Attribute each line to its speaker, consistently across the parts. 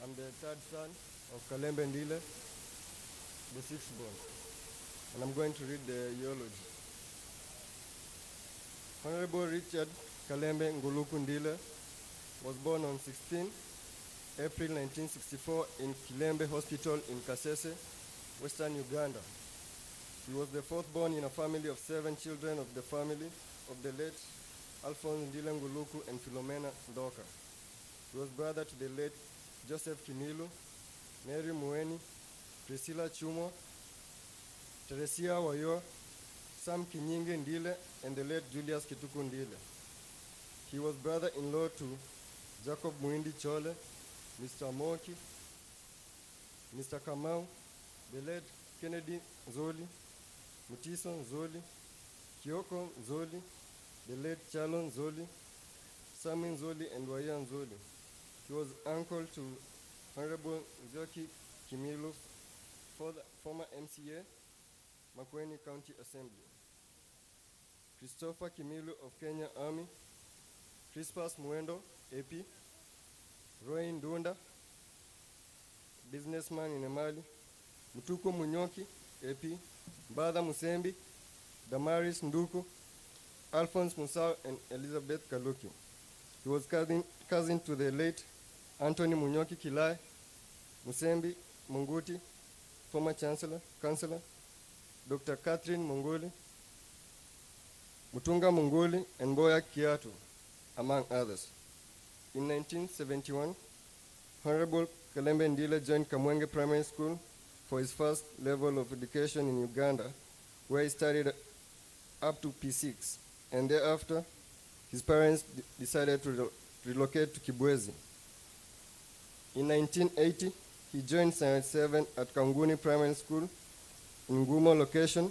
Speaker 1: I'm the third son of Kalembe Ndile, the sixth born. And I'm going to read the eulogy. Honorable Richard Kalembe Nguluku Ndile was born on 16 April 1964 in Kilembe Hospital in Kasese, Western Uganda. He was the fourth born in a family of seven children of the family of the late Alphonse Ndile Nguluku and Philomena Ndoka. He was brother to the late Joseph Kimilu, Mary Mueni, Priscilla Chumo, Teresia Wayo, Sam Kinyinge Ndile, and the late Julius Kituku Ndile. He was brother-in-law to Jacob Muindi Chole, Mr. Moki, Mr. Kamau, the late Kennedy Nzoli, Mutiso Nzoli, Kioko Nzoli, the late Chalo Nzoli, Sami Nzoli, and Waya Nzoli. He was uncle to Honorable Nzioki Kimilu, former MCA, Makueni County Assembly. Christopher Kimilu of Kenya Army, Crispus Muendo, AP, Roy Ndunda, businessman in Emali, Mutuko Munyoki, AP, Mbadha Musembi, Damaris Nduku, Alphonse Musau, and Elizabeth Kaluki. He was cousin to the late Anthony Munyoki Kilai, Musembi Munguti, former chancellor, councillor, Dr. Catherine Munguli, Mutunga Munguli, and Boya Kiatu, among others. In 1971, Honorable Kalembe Ndile joined Kamwenge Primary School for his first level of education in Uganda, where he studied up to P6, and thereafter, his parents decided to relocate to Kibwezi. In 1980, he joined Standard 7 at Kanguni Primary School in Ngumo location,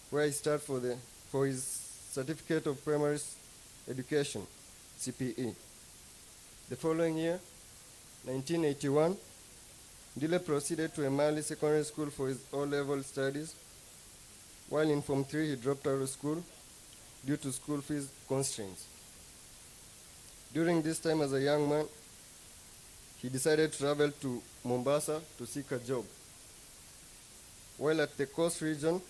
Speaker 1: where he started for his Certificate of Primary Education, CPE. The following year, 1981, Ndile proceeded to Emali Secondary School for his O-level studies. While in Form 3, he dropped out of school due to school fees constraints. During this time as a young man, he decided to travel to Mombasa to seek a job. While at the coast region,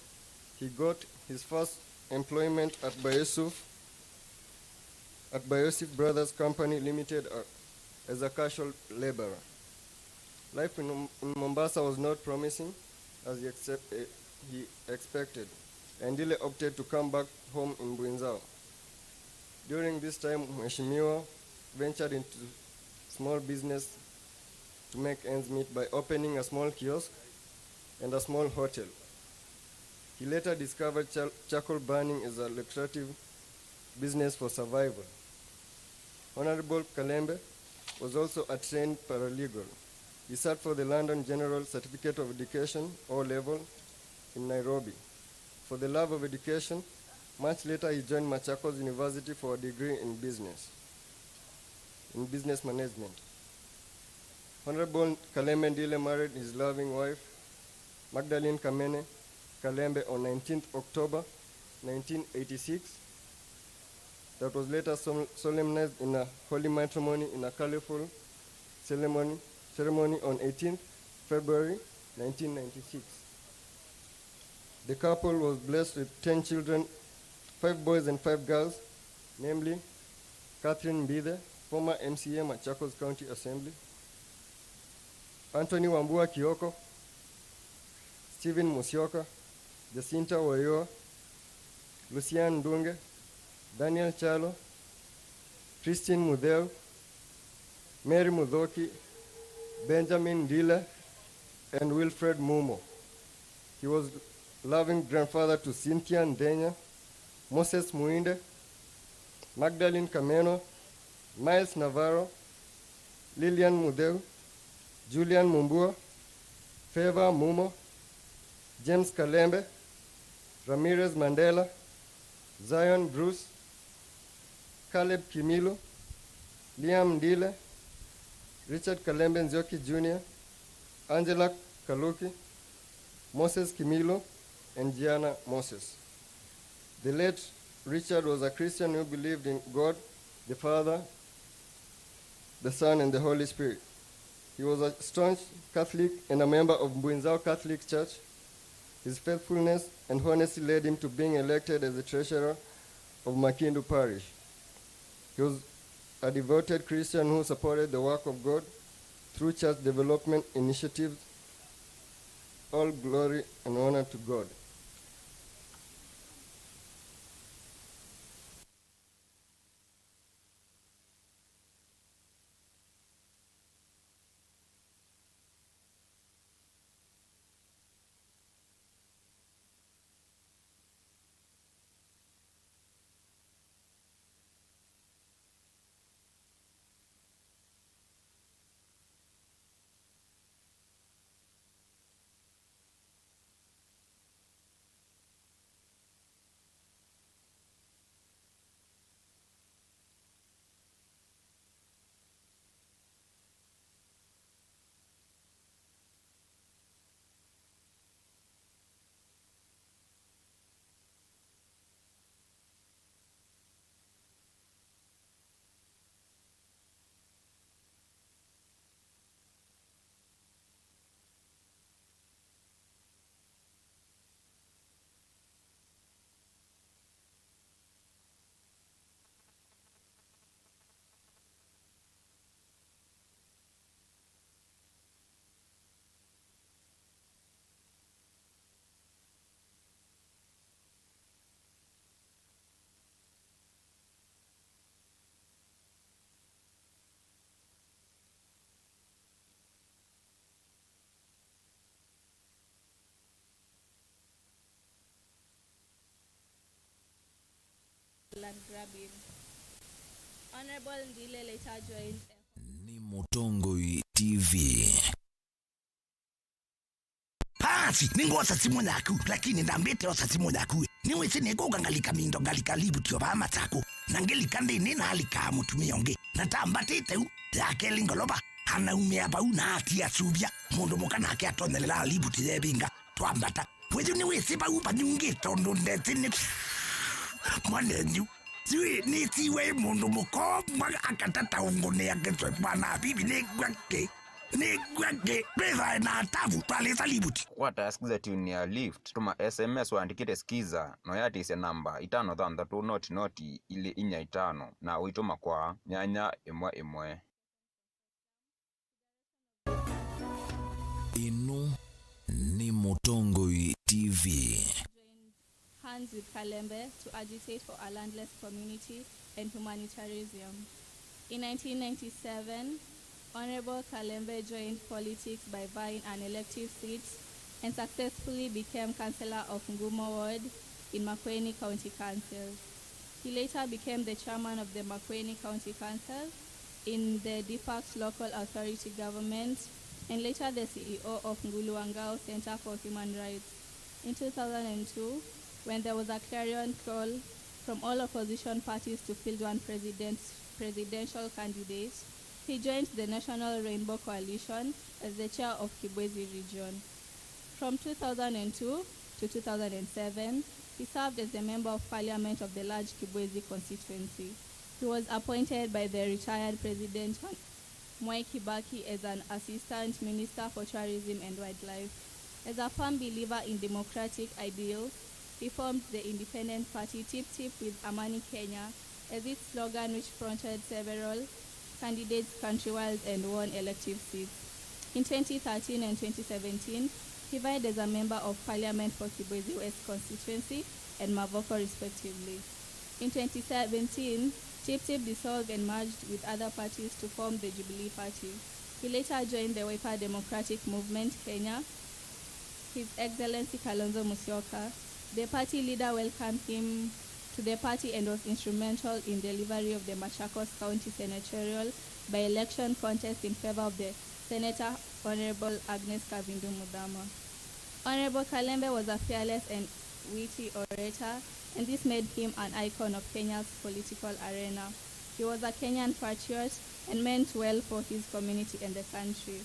Speaker 1: he got his first employment at Bayosif Brothers Company Limited as a casual laborer. Life in Mombasa was not promising as he expected, and Ndile opted to come back home in Bwinzao. During this time, Mheshimiwa ventured into small business to make ends meet by opening a small kiosk and a small hotel. He later discovered charcoal burning as a lucrative business for survival. Honorable Kalembe was also a trained paralegal. He sat for the London General Certificate of Education, O level, in Nairobi. For the love of education, much later he joined Machakos University for a degree in business management. Honorable Kalembe Ndile married his loving wife, Magdalene Kamene Kalembe, on 19th October 1986. That was later solemnized in a holy matrimony in a colorful ceremony on 18th February 1996. The couple was blessed with 10 children, 5 boys and 5 girls, namely Catherine Mbithe, former MCA Machakos County Assembly, Anthony Wambua Kioko, Stephen Musyoka, Jacinta Wayoa, Lucian Ndunge, Daniel Chalo, Christine Mudeu, Mary Muthoki, Benjamin Ndile, and Wilfred Mumo. He was loving grandfather to Cynthia Ndenya, Moses Muinde, Magdalene Kameno, Miles Navarro, Lilian Mudeu, Julian Mumbua, Favor Mumo, James Kalembe, Ramirez Mandela, Zion Bruce, Caleb Kimilo, Liam Ndile, Richard Kalembe Nzioki Jr., Angela Kaluki, Moses Kimilo, and Gianna Moses. The late Richard was a Christian who believed in God, the Father, the Son, and the Holy Spirit. He was a staunch Catholic and a member of Mbwinzao Catholic Church. His faithfulness and honesty led him to being elected as the treasurer of Makindu Parish. He was a devoted Christian who supported the work of God through church development initiatives. All glory and honor to God.
Speaker 2: Land grabbing. Honorable Ndile later joined
Speaker 3: Ni Mutongoi TV.
Speaker 4: Pasi ningosa simu yaku, lakini ndambite osa simu yaku niwisi nikugangalika mindo ngalika libutio ba matsaku nangelika ndini nalika mutumia ungi natambatite u yake lingoloba anaumia bau na atia subia mundu muka nake atonyelela libuti yebinga twambata weju niwisi bau banyungi tondu ndeti ni mwanenyu siwi nisiwe mundu muko akatata ungu ni aketwe bwana bibi ni gwake ni gwake betha na tabu twaleta libuti.
Speaker 5: Kwata sikiza tune ya lift, tuma SMS wandikite skiza noyatise namba 5 6 0 0 2 4 5 na uituma kwa 8 1 1.
Speaker 3: Inu ni Mutongoi TV.
Speaker 2: Joined hands with Kalembe to agitate for a landless community and humanitarianism. In 1997, Honorable Kalembe joined politics by buying an elective seat and successfully became councillor of Ngumo Ward in Makueni County Council. He later became the chairman of the Makueni County Council in the defunct local authority government and later the CEO of Nguluangao Center for Human Rights. In 2002, when there was a clarion call from all opposition parties to field one presidential candidate, he joined the National Rainbow Coalition as the chair of Kibwezi region. From 2002 to 2007, he served as a member of parliament of the large Kibwezi constituency. He was appointed by the retired President Mwai Kibaki as an assistant minister for tourism and wildlife. As a firm believer in democratic ideals, he formed the independent party Tip Tip with Amani Kenya as its slogan, which fronted several candidates countrywide and won elective seats. In 2013 and 2017, he vied as a member of parliament for Kibwezi West constituency and Mavoko respectively. In 2017, Tip Tip dissolved and merged with other parties to form the Jubilee Party. He later joined the Wiper Democratic Movement Kenya. His Excellency Kalonzo Musyoka, the party leader, welcomed him to the party and was instrumental in delivery of the Machakos County senatorial by-election contest in favor of the Senator Honorable Agnes Kavindu Mudama. Honorable Kalembe was a fearless and witty orator, and this made him an icon of Kenya's political arena. He was a Kenyan patriot and meant well for his community and the country.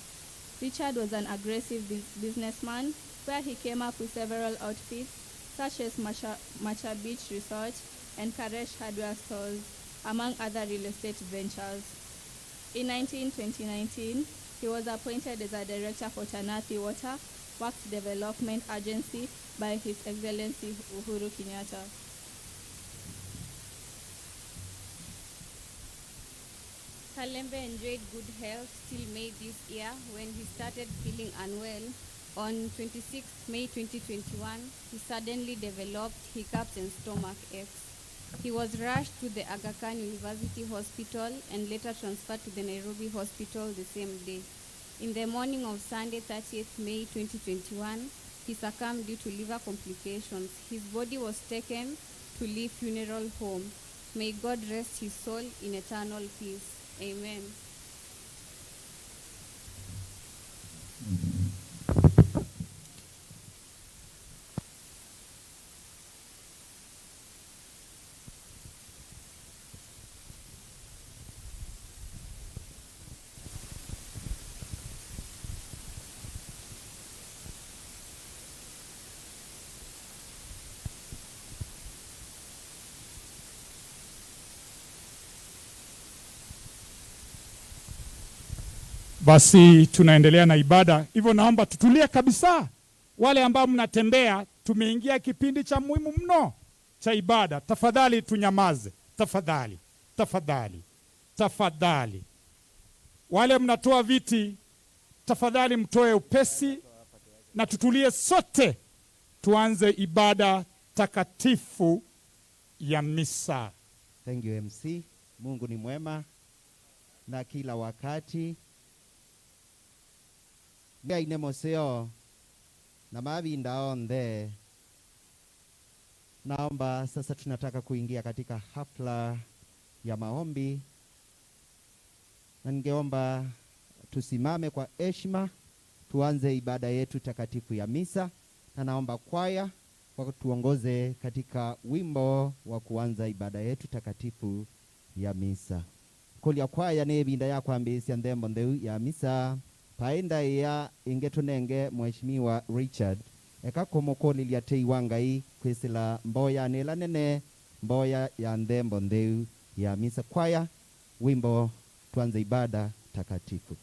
Speaker 2: Richard was an aggressive businessman where he came up with several outfits such as Macha Beach Resort and Karesh Hardware Stores, among other real estate ventures. In 2019, he was appointed as a director for Tanathi Water Works Development Agency by His Excellency Uhuru Kenyatta.
Speaker 6: Kalembe enjoyed good health till May this year when he started feeling unwell. On 26 May 2021, he suddenly developed hiccups and stomach aches. He was rushed to the Aga Khan University Hospital and later transferred to the Nairobi Hospital the same day. In the morning of Sunday, 30th May 2021, he succumbed due to liver complications. His body was taken to Lee Funeral Home. May God rest his soul in eternal peace. Amen.
Speaker 7: Basi tunaendelea na ibada, hivyo naomba tutulie kabisa. Wale ambao mnatembea, tumeingia kipindi cha muhimu mno cha ibada. Tafadhali tunyamaze, tafadhali, tafadhali, tafadhali. Wale mnatoa viti, tafadhali mtoe upesi na tutulie sote, tuanze ibada takatifu ya misa.
Speaker 8: Thank you MC. Mungu ni mwema na kila wakati. Ngai nĩ mũceo na mavinda onthe. Naomba sasa, tunataka kuingia katika hafla ya maombi, na ningeomba tusimame kwa heshima tuanze ibada yetu takatifu ya misa, na naomba kwaya watuongoze katika wimbo wa kuanza ibada yetu takatifu ya misa. Kulia kwaya ni ibinda ya kwambisya nthembo ntheu ya misa painda ya ingetunenge Mheshimiwa Richard ekakumukulilia tei wa Ngai kwisila mboya nila nene mboya ya nthembo ntheu ya misa. Kwaya wimbo tuanze ibada takatifu.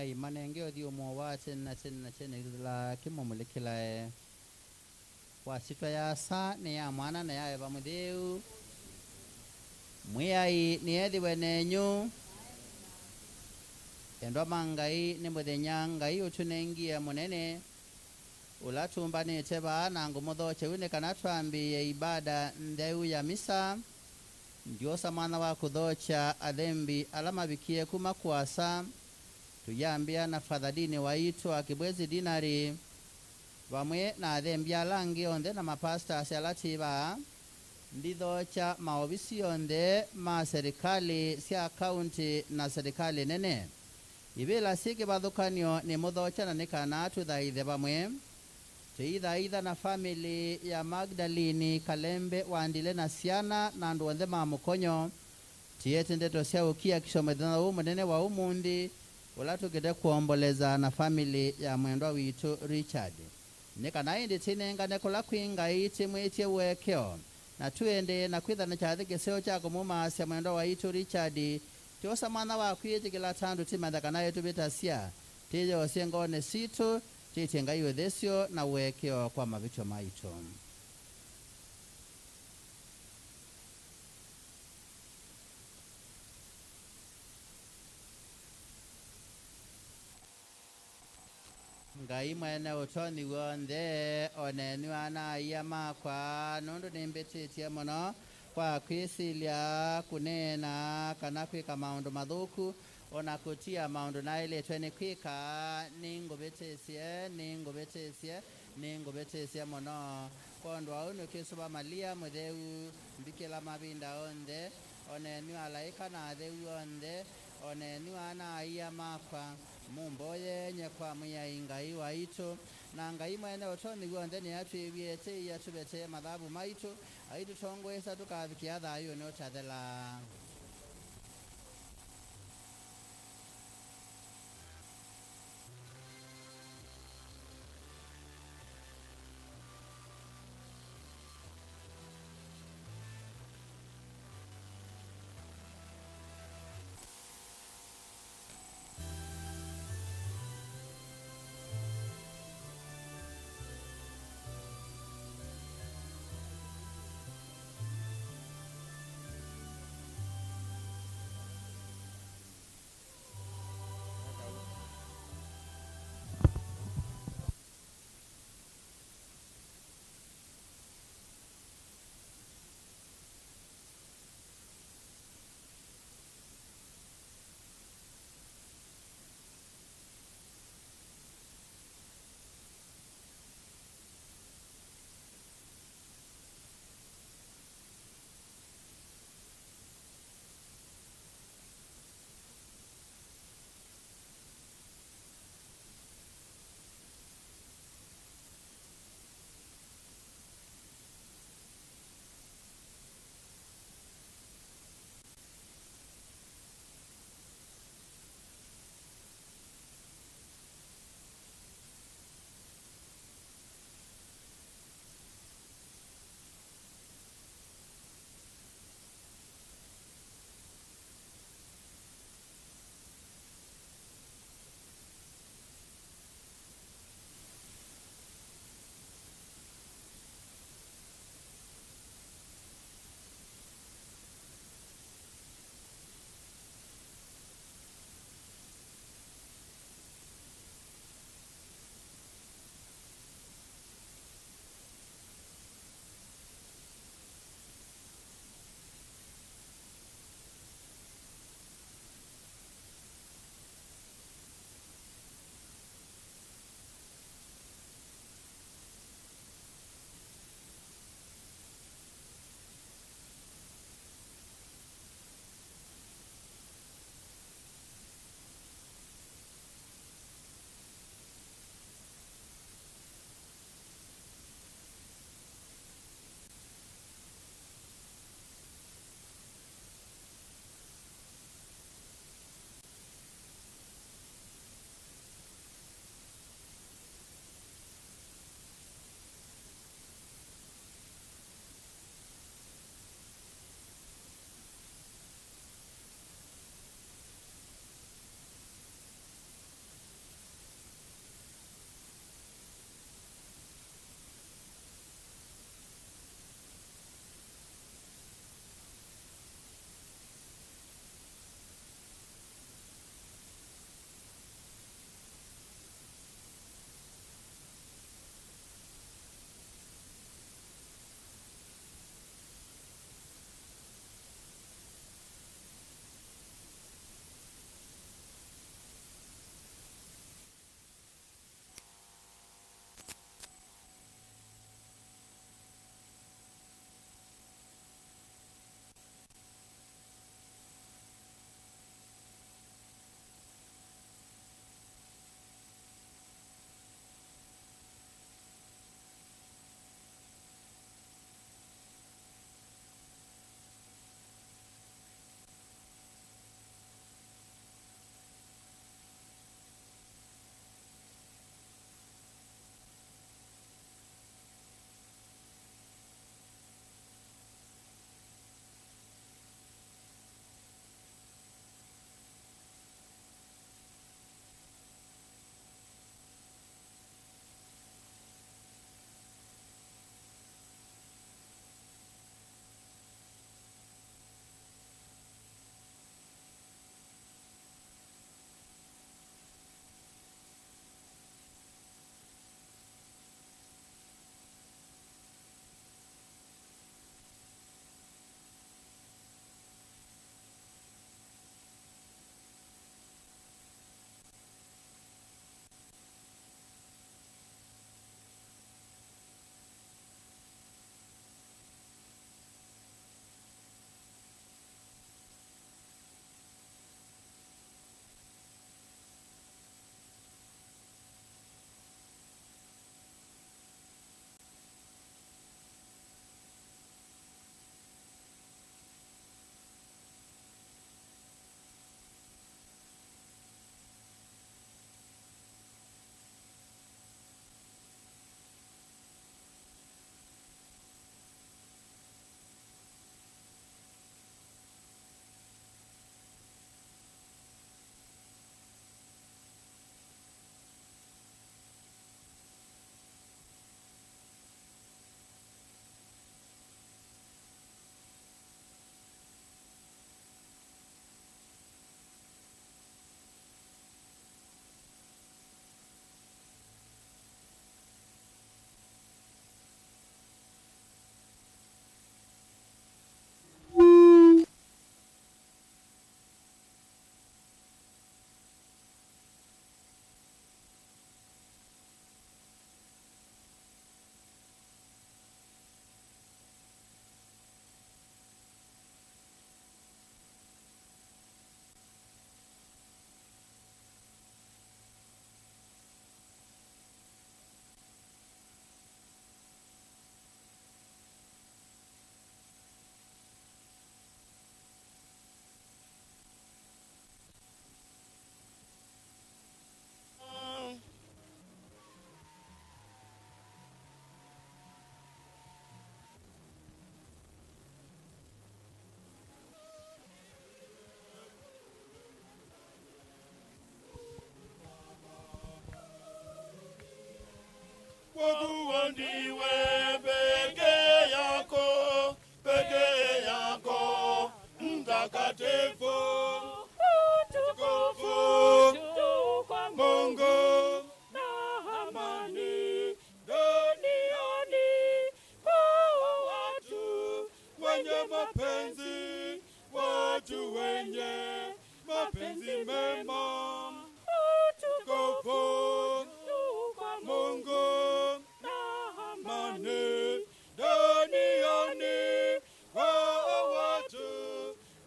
Speaker 9: Mwiyai manenge thiumo wa tene na tene na tene la kimomulekelae wa sitwa ya sa ni ya mwana na ya eva mutheu. Mwiyai niethiwe nenyu endwa mangai ni muthenya ngai utunengie munene ulatumbanite baana ngumuthoche wine kana twambiie ibada ntheu ya misa ndiosa mwana wa kuthocha athembi ala mabikie kuma kuasa tuyambia na fadhadini waitu akibwezi dinari vamwe na athembi alangi onthe na mapastasi alatiba ndithocha maovisi onthe ma serikali sya kaunti na serikali nene ibila sikivathukanio ni muthocha na nikana tuthaithe vamwe tiithaitha na famili ya Magdalini Kalembe wandile na syana na andu onthe ma mukonyo tiete ndeto sya ukia kisomethana uu munene wa umundi ula tukite kuomboleza na famili ya mwendwa witu Richard nikana indi tinengane kula kwi Ngai timwitie uekeo na tuende na kwithana kyathi kiseo kya kumumaasya mwendwa waitu Richard tiosa mwana wa kwitikila tandu timatha kana yetuvitasya tiyosye ngone situ titie Ngai uthesyo na uekeo kwa mavicho maitu. Ngai mwene utonyi wonthe onenu anaiya makwa nundu nimbititie muno kwa kwisilya kunena kana kwika maundu mathuku ona kutia maundu nailitwe ni kwika ninguvitisie ninguvitisie ninguvitisie muno kondu au nikisuva Malia mutheu mbikila mavinda onthe onenu alaika na atheu onthe onenu anaiya makwa mumboye nyekwa Mwiyai Ngai waitu na Ngai mwene utonyi wonthe niatwiwiete iyatuvete mathabu maitu aitutongwesa tukavikia thayu ni utathela.
Speaker 10: Ndiwe peke yako, peke yako, mtakatifu, mtukufu, kwa Mungu na amani duniani kwa watu wenye mapenzi, watu wenye mapenzi mema. Utukufu kwa Mungu na amani duniani kwa watu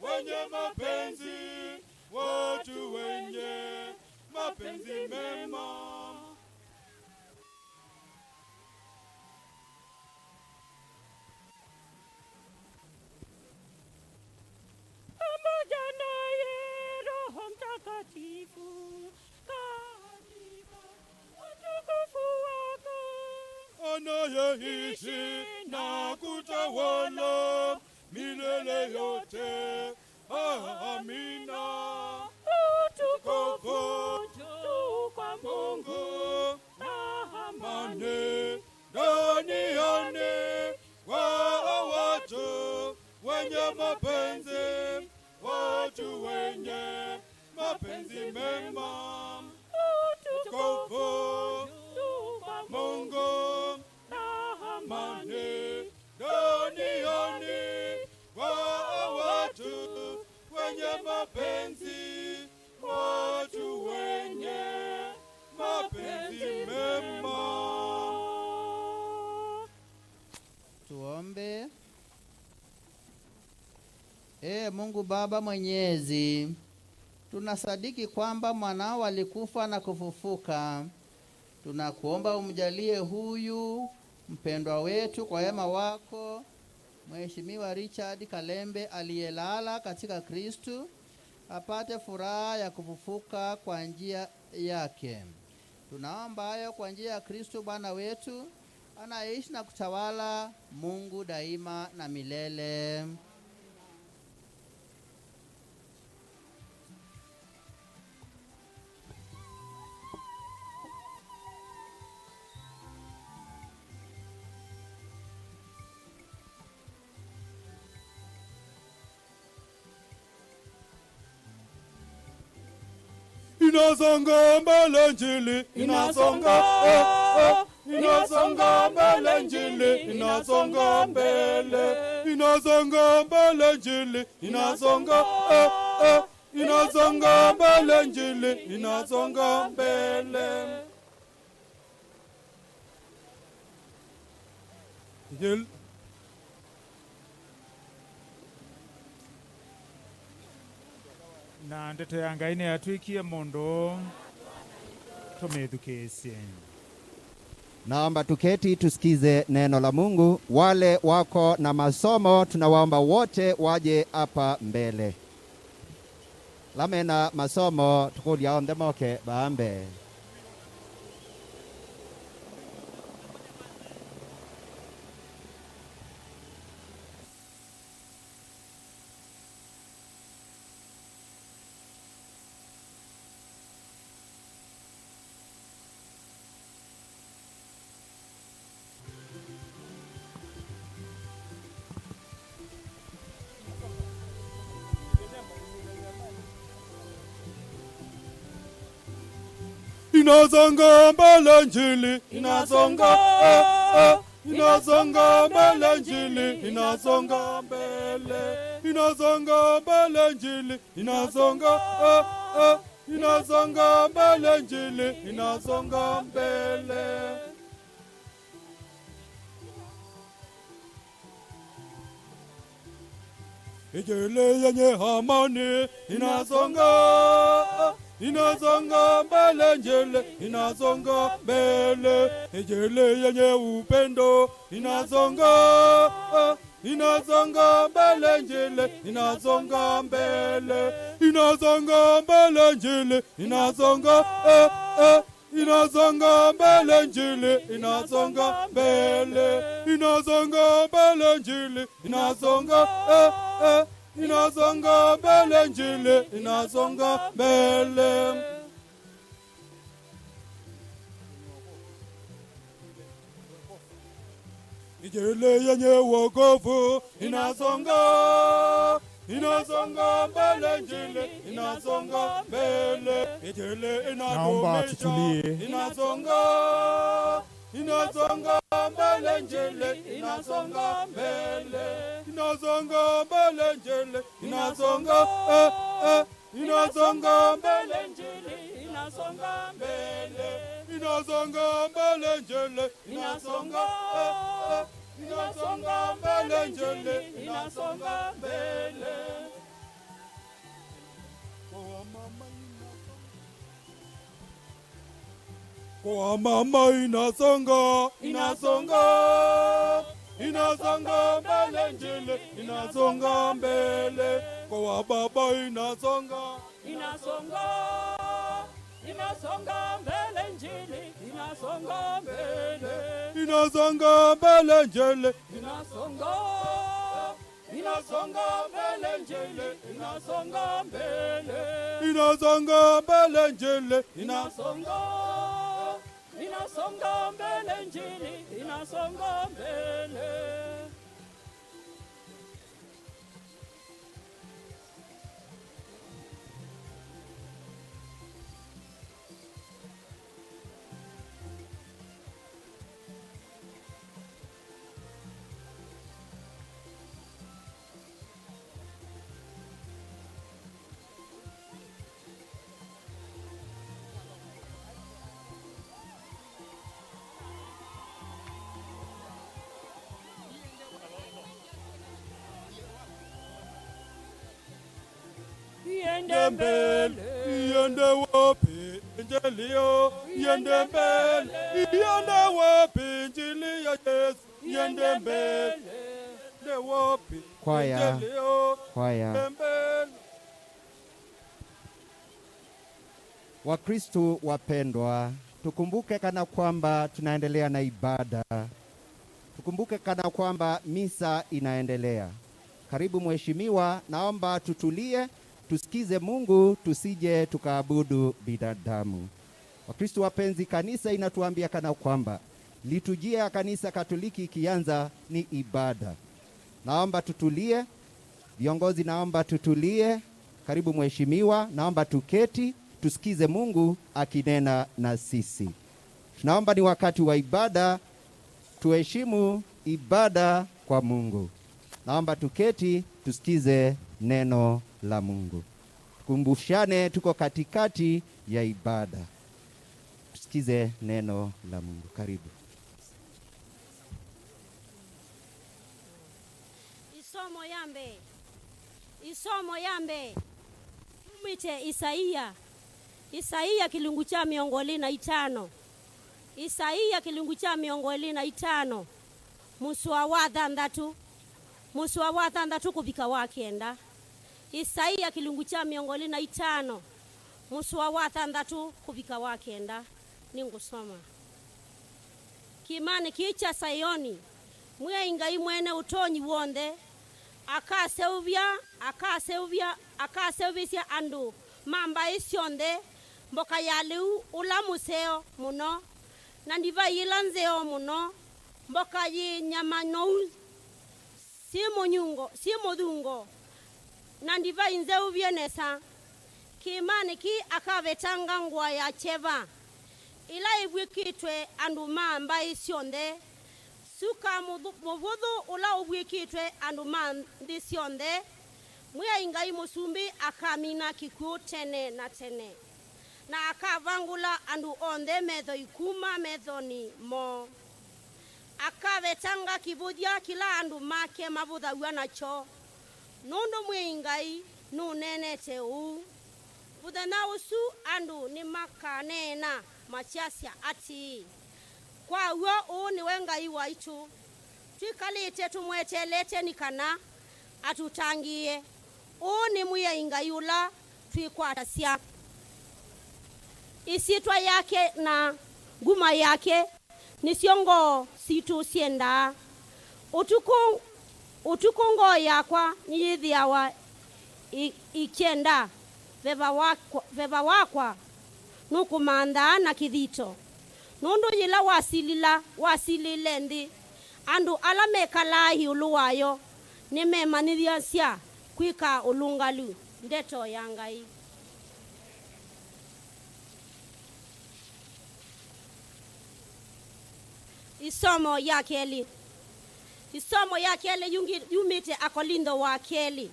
Speaker 10: wenye mapenzi, watu wenye mapenzi mema.
Speaker 11: Pamoja naye Roho Mtakatifu katika utukufu wako,
Speaker 10: anayeishi na kutawala milele yote. Amina.
Speaker 11: Utukufu juu kwa
Speaker 10: Mungu
Speaker 11: na
Speaker 10: amani duniani kwa watu wenye mapenzi, watu wenye mapenzi mema. Utukufu
Speaker 11: juu kwa
Speaker 10: Mungu
Speaker 11: na
Speaker 10: amani duniani kwa watu wenye mapenzi, watu wenye mapenzi mema.
Speaker 9: Tuombe. Ee Mungu Baba Mwenyezi, tunasadiki kwamba mwanao alikufa na kufufuka. Tunakuomba umjalie huyu mpendwa wetu kwa wema wako, Mheshimiwa Richard Kalembe aliyelala katika Kristu, apate furaha ya kufufuka kwa njia yake. Tunaomba hayo kwa njia ya Kristu Bwana wetu, anaishi na kutawala Mungu daima na milele.
Speaker 10: Inasonga mbele Injili, inasonga, eh, eh, inasonga mbele Injili, inasonga mbele, inasonga mbele Injili, inasonga, eh, eh, inasonga mbele Injili, inasonga mbele. Injili.
Speaker 7: Na ndeto ya Ngai nĩ yatwikie mundu tumithukiisie.
Speaker 8: Naomba tuketi tusikize neno la Mungu. Wale wako na masomo tunawaomba wote waje hapa mbele. Lamena masomo tukulia onde moke baambe.
Speaker 10: Inasonga mbele Injili, inasonga, eh, eh, inasonga mbele Injili, inasonga mbele, inasonga mbele Injili, inasonga, eh, eh, inasonga mbele Injili, inasonga mbele. Injili yenye amani inasonga, inasonga mbele Injili, inasonga mbele. Injili yenye upendo inasonga, inasonga mbele Injili, inasonga mbele, inasonga mbele Injili, inasonga, eh, eh, inasonga mbele Injili, inasonga mbele, inasonga mbele Injili, inasonga, eh, eh, inasonga mbele Injili, inasonga mbele. Injili yenye wokovu inasonga, inasonga mbele, Injili inasonga mbele, Injili
Speaker 7: Naomba
Speaker 10: inadumisha,
Speaker 7: tutulie.
Speaker 10: inasonga, inasonga mbele, Injili inasonga mbele, inasonga mbele, Injili inasonga, inasonga mbele, Injili inasonga mbele, inasonga mbele, Injili inasonga, inasonga mbele, Injili inasonga mbele. Kwa mama inasonga, inasonga, inasonga mbele, Injili inasonga mbele. Kwa baba inasonga,
Speaker 11: Inasonga, inasonga mbele, Injili inasonga mbele,
Speaker 10: inasonga mbele, Injili
Speaker 11: inasonga, inasonga mbele, Injili inasonga mbele,
Speaker 10: inasonga mbele, Injili
Speaker 11: inasonga, inasonga mbele, Injili inasonga mbele.
Speaker 10: Iende mbele, iende wapi Injili yo, iende mbele, iende wapi Injili ya Yesu, iende mbele, iende wapi
Speaker 8: Kwaya,
Speaker 10: Injili yo,
Speaker 8: kwaya.
Speaker 10: iende mbele.
Speaker 8: Wakristu wapendwa, tukumbuke kana kwamba tunaendelea na ibada. Tukumbuke kana kwamba misa inaendelea. Karibu mheshimiwa, naomba tutulie, tusikize Mungu, tusije tukaabudu binadamu. Wakristu wapenzi, kanisa inatuambia kana kwamba liturujia ya kanisa Katoliki ikianza ni ibada. Naomba tutulie, viongozi, naomba tutulie. Karibu mheshimiwa, naomba tuketi tusikize Mungu akinena na sisi. Tunaomba ni wakati wa ibada, tuheshimu ibada kwa Mungu. Naomba tuketi tusikize neno la Mungu. Tukumbushane tuko katikati ya ibada. Tusikize neno la Mungu. Karibu.
Speaker 12: Isomo yambe, isomo yambe, mwite Isaia, Isaia kilungu cha 25, Isaia kilungu cha 25, muswa wa 6, muswa wa 6 kuvika wa 9. Isaia kilungu cha 25, muswa wa 6 kuvika wa 9. Ningusoma kimani kicha Sayoni mwe ingai mwene utonyi wonthe akaseuvya akaseuvya akaseuvisya andu mambai syonthe mboka ya liu ula museo muno na ndivai ila nzeo muno mboka yi nyama nou si munyungo si muthungo na ndivai nzeuvye nesa kimani ki akavetanga ngua ya cheva ila ivwikitwe andu ma mbai syonthe suka muvuthu ula uvwikitwe andu ma nthi syonthe Mwĩai Ngai musumbi akamina kikuũ tene na tene na akavangula andu onthe methoi kuma methoni mo akavetanga kivuthya kila andu make mavuthaw'a nacho nundu Mwĩai Ngai nunenete uu muthenya usu andu nimakaneena makyasya atii kwa uo uu niwe Ngai waitu twikalite tumwetelete ni kana atutangie uu ni Mwĩai Ngai ula twikwatasya isitwa yake na nguma yake nisyo ngoo situ syendaa utuku ngoo yakwa niyithiawa ikyenda veva wakwa nukumanthaa na kithito nundu yila wasilile nthi Andu ala mekala iulu wayo nimemanithiasya kwika ulungalu. Ndeto ya Ngai. Isomo ya keli. Isomo ya keli yumite Akolindo wa keli.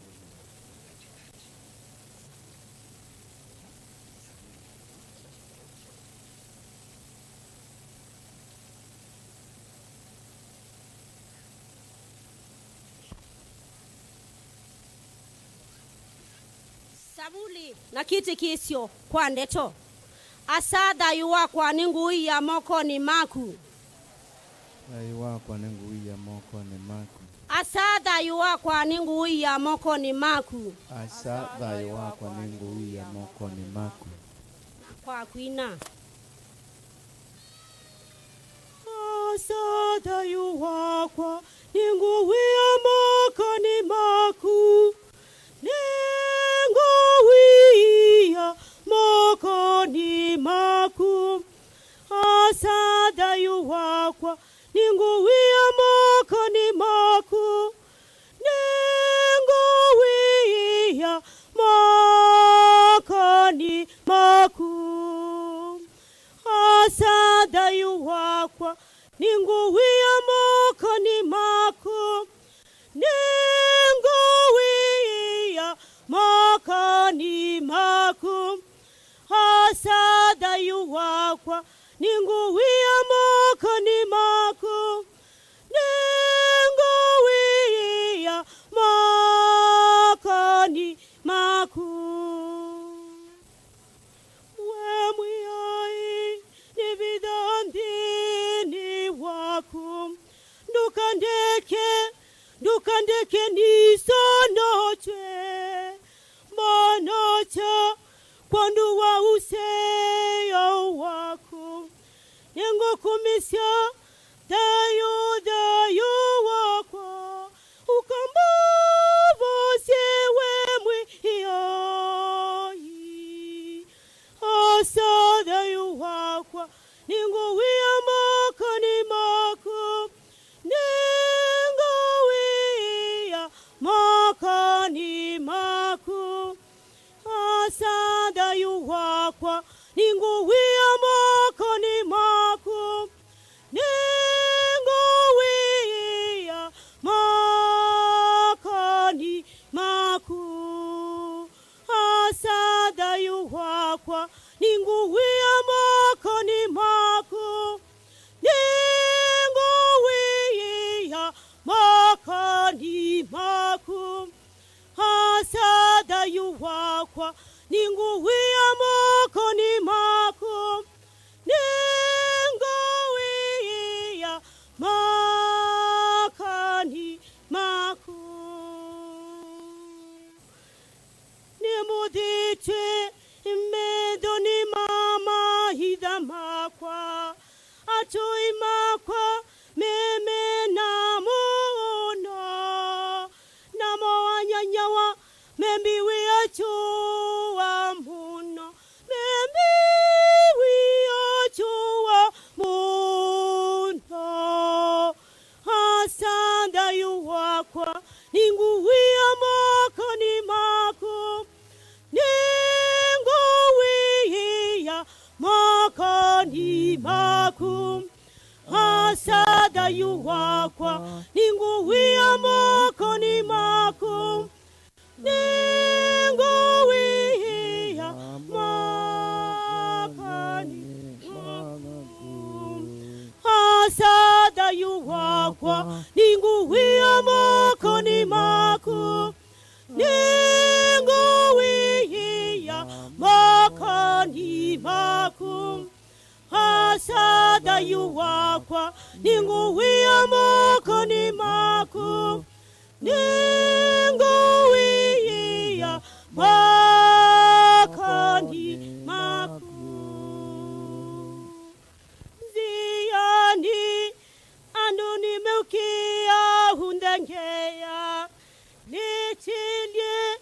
Speaker 12: Sabuli na kiti kisio kwa ndeto. Asa thayu wakwa ni ngui ya moko ni maku.
Speaker 13: Thayu wakwa ni ngui ya moko ni maku.
Speaker 12: Asa thayu wakwa ni ngui ya moko ni maku.
Speaker 13: Asa thayu wakwa ni ngui ya moko ni maku.
Speaker 12: Kwa kwina. Asa thayu wakwa ni ngui ya moko ni maku. Nengowiya moko ni maku. Asa thayu wakwa ni nguwiya moko ni maku. Nengowiya moko ni maku. Asa thayu wakwa ni nguwiya moko ni maku. Nengowiya moko ni maku. Asa thayu wakwa ni nguwiya moko ni maku. Nengowiya moko ni maku. We mwiyai ni vidandini waku. Ndukandeke, ndukandeke nisonochwe. Monocha kwandu wa useyo waku. Nengokumisya thayu thayu wakwa. Ukambavosye we mwiyai. Asa thayu wakwa ni nguwiya moko ni maku. Nengowiya moko ni maku. Asa thayu wakwa ni nguwiya moko ni maku. Nengowiya moko ni maku. Asa thayu wakwa ni nguwiya moko ni maku. Nengowiya moko ni maku. Asa thayu wakwa ni nguwiya moko ni maku. Nengowiya moko ni maku. Nimuditwe imedo ni mama hitha makwa. Atui makwa meme na muno. Namo anyanyawa membiwi achuwa muno. Membiwi achuwa muno. Asa thayu wakwa ni nguwiya moko ni maku. Nengowiya moko ni maku. Asa thayu wakwa ni nguwiya moko ni maku. Nengowiya moko ni maku. Asa thayu wakwa ni nguwiya moko ni maku. Nengowiya moko ni maku. Asa thayu wakwa ni nguwiya moko ni maku. Nengowiya moko ni maku. Ziani andu nimeukia hundengeya. Nichilie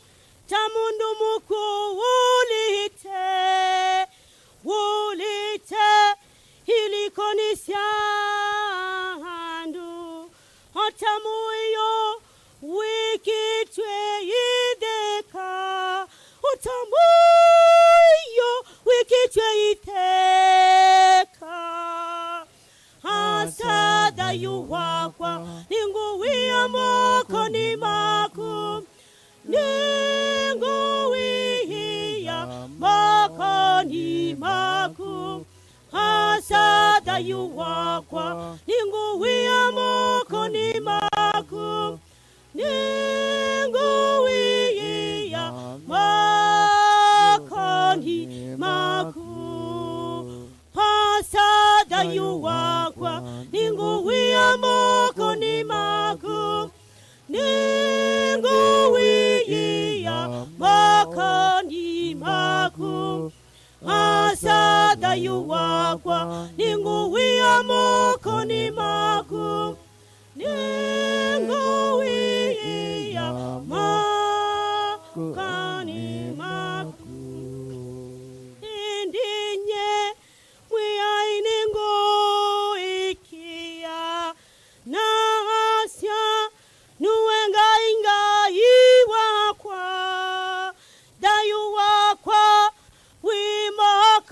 Speaker 12: tamundu muku ulite. Ulite hilikonisya andu. Tamuyo wikichwe iteka Asada yuwakwa ninguwia mokoni maku Ninguwia mokoni maku Asada yuwakwa ninguwia mokoni maku Ninguwia mokoni maku Asada yuwakwa ninguwia mokoni maku Ninguwia mokoni maku Asada yuwakwa ninguwia mokoni maku Ninguwia mokoni maku Indinye mwiaininguikia na asya nuwenga iwakwa dayu wakwa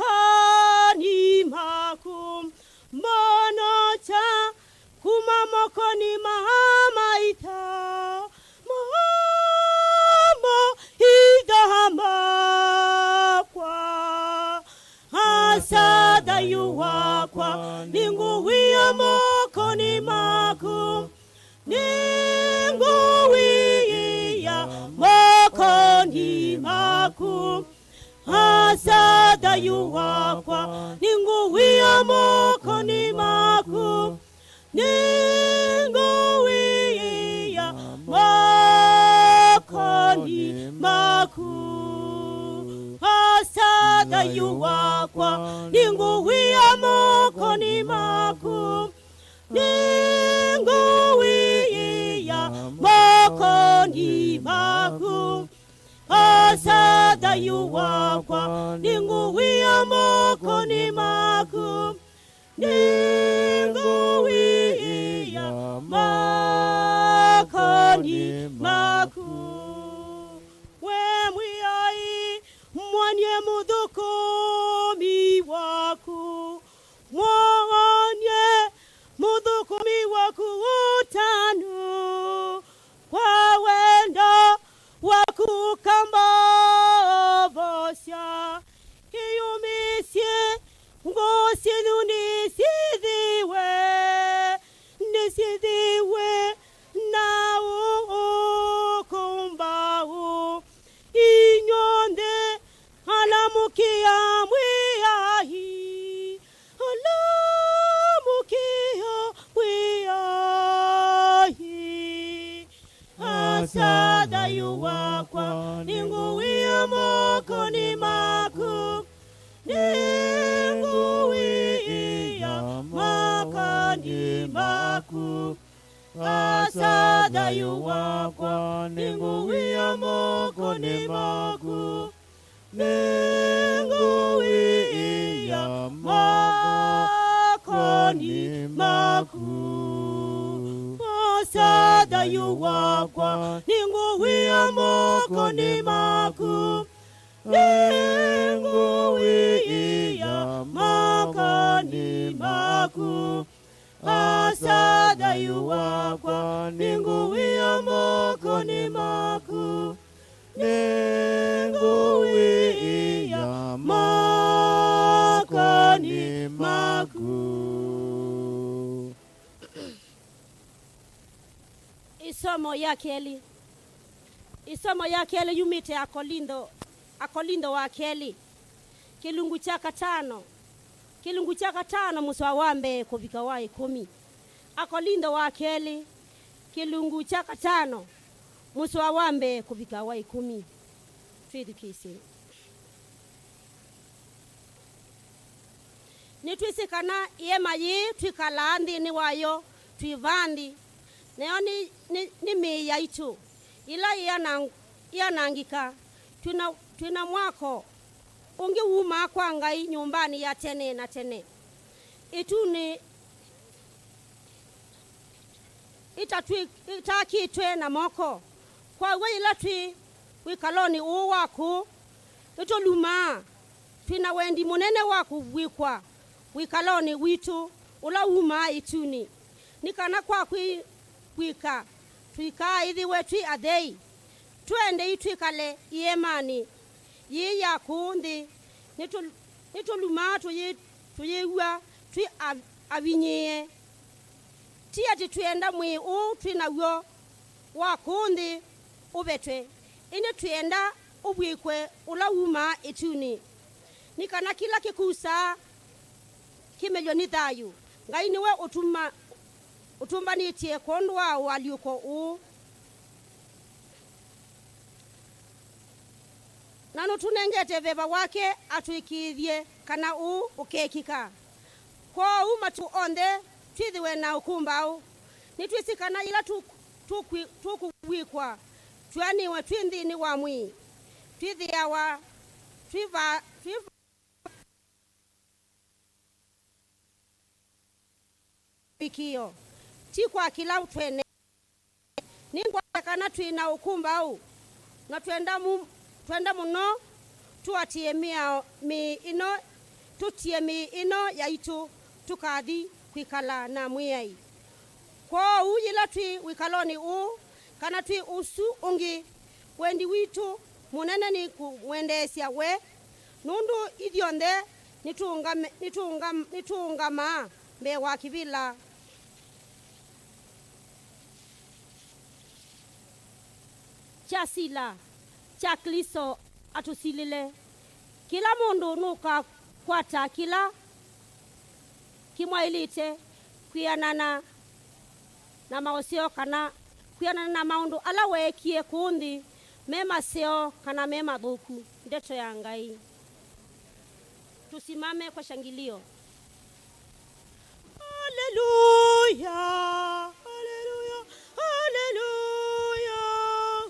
Speaker 12: wimakani maku mbonocha kumamokoni mahamaita mama idahamakwa Asada yuwakwa ninguwia mokoni maku Ninguwia mokoni maku Asada yuwakwa ninguwia mokoni maku Ninguwia mokoni maku Asada yuwakwa ninguwia mokoni maku Ninguwia mokoni maku Asada yuwakwa ninguwia mokoni maku Ninguwia mokoni maku We mwiyai mwanye muthukumi waku mwanye muthukumi waku utanu kwa wendo waku kambovosya iyumisye ngosinu nisithiwe nisithiwe na ukumbau inyonde alamukia mwiahi alamukia mwiahi Asada yuwakwa ninguwia mokoni maku Ninguwia mokoni maku Asada yuwakwa ninguwia mokoni maku Ninguwia mokoni maku Asada yuwakwa ninguwia mokoni maku Ninguwia mokoni maku Asada yuwakwa ninguwia mokoni maku Ninguwia mokoni maku Isomo ya keli Isomo ya keli yumite Akolindo wa keli kilungu cha katano kilungu cha katano muswa wambe kuvika wa 10 Akolindo wa keli kilungu cha katano muswa wambe kuvika wa 10 twithukise Nitwisikana yema yi twikala nthini wayo twivandi nayo ni mii yaitu ila iyanangika twina mwako ungi wuma kwa Ngai nyumbani ya tene na tene ituni itakitwe na moko kwa we ila twi wikaloni uu waku Nitulumaa twina wendi munene wa kubwikwa wikaloni witu ula umaa ituni nikana kwa kwika twikaa ithiwe twi athei twende itwikale iemani yiya kunthi nitulumaa tuyiwa twi avinyie ti ati twenda mwii uu twinaw'o wa kunthi uvetwe ini twenda ubwikwe ula umaa ituni nikana kila kikusa kimelyo ni thayu Ngai niwe utumbanitie kondu wa waliuko uu na nutunengete veva wake atuikithie kana uu ukekika kwou matu onthe twithiwe na ukumbau nitwisikana ila tukuwikwa twaniwe twi nthini wa mwii twithiawa twiva ikio ti kwa kila twene ningwakana twina ukumbau na twenda muno tuatie mi ino tutie mi ino yaitu tukathi kwikala na mwiai kwou yila twi wikaloni uu kana twi usu ungi wendi witu munene ni kumwendeesya we nundu ithyonthe nitungama mbee wa kivila cha sila cha Kristo atusilile kila mundu nukakwata kila kimwailite kwianana na maoseo kana kwianana na maundu ala weekie kunthi me maseo kana me mathuku. Ndeto ya Ngai. Tusimame kwa shangilio. Haleluya, haleluya, haleluya,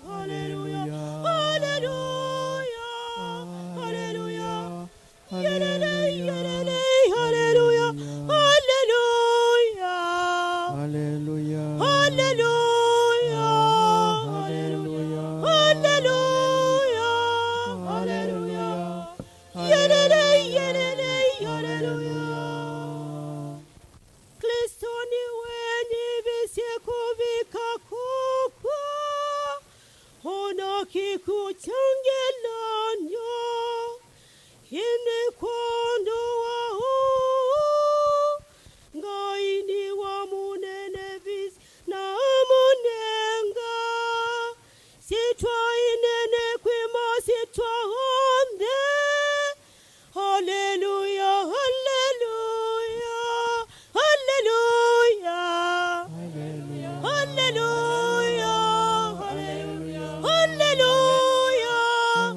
Speaker 12: haleluya, haleluya, haleluya, yelele, yelele, haleluya, haleluya,
Speaker 13: haleluya,
Speaker 12: haleluya, haleluya, haleluya, haleluya, yelele, yelele, haleluya. Kristo ni wenye visekuvika kukwa ona kikuchangelanya ine kondo wa huu Ngai wa munene vis na munenga sitwa inene kwima sitwa onde. Haleluya, haleluya, haleluya, haleluya, haleluya,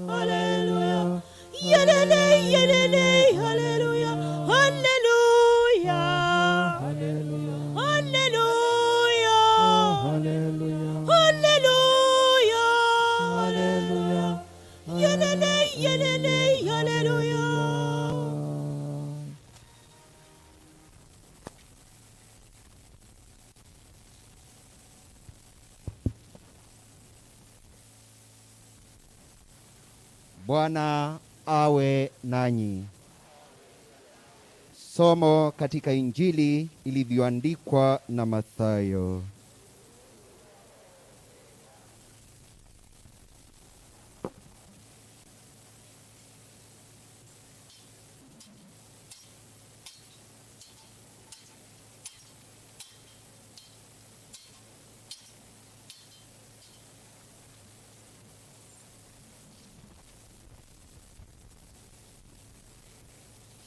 Speaker 12: haleluya, yelele, yelele, haleluya, haleluya, haleluya, haleluya, haleluya, yelele, yelele, haleluya.
Speaker 8: Bwana awe nanyi. Somo katika Injili ilivyoandikwa na Mathayo.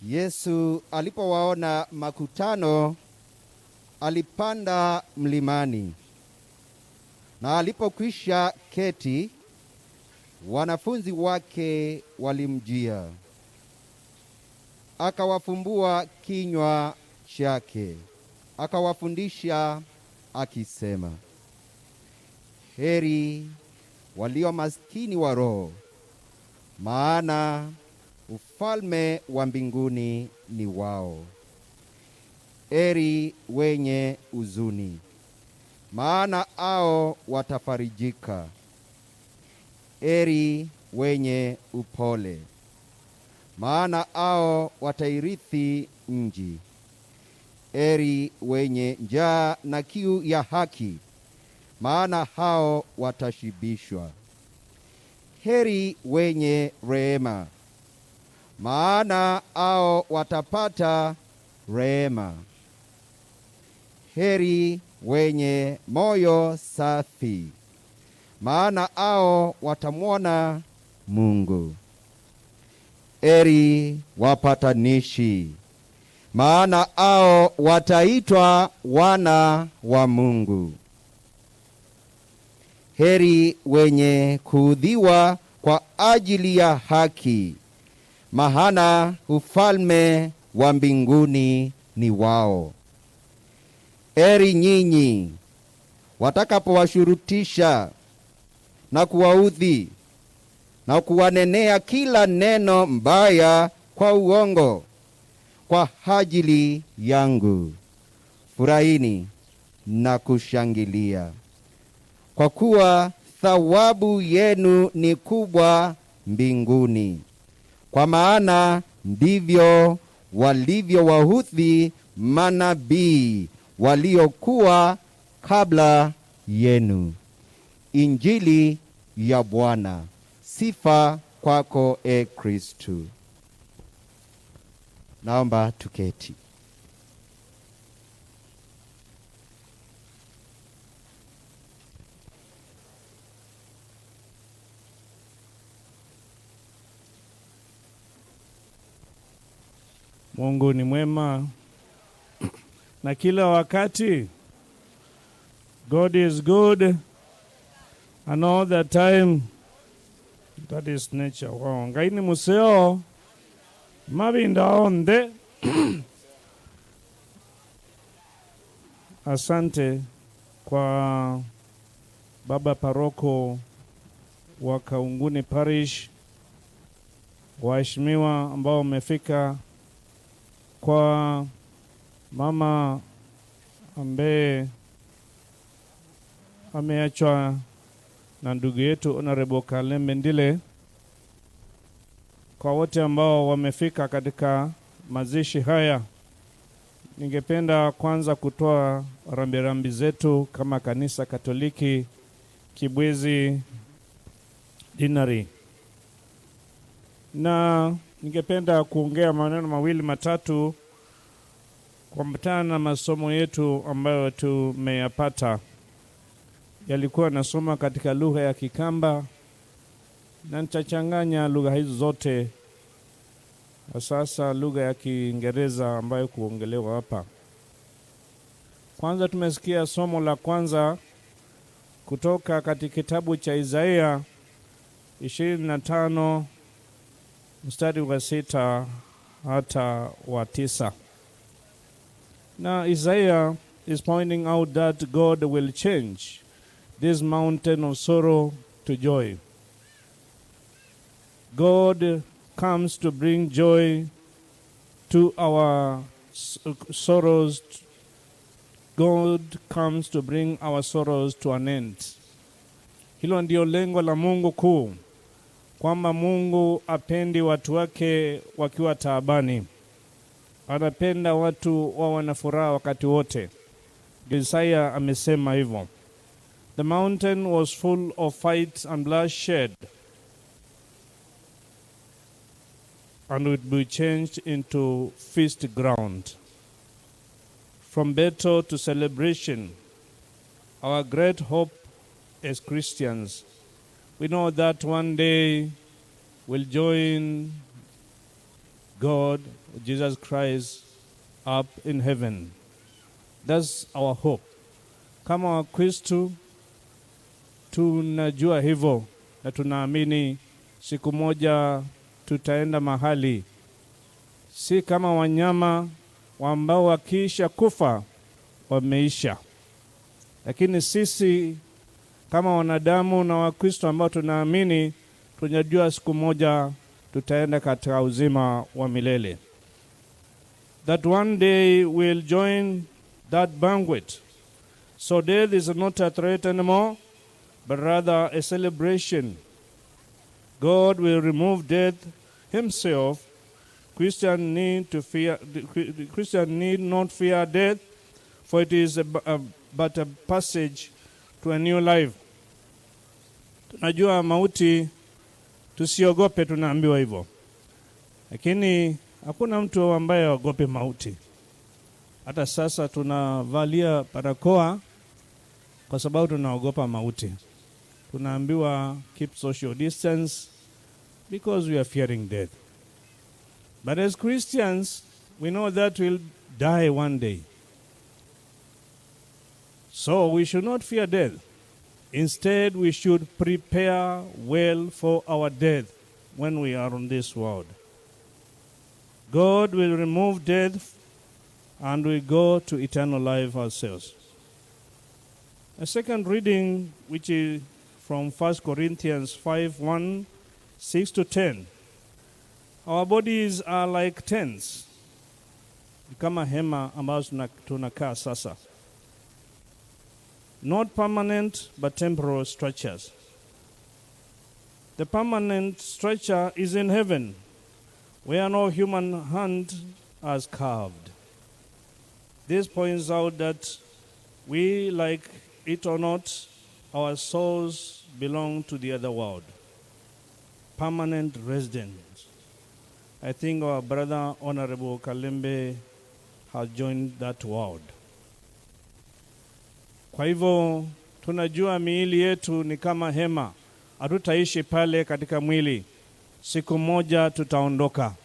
Speaker 8: Yesu alipowaona makutano, alipanda mlimani. Na alipokwisha keti, wanafunzi wake walimjia. Akawafumbua kinywa chake, akawafundisha akisema, heri walio maskini wa roho, maana ufalme wa mbinguni ni wao. Heri wenye huzuni, maana hao watafarijika. Heri wenye upole, maana hao watairithi nchi. Heri wenye njaa na kiu ya haki, maana hao watashibishwa. Heri wenye rehema, maana hao watapata rehema. Heri wenye moyo safi, maana hao watamwona Mungu. Heri wapatanishi, maana hao wataitwa wana wa Mungu. Heri wenye kuudhiwa kwa ajili ya haki, maana ufalme wa mbinguni ni wao. Heri nyinyi watakapowashurutisha na kuwaudhi na kuwanenea kila neno mbaya kwa uongo kwa ajili yangu. Furahini na kushangilia, kwa kuwa thawabu yenu ni kubwa mbinguni, kwa maana ndivyo walivyowaudhi manabii waliokuwa kabla yenu. Injili ya Bwana. Sifa kwako, e Kristu. Naomba tuketi.
Speaker 14: Mungu ni mwema na kila wakati. God is good and all the time. That is nature. Wow. Ngai ni museo mavinda onthe. Asante kwa baba paroko wa Kaunguni Parish, waheshimiwa ambao wamefika, kwa mama ambaye ameachwa na ndugu yetu Honorable Kalembe Ndile, kwa wote ambao wamefika katika mazishi haya, ningependa kwanza kutoa rambirambi zetu kama kanisa Katoliki Kibwezi Dinari, na ningependa kuongea maneno mawili matatu kuambatana na masomo yetu ambayo tumeyapata. Yalikuwa nasoma katika lugha ya Kikamba na nitachanganya lugha hizo zote, sasa lugha ya Kiingereza ambayo kuongelewa hapa. Kwanza tumesikia somo la kwanza kutoka katika kitabu cha Isaia 25 mstari wa 6 hata wa 9. Now Isaiah is pointing out that God will change this mountain of sorrow to joy. God comes to bring joy to our sorrows. God comes to bring our sorrows to an end. Hilo ndio lengo la Mungu kuu, kwamba Mungu apendi watu wake wakiwa taabani. Anapenda watu wawe na furaha wakati wote. Isaiah amesema hivyo. The mountain was full of fights and bloodshed, and would be changed into feast ground. From battle to celebration, our great hope as Christians, we know that one day we'll join God, Jesus Christ, up in heaven. That's our hope. Kama Wakristo tunajua hivyo na tunaamini siku moja tutaenda mahali, si kama wanyama ambao wakiisha kufa wameisha, lakini sisi kama wanadamu na Wakristo ambao tunaamini, tunajua siku moja tutaenda katika uzima wa milele. That one day we'll join that banquet. So death is not a threat anymore, but rather a celebration. God will remove death himself Christian need to fear, the Christian need not fear death, for it is but a passage to a new life. Tunajua mauti tusiogope, tunaambiwa hivyo, lakini hakuna mtu ambaye aogope mauti. Hata sasa tunavalia barakoa kwa sababu tunaogopa mauti. Tunaambiwa keep social distance because we are fearing death. But as Christians, we know that we'll die one day. So we should not fear death. Instead, we should prepare well for our death when we are on this world. God will remove death and we go to eternal life ourselves. A second reading, which is from 1 Corinthians 5 1, 6 to 10. Our bodies are like tents, kama hema ambazo tunakaa sasa. Not permanent but temporal structures. The permanent structure is in heaven, where no human hand has carved. This points out that we, like it or not, our souls belong to the other world, permanent residents. I think our brother, Honorable Kalembe, has joined that world. Kwa hivyo tunajua miili yetu ni kama hema, hatutaishi pale katika mwili. Siku moja tutaondoka,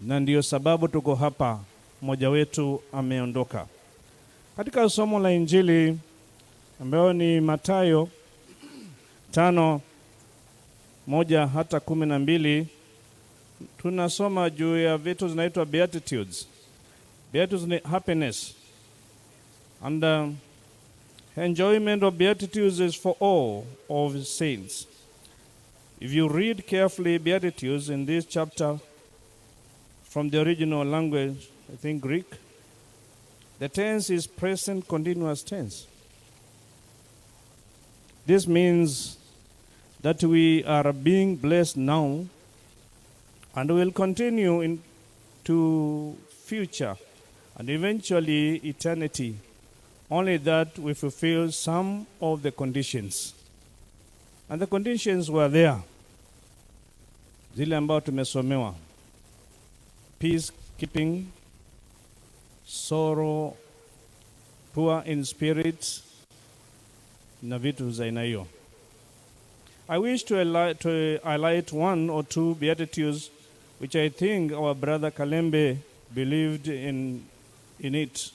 Speaker 14: na ndiyo sababu tuko hapa. Mmoja wetu ameondoka. Katika somo la Injili ambayo ni Mathayo 5:1 hata 12, tunasoma juu ya vitu zinaitwa beatitudes. Beatitudes ni happiness and enjoyment of beatitudes is for all of saints. If you read carefully beatitudes in this chapter from the original language, I think Greek, the tense is present continuous tense. This means that we are being blessed now and will continue into future and eventually eternity, only that we fulfill some of the conditions. And the conditions were there, zile ambao tumesomewa: peacekeeping, sorrow, poor in spirit na vitu za aina hiyo. I wish to highlight one or two beatitudes which I think our brother Kalembe believed in it.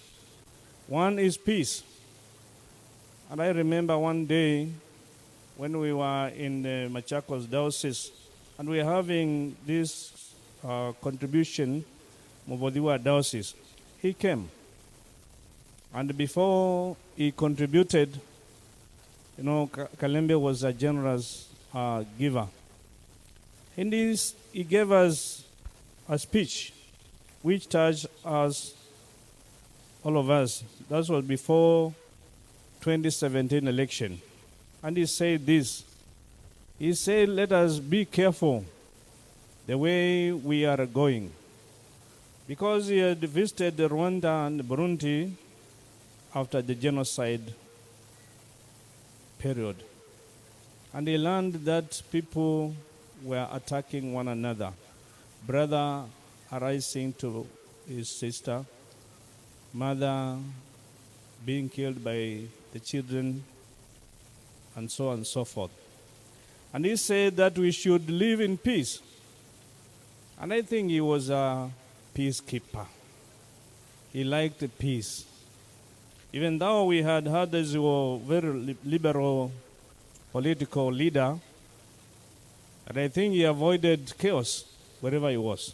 Speaker 14: One is peace. And I remember one day when we were in the Machakos Diocese and we were having this contribution, Mubodhiwa Diocese. He came. And before he contributed, Kalembe was a generous giver. In this, he gave us a speech which touched us, all of us. That was before 2017 election. And he said this. He said, "Let us be careful the way we are going." Because he had visited Rwanda and Burundi after the genocide period. And he learned that people were attacking one another. Brother arising to his sister, mother being killed by the children, and so on and so forth. And he said that we should live in peace. And I think he was a peacekeeper. He liked peace. Even though we had had this very liberal political leader, and I think he avoided chaos wherever he was.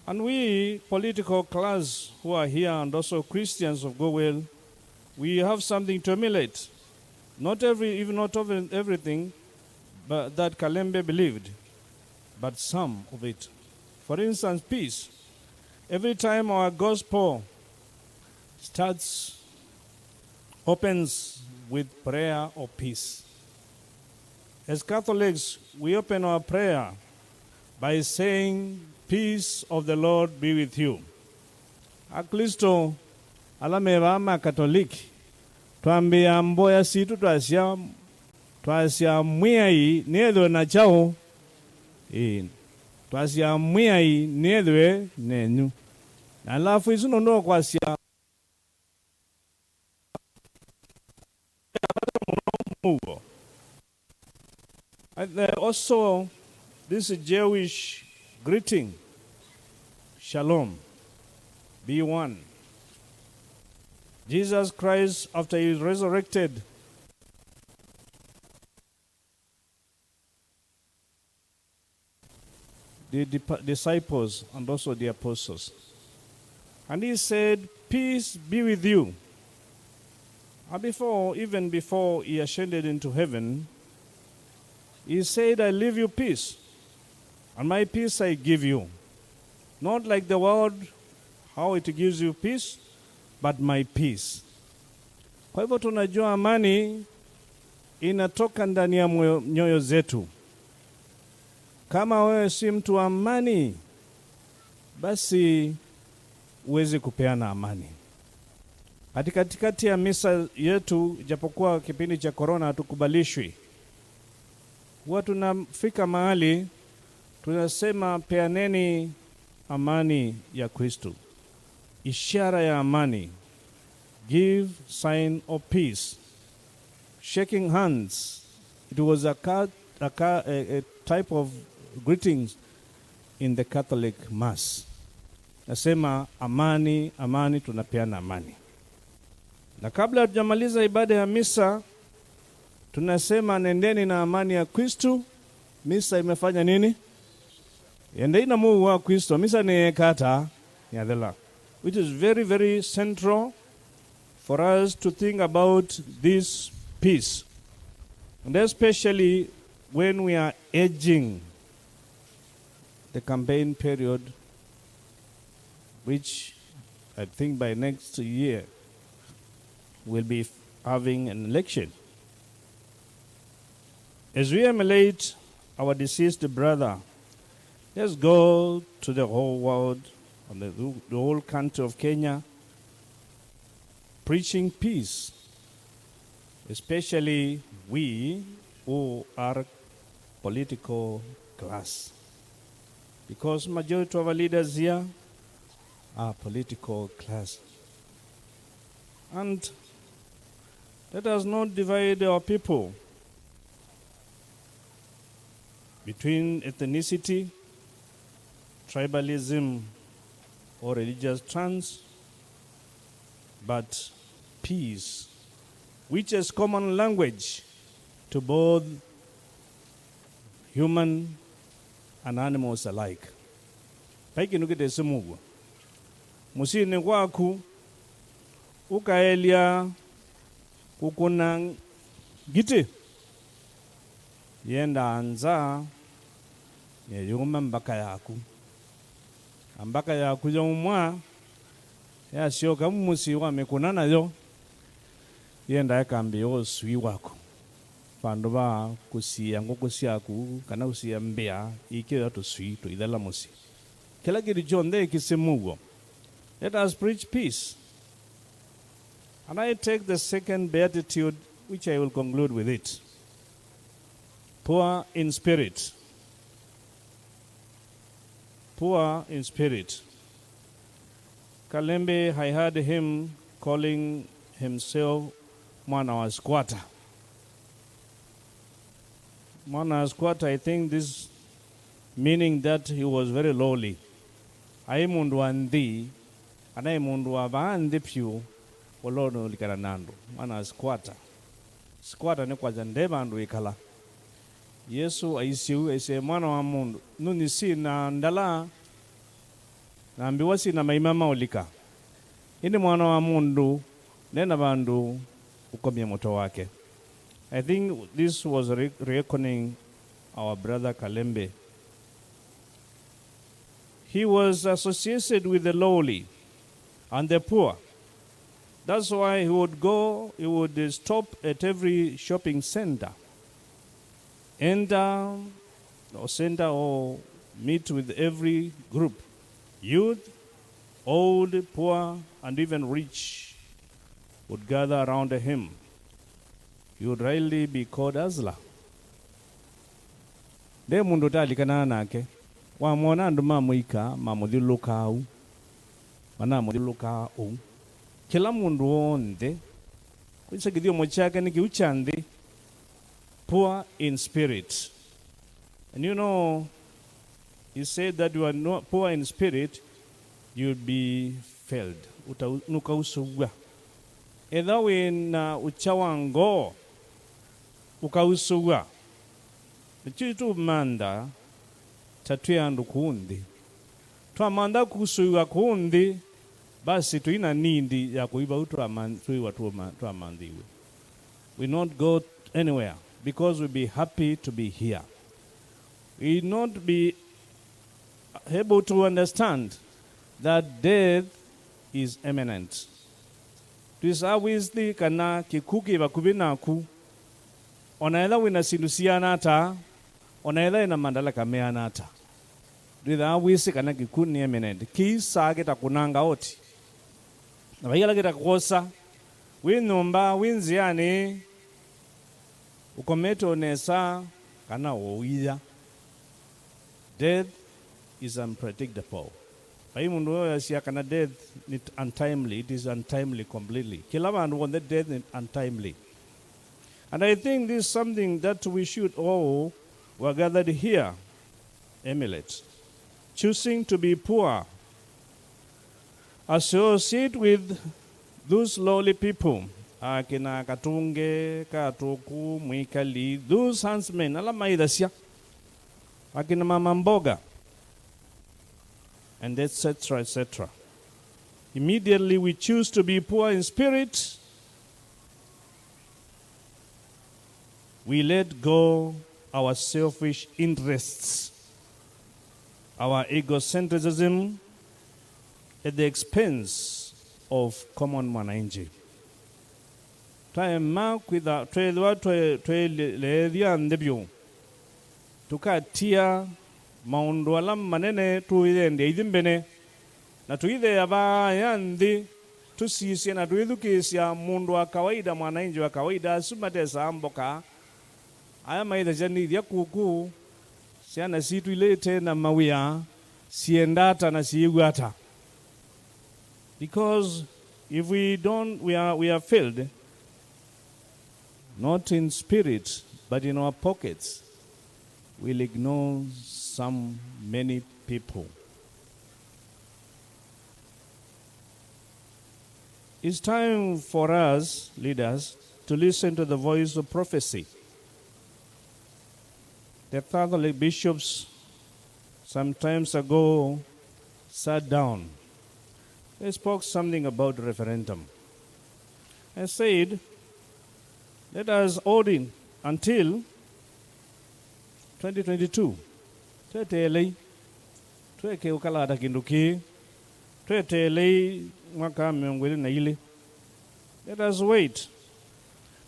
Speaker 14: And we, political class who are here and also Christians of goodwill, we have something to emulate. Not every, even not everything but that Kalembe believed, but some of it. For instance, peace. Every time our gospel starts, opens with prayer or peace. As Catholics, we open our prayer by saying, "Peace of the Lord be with you." Akristo alame ba Katoliki twambia mboya situ twasya twasya mwiyai nethwe na chao twasya mwiyai nethwe nenyu na alafu isu nondo kwasya mugo. And also this Jewish greeting, shalom, be one. Jesus Christ, after he was resurrected, the disciples and also the apostles. And he said, "Peace be with you." And even before he ascended into heaven, he said, "I leave you peace, and my peace I give you. Not like the world, how it gives you peace, but my peace." Kwa hivyo tunajua amani inatoka ndani ya nyoyo zetu. Kama wewe si mtu wa amani, basi huwezi kupeana amani. Katikati ya misa yetu, japokuwa kipindi cha corona hatukubalishwi, huwa tunafika mahali tunasema peaneni amani ya Kristo, ishara ya amani, give sign of peace. Shaking hands, it was a type of greetings in the Catholic Mass. Nasema amani, amani, tunapeana amani. Na kabla hatujamaliza ibada ya misa, tunasema nendeni na amani ya Kristo. Misa imefanya nini? Endeni na Mungu wa Kristo. Misa ni kata ya dhela, which is very, very central for us to think about this peace. And especially when we are edging the campaign period, which I think by next year we'll be having an election. As we emulate our deceased brother, let's go to the whole world and the whole country of Kenya, preaching peace, especially we who are political class. Because majority of our leaders here are political class. And let us not divide our people between ethnicity, tribalism, or religious trance, but peace, which is common language to both human and animals alike. Paikinukite simugwa. Musini kwaku ukaelia kukuna giti yenda anza yeyuma mbaka yaku ambaka yaku yomwa yasyoka mumusi wamekuna nayo yenda yakambi yoswi wako vandu va kusiya ngoko syaku kana kusiya mbea ikyo yatuswi tuithela musi kila kitu chonthe kisimugo. Let us preach peace. And I take the second beatitude, which I will conclude with it. Poor in spirit. Poor in spirit. Kalembe, I heard him calling himself Mwana wa Squatter. Mwana wa Squatter, I think this meaning that he was very lowly. Ai mundu wa nthi, anai mundu wa vaanthi pyu, olono likana nando. Mwana wa Squatter. Squatter ni kwaja ndeba andu ikala. Yesu aisiu aise mwana wa mundu. Nuni si na ndala, na ambiwa si na maimama olika. Ini mwana wa mundu, nena bandu ukomye moto wake. I think this was reckoning our brother Kalembe. He was associated with the lowly and the poor. That's why he would go, he would stop at every shopping center. Enter or center or meet with every group, youth, old, poor, and even rich, would gather around him. He would rightly be called Hustler. Nde mundu utalikana nake wamwona andu mamuika mamuthiuluka au manamuthiuluka ou kila mundu wonthe kwisa kithiomo chake ni kiu cha nthi, poor in spirit. And you know, he said that you are not poor in spirit, you'll be failed. Nukausugwa. Etha wina ucha wa ngoo ukausugwa. Nicho tumanda tatwi andu kundi. Twamanda kusuiwa kundi basi tuina nindi ya kuiba tuiwa twamandiwe. We not go anywhere because we be happy to be here. We not be able to understand that death is imminent. Twisawisti kana kikuki vakuvi naku onaetha wina sindu sianata onaetha ina mandala kameanata twithaa wisi kana kiku ni imminent kiisa kitakunanga oti na vaigala kitakukosa wi nyumba wi nziani ukomete onesa kana woiya. Death is unpredictable. Vai mundu oyo asia kana death ni untimely. It is untimely completely. Kila vandu want the death ni untimely. And I think this is something that we should all were gathered here emulate. Choosing to be poor. Associate with those lowly people. Akina Katunge, Katuku, Mwikali, those handsmen, ala maidhasia. Akina mama mboga, and etc., etc. Immediately we choose to be poor in spirit. We let go our selfish interests, our egocentrism at the expense of common mwananchi. Twaema kwitha twethwa twelethia nthĩ tukatia maundu ala manene tuithendea ithi mbene na tuithea vaya nthi tusisie na tuithukisya mundu wa kawaida mwananchi wa kawaida asu matesaa mboka aya maitha nithia kuku ciana citu ilite na mawia ciendata na ciiguata. Because if we don't, we are failed, not in spirit but in our pockets. We'll ignore some many people. It's time for us, leaders, to listen to the voice of prophecy. The Catholic bishops some times ago sat down. They spoke something about referendum. And said, let us hold in until 2022. Twetele tweke ukalata kinduki twetele mwaka 2024. Let us wait.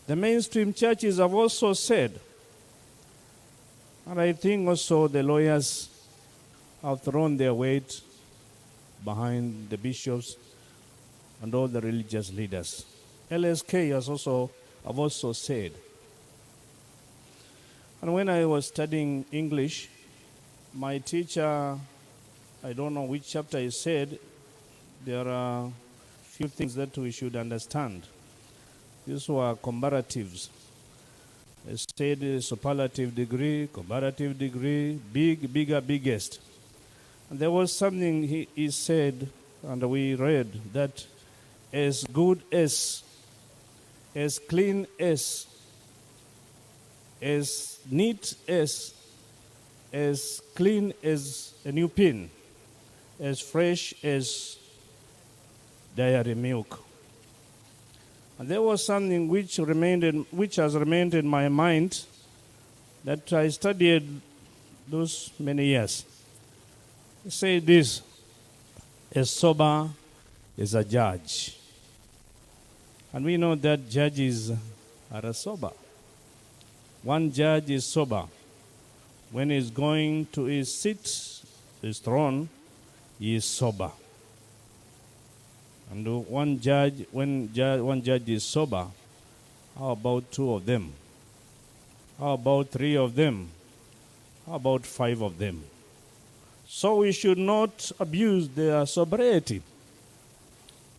Speaker 14: The mainstream churches have also said, and I think also the lawyers have thrown their weight behind the bishops and all the religious leaders. LSK has also have also said. And when I was studying English, my teacher, I don't know which chapter he said, there are few things that we should understand. These were comparatives. They said superlative degree, comparative degree, big, bigger, biggest. And there was something he said, and we read, that as good as clean as neat as clean as a new pin, as fresh as dairy milk. And there was something which has remained in my mind that I studied those many years. He said this: a sober is a judge. And we know that judges are sober. One judge is sober when he's going to his seat his throne, he is sober. And one judge, when one judge is sober, how about two of them? How about three of them? How about five of them? So we should not abuse their sobriety.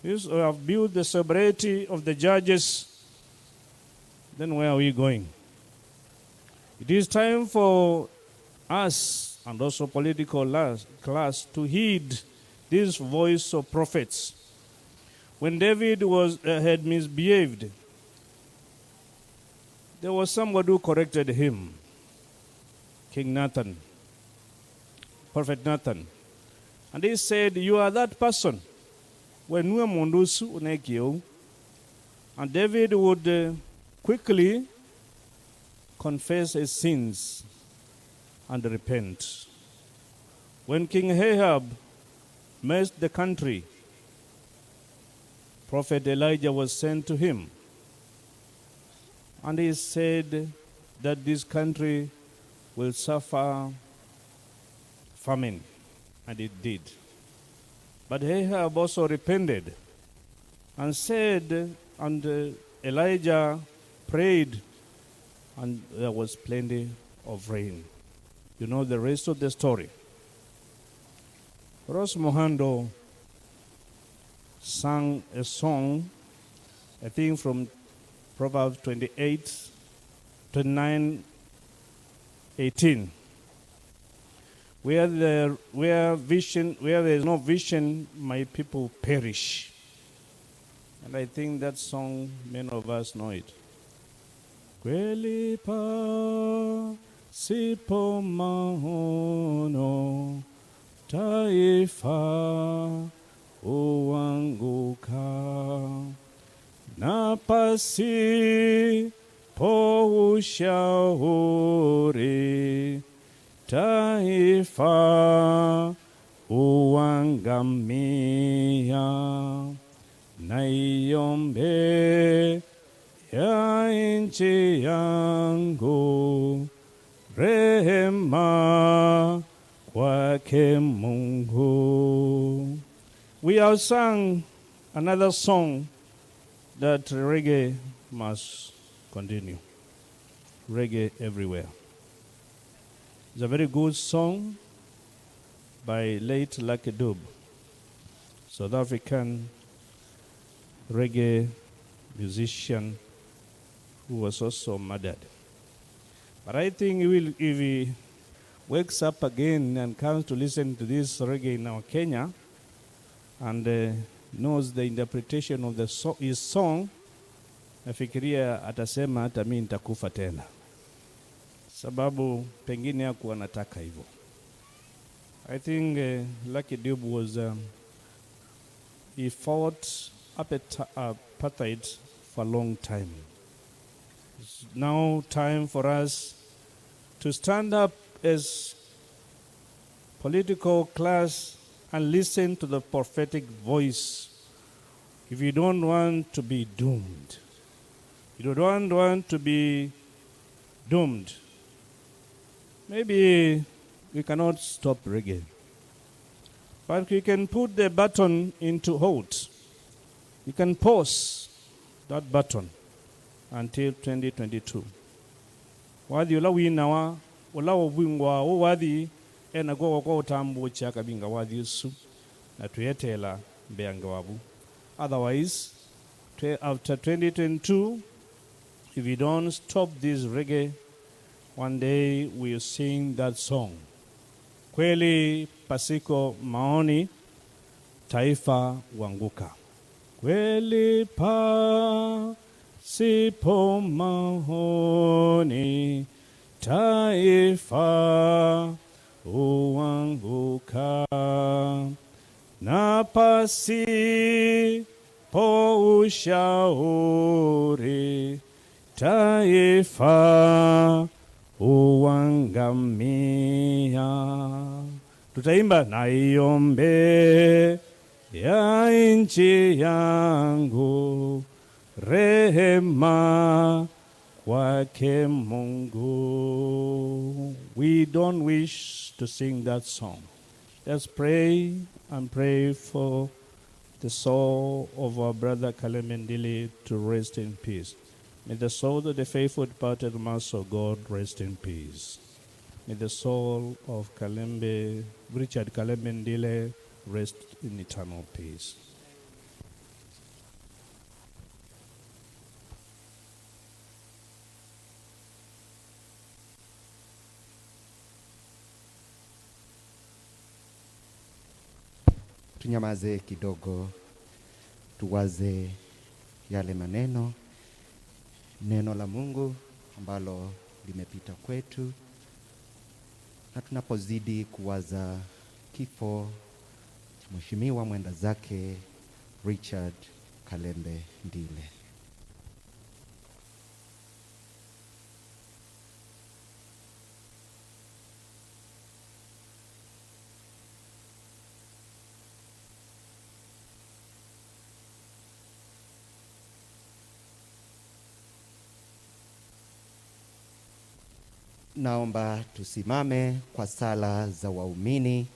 Speaker 14: If we abuse the sobriety of the judges, then where are we going? It is time for us and also political class to heed this voice of prophets. When David had misbehaved, there was somebody who corrected him, King Nathan, Prophet Nathan. And he said, you are that person. And David would quickly confess his sins and repent. When King Ahab messed the country, Prophet Elijah was sent to him. And he said that this country will suffer famine. And it did. But Ahab also repented and said, and Elijah prayed, and there was plenty of rain. You know the rest of the story. Rose Muhando sang a song, I think from Proverbs 28, 29, 18. Where there is no vision, my people perish. And I think that song, many of us know it. Kweli pasipo maono, taifa huanguka, na pasipo ushauri, taifa huangamia. Naiombe ya nchi yangu rehema kwake Mungu. We have sung another song that reggae must continue. Reggae everywhere. It's a very good song by late Lucky Dube, South African reggae musician who was also murdered. But I think he will, if he wakes up again and comes to listen to this reggae in our Kenya and knows the interpretation of the his song, nafikiria atasema hata mimi nitakufa tena, sababu pengine hakuwa anataka hivyo. I think Lucky Dube was he fought apartheid for a long time. It's now time for us to stand up as political class and listen to the prophetic voice. If you don't want to be doomed, you don't want to be doomed. Maybe we cannot stop reggae, but we can put the button into hold. You can pause that button until 2022. Wathi ula winawa ula wingwa wathi ena kwa kwa utambo chaka binga wathi usu na tuyetela mbeanga wabu. Otherwise, after 2022, if we don't stop this reggae, one day we'll sing that song. Kweli pasiko maoni, taifa wanguka. Kweli pasipo maoni, taifa huanguka. Na pasipo ushauri, taifa huangamia. Tutaimba naiombe ya nchi yangu rehema kwake Mungu. We don't wish to sing that song. Let's pray and pray for the soul of our brother Kalembe Ndile to rest in peace. May the soul of the faithful departed Master of God rest in peace. May the soul of Kalembe, Richard Kalembe Ndile rest in eternal peace.
Speaker 8: Tunyamaze kidogo, tuwaze yale maneno, neno la Mungu ambalo limepita kwetu, na tunapozidi kuwaza kifo cha Mheshimiwa mwenda zake Richard Kalembe Ndile. Naomba tusimame kwa sala za waumini.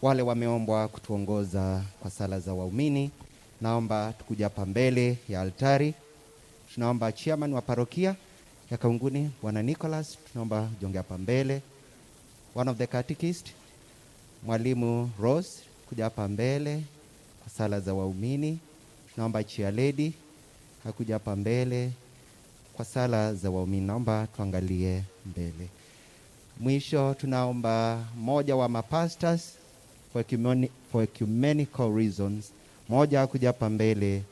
Speaker 8: Wale wameombwa kutuongoza kwa sala za waumini, naomba tukuja hapa mbele ya altari. Tunaomba chairman wa parokia ya Kaunguni Bwana Nicholas, tunaomba jonge hapa mbele. One of the catechist, Mwalimu Rose, kuja hapa mbele kwa sala za waumini. Tunaomba chair lady hakuja hapa mbele kwa sala za waumini. Naomba tuangalie mbele. Mwisho tunaomba mmoja wa mapastors for ecumenical reasons, mmoja kuja hapa mbele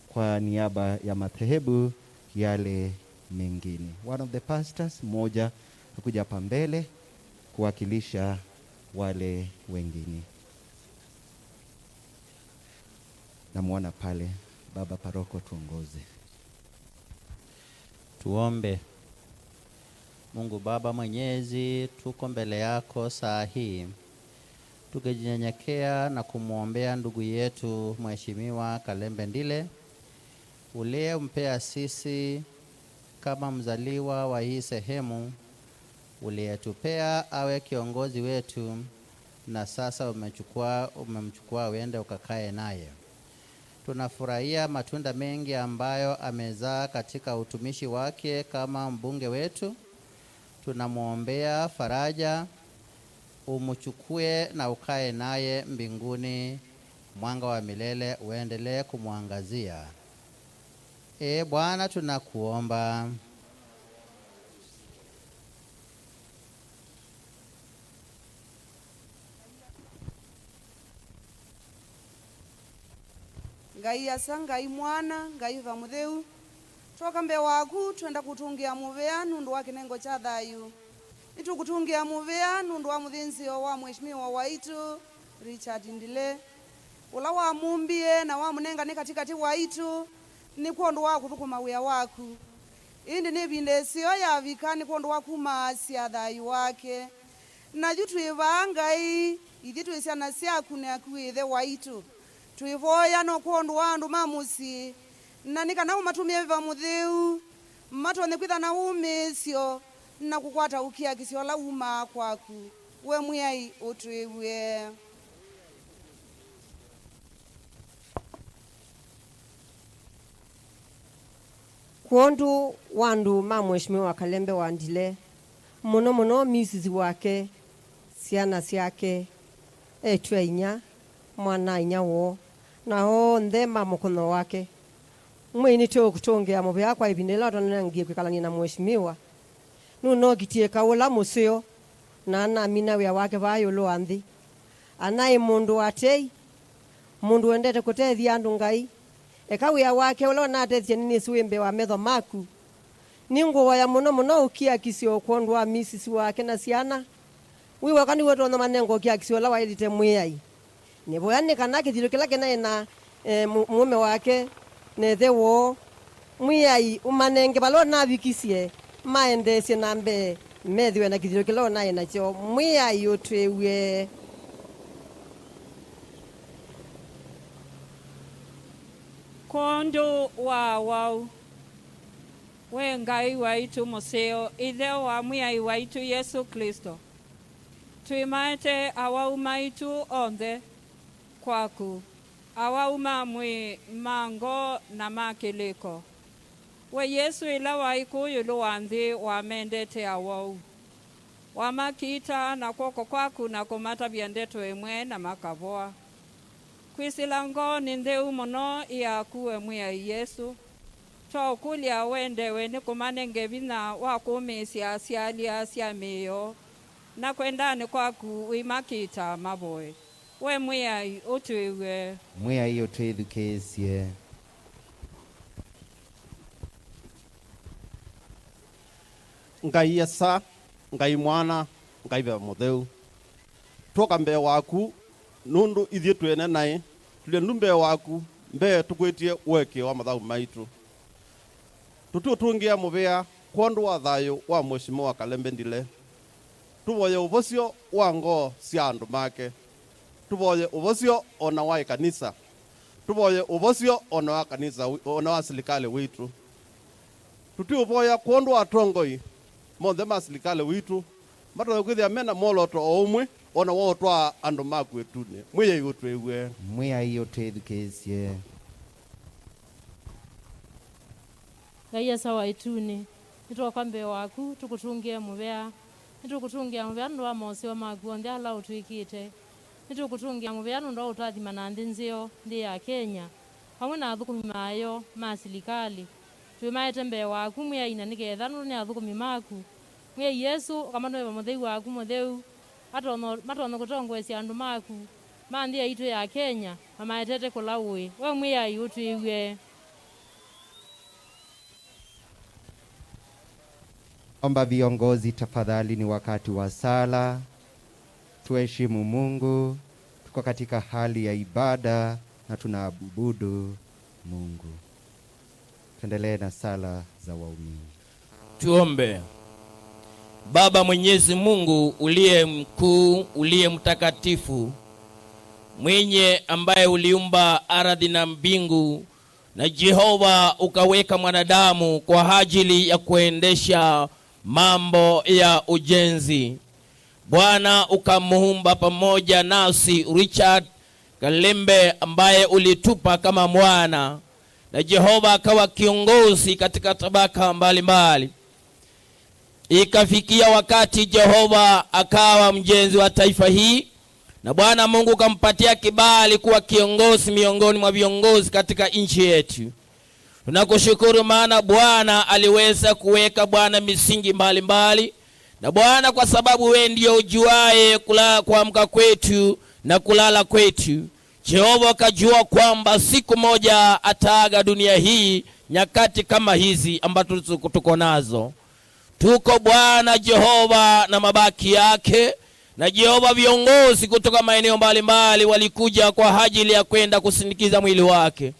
Speaker 8: kwa niaba ya madhehebu yale mengine. One of the pastors, mmoja kuja hapa mbele kuwakilisha wale wengine. Namwona pale baba paroko, tuongoze.
Speaker 9: Tuombe. Mungu Baba Mwenyezi, tuko mbele yako saa hii tukijinyenyekea na kumwombea ndugu yetu Mheshimiwa Kalembe Ndile uliyempea sisi kama mzaliwa wa hii sehemu, uliyetupea awe kiongozi wetu, na sasa umemchukua uende ukakae naye. Tunafurahia matunda mengi ambayo amezaa katika utumishi wake kama mbunge wetu. Tunamwombea faraja, umchukue na ukae naye mbinguni, mwanga wa milele uendelee kumwangazia. E Bwana, tunakuomba.
Speaker 15: Ngai asa Ngai mwana Ngai va mutheu twoka mbe waku twenda kutungia muvea nundu wa kinengo cha thayu nitukutungia muvea nundu wa muthinzio wa mheshimiwa waitu Richard Ndile ula wamumbie na wamunenga ni katikati waitu ni kwondu wa kuthukuma wia waku indi ni vinde sio yavika ni kwondu wa kumaasya thayu wake naju twivaa Ngai ithi twi syana syaku na kwithe waitu twivoya no kwondu wa andu ma musyi na ni kana umatumie va mutheu matonye kwitha na umisyo na kukwata ukiakisyo la uma kwaku we Mwiyai utwiwe.
Speaker 16: Kwondu wandu ma Mheshimiwa Kalembe wa Ndile muno muno misizi wake syana syake etu inya mwana inya wo na onthe ma mukono wake mwini to kutongea muvea kwa ibinela tonangie kwikalania na mheshimiwa nuno kitie kaula museo na na mina wia wake vayo lo anthi anaye mundu atei mundu wendete kutethia andu Ngai eka wia wake ula onatethie nini siwimbe wa metho maku ninguvoya muno muno ukiakisio kwondu wa misisi wake na syana wiwaka niwe tonya manengo ukiakisio la wailite Mwiyai nivoya ni kana kithiro kila kinae na mume wake nethe wo Mwiyai umanenge valo navikisie maendeesye na mbee methiwe na kithiro kila onae nakyo Mwiyai utwiwe.
Speaker 11: Kondu wa wau we Ngai waitu museo ithe wa Mwiyai waitu Yesu Kristo Twimaete awau maitu onthe kwaku awau mamwi mango na makiliko we Yesu ila waiku yulu wa nthi wamendete awau wamakita na kwoko kwaku na kumatavya ndeto imwe na makavoa kwisila ngoo ni ntheu muno iyakuwe Mwĩai Yesu twaukulya wendewe ni kumanenge vinya wa kumisya syalya sya miio na kwendani kwaku wimakita mavoe we Mwĩai utwiwe.
Speaker 8: Mwĩai utwithukiisye.
Speaker 17: Ngai Asa, Ngai Mwana, Ngai Veva Mutheu, twoka mbee waku nundu ithie twene nai tulie ndu mbee waku mbee tukwitie uekeo wa mathau maitu tutiutungia muvea kwondu wa thayu wa Mheshimiwa Kalembe Ndile. Tuvoye uvosio wa ngoo sya andu make, tuvoye uvosio ona wa ikanisa, tuvoye uvosio ona wa kanisa ona wa silikali witu. Tutiuvoya kwondu wa tongoi monthe ma silikali witu matoe kwithia mena mwoloto o umwe ona wo twa andu makwetune. Mwĩai utwiwe.
Speaker 8: Mwĩai utwithukiisye.
Speaker 18: Ngai Asa wa ituni nitwoka mbee waku tukutungie muvea, nitukutungia muvea nundu wa moseo maku onthe ala utwikite, nitukutungia muvea nundu wa utwathima na nthi nzeo nthi ya Kenya pamwe na athukumi mayo ma silikali. Twimaete mbee waku Mwĩai na niketha nundu ni athukumi maku Mwĩai Yesu ukamanweva mutheu waku mutheu matonya kutongoesya andu maku ma nthi yaitu ya Kenya mamaetete kula ui we Mwĩai utwiwe.
Speaker 8: Omba viongozi tafadhali, ni wakati wa sala. Tuheshimu Mungu, tuko katika hali ya ibada na tunaabudu Mungu. Tuendelee na sala za waumini.
Speaker 19: Tuombe. Baba Mwenyezi Mungu uliye mkuu, uliye mtakatifu, mwenye ambaye uliumba ardhi na mbingu, na Jehova ukaweka mwanadamu kwa ajili ya kuendesha mambo ya ujenzi. Bwana ukamuumba pamoja nasi Richard Kalembe ambaye ulitupa kama mwana, na Jehova akawa kiongozi katika tabaka mbalimbali. Ikafikia wakati Jehova akawa mjenzi wa taifa hii, na Bwana Mungu kampatia kibali kuwa kiongozi miongoni mwa viongozi katika nchi yetu. Tunakushukuru maana Bwana aliweza kuweka Bwana misingi mbalimbali, na Bwana kwa sababu wewe ndiyo ujuaye kuamka kwetu na kulala kwetu, Jehova akajua kwamba siku moja ataaga dunia hii nyakati kama hizi ambazo tuko nazo. Tuko Bwana Jehova na mabaki yake, na Jehova viongozi kutoka maeneo mbalimbali walikuja kwa ajili ya kwenda kusindikiza mwili wake.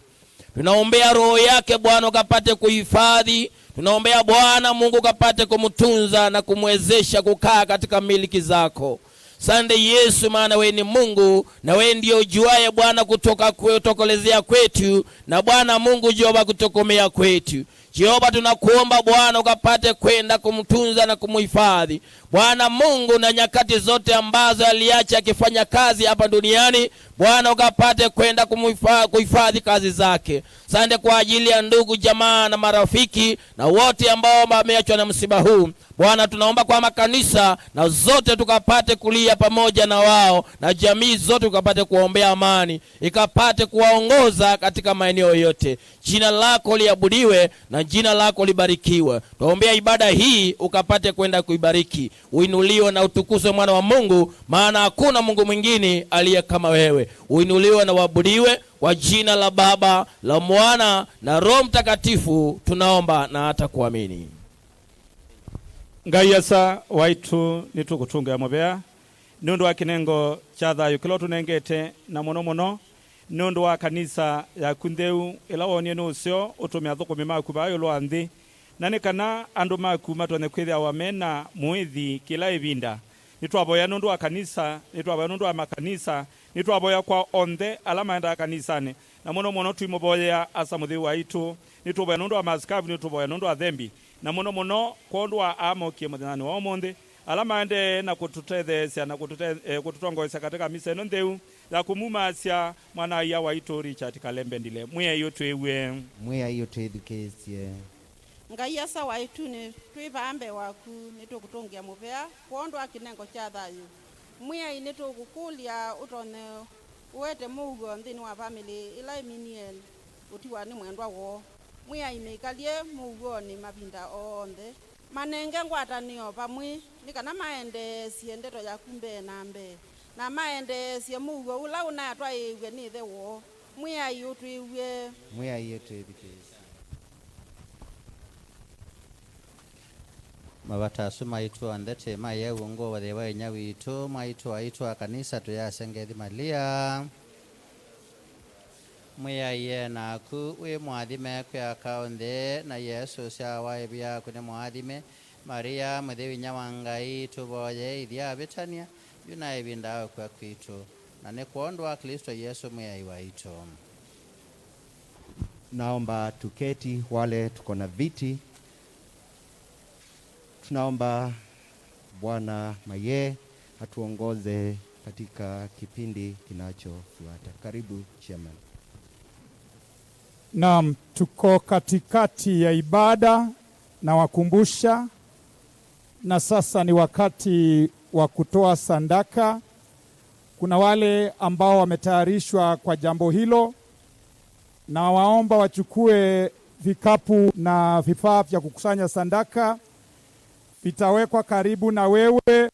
Speaker 19: Tunaombea roho yake Bwana ukapate kuhifadhi. Tunaombea Bwana Mungu ukapate kumtunza na kumwezesha kukaa katika miliki zako. Sande Yesu, maana wewe ni Mungu na wewe ndiyo ujuaye Bwana kutoka kutokolezea kwetu, na Bwana Mungu Jehova kutokomea kwetu. Jehova tunakuomba Bwana ukapate kwenda kumtunza na kumhifadhi Bwana Mungu, na nyakati zote ambazo aliacha akifanya kazi hapa duniani, Bwana ukapate kwenda kuhifadhi kazi zake. Sande kwa ajili ya ndugu jamaa na marafiki na wote ambao wameachwa na msiba huu. Bwana tunaomba kwa makanisa na zote tukapate kulia pamoja na wao, na jamii zote tukapate kuombea amani, ikapate kuwaongoza katika maeneo yote. Jina lako liabudiwe na jina lako libarikiwe. Tuombea ibada hii ukapate kwenda kuibariki. Uinuliwe na utukuzwe mwana wa Mungu, maana hakuna Mungu mwingine aliye kama wewe. Uinuliwe na uabudiwe kwa jina la Baba, la Mwana na Roho Mtakatifu tunaomba na hata kuamini.
Speaker 14: Ngai Asa waitu nitukutunga mubea nundu wa kinengo cha thayu kila tunengete na muno muno nundu wa kanisa ya kuntheu ila wonie nusio utumia thukumi maku bayo lwa nthi na ni kana andu maku matonye kwithiawa mena mwithi kila ivinda. Nitwaboya nundu wa kanisa, nitwaboya nundu wa makanisa, nitwaboya kwa onthe ala maendaa kanisani na muno muno twimuboyea asa mutheu waitu. Nituboya nundu wa maskavu, nituboya nundu wa thembi na muno muno kwondu wa amokie muthenani wa umuthi
Speaker 7: Alama ende na kututethesya na kututongoesya katika misa ino ntheu ya kumumasya mwana waitu Richard Kalembe Ndile. Mwiai utwiwe.
Speaker 8: Mwiai utwithukiisye.
Speaker 20: Ngai asa waitu ni twivambe waku nitukutungia muvea kwondu wa kinengo kya thayu. Mwiai nitukukulya utone uwete muugo nthini wa family ila iminie utiwa ni mwendwa woo. Mwiai mikalie muugoni mavinda onthe manenge ngwatanio pamwe ni kana maendeesye ndeto yaku mbee na mbee na maendeesye muugo ula unatwaiwe ni ithe woo. Mwiai utwiwe.
Speaker 8: Mwiai utwithukiisye.
Speaker 9: Mavatasu maitu onthe maye ungo wathewa inya witu maitu aitu a kanisa tuyasengethi Malia. Mwiai naku wi mwathime kwi aka onthe na Yesu syawa ivu yaku ni mwathime. Maria mutheu inya wa Ngai tuvoye ithia avitania yu na ivinda ukwa kwitu na ni kwondu wa Kristo Yesu mwiai waitu.
Speaker 8: Naomba tuketi, wale tuko na viti. Tunaomba Bwana Maye atuongoze katika kipindi kinachofuata. Karibu chairman.
Speaker 7: Naam, tuko katikati ya ibada na wakumbusha, na sasa ni wakati wa kutoa sadaka. Kuna wale ambao wametayarishwa kwa jambo hilo, na waomba wachukue vikapu na vifaa vya kukusanya sadaka. Vitawekwa karibu na wewe.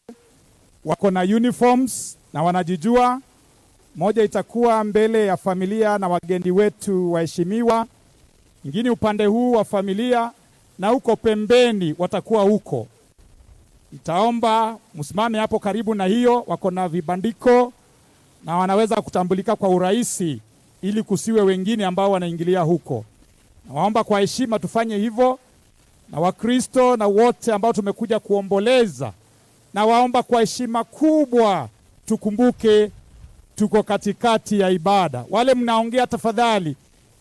Speaker 7: Wako na uniforms na wanajijua. Moja itakuwa mbele ya familia na wageni wetu waheshimiwa, ingine upande huu wa familia, na huko pembeni watakuwa huko. Itaomba msimame hapo karibu na hiyo, wako na vibandiko na wanaweza kutambulika kwa urahisi ili kusiwe wengine ambao wanaingilia huko. Nawaomba kwa heshima tufanye hivyo, na Wakristo na wote ambao tumekuja kuomboleza, na waomba kwa heshima kubwa tukumbuke tuko katikati ya ibada. Wale mnaongea tafadhali,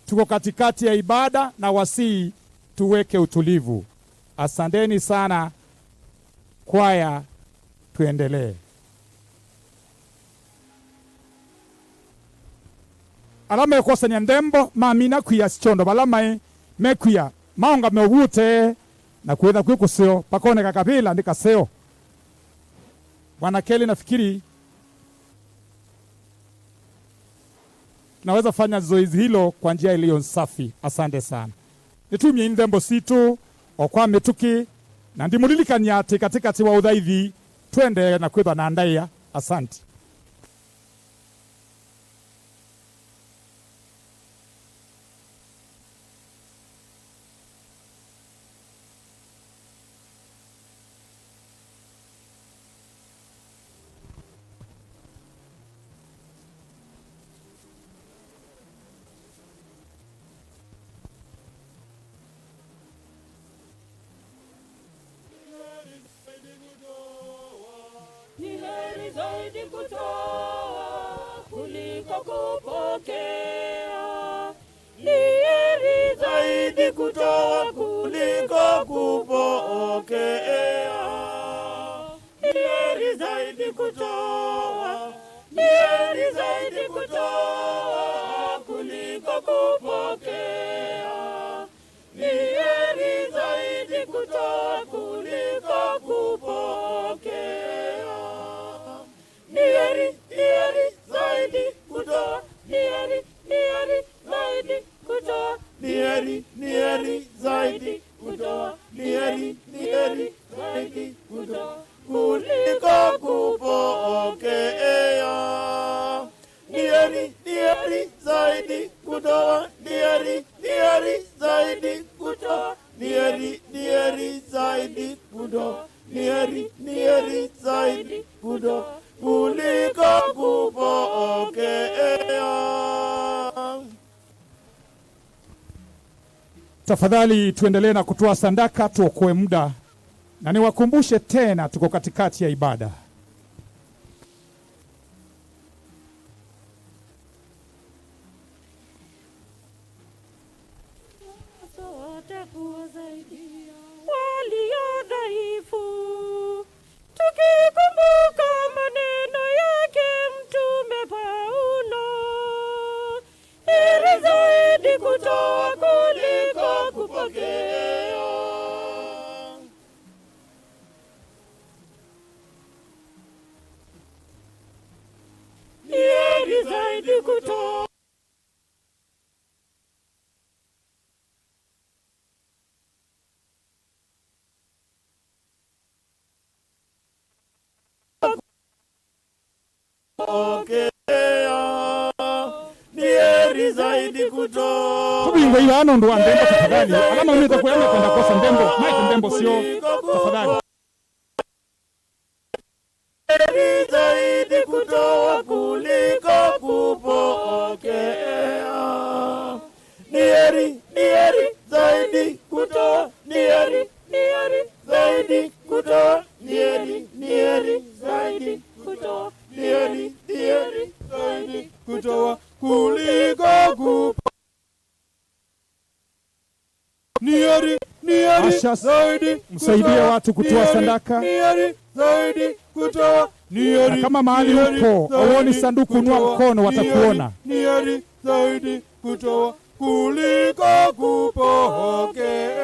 Speaker 7: tuko katikati ya ibada na wasii tuweke utulivu. Asanteni sana kwaya, tuendelee. Alama ekosania ndembo mamina kwiya sichondo balamae mekwiya maonga meubute na kuweza kwikuseo pakoneka kabila ndikaseo. Bwana Kelly, nafikiri tunaweza fanya zoezi hilo kwa njia iliyo safi. Asante sana. Nitumie indembo situ okwa mituki na ndimulilikania ati katikati wa udhaithi twende na kwitha na ndaia. Asante.
Speaker 11: Ni heri zaidi kutoa kuliko kupokea. Ni heri zaidi kutoa kuliko kupokea. Ni heri zaidi kutoa, ni heri zaidi kutoa kuliko kupokea. Ni heri zaidi kutoa kuliko kupokea. Ni heri, ni heri zaidi kutoa, ni heri, ni heri zaidi kutoa, ni heri, ni heri zaidi kutoa, ni heri, ni heri zaidi kutoa kuliko kupokea. Ni heri, ni heri zaidi kutoa, ni heri, ni heri zaidi kutoa, ni heri, ni heri zaidi kutoa, ni heri, ni heri zaidi kutoa kuliko kupokea.
Speaker 7: Tafadhali tuendelee na kutoa sadaka, tuokoe muda. Na niwakumbushe tena tuko katikati ya ibada.
Speaker 11: Sote kuwasaidia walio dhaifu.
Speaker 10: kupokea. Ni heri zaidi kutoa kupokea. Ni heri zaidi kutoa
Speaker 7: Tubingo iwa ano ndu wa ndembo tafadhali. Alama umita kuyama kwenda kosa ndembo. Mike ndembo sio tafadhali.
Speaker 10: Heri zaidi kutoa kuliko kupokea. Ni heri zaidi kutoa, ni heri zaidi kutoa, ni heri zaidi kutoa, ni heri zaidi kutoa kuliko kupokea. Ni heri
Speaker 7: Ashas,
Speaker 10: zaidi
Speaker 7: msaidie
Speaker 10: kutoa,
Speaker 7: watu kutoa
Speaker 10: ni heri,
Speaker 7: sadaka.
Speaker 10: Ni heri zaidi kutoa, ni heri,
Speaker 7: Na kama mahali
Speaker 10: ni heri
Speaker 7: uko
Speaker 10: zaidi
Speaker 7: auoni sanduku, inua
Speaker 10: kutoa,
Speaker 7: mkono,
Speaker 10: ni heri,
Speaker 7: watakuona.
Speaker 10: Ni heri zaidi kutoa kuliko kupokea.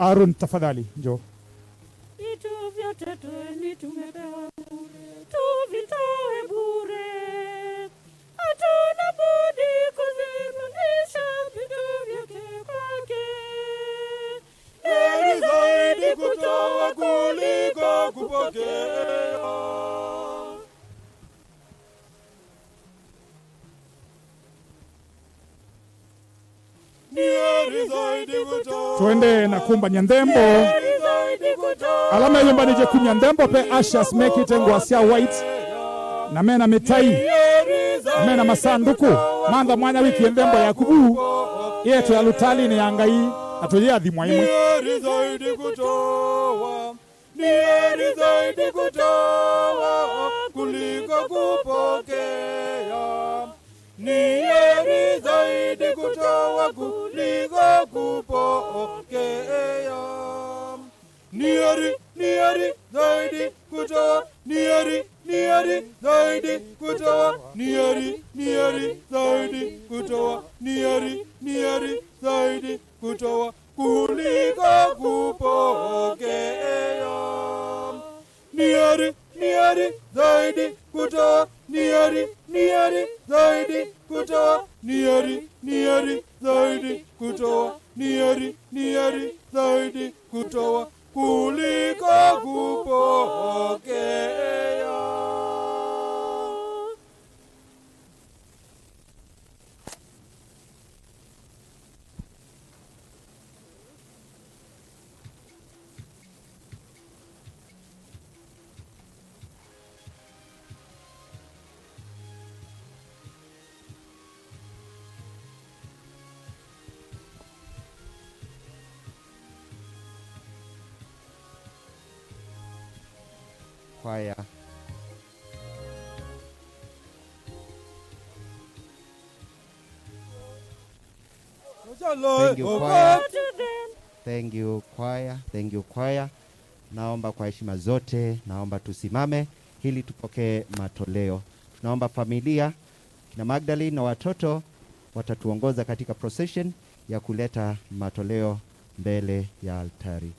Speaker 7: Aaron tafadhali njoo.
Speaker 18: Vitu vyote ni tumepewa bure, tuvitoe bure. Hatuna budi kuzirudisha vitu vyote kwake.
Speaker 10: Heri zaidi kutoa kuliko kupokea. Ni heri zaidi kutoa.
Speaker 7: Tuende na kumba nyandembo.
Speaker 10: Heri zaidi kutoa.
Speaker 7: Alama hiyo mbanije kunya ndembo pe ashas make it ngwasia white. Na mena mitai. Na mena masanduku. Manda mwanya wiki ndembo ya kubu. Yetu ya lutali ni yangai. Atoye adhimwa
Speaker 10: Ni
Speaker 7: imwe.
Speaker 10: heri zaidi kutoa. Ni heri zaidi kutoa kuliko kupokea. Ni heri zaidi kutoa kuliko kupokea. Ni heri zaidi kutoa. Ni heri zaidi kutoa. Ni heri zaidi kutoa. Ni heri zaidi kutoa kuliko kupokea. Ni heri zaidi kutoa. Ni heri zaidi kutoa. Ni heri zaidi kutoa. Ni heri zaidi kutoa kuliko kupokea.
Speaker 8: Kwaya. Thank you, choir. Thank you, choir. Thank you, choir. Naomba kwa heshima zote, naomba tusimame ili tupokee matoleo. Tunaomba familia kina Magdalene na watoto watatuongoza katika procession ya kuleta matoleo mbele ya altari.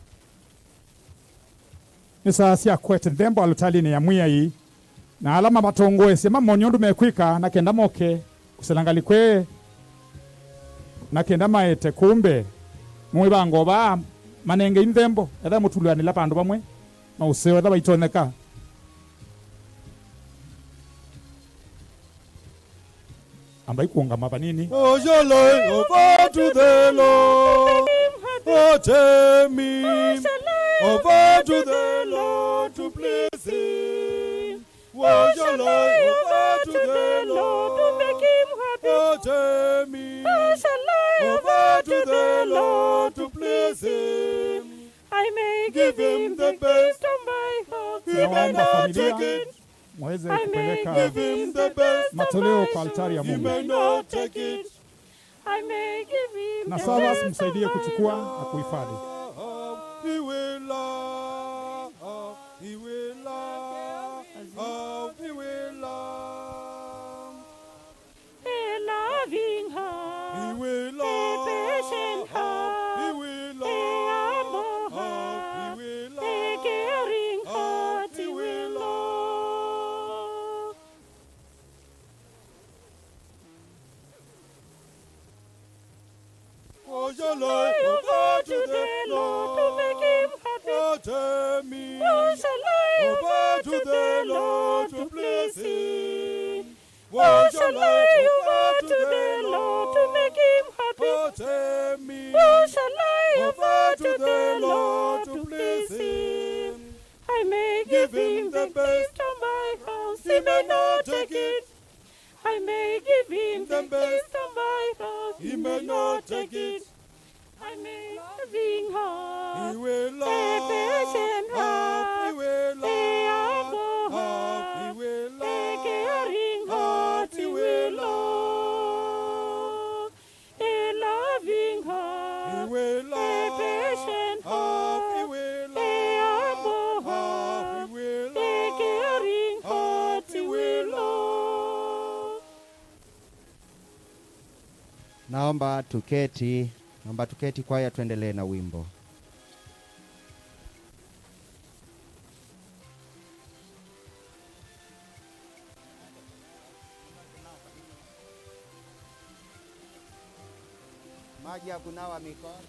Speaker 7: Ni sia kwete ndembo alutali ni ya mwia na alama matongoe sema monyondo mekwika na kenda moke kuselangali kwe na kenda maete kumbe mwibango ba manenge indembo etha mutulwanila pandu pamwe na useo etha baitoneka. Amba ikuongama panini.
Speaker 10: Oh, shall I offer to the Lord? Oh, tell me, offer to the Lord to please him. What shall I offer to the Lord
Speaker 18: to make him happy?
Speaker 10: Oh, tell me,
Speaker 18: shall I
Speaker 10: offer to the Lord to please him?
Speaker 18: I may
Speaker 10: give him the best
Speaker 18: of my heart.
Speaker 10: He may
Speaker 7: Naomba
Speaker 10: not
Speaker 7: familia
Speaker 10: take it.
Speaker 7: mweze
Speaker 18: I may
Speaker 7: kupeleka
Speaker 10: Give him the best.
Speaker 7: matoleo kwa altari ya
Speaker 10: He
Speaker 7: Mungu.
Speaker 10: may not take it.
Speaker 11: I may give him
Speaker 7: Na
Speaker 11: the
Speaker 7: Savas
Speaker 11: best
Speaker 7: msaidie
Speaker 11: of my
Speaker 7: kuchukua na kuhifadhi.
Speaker 10: He will love, he will love, he will love.
Speaker 11: A loving heart,
Speaker 10: He will
Speaker 11: a patient heart,
Speaker 10: he will
Speaker 11: a humble heart,
Speaker 10: he will
Speaker 11: a caring heart, he will love.
Speaker 10: Was your life
Speaker 11: Over to the Lord to make him happy.
Speaker 10: What
Speaker 11: What shall I
Speaker 10: Over
Speaker 11: offer to the Lord to please him?
Speaker 10: What
Speaker 11: What shall I offer to the Lord to make him happy? What shall I offer to the Lord to please him? I may give him the gift of my house, he may not take it. I may give him the gift of my house,
Speaker 10: He may not take it.
Speaker 11: I may loving heart,
Speaker 10: He will
Speaker 11: a patient heart,
Speaker 10: he will
Speaker 11: a humble heart,
Speaker 10: he will
Speaker 11: a caring heart, he will love, a loving heart,
Speaker 10: he will
Speaker 11: a patient heart,
Speaker 10: he will
Speaker 11: a humble heart,
Speaker 10: he will
Speaker 11: a caring heart, he will love.
Speaker 8: Naomba tuketi, naomba tuketi kwaya, tuendelee na wimbo. Maji ya kunawa mikono.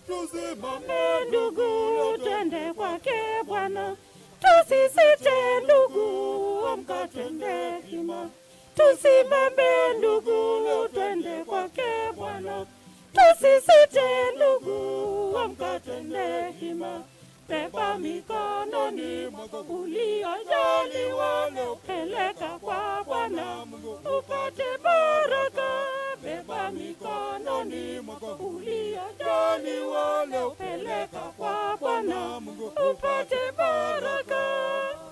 Speaker 11: Tusimame ndugu, twende kwake Bwana, tusisite ndugu, amka twende hima. Tusimame ndugu, twende kwake Bwana, tusisite ndugu, amka twende hima. Beba mikononi mwako uliojaliwa, peleka kwa Bwana upate baraka. Beba mikononi mwako uliojaliwa, peleka kwa Bwana upate baraka.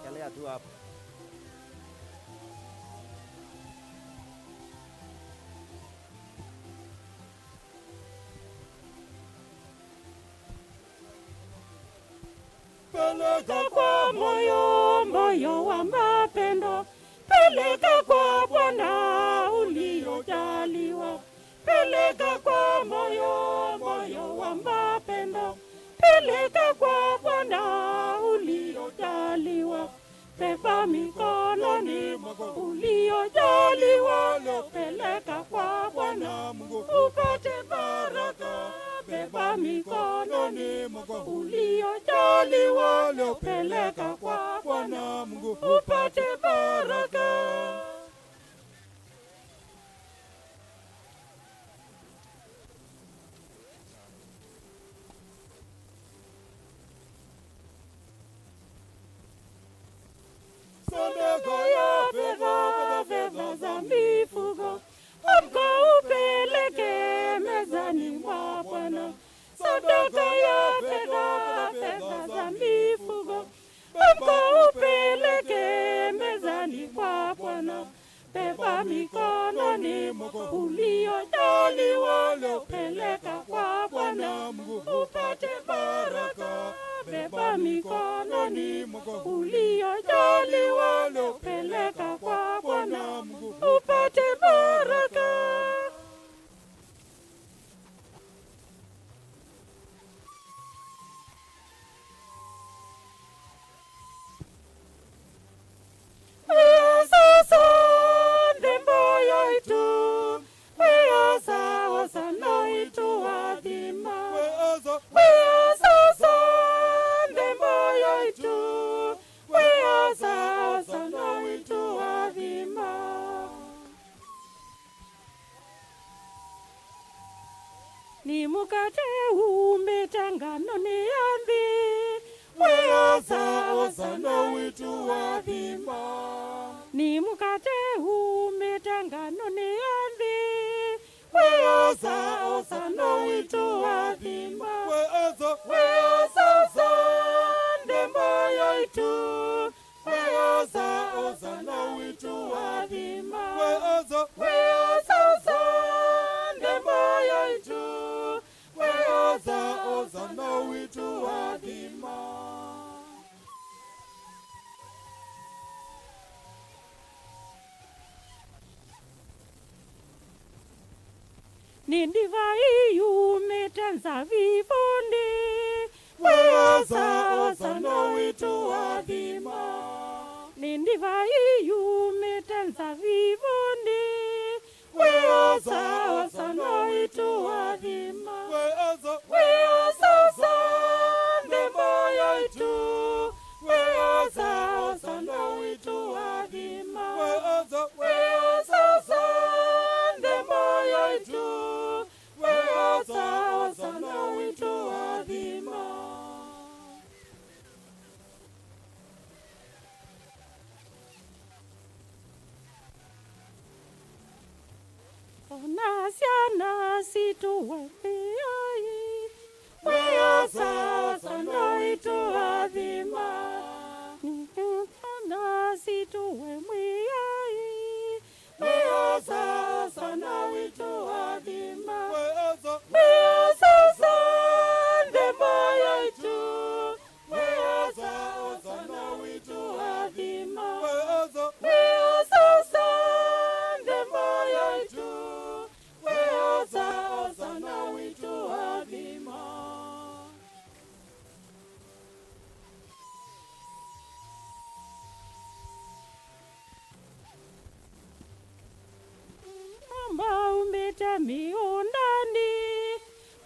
Speaker 8: Kelea tu hapo.
Speaker 11: Peleka kwa moyo, moyo wa mapendo, peleka kwa Bwana uliojaliwa. Peleka kwa moyo, moyo wa mapendo, peleka kwa Bwana uliojaliwa. Beba mikononi mwako uliojaliwa, peleka kwa Bwana upate baraka. Beba mikononi mwako uliojaliwa, peleka kwa Bwana upate baraka. Sadaka ya fedha, fedha za mifugo, amka upeleke mezani mwa Bwana. Sadaka ya fedha, fedha za mifugo, amka upeleke mezani kwa Bwana. Beba mikononi mwako uliojaliwa, peleka kwa Bwana upate baraka. Beba mikononi mwako uliojaliwa, peleka kwa Bwana upate baraka. Ni mukate umetangano ni andhi
Speaker 10: Weoza osana witu wadhima.
Speaker 11: Ni mukate umetangano ni andhi
Speaker 10: Weoza
Speaker 11: osana witu wadhima.
Speaker 10: Weoza
Speaker 11: Weoza osande moyo itu.
Speaker 10: athima.
Speaker 11: Ni ndivai yumite nzavivuni
Speaker 10: Weosa osana witu athima.
Speaker 11: Ni ndivai yumite nzavivuni
Speaker 10: Weosa
Speaker 11: osana witu athima.
Speaker 10: Weosa
Speaker 11: Weosa osana moyo itu. Weosa osana witu athima.
Speaker 10: Weosa
Speaker 11: Weosa osana moyo itu. Weosa osana witu athima. Ona ciana citũ we Weosa osana witu athima. Ciana citũ we mwiai Weosa osana witu athima.
Speaker 10: Weosa
Speaker 11: Weosa osana moyo itu. Weosa osana witu athima.
Speaker 10: Weosa
Speaker 11: Weosa osana moyo itu. Weosa osana witu athima. Mama umete miundani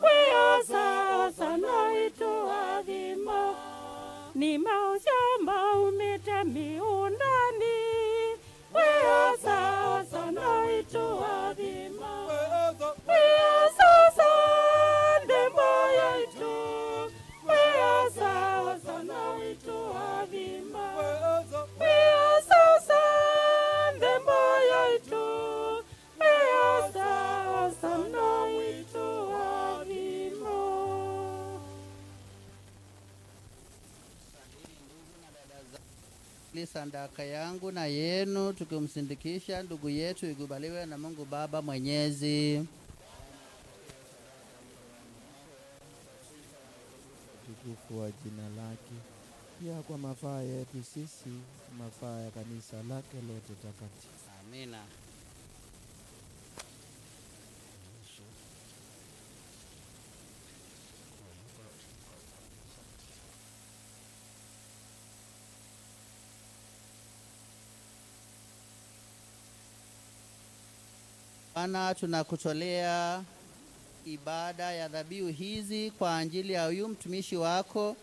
Speaker 11: Weosa osana witu athima. Ni maushamba umete miundani Weosa osana witu athima.
Speaker 10: Weosa
Speaker 11: Weosa osana moyo itu. Weosa osana witu athima.
Speaker 10: Weosa
Speaker 11: Weosa osana moyo itu. Weosa osana witu athima.
Speaker 9: Sadaka yangu na yenu tukimsindikisha ndugu yetu ikubaliwe na Mungu Baba Mwenyezi.
Speaker 13: Utukufu wa jina lake, pia kwa mafaa yetu sisi, mafaa ya kanisa lake lote takatifu.
Speaker 9: Amina. Bwana, tunakutolea ibada ya dhabihu hizi kwa ajili ya huyu mtumishi wako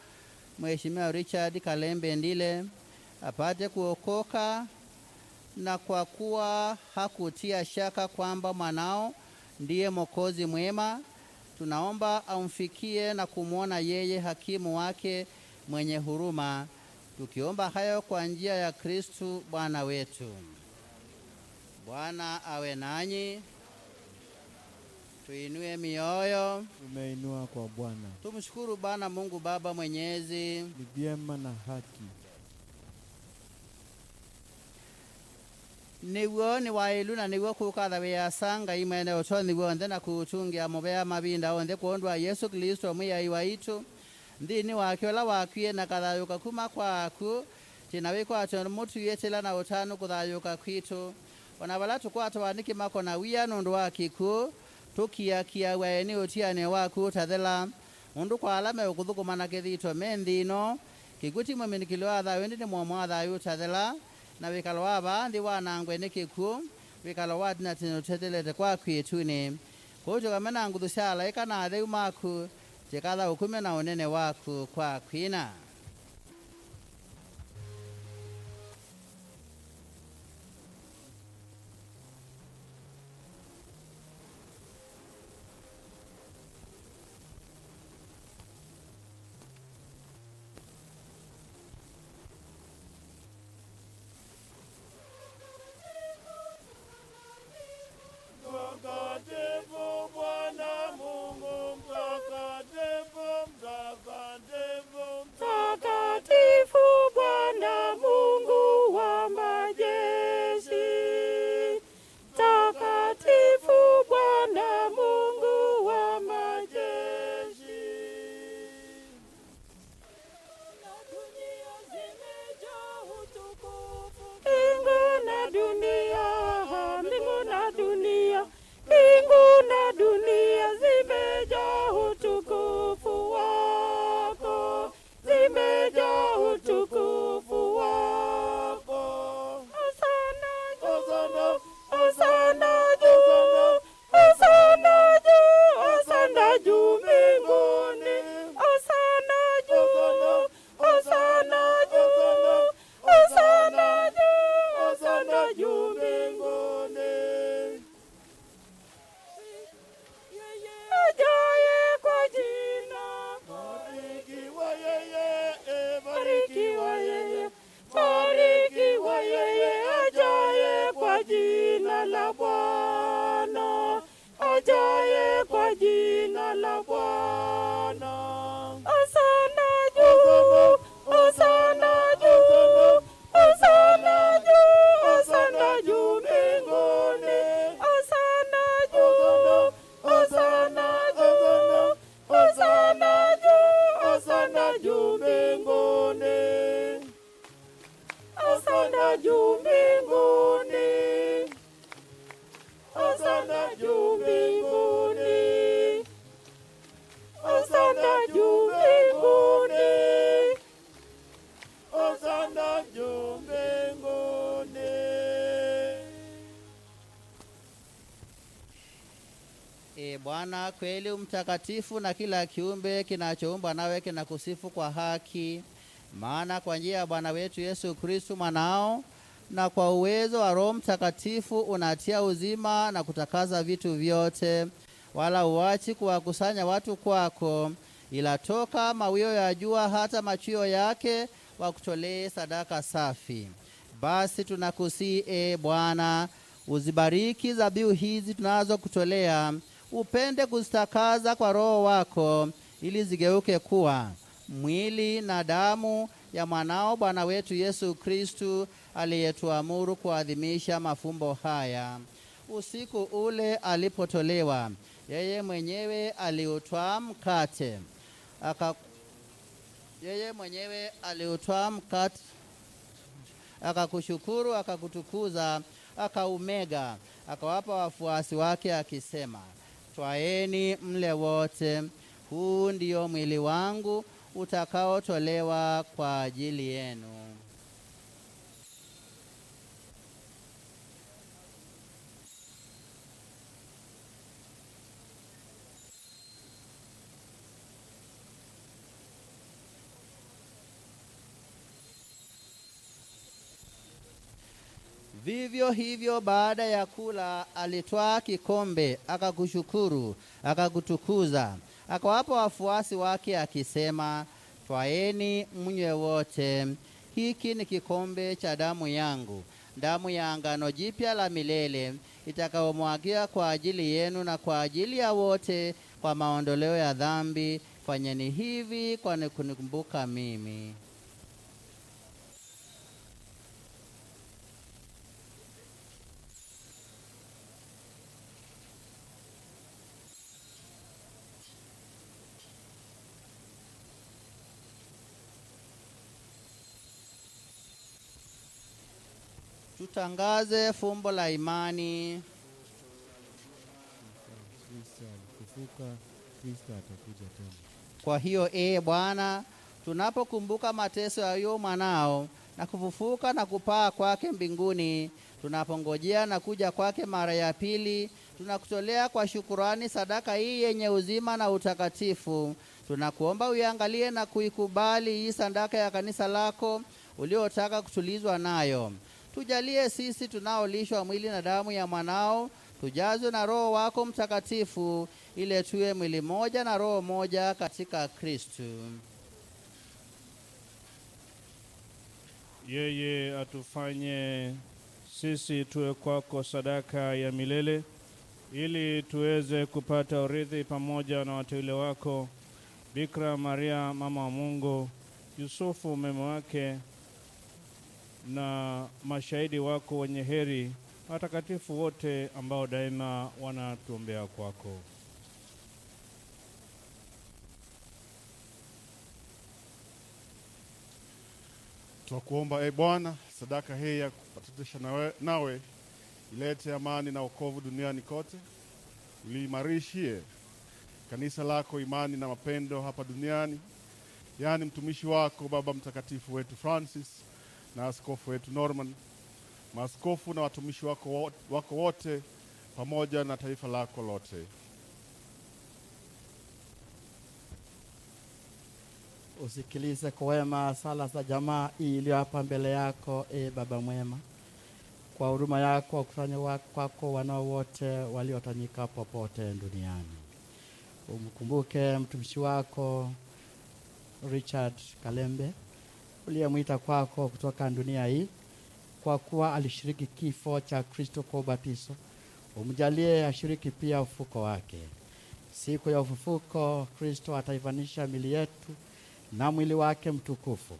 Speaker 9: Mheshimiwa Richard Kalembe Ndile apate kuokoka, na kwa kuwa hakutia shaka kwamba mwanao ndiye Mwokozi mwema, tunaomba amfikie na kumwona yeye hakimu wake mwenye huruma, tukiomba hayo kwa njia ya Kristu Bwana wetu. Bwana awe nanyi. Tuinue mioyo,
Speaker 13: Tumeinua kwa Bwana.
Speaker 9: tumshukuru Bwana Mungu Baba Mwenyezi.
Speaker 13: Ni vyema na haki.
Speaker 9: Niguo ni wailu na niguo kukatha wiasa Ngai mwene utonyi wonthe na kuutungia muvea mavinda onthe kwondu wa Yesu Kristo mwiyai waitu nthini wake ula wakwie na kathayuka kuma kwaku tina wikwatyo mutuyitila na utanu kuthayuka kwitu ona vala tukwatwa ni kimako na wia nundu wa kiku tukiakiawa ni utiane waku utathela undu kwa ala meukuthukuma na kithito me nthino kiku ti mwiminikilo wa thayu indi ni mwomo wa thayu utathela na wikalo wa vanthi wanangwe ni kiku wikalo wa tinatini utetelete kwa kwituni kuujuka na nguthu sya alaika na atheu maku tikatha ukume na unene waku kwa kwina.
Speaker 10: Mtakatifu Bwana Mungu, mtakatifu, mtakatifu, mtakatifu. Hosana juu mbinguni, Hosana juu mbinguni, Hosana juu mbinguni, Hosana juu mbinguni.
Speaker 9: E Bwana, kweli mtakatifu, na kila kiumbe kinachoumbwa nawe kinakusifu kwa haki. Maana kwa njia ya Bwana wetu Yesu Kristu mwanao na kwa uwezo wa Roho Mtakatifu unatia uzima na kutakaza vitu vyote, wala uachi kuwakusanya watu kwako, ila toka mawio ya jua hata machweo yake wakutolee sadaka safi. Basi tunakusihi e Bwana, uzibariki dhabihu hizi tunazokutolea, upende kuzitakaza kwa Roho wako, ili zigeuke kuwa mwili na damu ya mwanao Bwana wetu Yesu Kristu, aliyetuamuru kuadhimisha mafumbo haya. Usiku ule alipotolewa, yeye mwenyewe aliutwaa mkate akakushukuru, akakutukuza, akaumega, akawapa wafuasi wake akisema, twaeni mle wote, huu ndio mwili wangu utakaotolewa kwa ajili yenu. Vivyo hivyo baada ya kula alitwaa kikombe, akakushukuru, akakutukuza, akawapa wafuasi wake akisema, twaeni mnywe wote, hiki ni kikombe cha damu yangu, damu ya agano jipya la milele, itakayomwagiwa kwa ajili yenu na kwa ajili ya wote kwa maondoleo ya dhambi. Fanyeni hivi kwa kunikumbuka mimi. Tutangaze fumbo la imani.
Speaker 13: Kristo alifufuka, Kristo atakuja tena.
Speaker 9: Kwa hiyo ee Bwana, tunapokumbuka mateso ya huyo mwanao na kufufuka na kupaa kwake mbinguni, tunapongojea na kuja kwake mara ya pili, tunakutolea kwa shukurani sadaka hii yenye uzima na utakatifu. Tunakuomba uiangalie na kuikubali hii sadaka ya kanisa lako uliotaka kutulizwa nayo. Tujalie sisi tunaolishwa mwili na damu ya mwanao, tujazwe na Roho wako Mtakatifu, ili tuwe mwili moja na roho moja katika Kristo.
Speaker 14: Yeye atufanye sisi tuwe kwako sadaka ya milele, ili tuweze kupata urithi pamoja na wateule wako, Bikira Maria mama wa Mungu, Yusufu mume wake, na mashahidi wako wenye heri, watakatifu wote ambao daima wanatuombea kwako.
Speaker 21: Twakuomba e Bwana, sadaka hii ya kupatanisha nawe ilete amani na wokovu duniani kote. Uliimarishie kanisa lako imani na mapendo hapa duniani, yaani mtumishi wako Baba Mtakatifu wetu Francis na askofu wetu Norman, maaskofu na watumishi wako wote, pamoja na taifa lako lote.
Speaker 22: Usikilize kwa wema sala za jamaa hii iliyo hapa mbele yako, e Baba mwema. Kwa huruma yako wakusanye kwako wanao wote waliotanyika popote duniani. Umkumbuke mtumishi wako Richard Kalembe uliyemwita kwako kutoka dunia hii, kwa kuwa alishiriki kifo cha Kristo kwa ubatizo. Umjalie ashiriki pia ufuko wake. Siku ya ufufuko Kristo ataivanisha mili yetu na mwili wake mtukufu.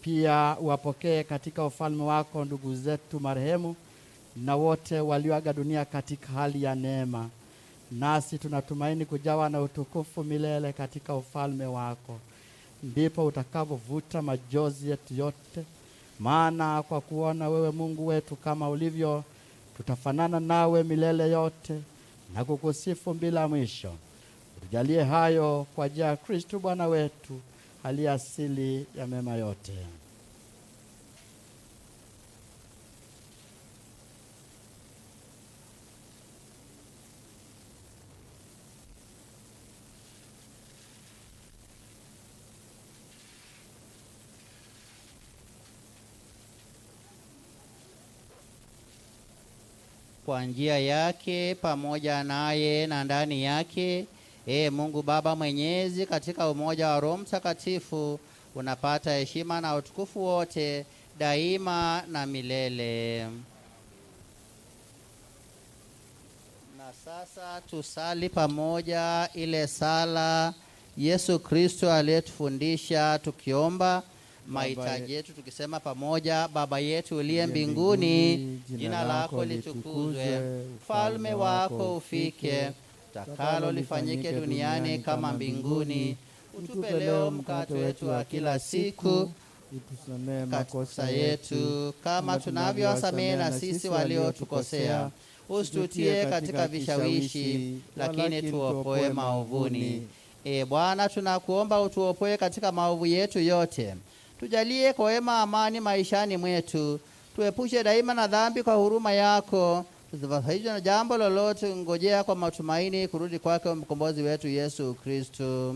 Speaker 22: Pia uwapokee katika ufalme wako ndugu zetu marehemu na wote walioaga dunia katika hali ya neema. Nasi tunatumaini kujawa na utukufu milele katika ufalme wako. Ndipo utakapovuta majozi yetu yote Maana kwa kuona wewe Mungu wetu kama ulivyo, tutafanana nawe milele yote na kukusifu bila mwisho. Utujalie hayo kwa njia ya Kristo Bwana wetu, aliye asili ya mema yote.
Speaker 9: Kwa njia yake, pamoja naye na ndani yake, Ee Mungu Baba Mwenyezi, katika umoja wa Roho Mtakatifu, unapata heshima na utukufu wote daima na milele. Na sasa tusali pamoja ile sala Yesu Kristo aliyetufundisha, tukiomba mahitaji yetu tukisema pamoja: Baba yetu uliye mbinguni, jina lako litukuzwe, ufalme wako ufike, utakalo lifanyike duniani kama mbinguni. Utupe leo mkate wetu wa kila siku,
Speaker 13: utusamehe
Speaker 9: makosa yetu kama tunavyowasamehe na sisi waliotukosea, usitutie katika vishawishi, lakini tuopoe maovuni. E Bwana, tunakuomba utuopoe katika maovu yetu yote, tujalie kwa wema amani maishani mwetu, tuepushe daima na dhambi kwa huruma yako, tusifadhaishwe na jambo lolote, ngojea kwa matumaini kurudi kwake mkombozi wetu Yesu Kristo.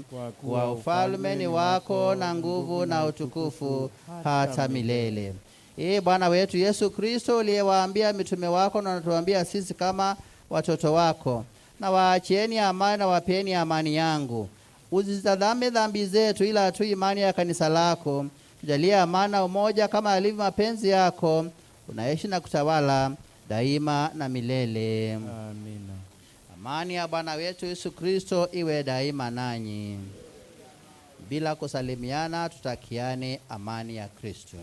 Speaker 9: Kwa ufalme ni wako na nguvu na utukufu hata milele. Ee Bwana wetu Yesu Kristo, uliyewaambia mitume wako na unatuambia sisi kama watoto wako, na waachieni amani na wapieni amani yangu, usizitazame dhambi zetu, ila tu imani ya kanisa lako. Tujalie amani na umoja kama alivyo mapenzi yako, unaishi na kutawala daima na milele.
Speaker 13: Amina.
Speaker 9: Amani ya Bwana wetu Yesu Kristo iwe daima nanyi. Bila kusalimiana, tutakiane amani ya Kristo.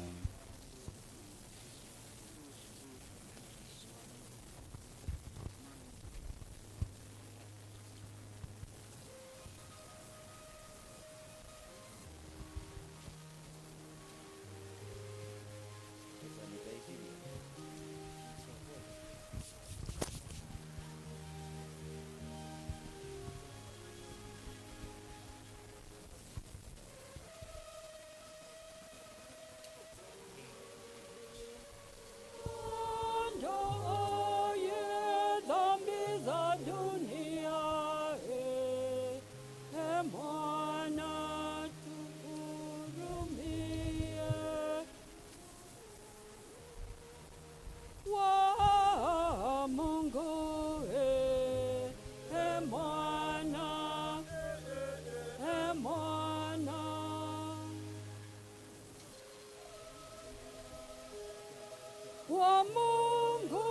Speaker 11: Wa Mungu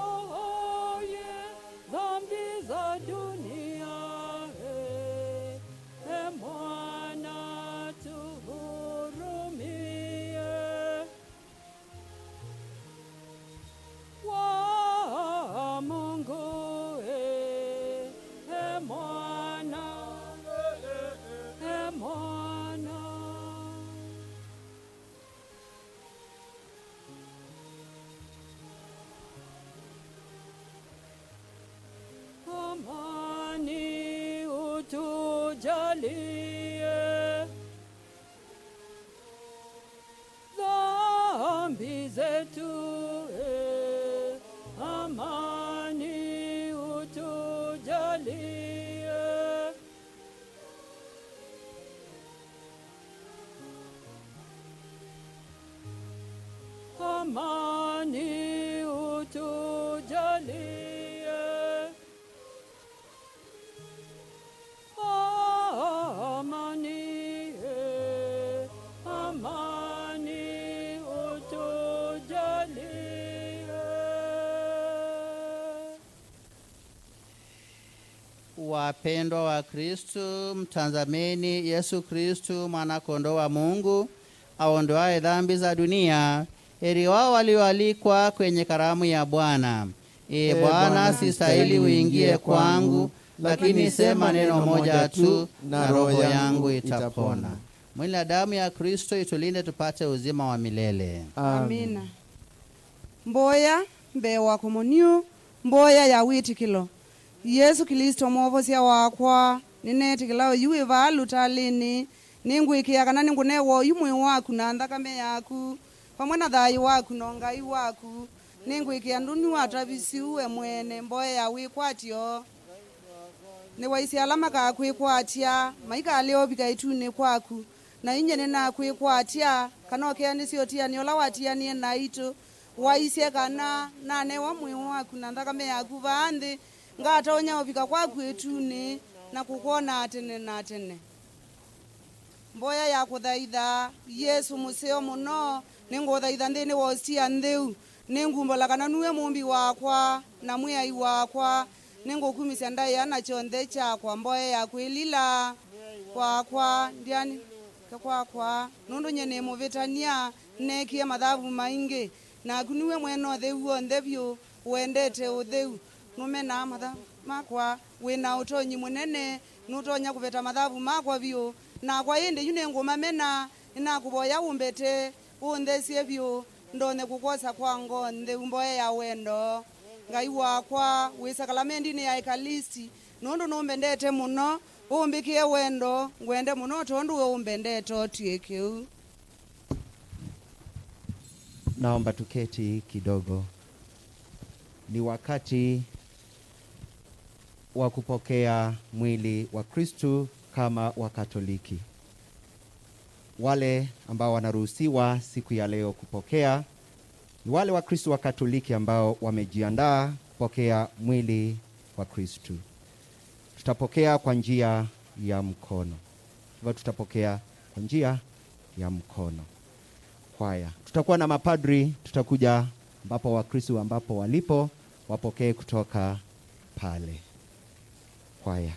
Speaker 11: uondoaye dhambi za dunia, e Mwana tuhurumie. Wa Mungu, e Mwana, e Mwana. Amani utujalie, dhambi zetu, amani utujalie. Amani utujalie. Amani, amani utujalie.
Speaker 9: Wapendwa wa Kristo, mtazameni Yesu Kristo, mwana kondoo wa Mungu aondoaye dhambi za dunia. Heri wao walioalikwa kwenye karamu ya Bwana. Ee Bwana, sistahili uingie kwangu, lakini sema neno moja tu na roho yangu itapona. Mwili na damu ya Kristo itulinde tupate uzima wa milele.
Speaker 15: Amina. Mboya mbee wa komunio, mboya ya witikilo. Yesu Kristo mwovosia wakwa ninetikila yuwi vaalu talini ningwikia kana ningunewa oyu mwii waku na nthakame yaku pamwe na thayu waku na ngai waku ningwikia nduni watavisiuwe mwene mboya ya wikwatyo ni waisi ala makakwikwatia maikaliovika ituni kwaku na inye ninakwikwatia kana okeanisio tiani ola watianie naitu waisie kana nanewa mwii waku na nthakame yaku vaanthi ngatonya ovika kwaku ituni na kukwona tene na tene. Mboya ya kuthaitha Yesu museo muno ninguthaitha nthini wa ostia ntheu ningumbola kana nuwe mumbi wakwa na mwiai wakwa ningukumisia ndaia na chonthe chakwa. Mboya ya kwilila kwakwa ndiani kwakwa nundu nye nimuvitania nekie mathavu maingi naku niwe mwene utheu wonthe vyu wendete utheu numena mathavu makwa wina utonyi munene nutonya kuveta mathavu makwa vyu nakwa indi yu ningumamena nakuvoya umbete unthesie vyu ndone kukosa kwa ngonthe mboya ya wendo ngai wakwa wi sakramendini ya ekaristi nundu numbendete muno umbikie wendo ngwende muno tondu we umbendete otie kiu.
Speaker 8: Naomba tuketi kidogo. Ni wakati wa kupokea mwili wa Kristu kama Wakatoliki. Wale ambao wanaruhusiwa siku ya leo kupokea ni wale wa Kristu wa Katoliki ambao wamejiandaa kupokea mwili wa Kristu. Tutapokea kwa njia ya mkono. Hivyo tutapokea kwa njia ya mkono. Kwaya. Tutakuwa na mapadri, tutakuja ambapo Wakristu ambapo walipo wapokee kutoka pale. Kwaya.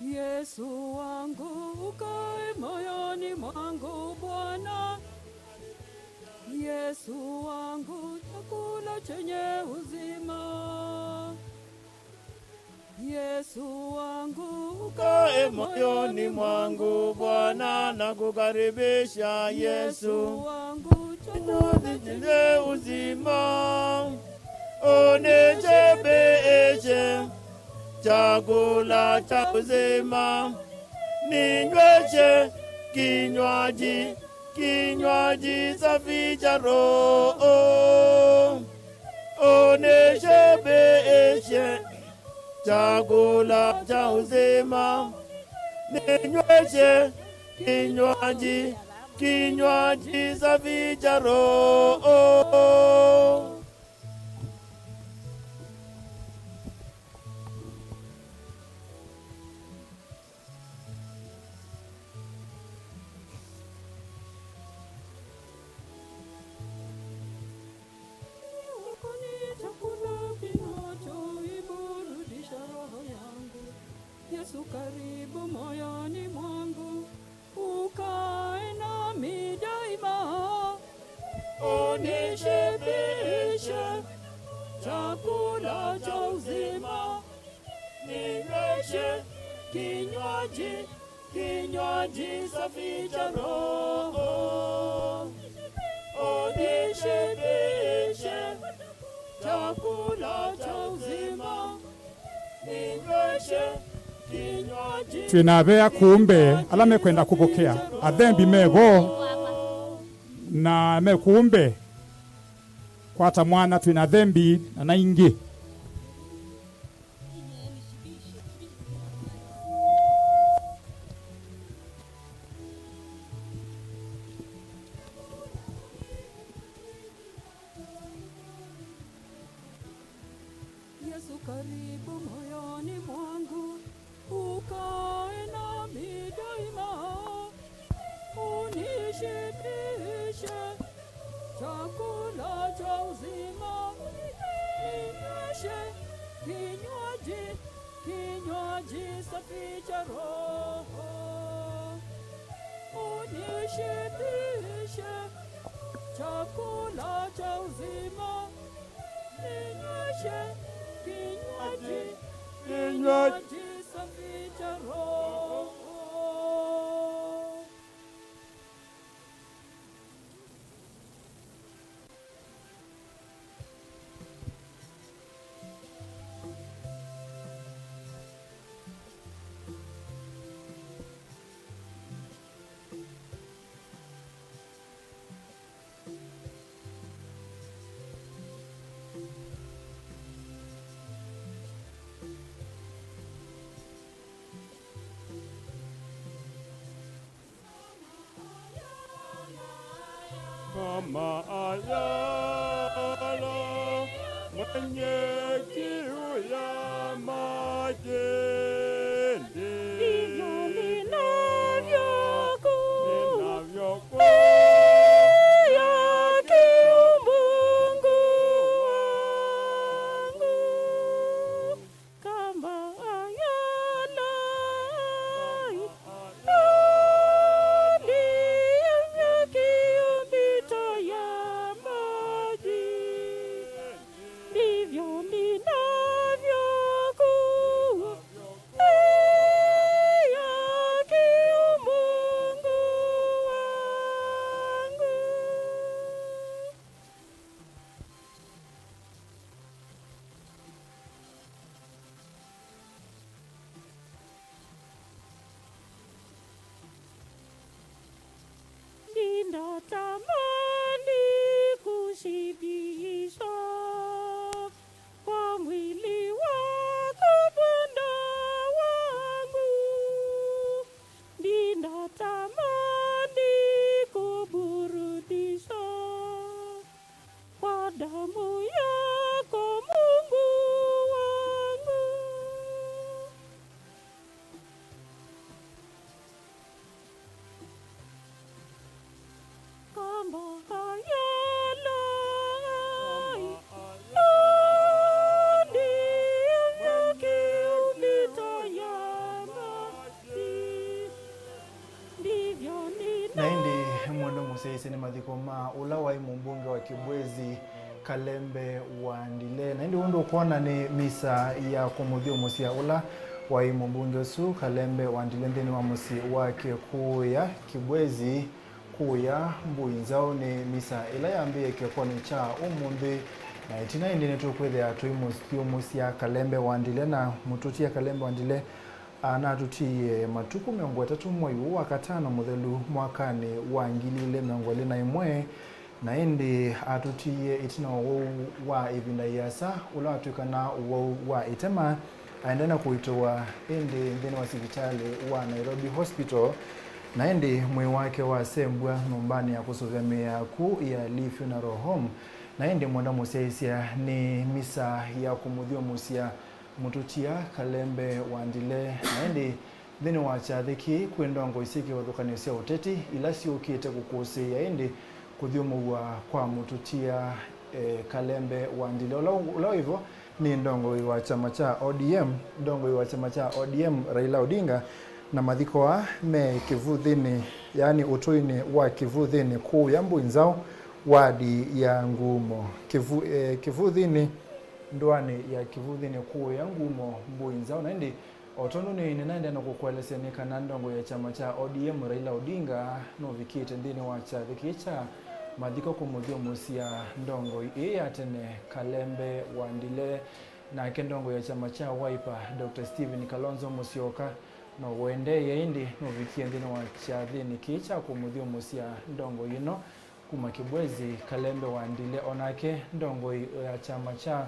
Speaker 11: Yesu wangu ukae moyoni mwangu Bwana. Yesu wangu chakula chenye uzima. Yesu wangu
Speaker 10: ukae moyoni mwangu Bwana, nakukaribisha Yesu
Speaker 11: wangu
Speaker 10: chakula chenye uzima. Unishibishe chakula cha uzima, ninyweshe kinywaji, kinywaji safi cha Roho. Unishibishe chakula cha uzima, ninyweshe kinywaji, kinywaji safi cha Roho.
Speaker 11: Yesu karibu moyoni mwangu, ukae nami daima. Unishibishe chakula cha uzima, ninyweshe kinywaji, kinywaji safi cha Roho. Unishibishe chakula cha uzima, ninyweshe
Speaker 7: Twinavea kumbe ala mekwenda kupokea athembi mevo na mekumbe kwata mwana twina thembi na naingi.
Speaker 11: Yesu karibu moyoni mwangu, ukae nami daima, unishibishe chakula cha uzima, ninyweshe kinywaji, kinywaji safi cha Roho, unishibishe chakula cha uzima, ninyweshe kinywaji, kinywaji safi cha Roho.
Speaker 10: Mama Ayala, mwenye kiu ya maji,
Speaker 11: ndivyo ninavyokuwa kiu Mungu wangu, kama ayala ndivyo kiu mito ya maji, ndivyo ninavyokuwa kiu Mungu wangu. Ninatamani kushibishwa kwa mwili wako Bwana wangu, ninatamani kuburudishwa kwa damu yako Mungu wangu. Kama ayala ndivyo kiu mito ya maji, ndivyo
Speaker 1: Naindi mwendo museisi ni mathiko ma ula wai mumbunge wa Kibwezi Kalembe Wandile. Naindi undu ukuona ni misa ya kumuthia musia ula wai mumbunge usu Kalembe Wandile nthini wa musi wake kuya Kibwezi kuya Mbui Nzau. Ni misa ila yambie kikoni cha umunthi na itina indi nitukwithia twimusia Kalembe Wandile na mututia Kalembe Wandile anatutiie matuku 30 mwei wa katano muthelu mwakani wa 2021 na indi atutiie itina wou wa ivinda iasa ula watuikana wou wa itema aende na kuitoa indi nthini wa sivitali wa Nairobi Hospital na indi mwii wake wasembwa nyumbani ya kusuvya miaku ya Lee Funeral Home na indi mwenda musyaisya ni misa ya kumuthia musya mututia Kalembe Wandile. Na indi nthini wa kyathiki kwi ndongo isi kivathukanio sya uteti ila syukite kukusiia indi kuthiumuwa kwa mututia Kalembe Wandile. Ula ivo ni ndongo wa chama cha ODM, ndongo wa chama cha ODM Raila Odinga na mathiko a me Kivuthini, yani utuini wa Kivuthini kuya Mbui Nzau wadi ya Ngumo. Kivuthini ndwani ya Kivuthini kuya Ngumo Mbui Nzau. Na indi otondu ni ninaende na kukuelesea ni kana ndongo ya chama cha ODM Raila Odinga novikite nthini wa kyathi cha mathiko kumuthia musia ndongo ii ya tene Kalembe Wandile. Nake ndongo ya chama cha Wiper Dr. Stephen Kalonzo Musyoka no wendeye indi novikie nthini wa kyathini kii cha kumuthia musia ndongo ino kuma Kibwezi Kalembe Wandile. Onake ndongo ya chama cha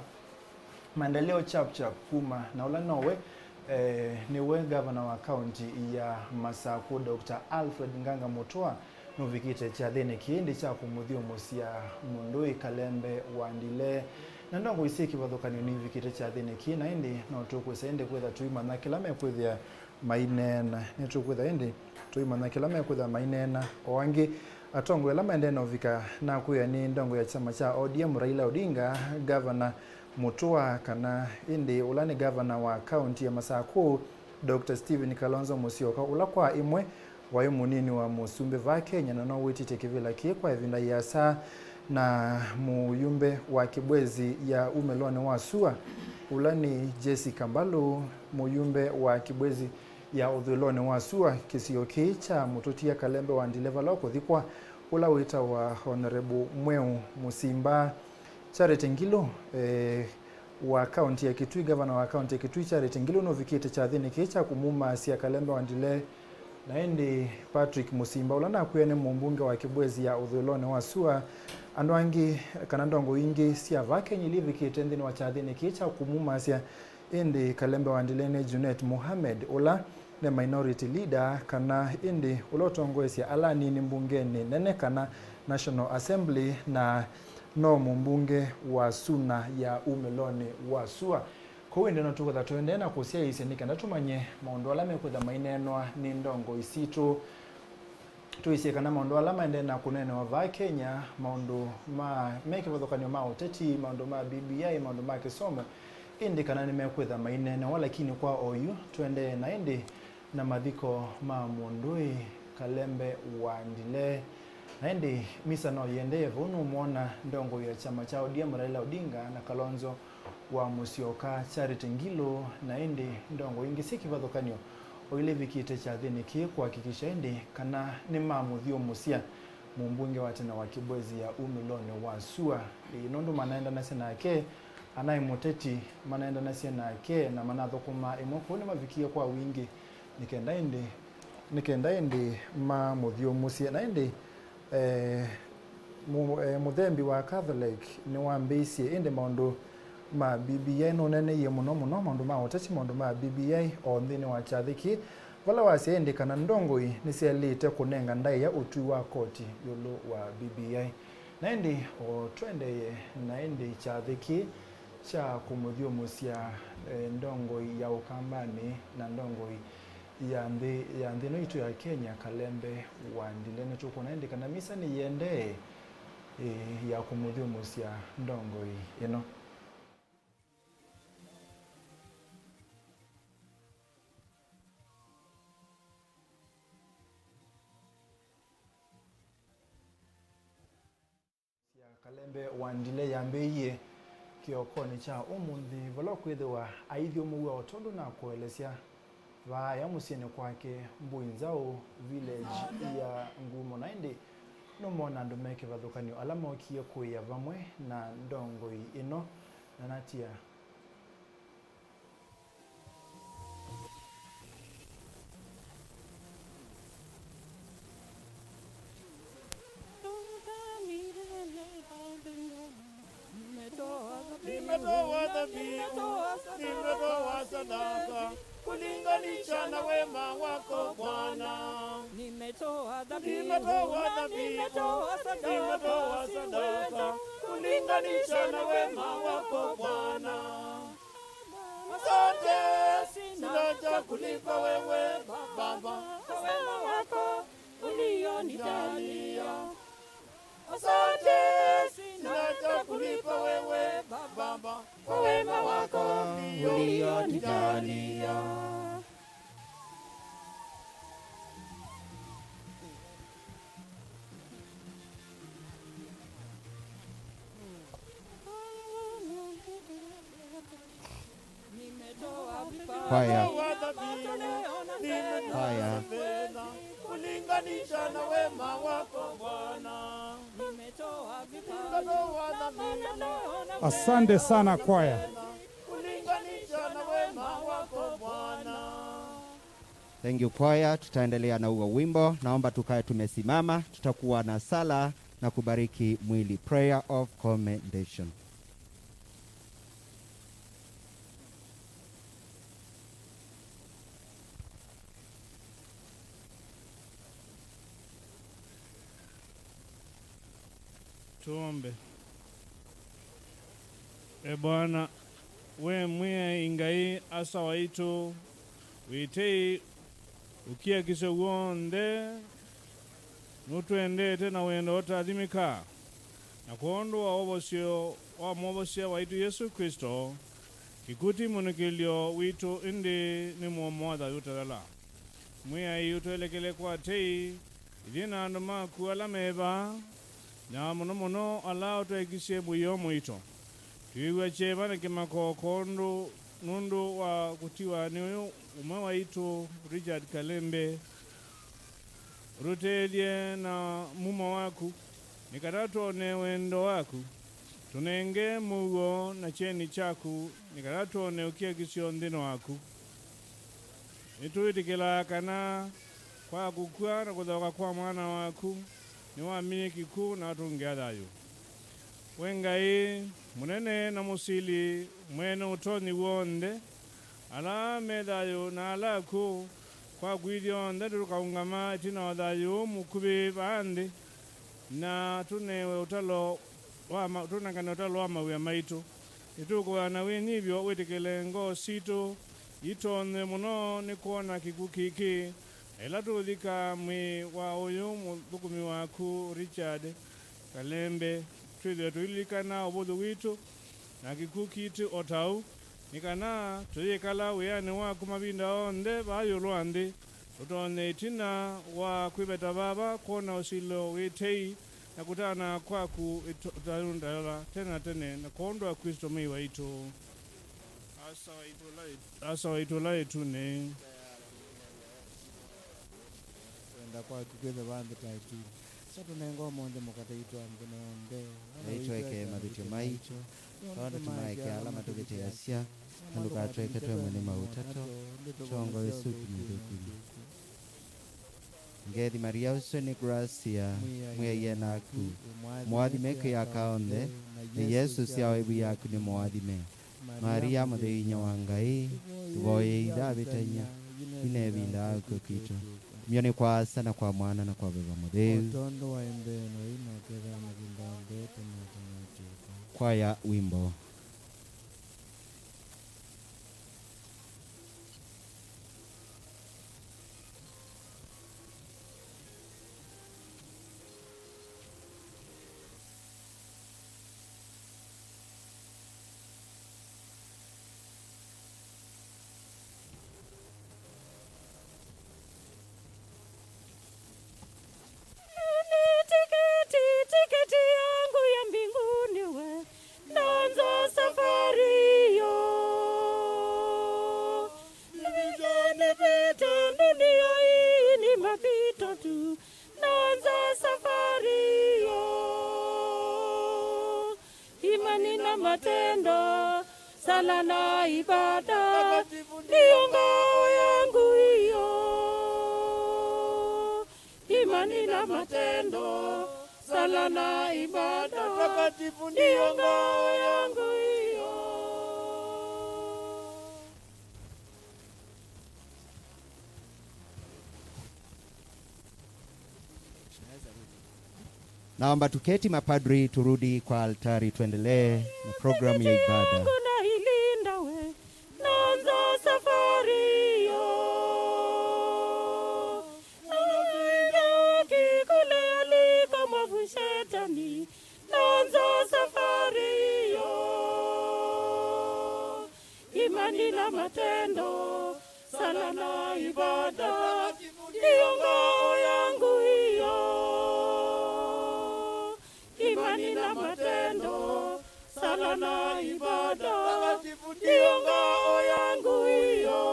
Speaker 1: Maendeleo Chapchap kuma na ula nowe niwe gavana wa kaunti ya Masaku Dr. Alfred Nganga Mutua nuvikite kyathini kiindi kya kumuthia musia mundui Kalembe Wandile. Na ndongo isi kivathukanio ni ivikite kyathini ki na indi no tukwisa indi kwitha tuimanya kila mekwithia mainena ni tukwitha indi tuimanya kila mekwitha mainena. O angi atongoi ala maendee na uvika na kwia ni ndongo ya chama cha ODM Raila Odinga, Governor Mutua kana indi ula ni governor wa kaunti ya Masaku Dr. Stephen Kalonzo Musyoka ula kwa imwe wa munini wa musumbi va Kenya na no witite kivila ki kwa ivinda ya saa na muyumbe wa Kibwezi ya umelone wa sua ula ni Jessica Mbalu muyumbe wa Kibwezi ya uthulone wa sua kisio ki cha mututia Kalembe wa Ndileva la kuthikwa ula wita wa Honorable Mweu Musimba. Charity Ngilu wa kaunti ya Kitui, governor wa kaunti ya Kitui Charity Ngilu novikite kyathini ki cha kumuma sia Kalembe wa Ndile. Na indi Patrick Musimba ula nakuya ni mumbunge wa Kibwezi ya uthulone wa sua andu angi kana ndongo ingi sia vakenyi livikite nthini wa kyathini ki cha kumuma sia indi Kalembe wa Ndile ni Junet Mohamed ula ne minority leader kana indi ula utongoesya ala nini mbungeni nene kana National Assembly na no mumbunge wa Suna ya umeloni wa sua. Kwa indi no tukutha tuende na kusia isi nikenda tumanye maundu ala mekwitha mainenwa ni ndongo isitu tuisie kana maundu ala maende na kunenwa va Kenya, maundu ma mekivathukanio ma uteti, maundu ma BBI, maundu ma kisomo indi kana nimekwitha mainenwa. Lakini kwa oyu tuende na indi na mathiko ma mundui Kalembe wa Ndile na indi misa no yendeye vunu mwona ndongo ya chama cha ODM Raila Odinga na Kalonzo wa Musyoka Charity Ngilu na indi ndongo ingi si kivathukanio oile vikite kyathini ki kuhakikisha indi kana ni mamuthio musia mumbunge wa tena wa Kibwezi ya umilone wa sua nundu manaenda nase nake anaye muteti manaenda nase nake na manathukuma imwe kuu ni mavikie kwa wingi nikenda indi mamuthio musia. Na indi muthembi wa Catholic ni wambiisie indi maundu ma BBI no nene ye muno muno maundu ma uteti maundu ma BBI o nthini wa kyathiki vala wasia indi kana ndongoi nisialite kunenga ndaia utui wa koti yulu wa BBI. Na indi o twendeye na indi kyathiki cha kumuthio musia ndongoi ya Ukambani na ndongoi ya nthi ino itu ya Kenya Kalembe wa Ndile nitukuna indi kana misa ni yendee ya kumuthio musia ndongoi ino. Kalembe wa Ndile yambeiye kiokoni cha umunthi vala kwithiwa aithio muua otondu na kuelesya vaya musiini kwake Mbui Nzau village ya Ngumo. Na indi numona andu me kivathukanio ala mokie kuia vamwe na ndongoi ino na natia.
Speaker 4: Nimetoa dhabihu, nimetoa sadaka kulinganisha na wema wako Bwana.
Speaker 11: Nimetoa dhabihu,
Speaker 4: nimetoa sadaka kulinganisha na wema wako Bwana. Asante, sina cha kulipa wewe Baba
Speaker 11: kwa wema wako ulionijalia.
Speaker 4: Asante, sina cha kulipa wewe Baba kwa wema wako ulionijalia.
Speaker 8: Kwaya. Kwaya.
Speaker 4: Kulinganisha na wema wako Bwana.
Speaker 7: Asante sana kwaya.
Speaker 4: Kulinganisha na wema wako Bwana.
Speaker 8: Thank you kwaya, tutaendelea na huo wimbo. Naomba tukae tumesimama, tutakuwa na sala na kubariki mwili, prayer of commendation.
Speaker 14: Tuombe. E Bwana we mwie ingai asa waitu witei ukiakise wonde nutwendete na wendo utathimika na kuondu wa ovosio wa mwovosia waitu Yesu Kristo kikuti munikilio witu indi ni muomwatha yutathala mwiai utwelekele kwa tei ithie na andu maku ala meva na muno muno ala utwekisie mwiyo mwito twiigua cheva na kimako kondu nundu wa kutiwa ni uyu umwe waitu Richard Kalembe rutelie na mumo waku nikata tuone wendo waku tunenge mugo na cheni chaku nikata tuone ukia kisio nthino waku nituitikila kana kwa kukua na kuthoka kwa mwana waku niwamie kiku na atungia thayu we Ngai munene na musili mwene utonyi wonde ala me thayu na ala ku kwa kwithionthe tukaungama itina wa thayu mukuvi vaanthi na tunewe utalo wa tunangane utalo wa mawia maitu itukuwa na winyivyo witikile ngoo situ itonye muno ni kuona kiku kiki ila tuthika mwi wa uyu muthukumi waku Richard Kalembe twithire tuilikana ubuthu witu na kiku kitu otau nikana tuyikala wiani waku mavinda onthe vayulwa nthi utonye itina wa kwiveta vava kuona usilo witei na kutana kwaku utayundala tena tene na kuondwa Kristo mwi waitu asa waitu laitune
Speaker 13: Kwenda kwaku kwithe vanthu taitu satunenga omonthe mukataitwa mkunombe
Speaker 8: naitweke mavityo maitu tondu tumaeke ala matuvitiasya na ndukatweke twe mwene mautato tongo wesukinyithukini ngethi Maria uswe ni gracia mwiaiye naku mwathime yakaonthe ni Yesu syawa ibu yaku ni mwathime Maria muthiinya wa Ngai tuvoye ithavitanya ine ivinda yaku kitu myo ni kwa Asa na kwa Mwana na kwa Baba Mutheu.
Speaker 13: Otondo wa embeno inoketha mavinda onthe tene tene
Speaker 8: Kwaya wimbo.
Speaker 18: Tiketi, tiketi yangu ya mbinguni we, naanza safari yo. Nipite dunia hii ni mapito tu, naanza safari yo. Imani na matendo, sala na ibada, ndiyo ngao yangu hiyo. Imani na matendo, sala na ibada, ndiyo ngao yangu hiyo.
Speaker 8: Naomba tuketi mapadri, turudi kwa altari, tuendelee na programu ya ibada.
Speaker 18: Yangu na ilinda we, naanza safari yo. Naenda kule aliko mwovu shetani, naanza safari yo. Imani na matendo, sala na ibada, ndiyo ngao yangu hiyo. Imani na matendo, sala na ibada, ndiyo ngao yangu hiyo.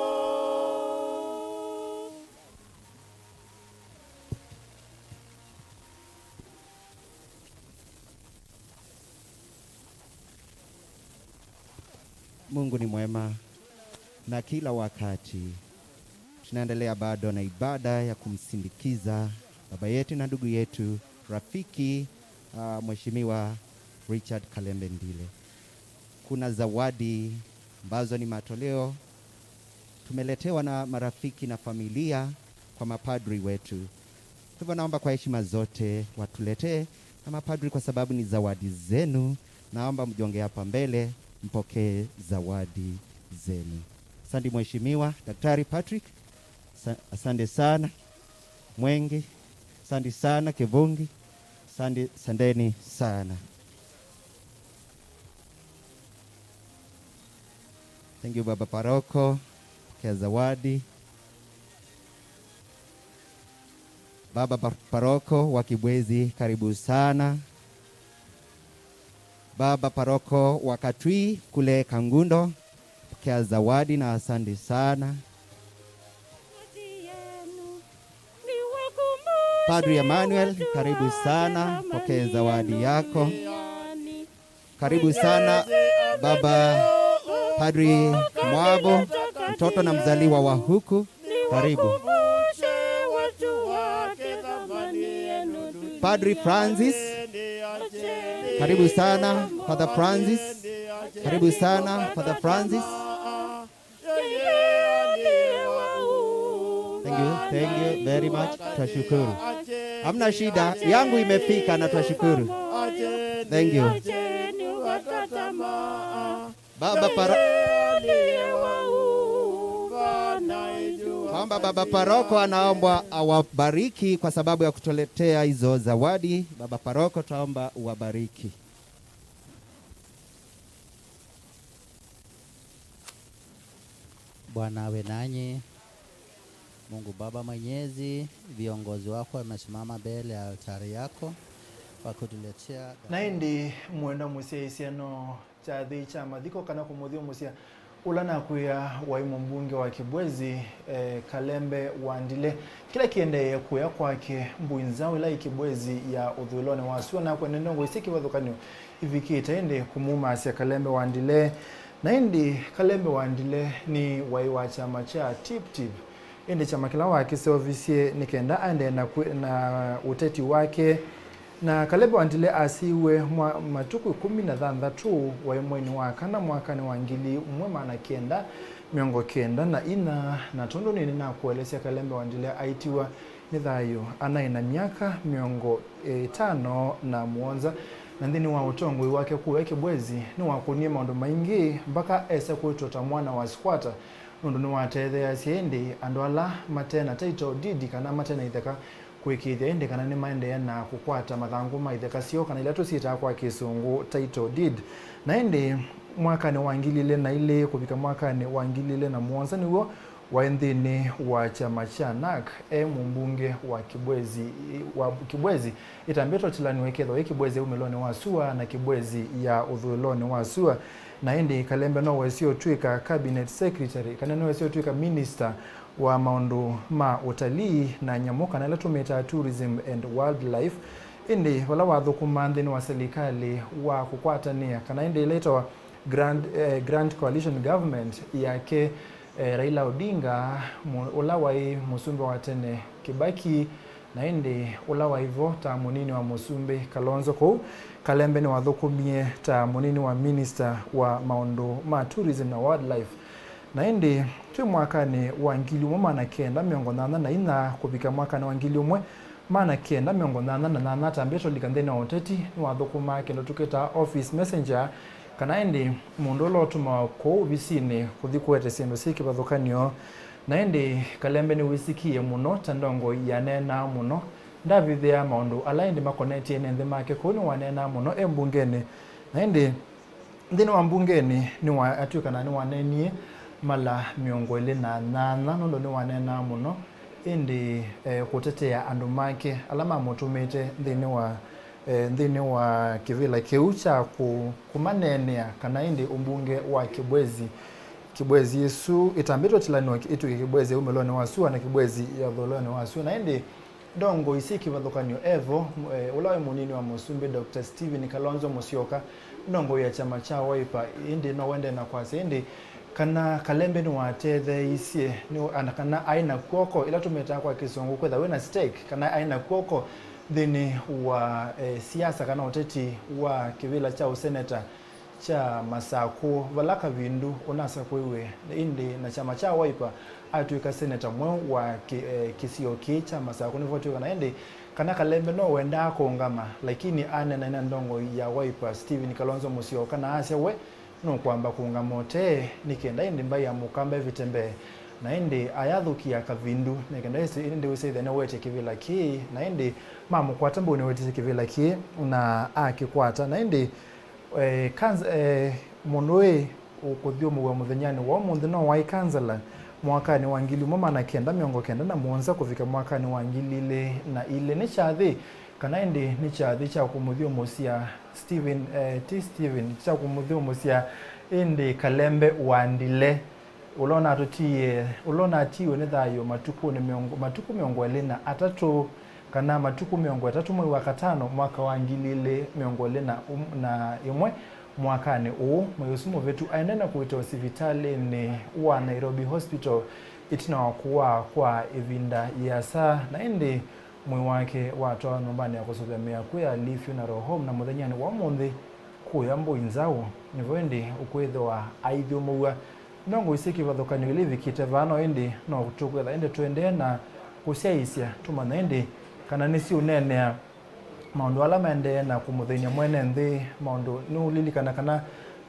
Speaker 8: Mungu ni mwema na kila wakati. Tunaendelea bado na ibada ya kumsindikiza baba yetu na ndugu yetu rafiki Mheshimiwa Richard Kalembe Ndile. Kuna zawadi ambazo ni matoleo tumeletewa na marafiki na familia kwa mapadri wetu. Kwa hivyo naomba kwa heshima zote watuletee na mapadri, kwa sababu ni zawadi zenu. Naomba mjonge hapa mbele mpokee zawadi zenu. Asante Mheshimiwa Daktari Patrick, asante sana Mwengi, asante sana Kivungi, asanteni sana. Thank you Baba Paroko, pokea zawadi. Baba Paroko wa Kibwezi, karibu sana. Baba Paroko wa Katui kule Kangundo, pokea zawadi na asante sana. Padri Emmanuel, karibu sana, pokea zawadi yako. Karibu sana Baba Padri Mwabo, mtoto na mzaliwa wa huku, karibu. Padri Francis, karibu sana Father Francis, karibu sana Father Francis. Thank you, thank you very much. Twashukuru. Hamna shida, yangu imefika na twashukuru. Thank you. Baba kwamba Baba Paroko anaomba awabariki kwa sababu ya kutuletea hizo zawadi. Baba Paroko, tuomba uwabariki.
Speaker 9: Bwana awe nanyi. Mungu Baba Mwenyezi, viongozi wako wamesimama mbele ya altari yako wakutuletea
Speaker 1: na indi mwenda musia isiano chathi cha mathiko kana kumuthio musia ula na kuya waimu mbunge wa Kibwezi Kalembe Wandile kila kiendeye kuya kwake mbuinzao ila Kibwezi ya uthuilone wa sua na kwenendongo isiki wathukanio ivikite indi kumuma asia Kalembe Wandile na indi Kalembe Wandile ni wai wa chama cha Tip Tip indi chama kila wake seovisie nikenda ande na uteti wake na Kalembe Wandile asiwe matuku 16 wa mweni wa kana mwaka wa 1994 na tondo nini na kuelezea Kalembe Wandile aitiwa ni thayo anaina miaka 57 na nthini wa utongoi wake kuwa Kibwezi ni wakunie maundu maingi mpaka ese kwitota mwana wa squatter nundu ni watethea siendi andu ala matena title deed kana matena itheka kuikithia indi kana ni maendeea na kukwata mathangu ma itheka sio kana ila tusiita kwa kisungu title deed na indi mwaka ni wa 2002 kuvika mwaka ni wa 2007 niwo wa nthini wa chama cha NAC mumbunge wa Kibwezi itambitwa tilaniwe ketho Kibwezi umiloni wa sua na Kibwezi ya uthuiloni wa sua na indi Kalembe no wesio twika cabinet secretary kana no wesio twika minister wa maundu ma utalii na nyamu kana ila tumita tourism and wildlife indi wala wathukuma nthini wa serikali wa kukwatania kana indi ilaitwa Grand Coalition Government yake Raila Odinga ula wai musumbi wa tene Kibaki na indi ula waivo ta munini wa musumbi Kalonzo kou Kalembe ni wathukumie ta munini wa minister wa maundu ma tourism na wildlife na indi twi mwakani wa 1984 kuvika mwakani wa 1988 tambitwo lika nthini wa uteti ni wathukuma kindu tukita office messenger kana indi mundu ula utumawa kuu ovisini kuthi kuete syindu syi kivathukanio na indi Kalembe ni wisikie muno ta ndongo yanena muno ndavithia maundu ala indi makonetie ni nthi make kuu ni wanena muno e mbungeni na indi nthini wa mbungeni ni atuikana ni wanenie mala 28 nundu ni wanena muno indi kutetea andu make ala mamutumite nthini wa kivila kiu cha kumanenea kana indi umbunge wa Kibwezi Kibwezi isu itambitwa tilaniwa ituike Kibwezi umiloni wa sua na Kibwezi ya uthuiloni wa sua na indi ndongo isi kivathukanio evo ula munini wa musumbi Dr. Stephen Kalonzo Musyoka ndongo ya chama cha Wiper indi no wende na kwasi indi kana Kalembe ni watetheisye ni ana kana aina kwoko ila tumeta kwa kisungu kwetha wina stake kana aina kwoko thini wa siasa kana uteti wa kivila cha useneta cha Masaku vala Kavindu unasa kwiwe indi na chama cha Wiper atuika seneta mweu wa kisio ki cha Masaku nivotuika na indi kana Kalembe no wenda kuungama lakini anena ina ndongo ya Wiper Stephen Kalonzo Musyoka na asya we Nukwamba kungamote nikenda indi mbai ya mukamba vitembe na indi ayathukia kavindu nikenda indi useithia niwete kivila ki na indi mamukwata mbu niwetise kivila ki na akikwata na indi mundu ukuthiumuwa muthenyani wa umuthi no wai kansela mwakani wa 1997 kufika mwakani wa 2002 ni chathi kana indi ni chathi cha kumuthiumucia Stephen T Stephen cha kumuthiumucia indi Kalembe Wandile ulona atutie ulona atiwe ni thayo matuku 23 kana matuku 30 mwei wa 5 mwaka wa 2021 mwakani uu mweusumo vetu aendena kuita hospitali wa Nairobi Hospital itina wakuwa kwa ivinda ya saa na indi mwi wake watoa nyumbani ya kusomea kuya Lee Funeral Home na muthenyani wa munthi kuya Mbuinzau nivo indi ukwithiwa aithiumuwa nongo isi kivathukanio ila ivikite vano indi no tukwitha indi tuendee na kusyaisya tumanya indi kana nisiunenea maundu ala maendee na kumuthinia mwene nthi maundu niulilikana kana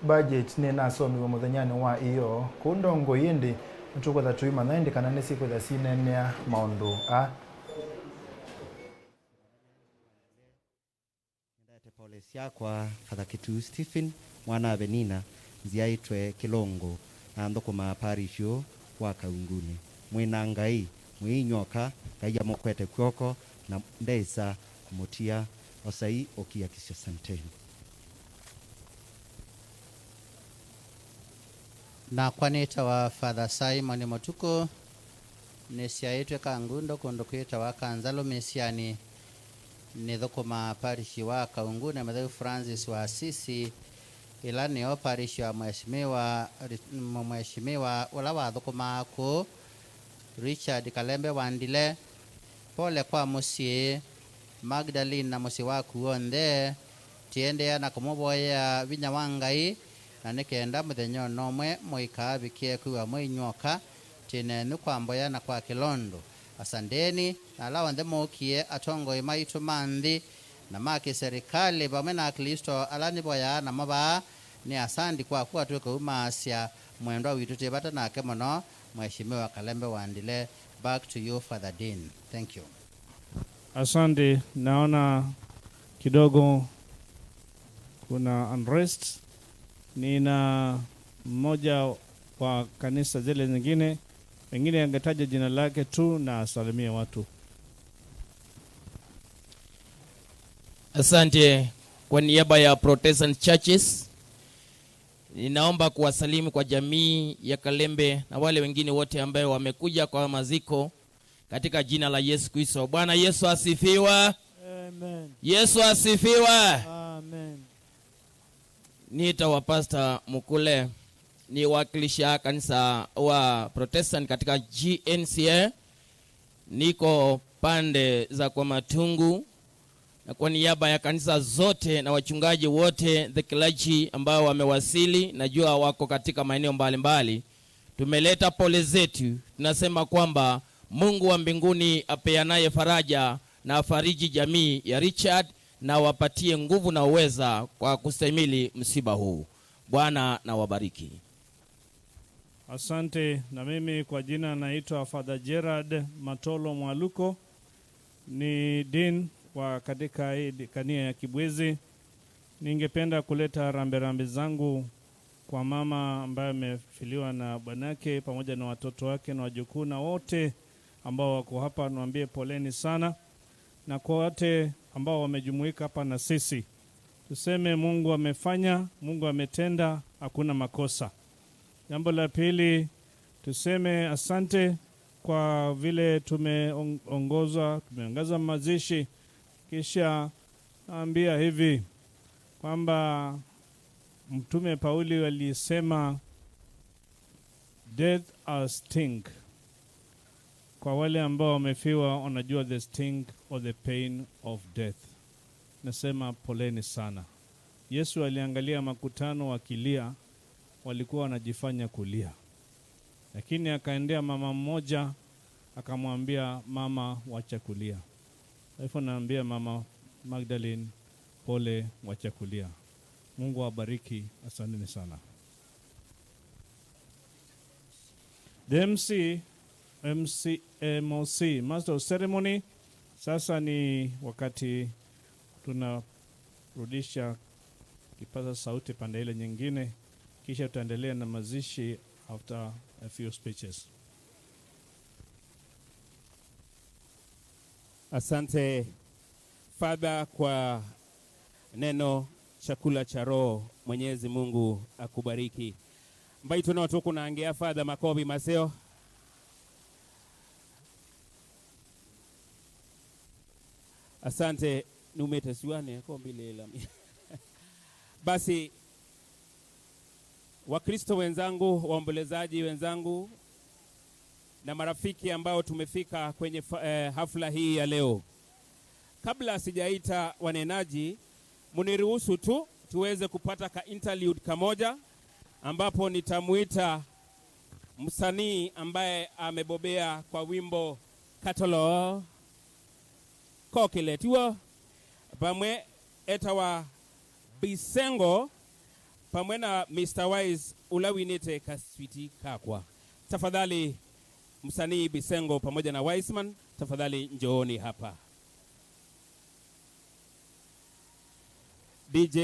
Speaker 1: budget ni nasomiwe muthenyani wa iyo kuu ndongo indi nitukwitha tuimanya indi kana nisikwitha sinenea maundu a
Speaker 8: Pole syakwa Father Kitu Stephen mwana Benina nziaitwe Kilongo na nthukuma parisho wa Kaunguni mwina Ngai mwinyoka Ngai amukwete kwoko na ndesa kumutia osai okiakisha santeni.
Speaker 9: Na kwanita wa Father Simon Motuko nesiaitwe Kangundo kundu kwita wa Kanzalo Mesiani ni thukuma parishi wa Kaunguni Matheu Francis wa Asisi ila nio parishi wa mheshimiwa ula wa thukuma ku Richard Kalembe Wandile. Pole kwa musie Magdalene na musi waku wonthe tiendea na kumuboya vinya wa Ngai na nikenda muthenya nomwe muikabikie kwiwa mwinyoka tinenu kwa mboya na kwa kilondo. Asanteni na ala wonthe mukie atongoi maitu manthi na maki serikali pamwe na Kristo ala niboya na maba ni asandi kwa kuwa tuke umaasya mwendwa witu tibata nake muno Mheshimiwa Kalembe Wandile. Back to you, Father Dean. Thank you.
Speaker 14: Asante. Naona kidogo kuna unrest. Nina mmoja wa kanisa zile zingine, wengine angetaja jina lake tu na asalimie watu.
Speaker 19: Asante. Kwa niaba ya Protestant Churches ninaomba kuwasalimu kwa jamii ya Kalembe na wale wengine wote ambao wamekuja kwa maziko katika jina la Yesu Kristo. Bwana Yesu asifiwe.
Speaker 13: Amen.
Speaker 19: Yesu asifiwe.
Speaker 13: Amen.
Speaker 19: Niita wa Pastor Mukule, ni wakilisha kanisa wa Protestant katika GNCA. Niko pande za kwa Matungu, na kwa niaba ya kanisa zote na wachungaji wote, the clergy ambao wamewasili, najua wako katika maeneo mbalimbali, tumeleta pole zetu. Tunasema kwamba Mungu wa mbinguni apeanaye faraja na afariji jamii ya Richard na wapatie nguvu na uweza kwa kustahimili msiba huu. Bwana na wabariki.
Speaker 14: Asante. Na mimi kwa jina naitwa Father Gerard Matolo Mwaluko, ni dean wa katika hii kania ya Kibwezi. Ningependa kuleta rambirambi zangu kwa mama ambaye amefiliwa na bwanake pamoja na watoto wake na wajukuu na wote ambao wako hapa, niwaambie poleni sana, na kwa wote ambao wamejumuika hapa na sisi tuseme Mungu amefanya, Mungu ametenda, hakuna makosa. Jambo la pili tuseme asante kwa vile tumeongozwa, tumeongoza mazishi. Kisha naambia hivi kwamba Mtume Pauli alisema death a sting. Kwa wale ambao wamefiwa wanajua the sting or the pain of death. Nasema poleni sana. Yesu aliangalia makutano wakilia, walikuwa wanajifanya kulia. Lakini akaendea mama mmoja akamwambia, mama wacha kulia. Hivyo naambia mama Magdalene, pole, wacha kulia. Mungu awabariki, asanteni sana. The MC, MC, MOC, Master of Ceremony. Sasa ni wakati tunarudisha kipaza sauti pande ile nyingine, kisha tutaendelea na mazishi after a few speeches.
Speaker 3: Asante Father kwa neno chakula cha roho. Mwenyezi Mungu akubariki. Mbaitu no tukunangea Father makobi maseo. Asante numete siwane kombilela. Basi Wakristo wenzangu, waombolezaji wenzangu na marafiki ambao tumefika kwenye hafla hii ya leo, kabla sijaita wanenaji, muniruhusu tu tuweze kupata ka interlude kamoja, ambapo nitamuita msanii ambaye amebobea kwa wimbo Katolo Kokiletuo pamwe etawa Bisengo pamwe na Mr. Wise ulawinite kaswiti kakwa. Tafadhali msanii Bisengo pamoja na Wiseman, tafadhali njooni hapa. DJ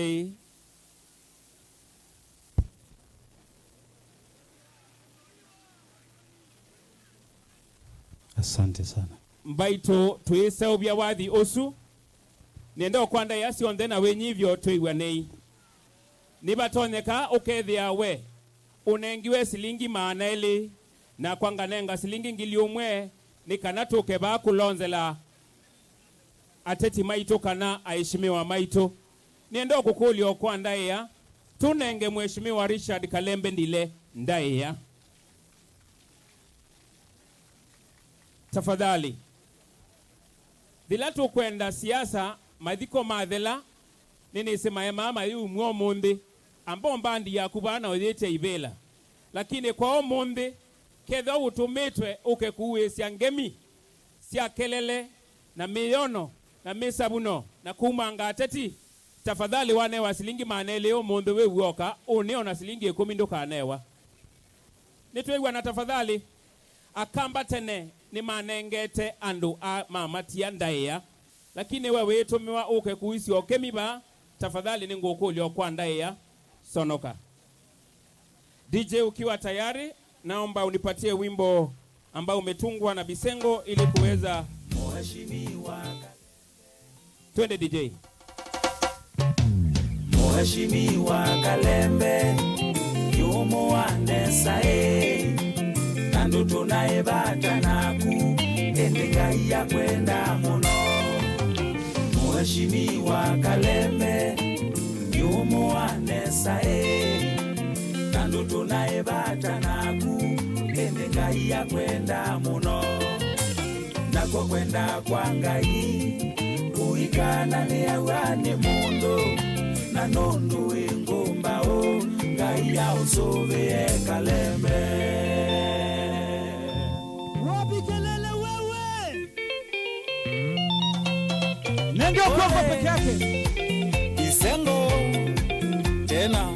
Speaker 14: Asante sana.
Speaker 3: Mbaito tuiseubya wathi usu nenda kwanda yasi onthe na winyivyo tuigwanei nibatonyeka ukethia we unengiwe silingi 200 na kwanganenga silingi 1,000 nikana tuke bakulonzela ateti maitu kana aheshimiwa maitu nienda kukulio kwa ndaiya tunenge mheshimiwa Richard Kalembe Ndile ndaiya. Tafadhali dhila tukwenda siasa mathiko mathela ninisema mama yu mwomunthi ambao mbandi yaku bana uthite ibela lakini kwa omunthi ketha utumitwe uke kuwisya ngemi sya kelele na miyono na misabuno na kumanga ateti tafadhali wanewa silingi 400 omunthi wiwoka uniona silingi 10 ndukanewa nitwigwa na tafadhali akamba tene ni manengete andu a mamatia ndaia lakini wewe witumiwa uke kuisi okemiba tafadhali ni ngukulio kwa ndaia sonoka. DJ ukiwa tayari naomba unipatie wimbo ambao umetungwa na Bisengo ili kuweza
Speaker 5: Mheshimiwa.
Speaker 3: Twende DJ.
Speaker 5: Mheshimiwa Kalembe yumo anesae nandu tunaebata naku ende ya kwenda muno. Mheshimiwa Kalembe yumo anesae nandu tunaebata naku ende ya kwenda muno. Nako kwenda kwa Ngai kuikana ni awani mundu na nundu ingumbao Ngai ya usuvie Kalembe.
Speaker 4: Wapi kelele wewe?
Speaker 7: Ndio kwa peke yake.
Speaker 5: Bisengo tena.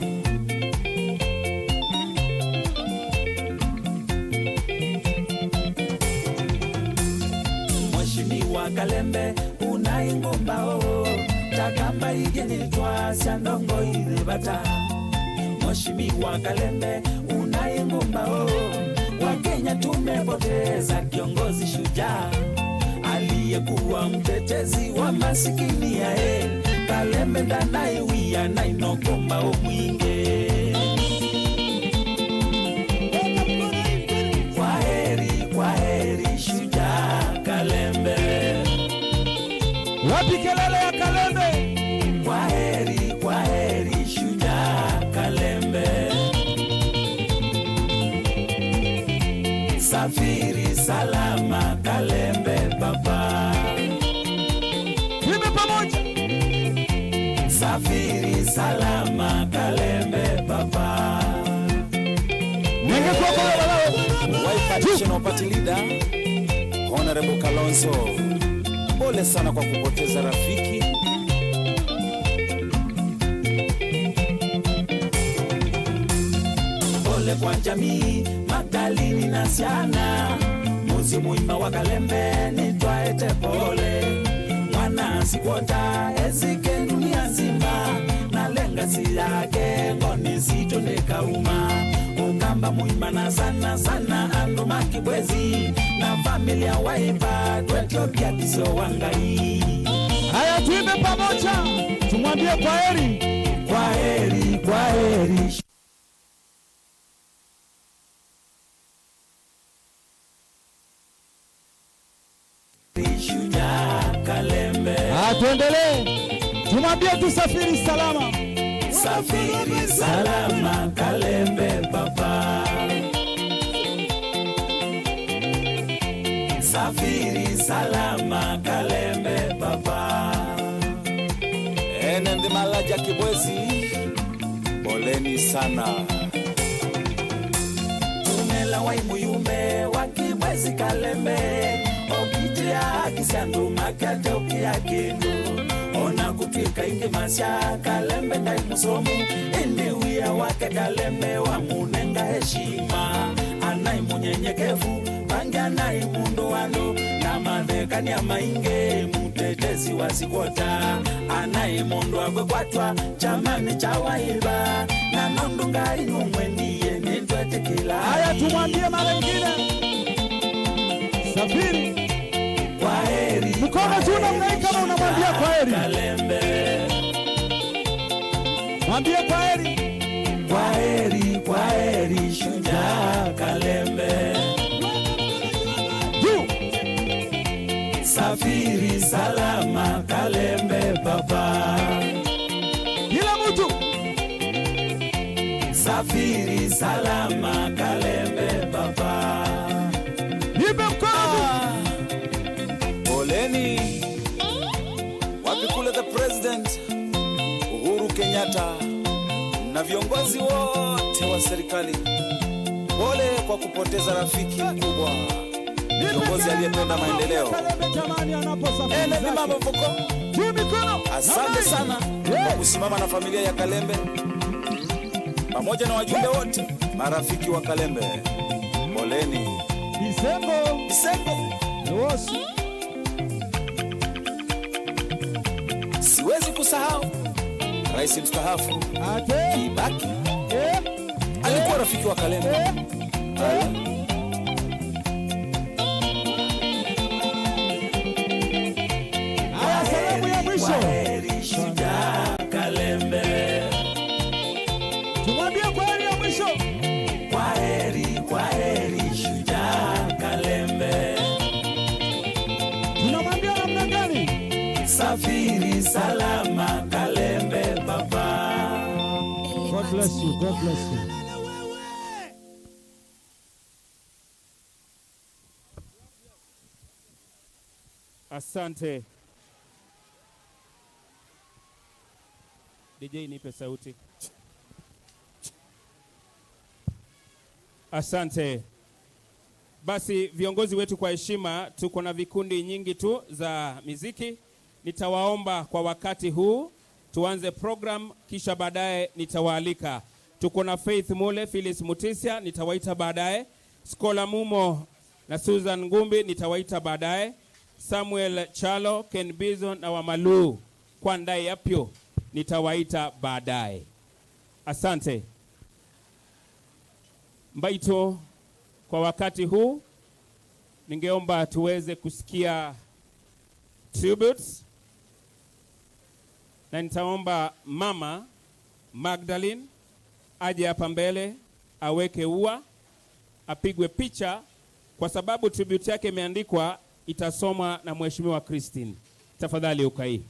Speaker 5: Mheshimiwa Kalembe unaingumbao takamba igeni twasya ndongo ithibata. Mheshimiwa Kalembe unaingumbao Wakenya tumepoteza kiongozi shujaa aliyekuwa mtetezi wa masikini yae Kalembe ndanaiwia na inokoma omwinge. Kwaheri shujaa Kalembe.
Speaker 7: Wapi kelele ya Kalembe?
Speaker 5: Kwaheri shujaa Kalembe. Safiri salama Kalembe baba.
Speaker 7: Tuimbe pamoja.
Speaker 5: Safiri salama Kalembe baba.
Speaker 23: Wiper National Party Leader Honorable Kalonzo, pole sana kwa kupoteza rafiki.
Speaker 5: Pole kwa jamii Magdalini na siana muzi muima wa Kalembe nitwaete pole mwana sikwota ezike dunia nzima na lenga si yake ngoni zito nekauma ukamba muima na sana sana andu makibwezi na familia waipa twetiopia kiso wangai.
Speaker 7: Haya, tuimbe pamoja, tumwambie kwa heri,
Speaker 5: kwa heri, kwa heri.
Speaker 7: Tuendelee, tumwambie tusafiri salama.
Speaker 5: Safiri salama Kalembe baba. Safiri salama Kalembe baba.
Speaker 23: Ene ndimalaja Kibwezi, poleni sana.
Speaker 5: Tumela waimuyume wa Kibwezi Kalembe. Okitia kisiandu makatokia kindu ona kutwika ingi masya Kalembe ndai musomu indi wia wake Kalembe wa munenga heshima anai munyenyekevu bangi anai mundu wandu na mathekania mainge mutetezi wa sikwota anai mundu akwekwatwa chamani cha waiba na nundu ngai numwendie nitwetikila.
Speaker 7: Haya, tumwambie mara nyingine safiri
Speaker 5: kwa heri.
Speaker 7: Mkono juu namna hii kama unamwambia kwa heri.
Speaker 5: Kalembe
Speaker 7: mwambie kwa heri.
Speaker 5: Kwa heri, kwa heri shujaa Kalembe.
Speaker 7: Juu.
Speaker 5: Safiri salama Kalembe baba.
Speaker 7: Kila mtu.
Speaker 5: Safiri salama Kalembe baba.
Speaker 7: Nipe mkono.
Speaker 23: Poleni. Wapi kule the president Uhuru Kenyatta na viongozi wote wa serikali, pole kwa kupoteza rafiki mkubwa, kiongozi aliyependa maendeleo. Asante sana kwa kusimama na familia ya Kalembe pamoja na wajumbe wote, marafiki wa Kalembe. Poleni.
Speaker 7: Bisengo.
Speaker 23: Bisengo. Siwezi kusahau Rais mstaafu Kibaki alikuwa rafiki wa Kalembe.
Speaker 7: Haya, salamu ya mwisho.
Speaker 5: Shujaa Kalembe.
Speaker 7: Tumwambie kwa heri ya mwisho.
Speaker 5: Kwa heri, kwa heri shujaa Kalembe.
Speaker 7: Tunamwambia namna gani?
Speaker 5: Safiri salama Kalembe baba.
Speaker 7: God bless you. God bless you.
Speaker 3: Asante. DJ nipe sauti. Asante. Basi viongozi wetu kwa heshima, tuko na vikundi nyingi tu za miziki. Nitawaomba kwa wakati huu tuanze program, kisha baadaye nitawaalika. Tuko na Faith Mule, Phyllis Mutisia nitawaita baadaye. Skola Mumo na Susan Ngumbi nitawaita baadaye. Samuel Chalo, Ken Bizo na Wamalu kwa ndai yapyo nitawaita baadaye. Asante. Mbaito, kwa wakati huu ningeomba tuweze kusikia tributes, na nitaomba Mama Magdalene aje hapa mbele aweke ua, apigwe picha, kwa sababu tribute yake imeandikwa, itasomwa na Mheshimiwa Christine. Tafadhali ukai.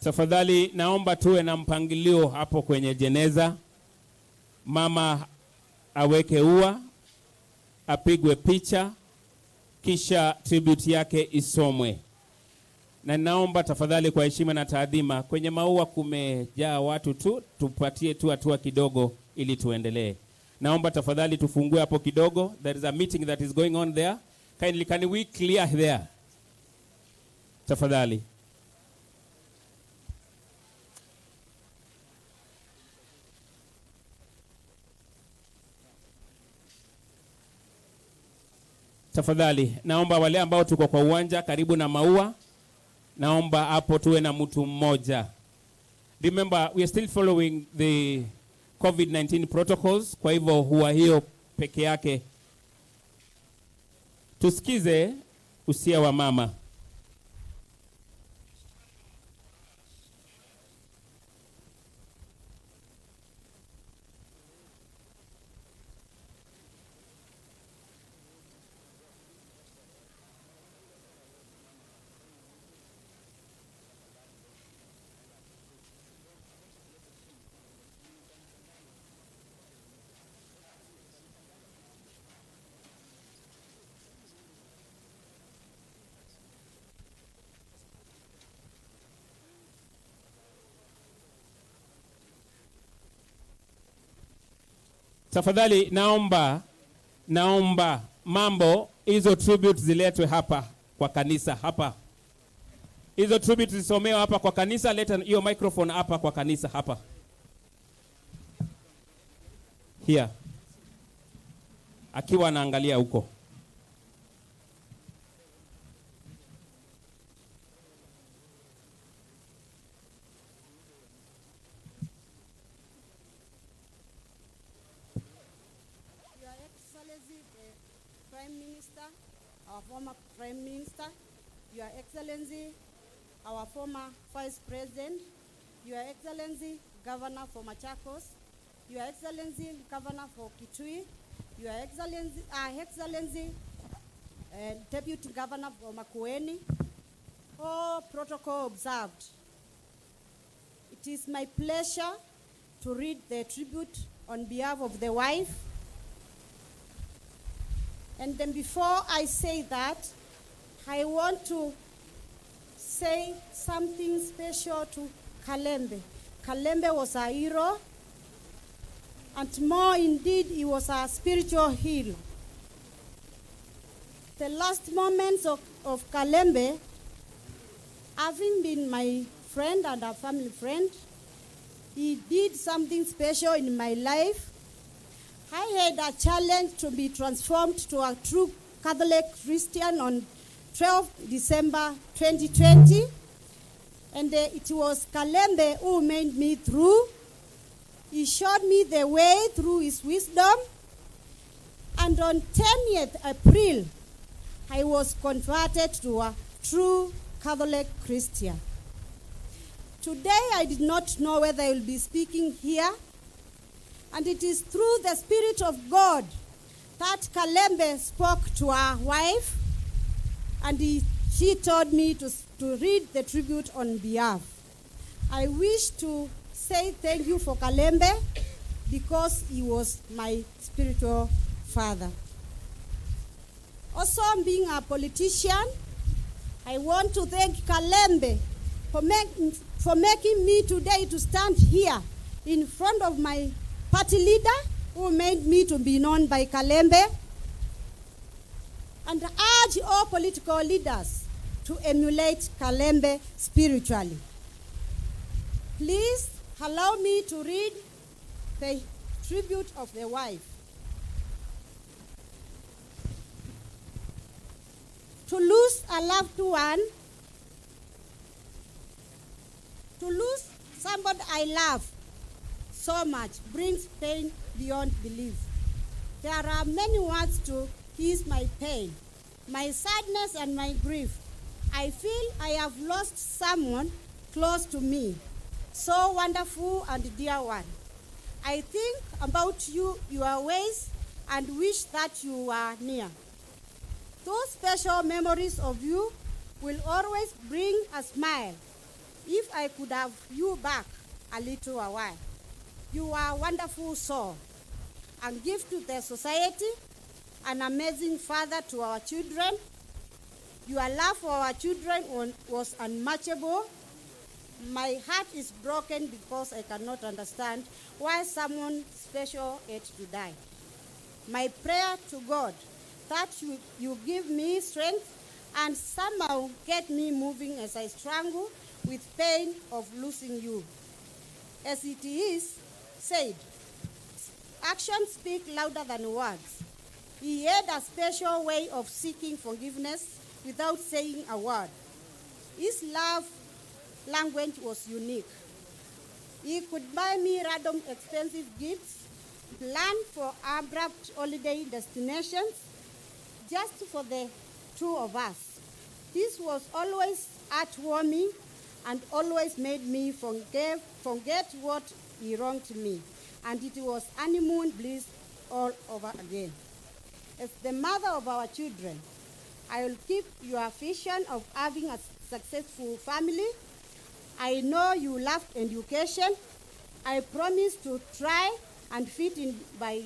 Speaker 3: Tafadhali naomba tuwe na mpangilio hapo kwenye jeneza. Mama aweke ua, apigwe picha, kisha tribute yake isomwe. Na naomba tafadhali kwa heshima na taadhima, kwenye maua kumejaa watu tu, tupatie tu hatua kidogo ili tuendelee. Naomba tafadhali tufungue hapo kidogo. There is a meeting that is going on there. Kindly, can we clear there? Tafadhali. Tafadhali naomba wale ambao tuko kwa uwanja karibu na maua, naomba hapo tuwe na mtu mmoja. Remember, we are still following the COVID-19 protocols, kwa hivyo huwa hiyo peke yake. Tusikize usia wa mama. Tafadhali naomba mambo hizo tribute ziletwe hapa kwa kanisa hapa. Hizo tribute zisomewe hapa kwa kanisa, leta hiyo microphone hapa kwa kanisa hapa. Here. Akiwa anaangalia huko.
Speaker 2: Your Excellency, the Prime Minister, our former Prime Minister, Your Excellency, our former Vice President, Your Excellency, Governor for Machakos, Your Excellency, Governor for Kitui, Your Excellency, Our Excellency, Deputy Governor for Makueni, all protocol observed. It is my pleasure to read the tribute on behalf of the wife. And then before I say that, I want to say something special to Kalembe. Kalembe was a hero, and more indeed, he was a spiritual hero. The last moments of Kalembe, having been my friend and a family friend, he did something special in my life. I had a challenge to be transformed to a true Catholic Christian on 12 December 2020. And it was Kalembe who made me through. He showed me the way through his wisdom. And on 10th April, I was converted to a true Catholic Christian. Today, I did not know whether I will be speaking here. And it is through the Spirit of God that Kalembe spoke to our wife, and she told me to read the tribute on behalf. I wish to say thank you for Kalembe because he was my spiritual father. Also, being a politician, I want to thank Kalembe for making me today to stand here in front of my party leader who made me to be known by Kalembe, and urge all political leaders to emulate Kalembe spiritually. Please allow me to read the tribute of the wife. To lose a loved one, to lose somebody I love so much brings pain beyond belief. There are many words to ease my pain, my sadness and my grief. I feel I have lost someone close to me, so wonderful and dear one. I think about you, your ways, and wish that you were near. Those special memories of you will always bring a smile. If I could have you back a little while. You are a wonderful soul and gift to the society, an amazing father to our children. Your love for our children was unmatchable. My heart is broken because I cannot understand why someone special had to die. My prayer to God that you give me strength and somehow get me moving as I struggle with pain of losing you. As it is said, actions speak louder than words. He had a special way of seeking forgiveness without saying a word. His love language was unique. He could buy me random expensive gifts, plan for abrupt holiday destinations, just for the two of us. This was always heartwarming and always made me forget what he wronged me. And it was honeymoon bliss all over again. As the mother of our children, I will keep your vision of having a successful family. I know you loved education. I promise to try and fit in by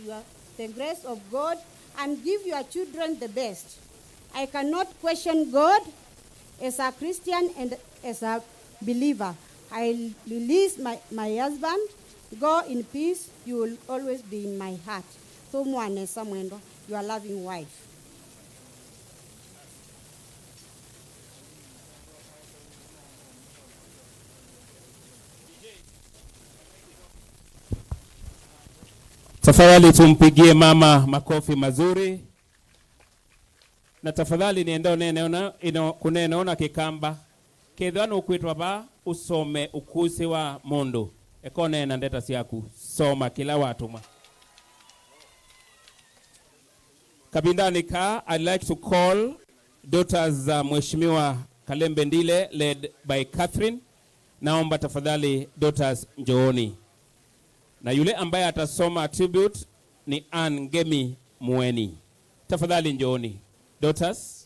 Speaker 2: the grace of God and give your children the best. I cannot question God. As a Christian and as a believer, I release my husband. Go in peace. You will always be in my heart. Thomwane Samwendo, your loving wife.
Speaker 3: Tafadhali tumpigie mama makofi mazuri. Na tafadhali nienda neneona ino kuneneona kikamba kethwa nukwitwa ba usome ukusi wa mundu ekone na ndeta siaku soma kila watuma kabindani ka. I'd like to call daughters za Mheshimiwa Kalembe Ndile led by Catherine. Naomba tafadhali daughters njooni, na yule ambaye atasoma tribute ni Ann Ngemi Mueni. Tafadhali njooni daughters.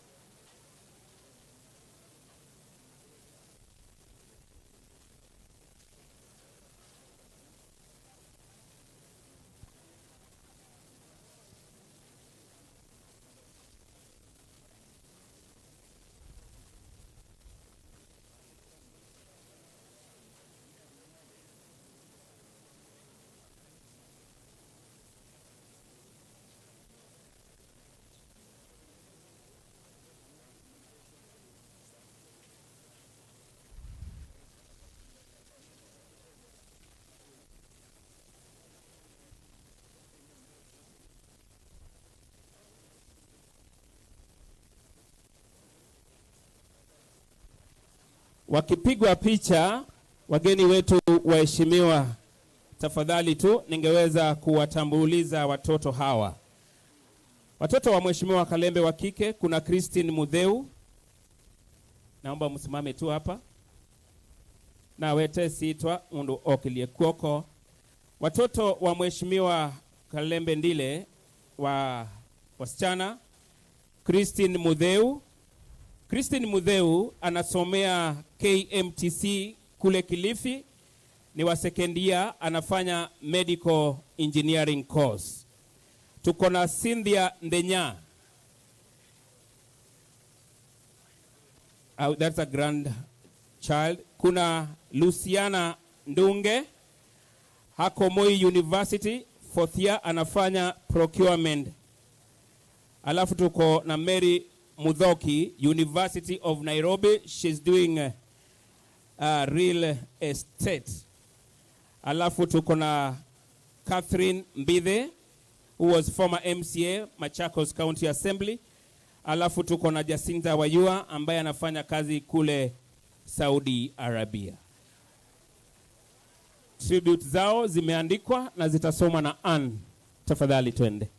Speaker 3: Wakipigwa picha, wageni wetu waheshimiwa, tafadhali tu ningeweza kuwatambuliza watoto hawa. Watoto wa Mheshimiwa Kalembe wa kike, kuna Christine Mudheu. Naomba msimame tu hapa. Na wete sitwa undu okilie kuoko. Watoto wa Mheshimiwa Kalembe Ndile wa wasichana, Christine Mudheu. Christine Mudheu anasomea KMTC kule Kilifi, ni wa second year, anafanya medical engineering course. Tuko na Cynthia Ndenya. That's a grandchild. Kuna Luciana Ndunge, hako Moi University, fourth year, anafanya procurement. Alafu tuko na Mary Muthoki, University of Nairobi. She's doing real estate. Alafu tuko na Catherine Mbithe, who was former MCA, Machakos County Assembly. Alafu tuko na Jacinta Wayua, ambaye anafanya kazi kule Saudi Arabia. Tribute zao zimeandikwa na zitasomwa na Ann. Tafadhali twende.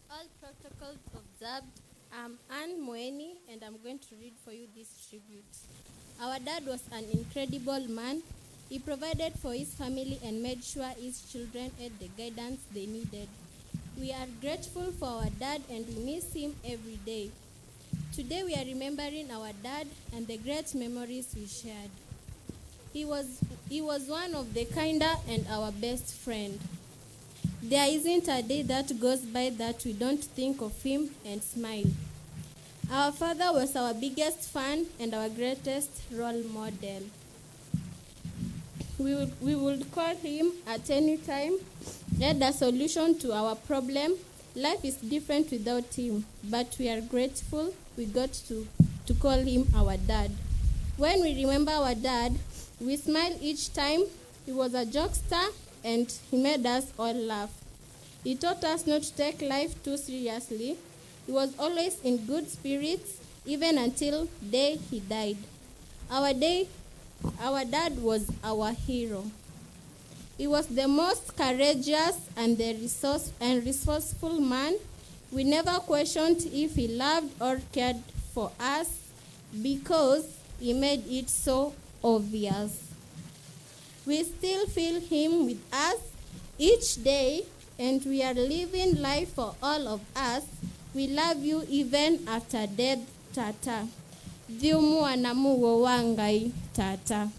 Speaker 6: All protocols observed. I'm Ann Moeni, and I'm going to read for you this tribute. Our dad was an incredible man. He provided for his family and made sure his children had the guidance they needed. We are grateful for our dad and we miss him every day. Today we are remembering our dad and the great memories we shared. He was one of the kinder and our best friend. There isn't a day that goes by that we don't think of him and smile. Our father was our biggest fan and our greatest role model. We would call him at any time, had a solution to our problem. Life is different without him, but we are grateful we got to call him our dad. When we remember our dad, we smile each time. He was a jokester and he made us all laugh. He taught us not to take life too seriously. He was always in good spirits, even until day he died. Our dad was our hero. He was the most courageous and the resourceful man. We never questioned if he loved or cared for us because he made it so obvious. We still feel him with us each day, and we are living life for all of us. We love you even after death, Tata. Thiumua na muo wa Ngai, Tata.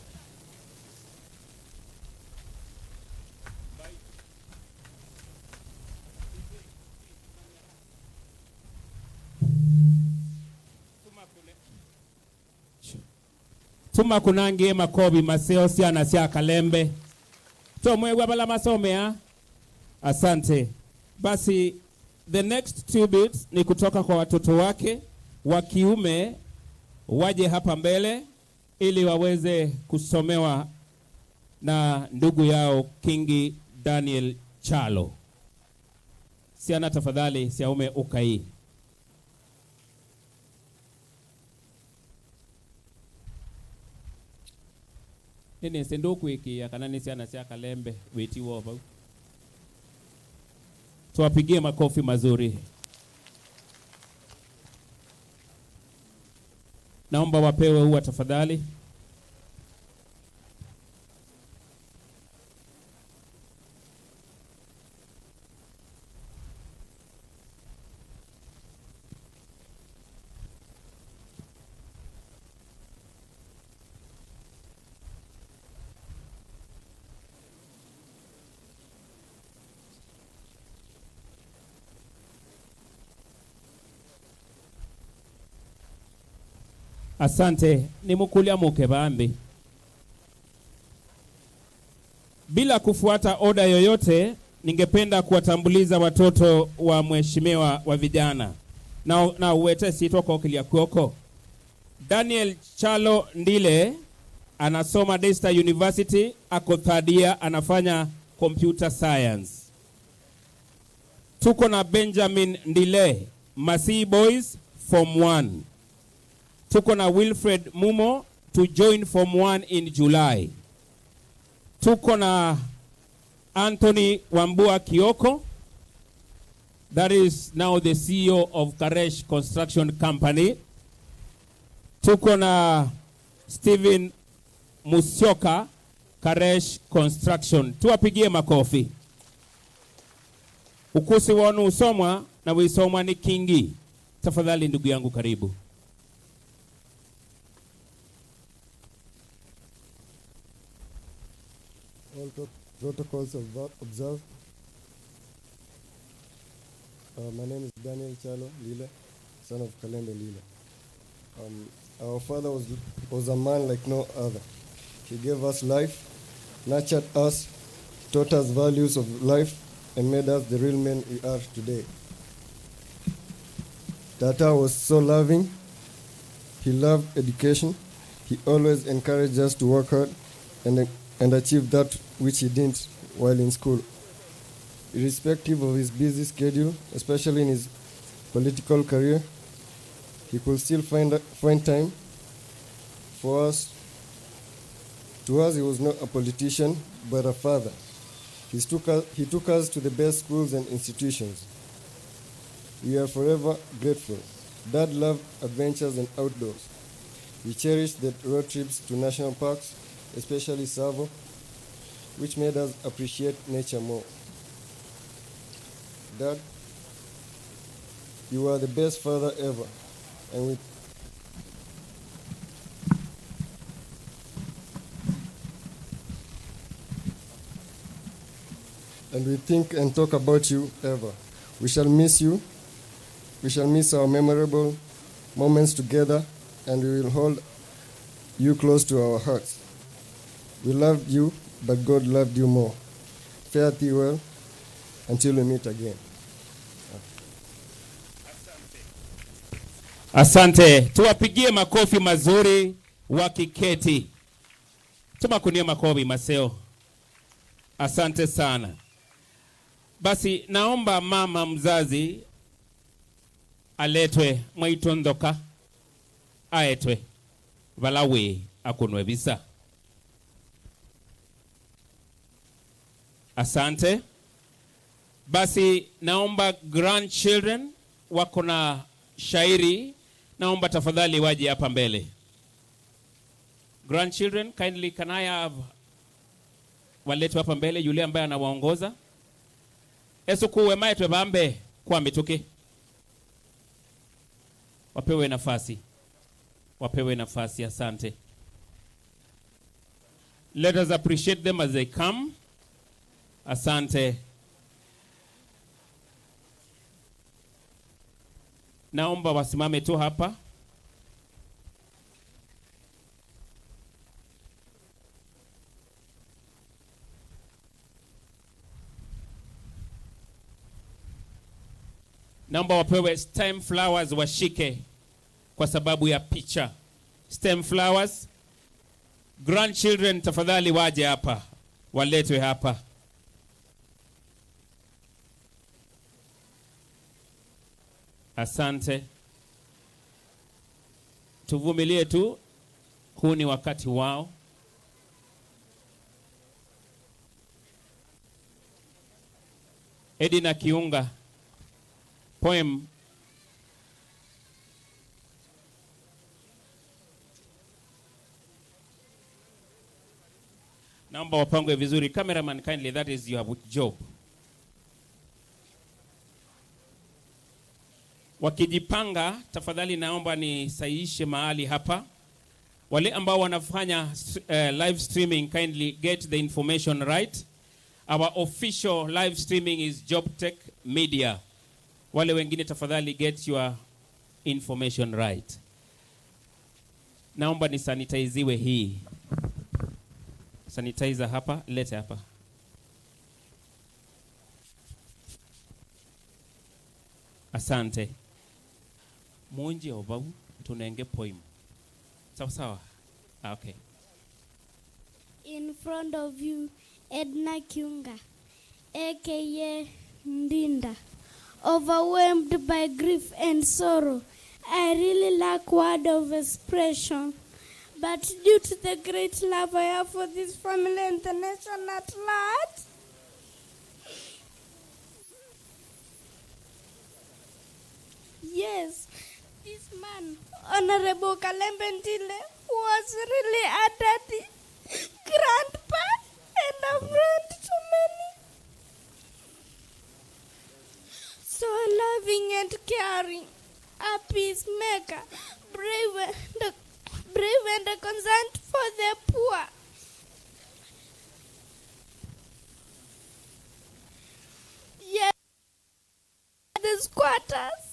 Speaker 3: Tuma kunangie makobi maseo siana sia Kalembe tomwegwa bala masomea. Asante. Basi the next two bits ni kutoka kwa watoto wake wa kiume, waje hapa mbele ili waweze kusomewa na ndugu yao Kingi Daniel Chalo. Siana tafadhali siaume ukai. Nini sindukwikia kana ni ciana cia Kalembe witiwo vau. Tuwapigie makofi mazuri. Naomba wapewe ua tafadhali. Asante, nimukulia muke bambi. Bila kufuata oda yoyote, ningependa kuwatambuliza watoto wa mheshimiwa wa vijana. Na uwete sitoko kilia kuoko. Daniel Chalo Ndile anasoma Daystar University, ako third year, anafanya computer science. Tuko na Benjamin Ndile, Masii Boys, Form 1. Tuko na Wilfred Mumo to join Form 1 in July. Tuko na Anthony Wambua Kioko, that is now the CEO of Karesh Construction Company. Tuko na Stephen Musyoka, Karesh Construction. Tuwapigie makofi. Ukusi wonu usomwa na wisomwa ni Kingi. Tafadhali ndugu yangu, karibu.
Speaker 12: All protocols observed. My name is Daniel Chalo Lile, son of Kalembe Lile. Our father was a man like no other. He gave us life, nurtured us, taught us values of life, and made us the real men we are today. Tata was so loving. He loved education. He always encouraged us to work hard and achieve that which he didn't while in school. Irrespective of his busy schedule, especially in his political career, he could still find time for us. To us, he was not a politician, but a father. He took us to the best schools and institutions. We are forever grateful. Dad loved adventures and outdoors. We cherished the road trips to national parks, especially Tsavo, which made us appreciate nature more. Dad, you are the best father ever. And we think and talk about you ever. We shall miss you. We shall miss our memorable moments together, and we will hold you close to our hearts. We loved you, but God loved you more. Fare thee well until we meet again.
Speaker 3: Asante, tuwapigie makofi mazuri wakiketi. Tumakunie makofi maseo. Asante sana. Basi naomba mama mzazi aletwe mwaitondoka aetwe valawe akunwe visa. Asante. Basi naomba grandchildren wako na shairi, naomba tafadhali waje hapa mbele. Grandchildren, kindly can I have waletwe hapa mbele, yule ambaye anawaongoza. Esukuwe maetwe bambe kwa mituke. Wapewe nafasi. Wapewe nafasi, asante. Let us appreciate them as they come. Asante. Naomba wasimame tu hapa. Naomba wapewe stem flowers washike kwa sababu ya picha. Stem flowers. Grandchildren tafadhali waje hapa. Waletwe hapa. Asante. Tuvumilie tu, huu ni wakati wao. Edina Kiunga, poem. Naomba wapangwe vizuri. Cameraman, kindly, that is your job. Wakijipanga, tafadhali naomba nisahihishe mahali hapa. Wale ambao wanafanya live streaming, kindly get the information right. Our official live streaming is JobTech Media. Wale wengine tafadhali get your information right. Naomba nisanitiziwe hii. Sanitizer hapa, lete hapa. Asante. Munji obau tunenge poem. Sawa sawa. Okay.
Speaker 16: In front of you, Edna Kiunga, aka Ndinda, overwhelmed by grief and sorrow, I really lack word of expression. But due to the great love I have for this family and the nation at large, yes, this man, Honorable Kalembe Ndile, was really a daddy, grandpa, and a friend to many. So loving and caring, a peacemaker, brave and concerned for the poor. Yes, the squatters.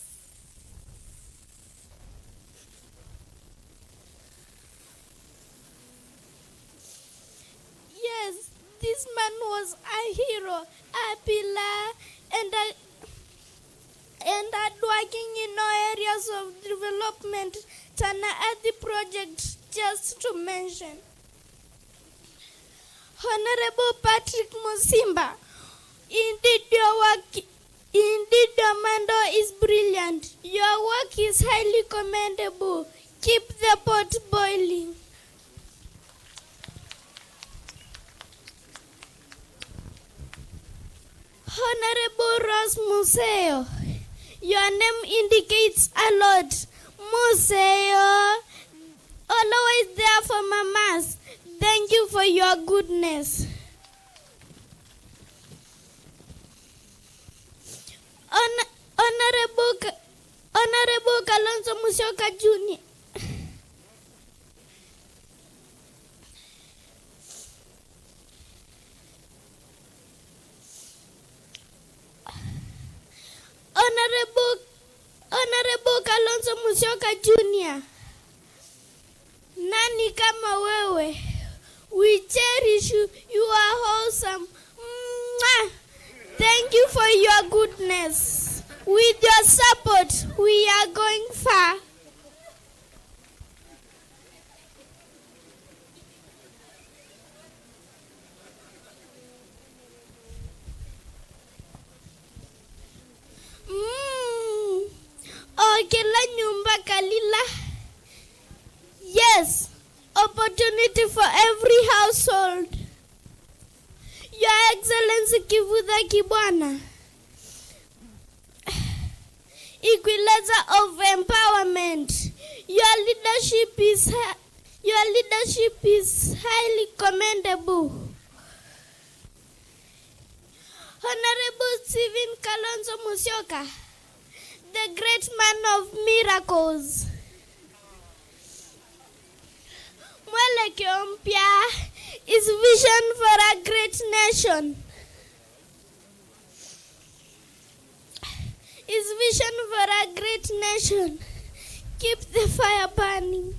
Speaker 16: Yes, this man was a hero, a pillar, and hardworking in all areas of development. Tana at the project, just to mention. Honorable Patrick Musimba, indeed your mando is brilliant. Your work is highly commendable. Keep the pot boiling. Honorable Rose Museo, your name indicates a lot. Museo, always there for mamas. Thank you for your goodness. Honorable Kalonzo Musyoka Jr. Honorable Kalonzo Musyoka Jr. Nani kama wewe? We cherish you. You are wholesome. Mwah! Thank you for your goodness. With your support, we are going far. Okela nyumba kalila. Yes, opportunity for every household. Your Excellency Kivutha Kibwana, equalizer of empowerment. Your leadership is highly commendable. Honorable Stephen Kalonzo Musyoka, the great man of miracles. Mwelekeo mpya is vision for a great nation. Is vision for a great nation. Keep the fire burning.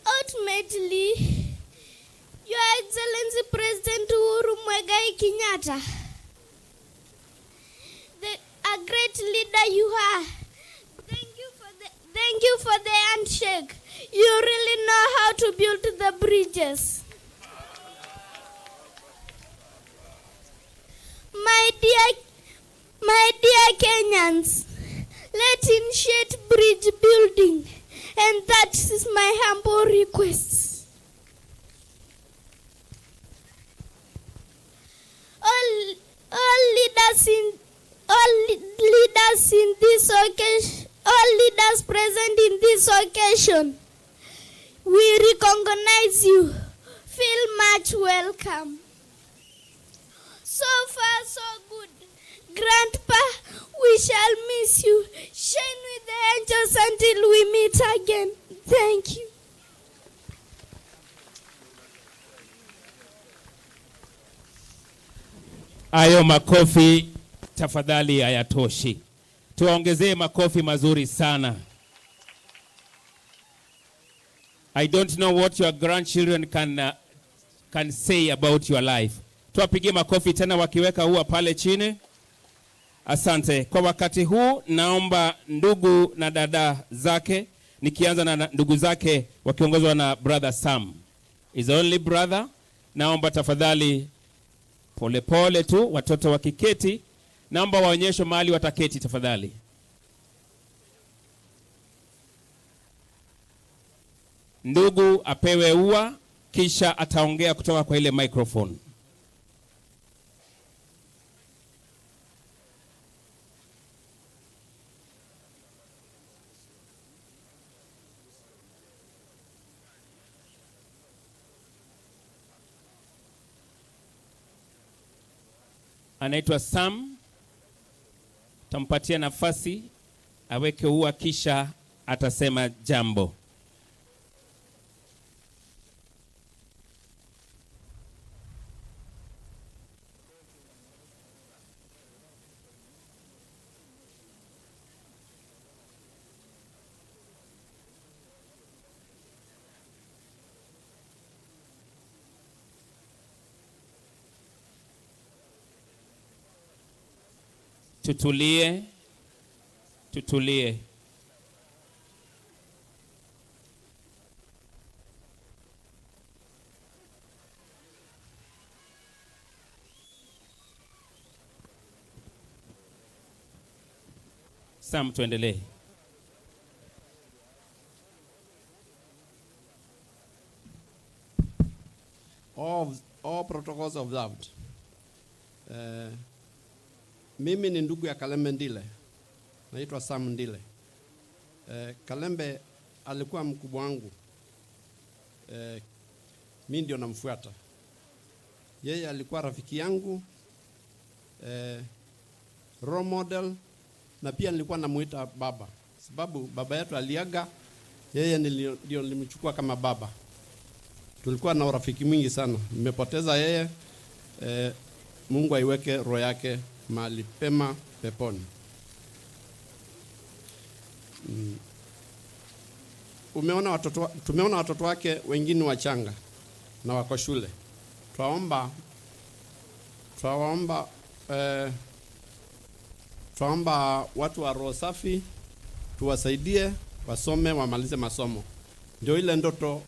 Speaker 16: Ultimately, Your Excellency President Uhuru Muigai Kenyatta, a great leader you are. Thank you for the handshake. You really know how to build the bridges. My dear Kenyans, let's initiate bridge building, and that is my humble request. All leaders present in this occasion, we recognize you. Feel much welcome. So far, so good. Grandpa, we shall miss you. Shine with the angels until we meet again. Thank you.
Speaker 3: Hayo makofi tafadhali hayatoshi. Tuwaongezee makofi mazuri sana. I don't know what your grandchildren can say about your life. Tuwapigie makofi tena wakiweka ua pale chini. Asante. Kwa wakati huu naomba ndugu na dada zake, nikianza na ndugu zake wakiongozwa na Brother Sam. His only brother. Naomba tafadhali pole pole tu watoto wakiketi, naomba waonyeshe mahali wataketi tafadhali. Ndugu apewe ua kisha ataongea kutoka kwa ile microphone. Anaitwa Sam. Tampatia nafasi aweke ua kisha atasema jambo. Tutulie, tutulie. Sam, tuendelee.
Speaker 17: All protocols observed. Mimi ni ndugu ya Kalembe Ndile. Naitwa Sam Ndile. Kalembe alikuwa mkubwa wangu. Mimi ndio namfuata. Yeye alikuwa rafiki yangu, role model, na pia nilikuwa namuita baba, sababu baba yetu aliaga, yeye ndio nilimchukua kama baba. Tulikuwa na urafiki mwingi sana. Nimepoteza yeye. Mungu aiweke roho yake mahali pema peponi. Tumeona watoto wake wengine wachanga na wako shule. Twaomba watu wa roho safi tuwasaidie wasome, wamalize masomo. Ndio ile ndoto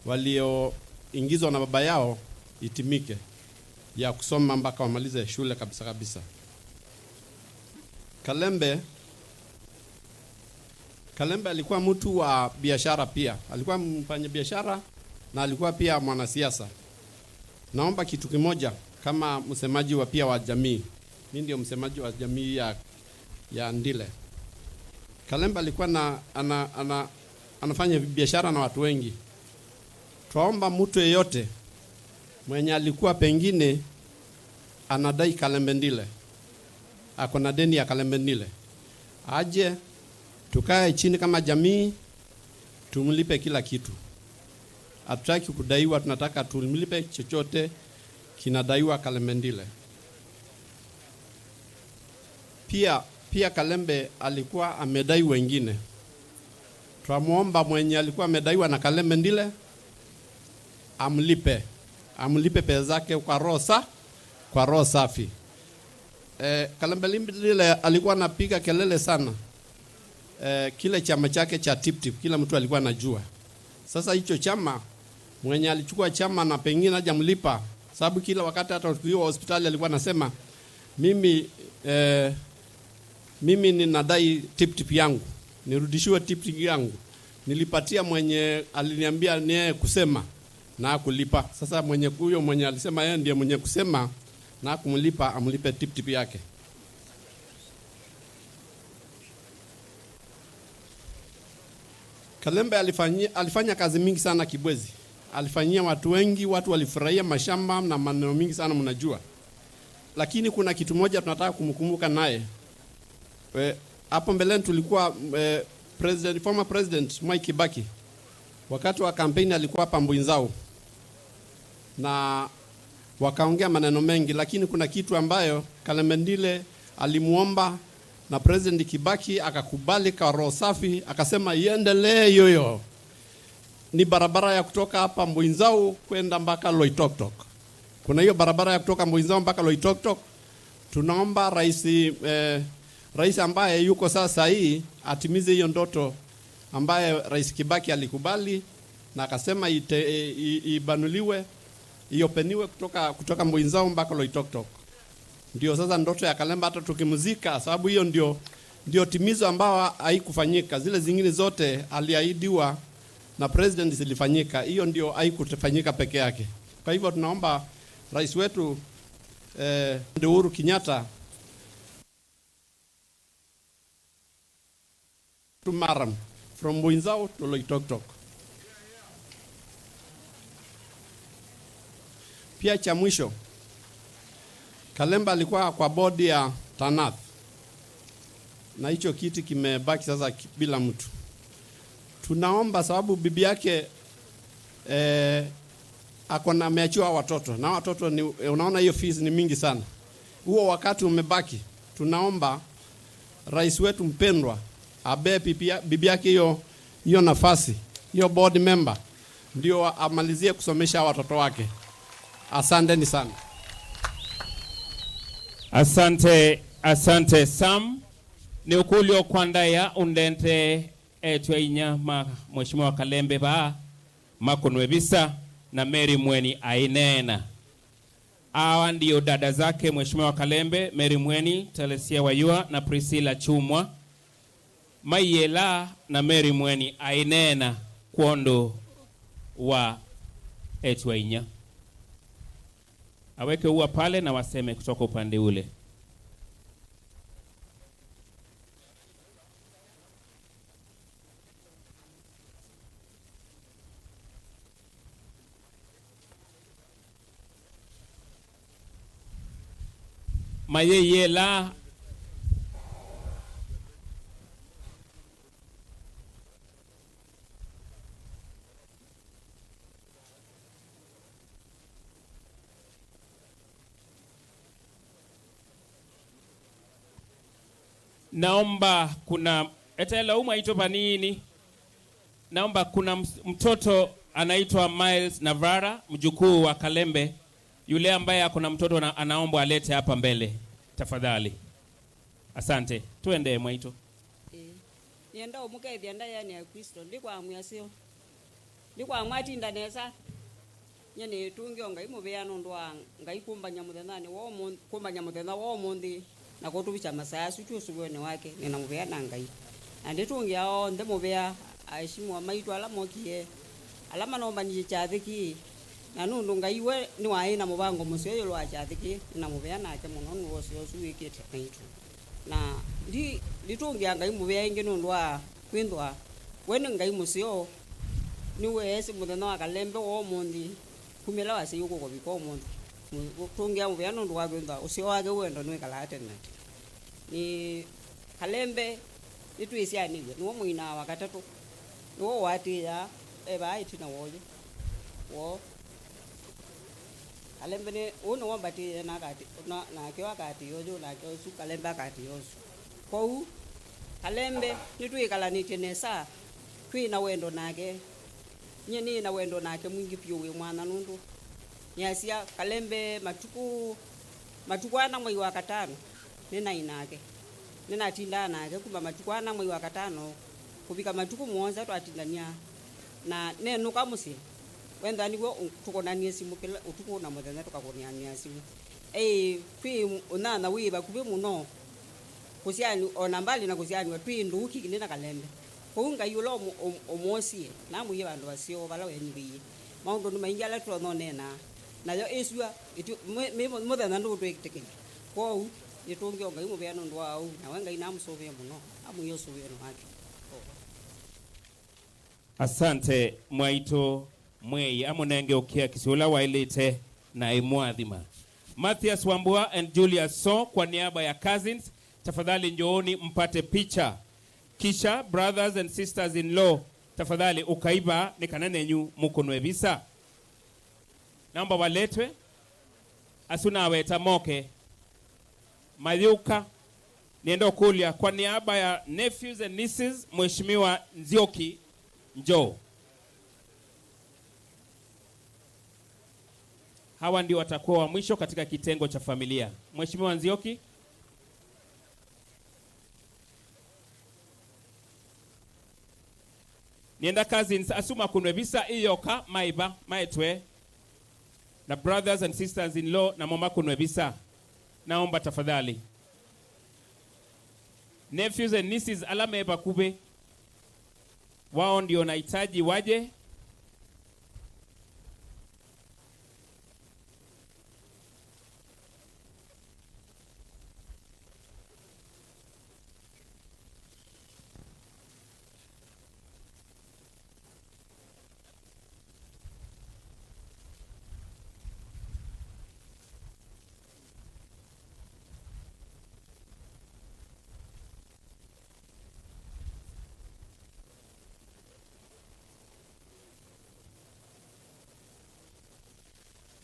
Speaker 17: walioingizwa na baba yao itimike, ya kusoma mpaka wamalize shule kabisa kabisa. Kalembe alikuwa mtu wa biashara pia. Alikuwa mfanya biashara na alikuwa pia mwanasiasa. Naomba kitu kimoja kama msemaji wa pia wa jamii. Mimi ndio msemaji wa jamii ya Ndile. Kalembe alikuwa na anafanya biashara na watu wengi. Twaomba mtu yeyote mwenye alikuwa pengine anadai Kalembe Ndile, ako na deni ya Kalembe Ndile, aje tukae chini kama jamii tumlipe kila kitu. Hatutaki kudaiwa, tunataka tumlipe chochote kinadaiwa Kalembe Ndile. Pia Kalembe alikuwa amedai wengine. Twamuomba mwenye alikuwa amedaiwa na Kalembe Ndile amlipe pesa zake kwa roho safi. Kalembe Ndile alikuwa anapiga kelele sana. Kile chama chake cha Tip Tip kila mtu alikuwa anajua. Sasa hicho chama, mwenye alichukua chama na pengine hajamlipa, sababu kila wakati hata tukiwa hospitali alikuwa anasema mimi ninadai Tip Tip yangu, nirudishiwe Tip Tip yangu. Nilipatia mwenye aliniambia ni yeye kusema na kulipa. Sasa mwenye huyo mwenye alisema yeye ndiye mwenye kusema na kumlipa, amlipe Tip Tip yake. Kalembe alifanya kazi mingi sana Kibwezi. Alifanyia watu wengi, watu walifurahia mashamba na maneno mingi sana mnajua. Lakini kuna kitu moja tunataka kumkumbuka naye. Hapo mbeleni tulikuwa former president Mwai Kibaki. Wakati wa kampeni alikuwa hapa Mbwinzao. Na wakaongea maneno mengi, lakini kuna kitu ambayo Kalembe Ndile alimuomba na President Kibaki akakubali kwa roho safi, akasema iendelee yoyo. Ni barabara ya kutoka hapa Mbwinzao kwenda mpaka Loitoktok. Kuna hiyo barabara ya kutoka Mbwinzao mpaka Loitoktok. Tunaomba rais ambaye yuko sasa hii atimize hiyo ndoto ambaye Rais Kibaki alikubali na akasema ibanuliwe, iopeniwe kutoka Mbwinzao mpaka Loitoktok. Ndio sasa ndoto ya Kalembe hata tukimzika, sababu hiyo ndio timizo ambao haikufanyika. Zile zingine zote aliahidiwa na president zilifanyika, hiyo ndio haikufanyika peke yake. Kwa hivyo tunaomba rais wetu Uhuru Kenyatta to Maram from Mbwinzao to Loitoktok. Pia cha mwisho, Kalembe alikuwa kwa bodi ya Tanath, na hicho kiti kimebaki sasa bila mtu. Tunaomba sababu bibi yake ako na ameachiwa watoto, na watoto ni, unaona hiyo fees ni mingi sana. Huo wakati umebaki, tunaomba rais wetu mpendwa abe bibi yake hiyo nafasi, hiyo board member, ndio amalizie kusomesha watoto wake. Asanteni sana.
Speaker 3: Asante Sam. Ni ukulio kwandaya undente etwainya ma Mheshimiwa Kalembe ba makonwebisa na Mary Mweni ainena. Hawa ndio dada zake Mheshimiwa Kalembe, Mary Mweni, Telesia Wayua na Priscilla Chumwa. Mayela na Mary Mweni ainena kuondo wa etwainya. Aweke ua pale na waseme kutoka upande ule. Mayeyela naomba kuna etela umwe aitwa panini. Naomba kuna mtoto anaitwa Miles Navara, mjukuu wa Kalembe. Yule ambaye ako na mtoto anaombwa alete hapa mbele tafadhali. Asante, tuende mwaito.
Speaker 20: Nienda umukethia ndaya ni ya Kristo ndikwamwia sio ndikwamwa tinda nesa nye nitungio Ngai muvea nundu wa Ngai kumbanya muthenya wa kumbanya muthenya wa umuthi na kutuvicha masaa asu tusuvione wake nina muvea na Ngai na nditungia onthe muvea aheshimu maitu ala mokie ala manombanije chathiki na nundu Ngai we ni waĩ na mubango museo yulu wa chathiki na muvea nake muno nuwosio usu wikite naitu na ndi nditungia Ngai muvea ingi nundu wa kwithwa we ni Ngai museo niweesi muthenya wa Kalembe wa umuthi kumila wasiyo kukuvika umuthi tungia muvea nundu wa kwithwa useo wake wendo niwikalaa tene ni Kalembe nitwisianiwe niwo mwina wa katatu niwo watiya evaa itina woyo wo Kalembe ni uu niwo mbatiye nakio akatiya uyu nake usu Kalembe akatiya usu kou Kalembe nitwikalanitie nesa twina wendo nake nye nina wendo nake mwingi piu wi mwana nundu nyasia Kalembe matuku ana mwei wa katano nina inake ninatinda nake kumba matuku ana mwei wa katano kuvika matuku muonza twatindania na nenuka musi wenda niguo tukonanie simu kila utuku na muthenya tukakoniania simu twi unana wi bakubi muno kusiani ona mbali na kusiani twi nduki nina Kalembe kou Ngai ula omwosie namwiye bandu basio bala wenyuiye maundu ni maingi ala tuononena nayo isua muthenya ndutwitikiria kwou nitungio Ngai muvea nundu wa au nawe Ngai namusuvie muno amwiye usuvio wake.
Speaker 3: Asante mwaito mwei amunenge ukia kisula wailite na imwathima. Mathias Wambua and Julius So kwa niaba ya cousins, tafadhali njooni mpate picha. Kisha brothers and sisters in law, tafadhali ukaiba nikanenenyu mukonwe visa. Naomba waletwe asuna aweta moke Mayuka niendo kulia kwa niaba ya nephews and nieces, Mheshimiwa Nzioki njoo. Hawa ndio watakuwa wa mwisho katika kitengo cha familia. Mheshimiwa Nzioki. Nienda cousins asuma kunwe visa iyoka maiba maetwe na brothers and sisters in law na mama kunwe visa. Naomba tafadhali. Nephews and nieces alame bakube. Wao ndio nahitaji waje.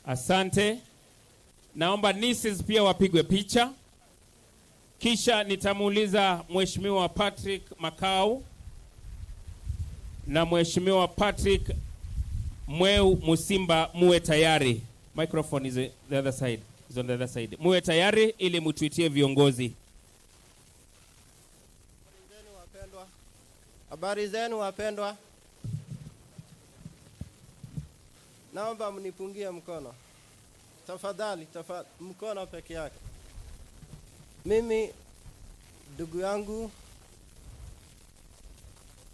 Speaker 3: Asante. Naomba nieces pia wapigwe picha. Kisha nitamuuliza Mheshimiwa Patrick Makau na Mheshimiwa Patrick Mweu Musimba muwe tayari. Microphone is the other side. Is on the other side. Muwe tayari ili mtuitie viongozi.
Speaker 21: Habari zenu wapendwa. Naomba mnipungie mkono. Tafadhali, mkono peke yake. Mimi ndugu yangu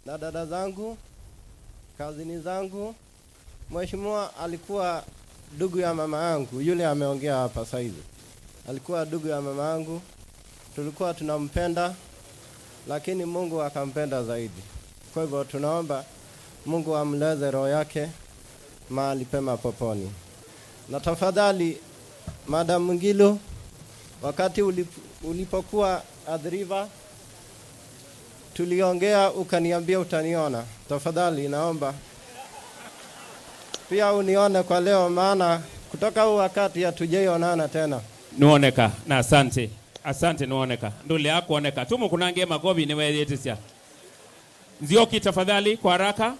Speaker 21: na dada zangu, kazini zangu, mheshimiwa alikuwa ndugu ya mama yangu, yule ameongea hapa saizi. Alikuwa ndugu ya mama yangu, tulikuwa tunampenda, lakini Mungu akampenda zaidi. Kwa hivyo tunaomba Mungu amleze roho yake mahali pema poponi. Na tafadhali Madam Ngilu, Wakati ulipokuwa Athi River tuliongea, ukaniambia utaniona. Tafadhali naomba pia unione kwa leo, maana kutoka huu wakati hatujaionana tena.
Speaker 3: Nuoneka na asante, asante nuoneka ndule akuoneka tumukunange makovi niweyetesya. Nzioki, tafadhali kwa haraka.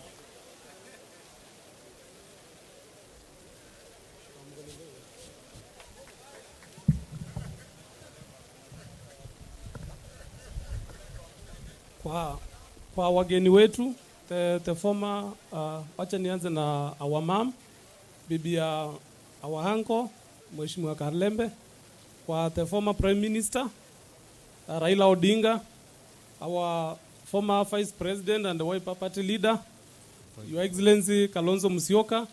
Speaker 10: Kwa wageni wetu the former wacha nianze na our mom, bibi ya our uncle Mheshimiwa Kalembe, kwa the former Prime Minister Raila Odinga, our former Vice President and Wiper Party leader, Your Excellency Kalonzo Musyoka,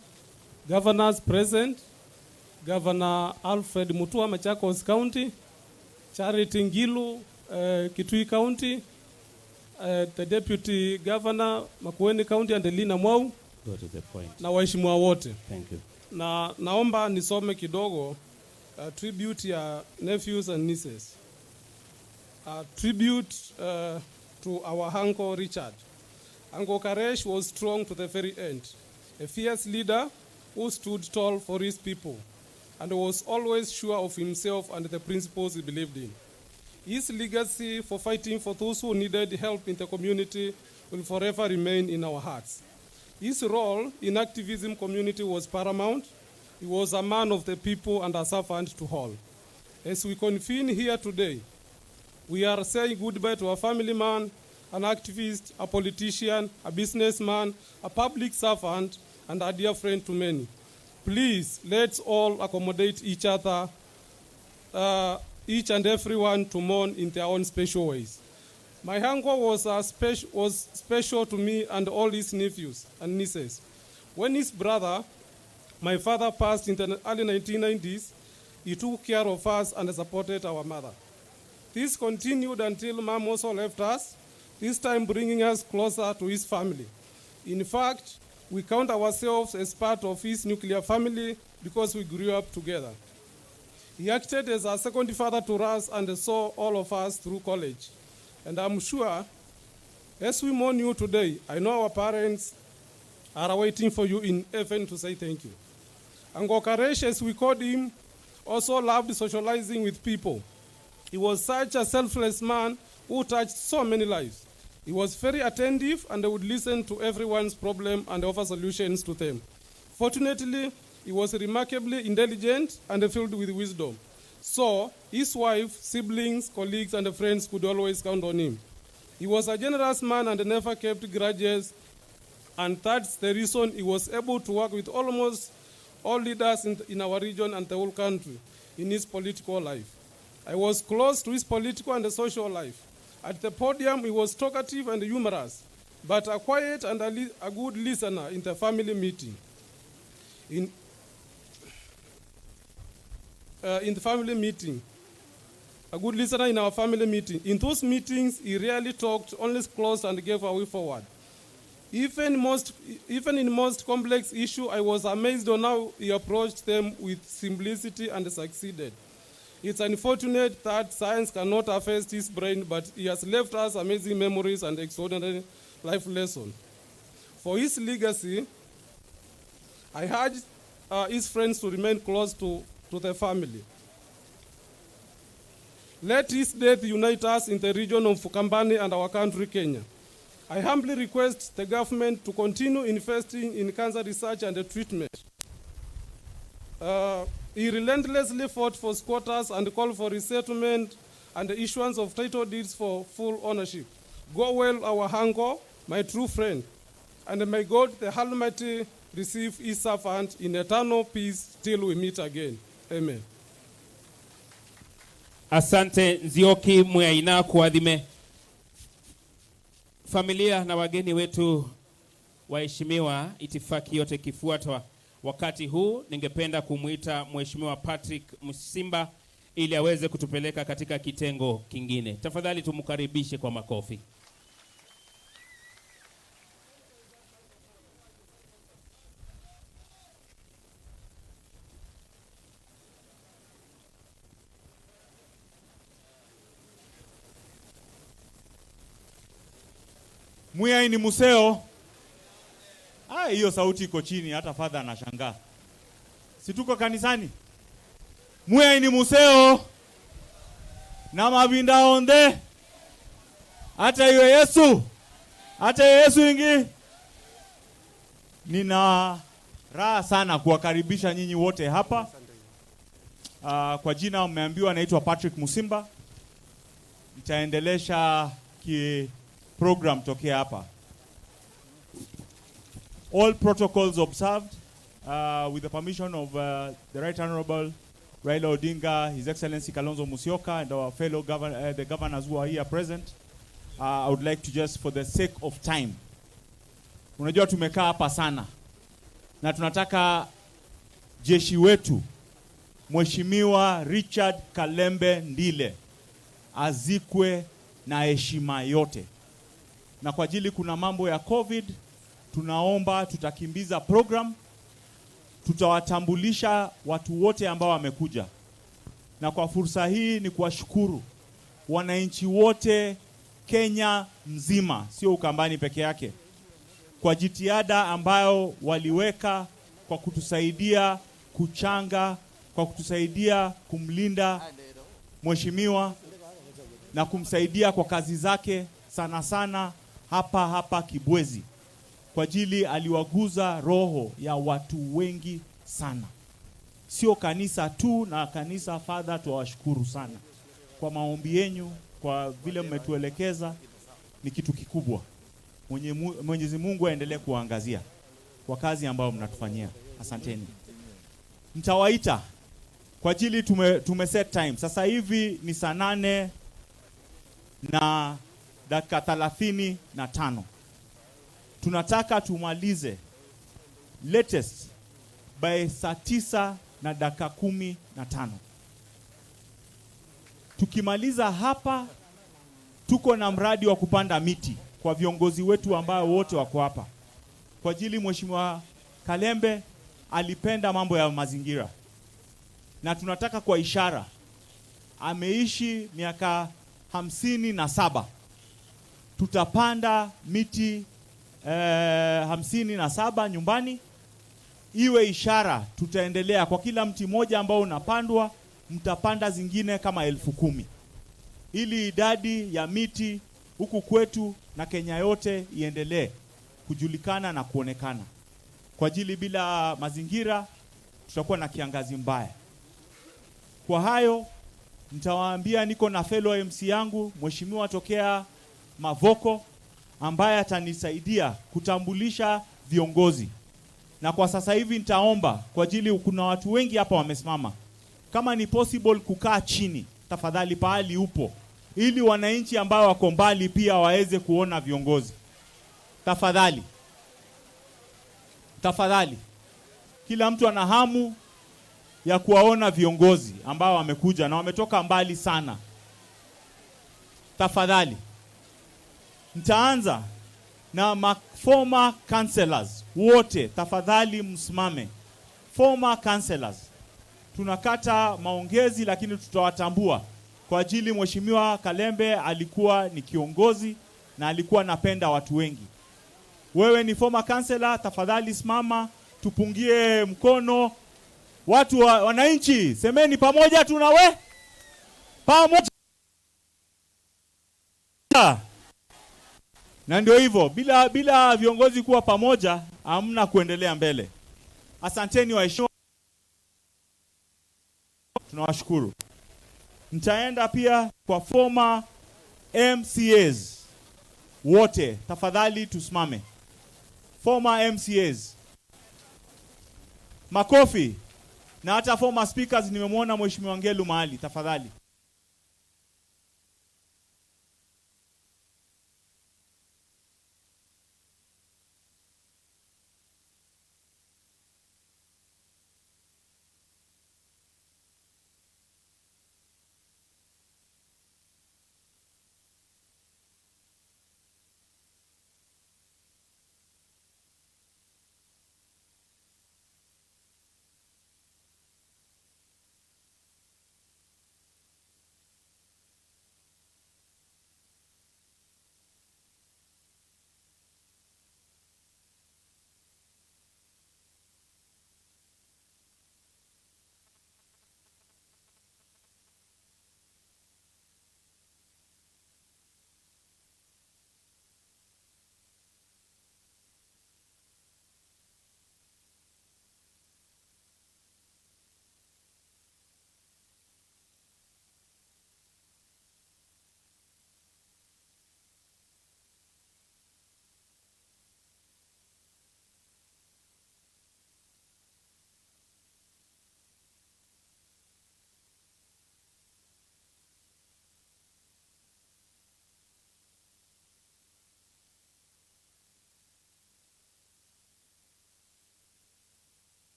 Speaker 10: governors present, Governor Alfred Mutua, Machakos County, Charity Ngilu, Kitui County, the Deputy Governor Makueni County and Elina Mwau.
Speaker 3: Go to the point.
Speaker 10: Na waheshimiwa wote.
Speaker 3: Thank you.
Speaker 10: Na naomba nisome kidogo tribute ya nephews and nieces. Tribute to our uncle Richard. Uncle Karesh was strong to the very end, a fierce leader who stood tall for his people and was always sure of himself and the principles he believed in. His legacy for fighting for those who needed help in the community will forever remain in our hearts. His role in activism community was paramount. He was a man of the people and a servant to all. As we convene here today, we are saying goodbye to a family man, an activist, a politician, a businessman, a public servant, and a dear friend to many. Please, let's all accommodate each other, each and everyone to mourn in their own special ways. My uncle was special to me and all his nephews and nieces. When his brother, my father, passed in the early 1990s, he took care of us and supported our mother. This continued until Mom also left us, this time bringing us closer to his family. In fact, we count ourselves as part of his nuclear family because we grew up together. He acted as a second father to us and saw all of us through college. And I'm sure, as we mourn you today, I know our parents are waiting for you in heaven to say thank you. Uncle Karesh, as we called him, also loved socializing with people. He was such a selfless man who touched so many lives. He was very attentive and would listen to everyone's problem and offer solutions to them. Fortunately, he was remarkably intelligent and filled with wisdom. So, his wife, siblings, colleagues, and friends could always count on him. He was a generous man and never kept grudges, and that's the reason he was able to work with almost all leaders in our region and the whole country in his political life. I was close to his political and social life. At the podium, he was talkative and humorous, but a quiet and a good listener in the family meeting. In the family meeting, a good listener in our family meeting. In those meetings, he rarely talked, only closed and gave a way forward. Even in most complex issues, I was amazed on how he approached them with simplicity and succeeded. It's unfortunate that science cannot affect his brain, but he has left us amazing memories and extraordinary life lessons. For his legacy, I urge his friends to remain close to the family. Let his death unite us in the region of Fukambani and our country, Kenya. I humbly request the government to continue investing in cancer research and treatment. He relentlessly fought for squatters and called for resettlement and the issuance of title deeds for full ownership. Go well, our uncle, my true friend, and may God the Almighty receive his servant in eternal peace till we meet again. Amen.
Speaker 3: Asante Nzioki Mwaina kuadhime. Familia na wageni wetu waheshimiwa, itifaki yote ikifuatwa. Wakati huu ningependa kumuita Mheshimiwa Patrick Musimba ili aweze kutupeleka katika kitengo kingine. Tafadhali tumkaribishe kwa makofi.
Speaker 11: Mwiai ni museo. Ah, hiyo sauti iko chini, hata father anashangaa. Si tuko kanisani? Mwiai ni museo na mavinda onde hata iwe Yesu, hata iwe Yesu ingi. Nina raha sana kuwakaribisha nyinyi wote hapa. Kwa jina mmeambiwa naitwa Patrick Musimba. Nitaendelesha ki program tokea hapa. All protocols observed, with the permission of the Right Honorable Raila Odinga, His Excellency Kalonzo Musyoka, and our fellow the governors who are here present. I would like to just, for the sake of time, unajua tumekaa hapa sana na tunataka jeshi wetu Mheshimiwa Richard Kalembe Ndile azikwe na heshima yote. Na kwa ajili kuna mambo ya COVID, tunaomba tutakimbiza program, tutawatambulisha watu wote ambao wamekuja. Na kwa fursa hii ni kuwashukuru wananchi wote Kenya mzima, sio Ukambani peke yake, kwa jitihada ambayo waliweka kwa kutusaidia kuchanga, kwa kutusaidia kumlinda mheshimiwa na kumsaidia kwa kazi zake, sana sana hapa hapa Kibwezi, kwa ajili aliwaguza roho ya watu wengi sana, sio kanisa tu. Na kanisa, Father, tuwashukuru sana kwa maombi yenu, kwa vile mmetuelekeza, ni kitu kikubwa. Mwenyezi Mungu aendelee kuangazia kwa kazi ambayo mnatufanyia. Asanteni. Nitawaita kwa ajili tume set time. Sasa hivi ni saa 8:35. Tunataka tumalize latest by saa 9:15. Tukimaliza hapa, tuko na mradi wa kupanda miti kwa viongozi wetu ambao wote wako hapa. Kwa ajili Mheshimiwa Kalembe alipenda mambo ya mazingira, na tunataka kwa ishara, ameishi miaka 57, tutapanda miti 57 nyumbani, iwe ishara. Tutaendelea kwa kila mti moja ambao unapandwa, mtapanda zingine kama 10,000, ili idadi ya miti huku kwetu na Kenya yote iendelee kujulikana na kuonekana. Kwa ajili bila mazingira tutakuwa na kiangazi mbaya. Kwa hayo nitawaambia niko na fellow MC yangu mheshimiwa tokea Mavoko ambaye atanisaidia kutambulisha viongozi. Na kwa sasa hivi nitaomba, kwa ajili kuna watu wengi hapa wamesimama, kama ni possible kukaa chini tafadhali pahali upo, ili wananchi ambao wako mbali pia waweze kuona viongozi. Tafadhali, tafadhali. Kila mtu ana hamu ya kuwaona viongozi ambao wamekuja na wametoka mbali sana. Tafadhali. Nitaanza na former councillors wote, tafadhali msimame. Former councillors. Tunakata maongezi lakini tutawatambua. Kwa ajili Mheshimiwa Kalembe alikuwa ni kiongozi na alikuwa anapenda watu wengi. Wewe ni former councillor, tafadhali simama, tupungie mkono. Watu wananchi, semeni pamoja tunawe. Pamoja. Na ndio hivyo, bila viongozi kuwa pamoja, hamna kuendelea mbele. Asanteni waheshimiwa. Tunawashukuru. Nitaenda pia kwa former MCAs wote, tafadhali tusimame. Former MCAs. Makofi. Na hata former speakers, nimemwona Mheshimiwa Ngelu mahali, tafadhali.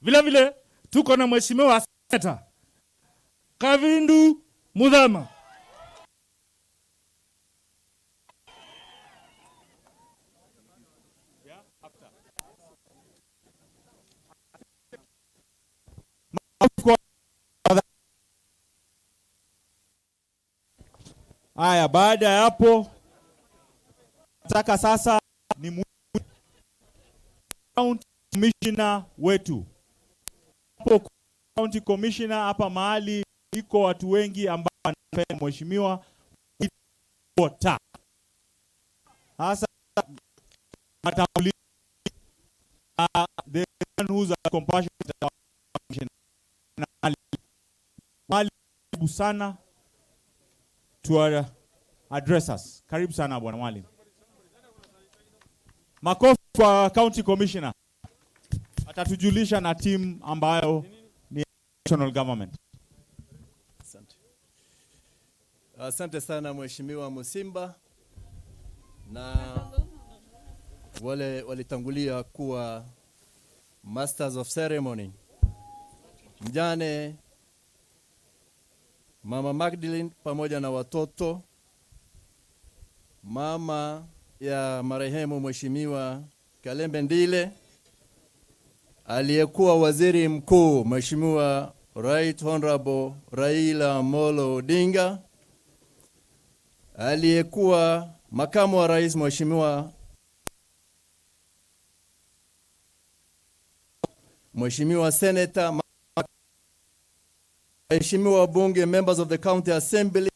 Speaker 7: Vile vile tuko na Mheshimiwa Senator Kavindu Muthama.
Speaker 11: Haya, baada ya hapo nataka sasa ni county commissioner wetu hapo, county commissioner hapa mahali iko watu wengi ambao wanapenda mheshimiwa water. Sasa atambuli the one who's a compassionate karibu sana to address us. Karibu sana bwana mwalimu. Makofi kwa county commissioner. Atatujulisha na team ambayo ni national government.
Speaker 15: Asante. Asante sana Mheshimiwa Musimba na wale walitangulia kuwa masters of ceremony. Mjane Mama Magdalene pamoja na watoto, mama ya marehemu Mheshimiwa Kalembe Ndile, aliyekuwa waziri mkuu Mheshimiwa Right Honorable Raila Amolo Odinga, aliyekuwa makamu wa rais Mheshimiwa Senator, Mheshimiwa Bunge, members of the County Assembly,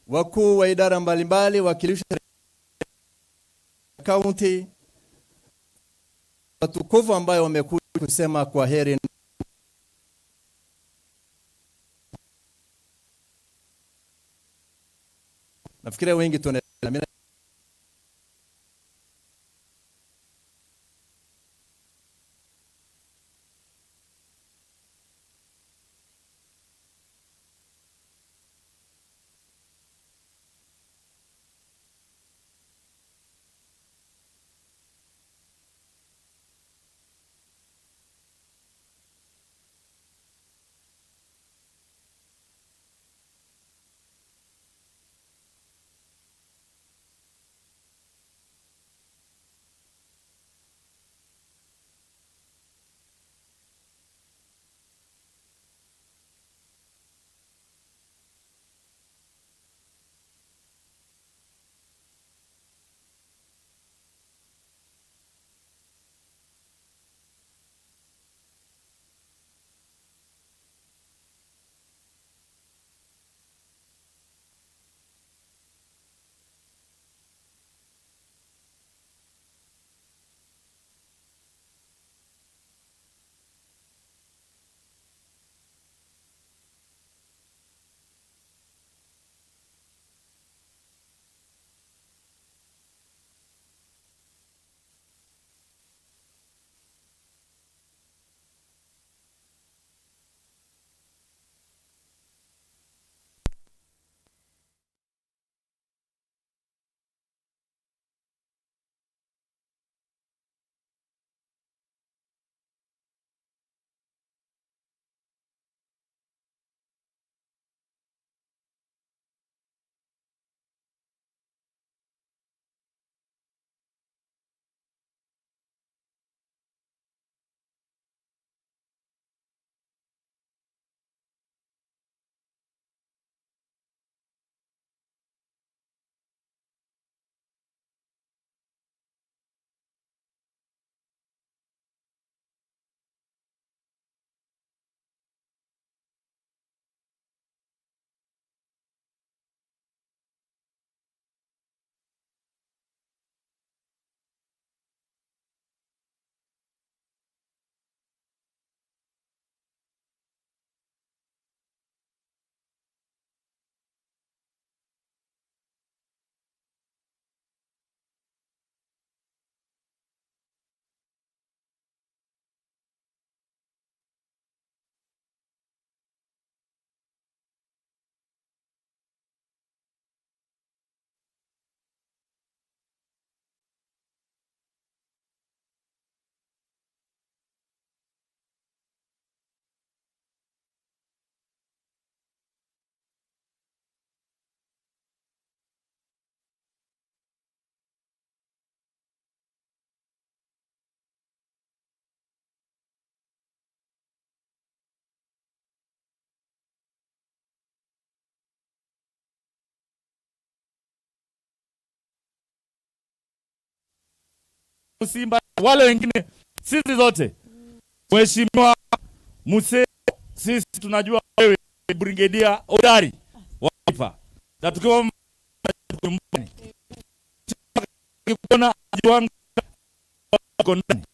Speaker 15: wakuu wa idara mbalimbali, wakilishi county, watukufu ambayo wamekuja kusema kwa heri. Nafikiria wengi tuna
Speaker 1: Simba, wale wengine, sisi zote. Mheshimiwa Muse, sisi tunajua wewe brigedia hodari wa taifa, na tukiwa nyumbani kuona jiwanga uko ndani.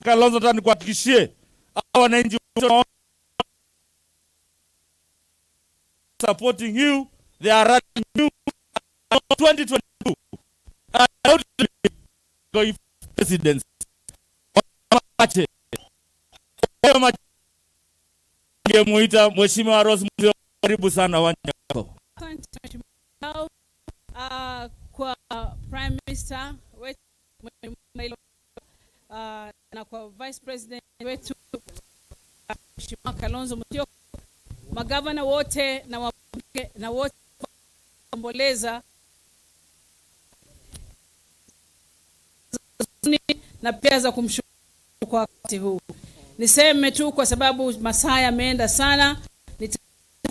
Speaker 1: Kalonzo, nataka nikuhakikishie hawa wananchi wote supporting you, they are running you 2022 going presidency. Mache Ningemuita Mheshimiwa Rose Mzee, karibu sana uwanja wako.
Speaker 18: Asante Mheshimiwa kwa Prime Minister wetu na kwa Vice President wetu Mheshimiwa Kalonzo Musyoka, magavana wote na wabunge na wote kuomboleza na pia za kumshukuru kwa wakati huu. Niseme tu kwa sababu masaa yameenda sana,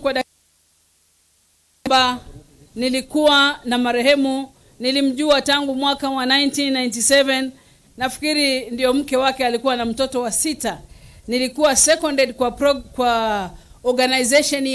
Speaker 18: kwa dakika nilikuwa na marehemu, nilimjua tangu mwaka wa 1997. Nafikiri ndio mke wake alikuwa na mtoto wa 6. Nilikuwa seconded kwa organization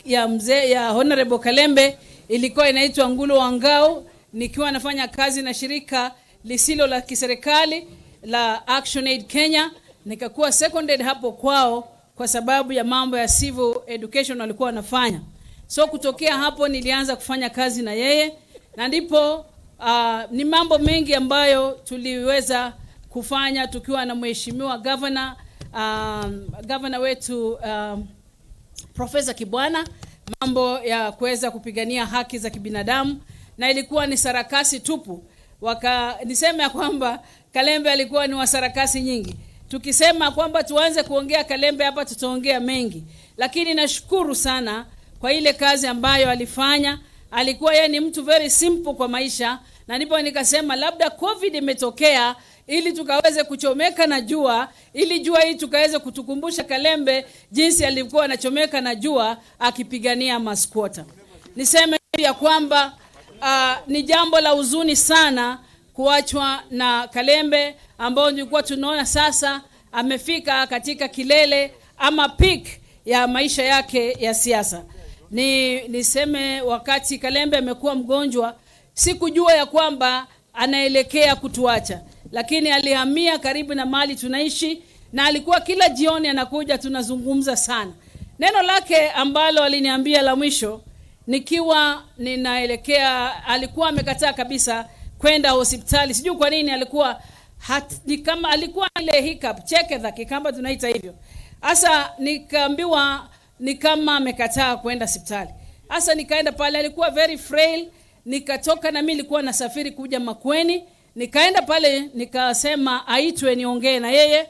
Speaker 18: ya mzee ya Honorable Kalembe, ilikuwa inaitwa Ngulu wa Ngao, nikiwa nafanya kazi na shirika lisilo la kiserikali la Action Aid Kenya. Nikakuwa seconded hapo kwao kwa sababu ya mambo ya civil education walikuwa wanafanya. So kutokea hapo nilianza kufanya kazi na yeye, na ndipo ni mambo mengi ambayo tuliweza kufanya tukiwa na mheshimiwa governor, governor wetu Professor Kibwana, mambo ya kuweza kupigania haki za kibinadamu, na ilikuwa ni sarakasi tupu. Niseme ya kwamba Kalembe alikuwa ni wa sarakasi nyingi. Tukisema kwamba tuanze kuongea Kalembe hapa tutaongea mengi, lakini nashukuru sana kwa ile kazi ambayo alifanya. Alikuwa yeye ni mtu very simple kwa maisha, na ndipo nikasema labda COVID imetokea ili tukaweze kuchomeka na jua, ili jua hii tukaweze kutukumbusha Kalembe jinsi alikuwa anachomeka na jua akipigania masquota. Niseme ya kwamba ni jambo la huzuni sana kuachwa na Kalembe, ambao nilikuwa tunaona sasa amefika katika kilele ama peak ya maisha yake ya siasa. Niseme wakati Kalembe amekuwa mgonjwa, sikujua ya kwamba anaelekea kutuacha, lakini alihamia karibu na mahali tunaishi, na alikuwa kila jioni anakuja, tunazungumza sana. Neno lake ambalo aliniambia la mwisho nikiwa ninaelekea, alikuwa amekataa kabisa kwenda hospitali. Sijui kwa nini, alikuwa ni kama alikuwa ile hiccup, chekedha kikamba tunaita hivyo. Asa nikaambiwa ni kama amekataa kwenda hospitali. Asa nikaenda pale, alikuwa very frail. Nikatoka na mimi nilikuwa nasafiri kuja Makueni, nikaenda pale nikasema aitwe niongee na yeye.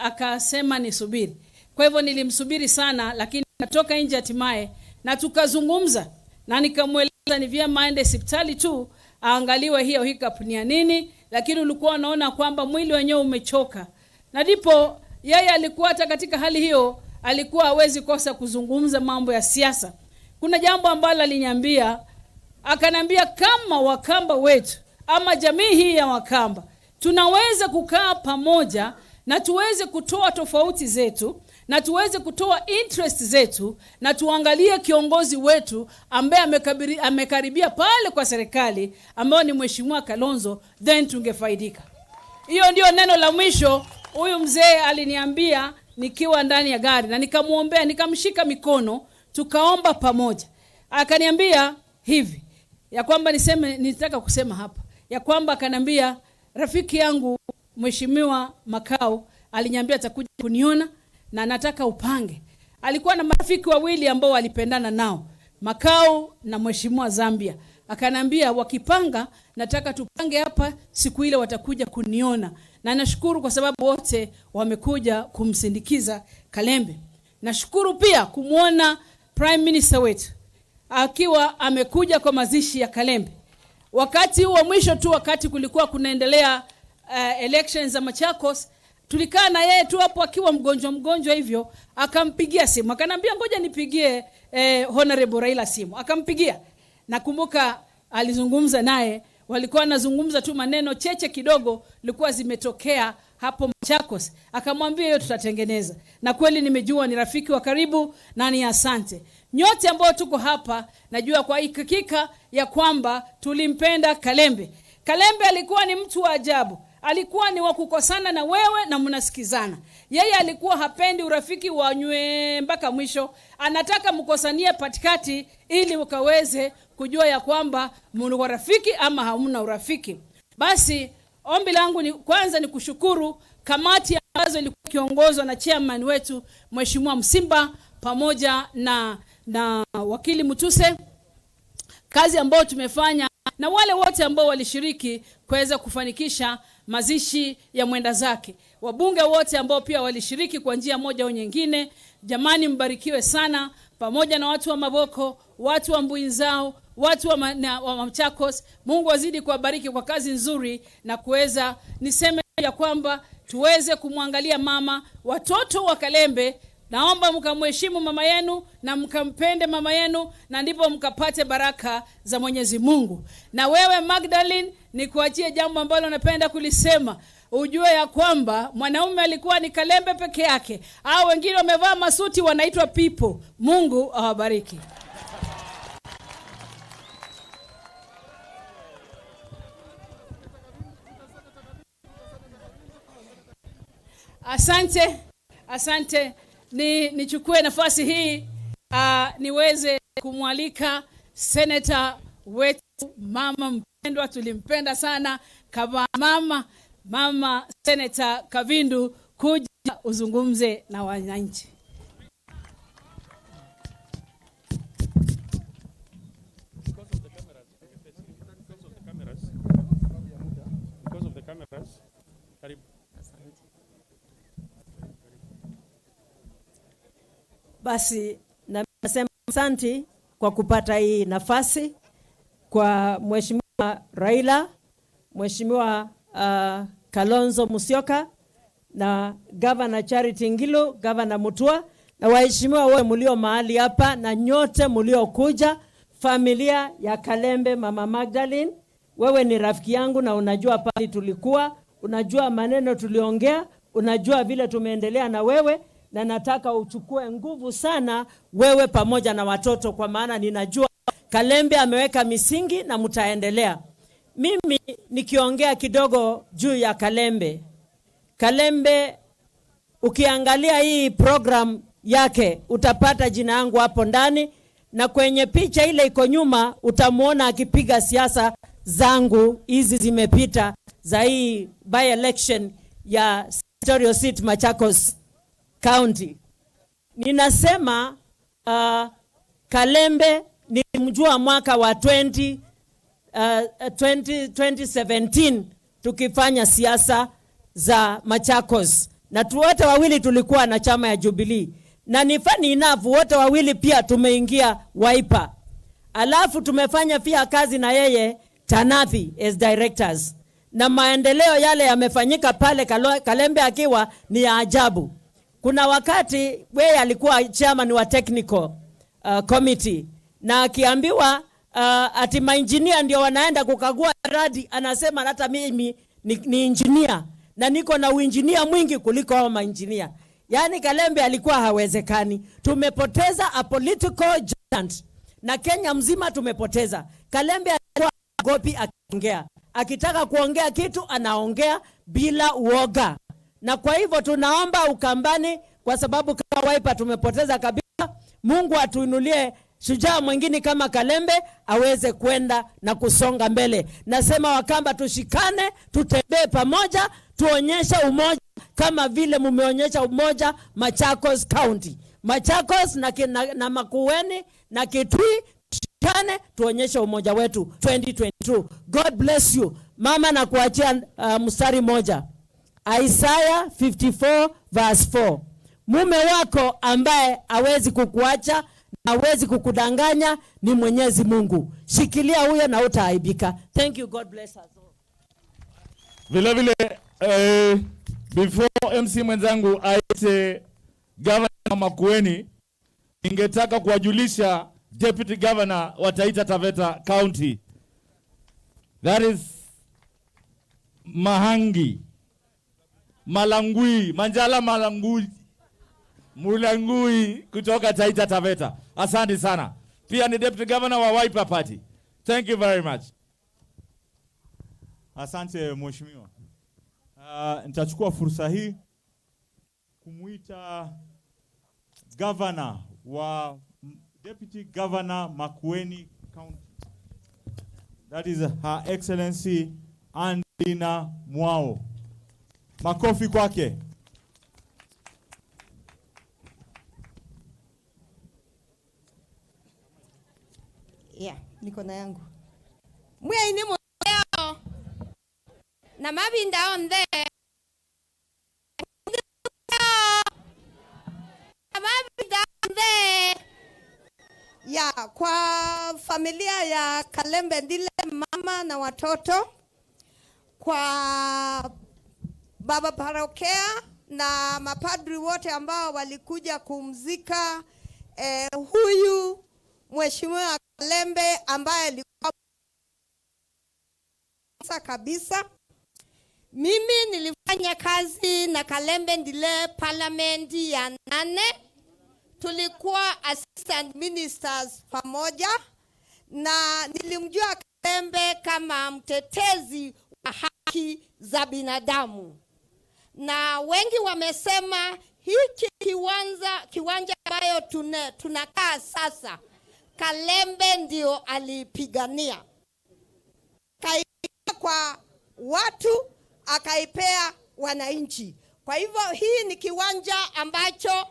Speaker 18: Akasema nisubiri. Kwa hivyo nilimsubiri sana, lakini natoka nje hatimaye na tukazungumza, na nikamweleza ni vyema aende hospitali tu aangaliwe hiyo hiccup ni ya nini, lakini ulikuwa unaona kwamba mwili wenyewe umechoka. Na ndipo yeye alikuwa hata katika hali hiyo alikuwa hawezi kosa kuzungumza mambo ya siasa. Kuna jambo ambalo aliniambia, akanambia kama Wakamba wetu ama jamii hii ya Wakamba tunaweza kukaa pamoja na tuweze kutoa tofauti zetu na tuweze kutoa interest zetu na tuangalie kiongozi wetu ambaye amekaribia pale kwa serikali ambaye ni Mheshimiwa Kalonzo, then tungefaidika. Hiyo ndio neno la mwisho huyu mzee aliniambia nikiwa ndani ya gari, na nikamuombea, nikamshika mikono, tukaomba pamoja. Akaniambia hivi ya kwamba niseme, nitaka kusema hapa ya kwamba akaniambia rafiki yangu Mheshimiwa Makau aliniambia atakuja kuniona na nataka upange. Alikuwa na marafiki wawili ambao walipendana nao, Makau na Mheshimiwa Zambia. Akanambia wakipanga, nataka tupange hapa siku ile watakuja kuniona. Na nashukuru kwa sababu wote wamekuja kumsindikiza Kalembe. Nashukuru pia kumuona Prime Minister wetu akiwa amekuja kwa mazishi ya Kalembe. Wakati huo mwisho tu, wakati kulikuwa kunaendelea elections za Machakos, tulikaa na yeye tu hapo akiwa mgonjwa hivyo, akampigia simu. Akanambia ngoja nipigie Honorable Raila simu. Akampigia. Nakumbuka alizungumza naye Walikuwa wanazungumza tu maneno cheche kidogo likuwa zimetokea hapo Machakos. Akamwambia hiyo tutatengeneza. Na kweli nimejua ni rafiki wa karibu na ni asante. Nyote ambao tuko hapa najua kwa hakika ya kwamba tulimpenda Kalembe. Kalembe alikuwa ni mtu wa ajabu. Alikuwa ni wa kukosana na wewe na mnasikizana. Yeye alikuwa hapendi urafiki wa nywe mpaka mwisho. Anataka mkosanie patikati ili ukaweze kujua ya kwamba mna urafiki ama hamna urafiki. Basi ombi langu ni kwanza ni kushukuru kamati ambazo ilikuwa ikiongozwa na chairman wetu Mheshimiwa Msimba pamoja na wakili Mutuse, kazi ambayo tumefanya na wale wote ambao walishiriki kuweza kufanikisha mazishi ya mwenda zake, wabunge wote ambao pia walishiriki kwa njia moja au nyingine. Jamani, mbarikiwe sana, pamoja na watu wa Maboko, watu wa Mbuinzao, watu wa Machakos. Mungu azidi kuwabariki kwa kazi nzuri, na kuweza niseme ya kwamba tuweze kumwangalia mama, watoto wa Kalembe. Naomba mkamheshimu mama yenu na mkampende mama yenu, na ndipo mkapate baraka za Mwenyezi Mungu. Na wewe Magdalene, nikuachie jambo ambalo napenda kulisema. Ujue ya kwamba mwanaume alikuwa ni Kalembe peke yake, au wengine wamevaa masuti wanaitwa people. Mungu awabariki. Asante, asante. Nichukue nafasi hii niweze kumwalika senator wetu, mama mpendwa, tulimpenda sana kama mama Senator Kavindu, kuja uzungumze na wananchi.
Speaker 14: Because of the cameras. Karibu.
Speaker 8: Basi nasema asante kwa kupata hii nafasi kwa Mheshimiwa Raila, Mheshimiwa Kalonzo Musyoka na Governor Charity Ngilu, Governor Mutua, na waheshimiwa wote mlio mahali hapa na nyote mliokuja, familia ya Kalembe, Mama Magdalene, wewe ni rafiki yangu na unajua pale tulikuwa, unajua maneno tuliongea, unajua vile tumeendelea na wewe, na nataka uchukue nguvu sana wewe pamoja na watoto, kwa maana ninajua Kalembe ameweka misingi na mtaendelea. Mimi nikiongea kidogo juu ya Kalembe. Kalembe, ukiangalia hii program yake utapata jina yangu hapo ndani, na kwenye picha ile iko nyuma utamuona akipiga siasa zangu hizi zimepita za hii by election ya senatorial seat Machakos County. Ninasema Kalembe nilimjua mwaka wa 2017 tukifanya siasa za Machakos, na wote wawili tulikuwa na chama ya Jubilee, na ni funny enough wote wawili pia tumeingia Wiper, alafu tumefanya pia kazi na yeye Tanathi as directors, na maendeleo yale yamefanyika pale Kalembe akiwa ni ya ajabu. Kuna wakati yeye alikuwa chairman wa technical committee, na akiambiwa ati maengineer ndio wanaenda kukagua radi, anasema hata mimi ni engineer na niko na uengineer mwingi kuliko hao maengineer. Yaani Kalembe alikuwa hawezekani. Tumepoteza a political giant, na Kenya mzima tumepoteza. Kalembe alikuwa haogopi akiongea. Akitaka kuongea kitu anaongea bila uoga. Na kwa hivyo tunaomba Ukambani, kwa sababu kama Wiper tumepoteza kabisa, Mungu atuinulie shujaa mwingine kama Kalembe aweze kwenda na kusonga mbele. Nasema Wakamba tushikane, tutembee pamoja, tuonyeshe umoja kama vile mumeonyesha umoja Machakos County. Machakos na Makueni na Kitui, tushikane, tuonyeshe umoja wetu 2022. God bless you. Mama, na kuachia mstari moja. Isaiah 54 verse 4. Mume wako ambaye hawezi kukuacha, hawezi kukudanganya ni Mwenyezi Mungu. Shikilia huyo na utaaibika. Thank you. God bless us all.
Speaker 1: Vile vile before MC mwenzangu aite Governor Makueni, ningetaka kuwajulisha Deputy Governor wa Taita Taveta County. That is Mahangi. Malangui, Manjala Malangui. Mulangui kutoka Taita Taveta. Asante sana. Pia ni Deputy Governor wa Wiper Party. Thank you very much.
Speaker 11: Asante mheshimiwa. Nitachukua fursa hii kumuita governor wa Deputy Governor Makueni County. That is Her Excellency Andina Mwao. Makofi kwake.
Speaker 9: Yeah, niko na yangu. Mwiaini muteo na mavinda onthe na mavinda onthe
Speaker 2: Ya, kwa familia ya Kalembe Ndile, mama na watoto, kwa baba parokea na mapadri wote ambao walikuja kumzika huyu Mheshimiwa Kalembe ambaye alikuwa kabisa. Mimi nilifanya kazi na Kalembe Ndile parliament ya 8. Tulikuwa assistant ministers pamoja, na nilimjua Kalembe kama mtetezi wa haki za binadamu. Na wengi wamesema hiki kiwanja ambayo tunakaa sasa, Kalembe ndio alipigania. Kaipea kwa watu, akaipea wananchi. Kwa hivyo hii ni kiwanja ambacho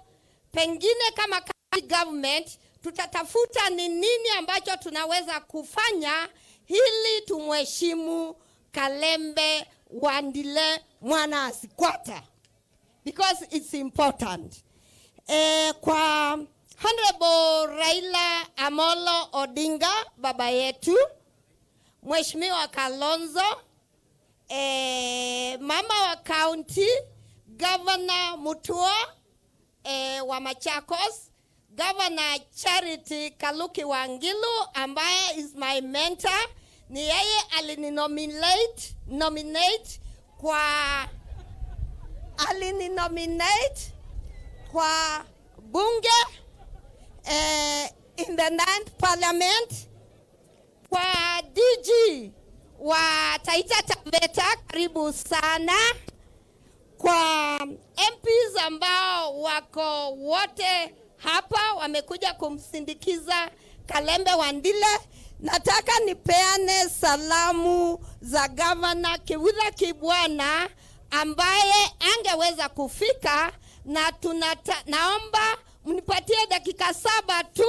Speaker 2: pengine kama county government tutatafuta ni nini ambacho tunaweza kufanya ili tumheshimu Kalembe Wandile mwana Asikwata, because it's important. Kwa Honorable Raila Amolo Odinga, baba yetu, Mheshimiwa Kalonzo, mama wa county, Governor Mutua wa Machakos, Governor Charity Kaluki Wangilu ambaye is my mentor, ni yeye alininominate kwa bunge in the 9th parliament, kwa DG wa Taita Taveta, karibu sana, kwa MPs ambao wako wote hapa wamekuja kumsindikiza Kalembe Wandile. Nataka nipeane salamu za Governor Kivutha Kibwana ambaye angeweza kufika, na naomba mnipatie dakika 7 tu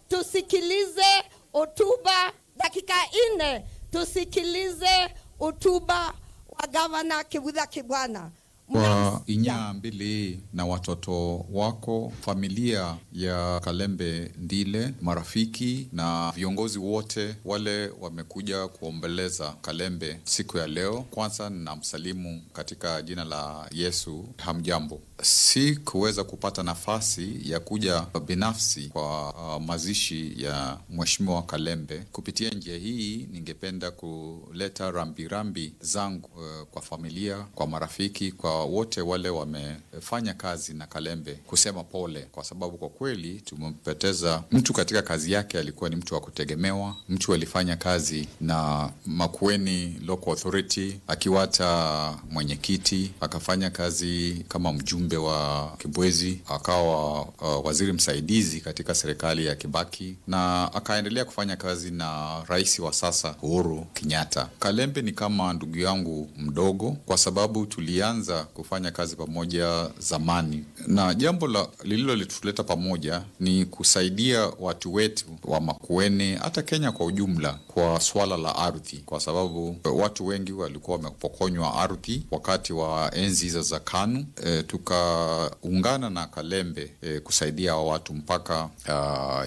Speaker 2: tusikilize hotuba, dakika 4 tusikilize hotuba wa Governor Kivutha Kibwana.
Speaker 13: Kwa Inya Mbili na watoto wako, familia ya Kalembe Ndile, marafiki na viongozi wote wale wamekuja kuombeleza Kalembe siku ya leo. Kwanza namsalimu katika jina la Yesu, hamjambo. Si kuweza kupata nafasi ya kuja binafsi kwa mazishi ya Mheshimiwa Kalembe. Kupitia njia hii ningependa kuleta rambirambi zangu kwa familia, kwa marafiki, kwa wote wale wamefanya kazi na Kalembe, kusema pole, kwa sababu kwa kweli tumempoteza mtu katika kazi yake. Alikuwa ni mtu wa kutegemewa, mtu alifanya kazi na Makueni Local Authority akiwa hata mwenyekiti, akafanya kazi kama mjumbe wa Kibwezi, akawa waziri msaidizi katika serikali ya Kibaki, na akaendelea kufanya kazi na rais wa sasa Uhuru Kenyatta. Kalembe ni kama ndugu yangu mdogo, kwa sababu tulianza kufanya kazi pamoja zamani, na jambo lililotuleta pamoja ni kusaidia watu wetu wa Makueni, hata Kenya kwa ujumla, kwa swala la ardhi, kwa sababu watu wengi walikuwa wamepokonywa ardhi wakati wa enzi hizo za KANU. Tukaungana na Kalembe kusaidia watu mpaka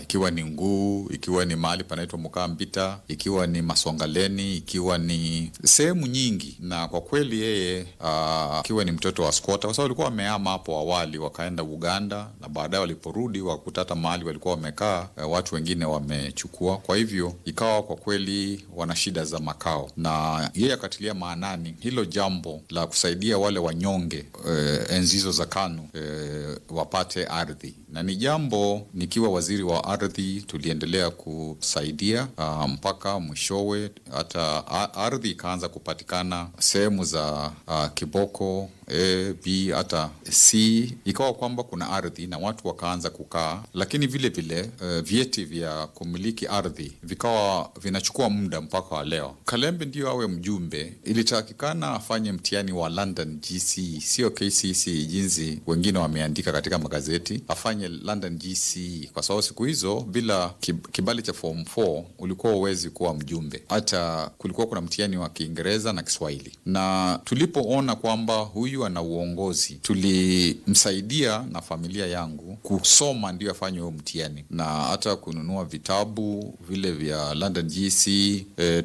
Speaker 13: ikiwa ni Nguu, ikiwa ni mahali panaitwa Mukambita, ikiwa ni Masongaleni, ikiwa ni sehemu nyingi, na kwa kweli yeye ikiwa ni ni mtoto wa squatter, kwa sababu walikuwa wamehama hapo awali wakaenda Uganda, na baadaye waliporudi wakuta hata mahali walikuwa wamekaa watu wengine wamechukua. Kwa hivyo ikawa kwa kweli wana shida za makao, na yeye akatilia maanani hilo jambo la kusaidia wale wanyonge enzi hizo za KANU wapate ardhi, na ni jambo nikiwa waziri wa ardhi tuliendelea kusaidia mpaka mwishowe hata ardhi ikaanza kupatikana sehemu za Kiboko A, B hata C, ikawa kwamba kuna ardhi na watu wakaanza kukaa, lakini vile vile vyeti vya kumiliki ardhi vikawa vinachukua muda mpaka wa leo. Kalembe ndiyo awe mjumbe, ilitakikana afanye mtihani wa London GCE, sio KCSE jinsi wengine wameandika katika magazeti, afanye London GCE kwa sababu siku hizo bila kibali cha form 4 ulikuwa huwezi kuwa mjumbe. Hata kulikuwa kuna mtihani wa Kiingereza na Kiswahili, na tulipoona kwamba huyu ana uongozi, tulimsaidia na familia yangu kusoma ndio afanye huo mtihani na hata kununua vitabu vile vya London GC.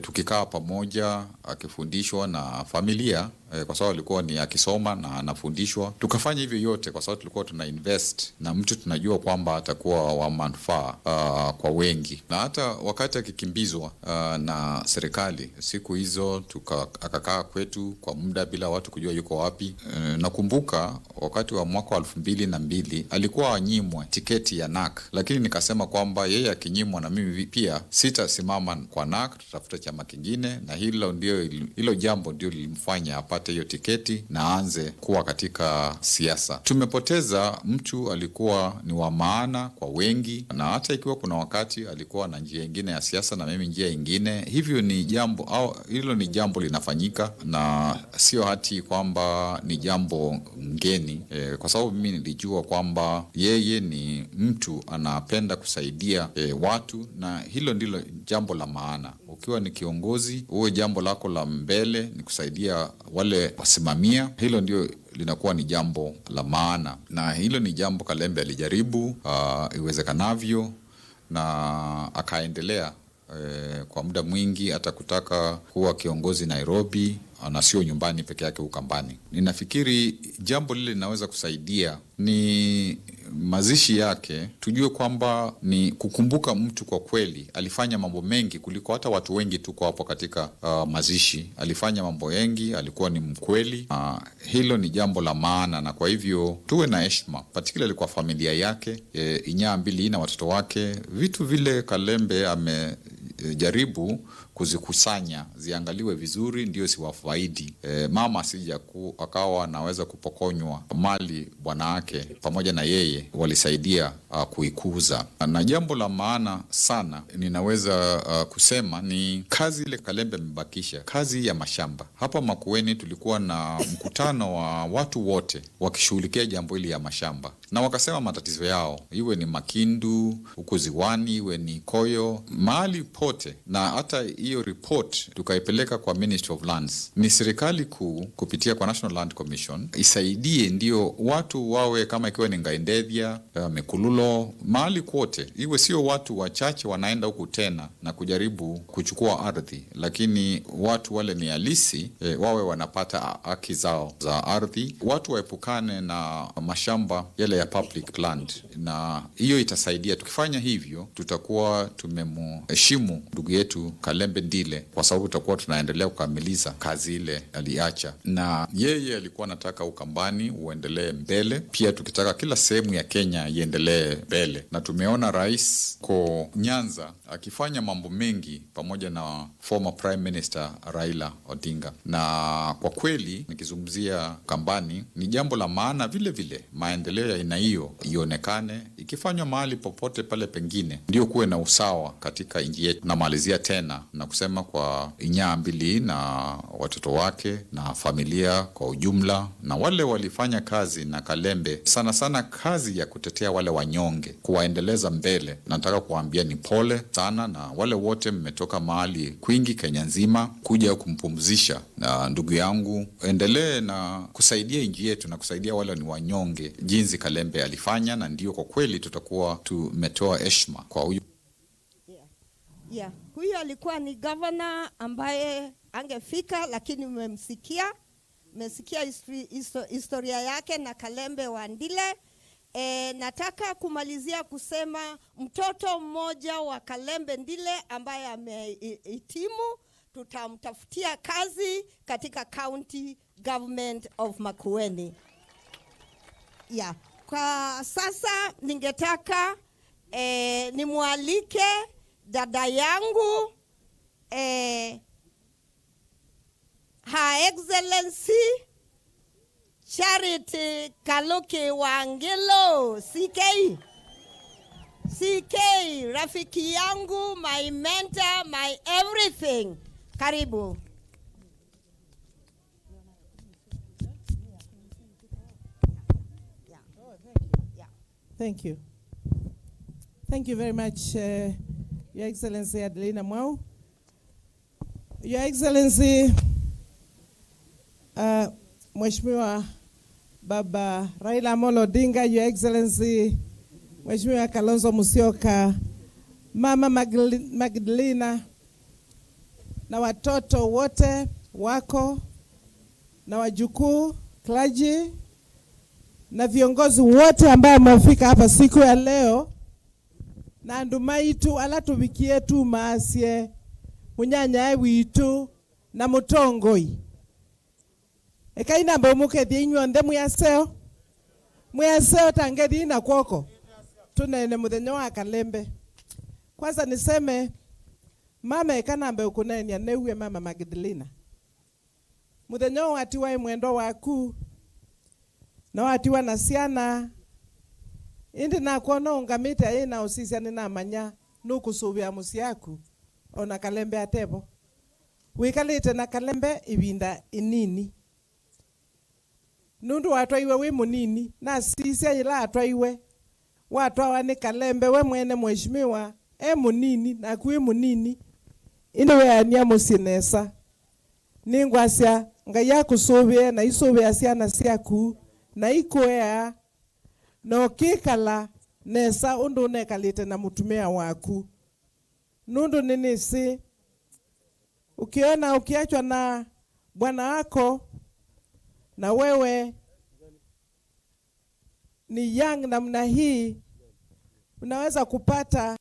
Speaker 13: Tukikaa pamoja akifundishwa na familia kwa sababu alikuwa ni akisoma na anafundishwa. Tukafanya hivyo yote kwa sababu tulikuwa tuna invest na mtu tunajua kwamba atakuwa wa manufaa kwa wengi. Na hata wakati akikimbizwa na serikali siku hizo akakaa kwetu kwa muda bila watu kujua yuko wapi. Nakumbuka wakati wa mwaka wa 2002 alikuwa anyimwe tiketi ya NAC, lakini nikasema kwamba yeye akinyimwa na mimi pia sitasimama kwa NAC, tutafuta chama kingine, na hilo jambo ndio lilimfanya apate hiyo tiketi na aanze kuwa katika siasa. Tumepoteza mtu alikuwa ni wa maana kwa wengi, na hata ikiwa kuna wakati alikuwa na njia ingine ya siasa na mimi njia ingine, hivyo ni jambo au hilo ni jambo linafanyika na sio hati kwamba ni jambo ngeni, kwa sababu mimi nilijua kwamba yeye ni mtu anapenda kusaidia watu, na hilo ndilo jambo la maana. Ukiwa ni kiongozi, uwe jambo lako la mbele ni kusaidia wale wasimamia, hilo ndio linakuwa ni jambo la maana, na hilo ni jambo Kalembe alijaribu iwezekanavyo na akaendelea kwa muda mwingi, hata kutaka kuwa kiongozi Nairobi na sio nyumbani peke yake Ukambani. Ninafikiri jambo lile linaweza kusaidia ni mazishi yake, tujue kwamba ni kukumbuka mtu kwa kweli alifanya mambo mengi kuliko hata watu wengi tuko hapo katika mazishi. Alifanya mambo mengi, alikuwa ni mkweli. Hilo ni jambo la maana, na kwa hivyo tuwe na heshima particularly kwa familia yake, Inyaa Mbili na watoto wake. Vitu vile Kalembe amejaribu kuzikusanya ziangaliwe vizuri, ndio siwafaidi. Mama asija akawa anaweza kupokonywa mali bwana yake pamoja na yeye walisaidia kuikuza. Na jambo la maana sana ninaweza kusema ni kazi ile Kalembe amebakisha, kazi ya mashamba. Hapa Makueni tulikuwa na mkutano wa watu wote wakishughulikia jambo hili ya mashamba, na wakasema matatizo yao, iwe ni Makindu huko Ziwani, iwe ni Koyo, mahali pote. Na hata hiyo report tukaipeleka kwa Ministry of Lands. Ni serikali kuu kupitia kwa National Land Commission isaidie, ndio watu wawe kama ikiwa ni Ngaindethia, Mekululo, mahali kwote, iwe sio watu wachache wanaenda huku tena na kujaribu kuchukua ardhi, lakini watu wale ni halisi, wawe wanapata haki zao za ardhi. Watu waepukane na mashamba yale ya public land, na hiyo itasaidia. Tukifanya hivyo, tutakuwa tumemheshimu ndugu yetu Kalembe Ndile, kwa sababu tutakuwa tunaendelea kukamiliza kazi ile aliacha, na yeye alikuwa anataka Ukambani uendelee mbele, pia tukitaka kila sehemu ya Kenya iendelee mbele, na tumeona rais ko Nyanza akifanya mambo mengi pamoja na former Prime Minister Raila Odinga, na kwa kweli nikizungumzia Ukambani ni jambo la maana vile vile, maendeleo ya aina hiyo ionekane ikifanywa mahali popote pale pengine, ndio kuwe na usawa katika nchi yetu. Namalizia tena na kusema kwa Inyaa Mbili na watoto wake na familia kwa ujumla, na wale walifanya kazi na Kalembe, sana sana kazi ya kutetea wale wanyonge, kuwaendeleza mbele. Nataka kuwaambia ni pole sana, na wale wote mmetoka mahali kwingi Kenya nzima kuja kumpumzisha na ndugu yangu, endelee na kusaidia nchi yetu na kusaidia wale ni wanyonge jinsi Kalembe alifanya, na ndio kwa kweli tutakuwa tumetoa heshima kwa huyu.
Speaker 9: Yeah. Huyu alikuwa ni governor ambaye angefika, lakini mmemsikia. Mmesikia historia yake na Kalembe wa Ndile. Nataka kumalizia kusema mtoto mmoja wa Kalembe Ndile ambaye amehitimu, tutamtafutia kazi katika County Government of Makueni. Yeah. Kwa sasa ningetaka nimwalike dada yangu Her Excellency Charity Kaluki Wangilo, CK. CK, rafiki yangu, my mentor, my everything. Karibu.
Speaker 4: Thank you. Thank you very much, Your Excellency Adelina Mwau. Your Excellency, Mheshimiwa Baba Raila Amolo Odinga, Your Excellency, Mheshimiwa Kalonzo Musyoka, Mama Magdalena na watoto wote wako na wajukuu, clergy na viongozi wote ambao wamefika hapa siku ya leo, na andu maitu ala tubikie tu maasye munyanyae witu na mutongoi ekainamba umukethie inyuonthe mwiyaseo mwiyaseo tangethi na kwoko tunene muthenya wa Kalembe. Kwanza niseme mama ekanamba ukunenia neuwe mama Magdalena muthenya watiwa mwendo waku na watiwa na ciana indi nakuona ungamite ina usisia ninamanya nukusuvia musi yaku ona Kalembe atebo wikalite na Kalembe ibinda inini nundu watwaiwe wi munini na sisia ila atwaiwe watwawa ni Kalembe we mwene mheshimiwa e munini na kwi munini indi weania musi nesa ningwasya Ngai akusuvie na isuvia ciana ciaku na ikwea na ukikala nesa undu unekalite na mutumia waku nundu ninisi ukiona ukiachwa na bwana wako na wewe ni young namna hii, unaweza kupata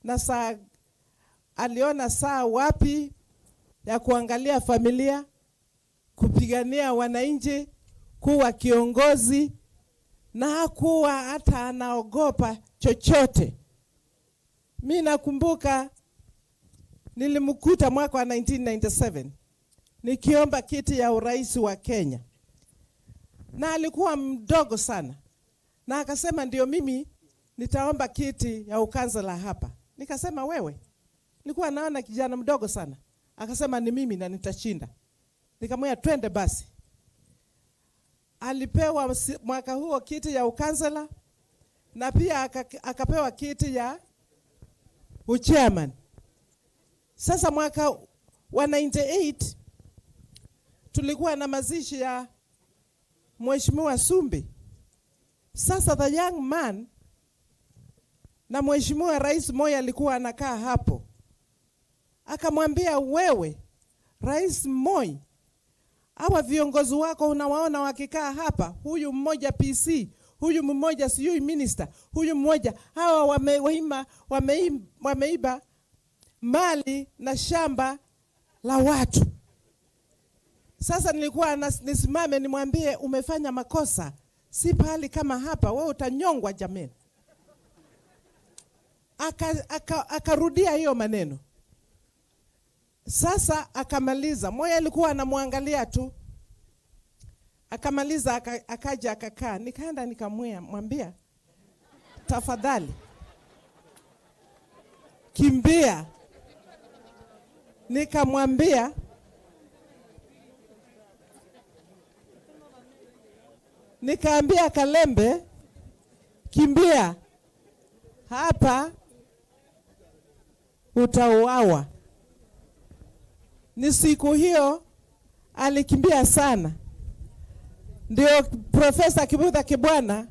Speaker 4: na saa aliona saa wapi ya kuangalia familia, kupigania wananchi, kuwa kiongozi, na hakuwa hata anaogopa chochote. Mi nakumbuka nilimkuta mwaka wa 1997 nikiomba kiti ya urais wa Kenya, na alikuwa mdogo sana, na akasema ndio mimi nitaomba kiti ya ukansela hapa. Nikasema wewe, nilikuwa naona kijana mdogo sana. Akasema ni mimi na nitashinda. Nikamwambia twende basi. Alipewa mwaka huo kiti ya ukansela na pia akapewa kiti ya uchairman. Sasa mwaka wa 98 Tulikuwa na mazishi ya Mheshimiwa Sumbi. Sasa the young man na Mheshimiwa Rais Moi alikuwa anakaa hapo, akamwambia, wewe Rais Moi, hawa viongozi wako unawaona wakikaa hapa, huyu mmoja PC, huyu mmoja sijui minister, huyu mmoja, hawa wameiba mali na shamba la watu. Sasa nilikuwa nisimame nimwambie umefanya makosa, si pahali kama hapa, wewe utanyongwa jameni. Akarudia hiyo maneno. Sasa akamaliza, Moi alikuwa anamwangalia tu. Akamaliza, akaja akakaa. Nikaenda nikamwambia, tafadhali kimbia. Nikamwambia, nikaambia Kalembe, kimbia hapa utauawa. Ni siku hiyo alikimbia sana. Ndio Profesa Kivutha Kibwana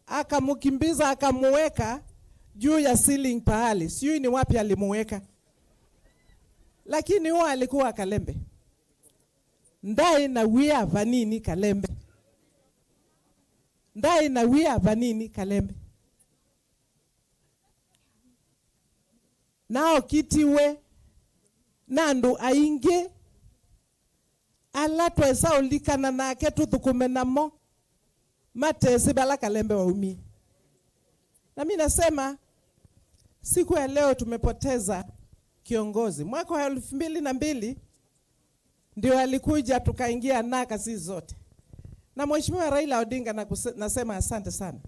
Speaker 4: akamkimbiza, akamuweka juu ya ceiling pahali. Sijui ni wapi alimuweka. Lakini huo alikuwa Kalembe. Ndai na wia vanini Kalembe. Ndai na wia vanini Kalembe. Nao kitiwe nandu ainge ala twesa ulikana nake tuthukume namo matesi bala Kalembe waumie. Na mimi nasema siku ya leo tumepoteza kiongozi. Mwaka wa 2002 ndio alikuja tukaingia naka sisi zote. Na Mheshimiwa Raila Odinga nasema asante sana.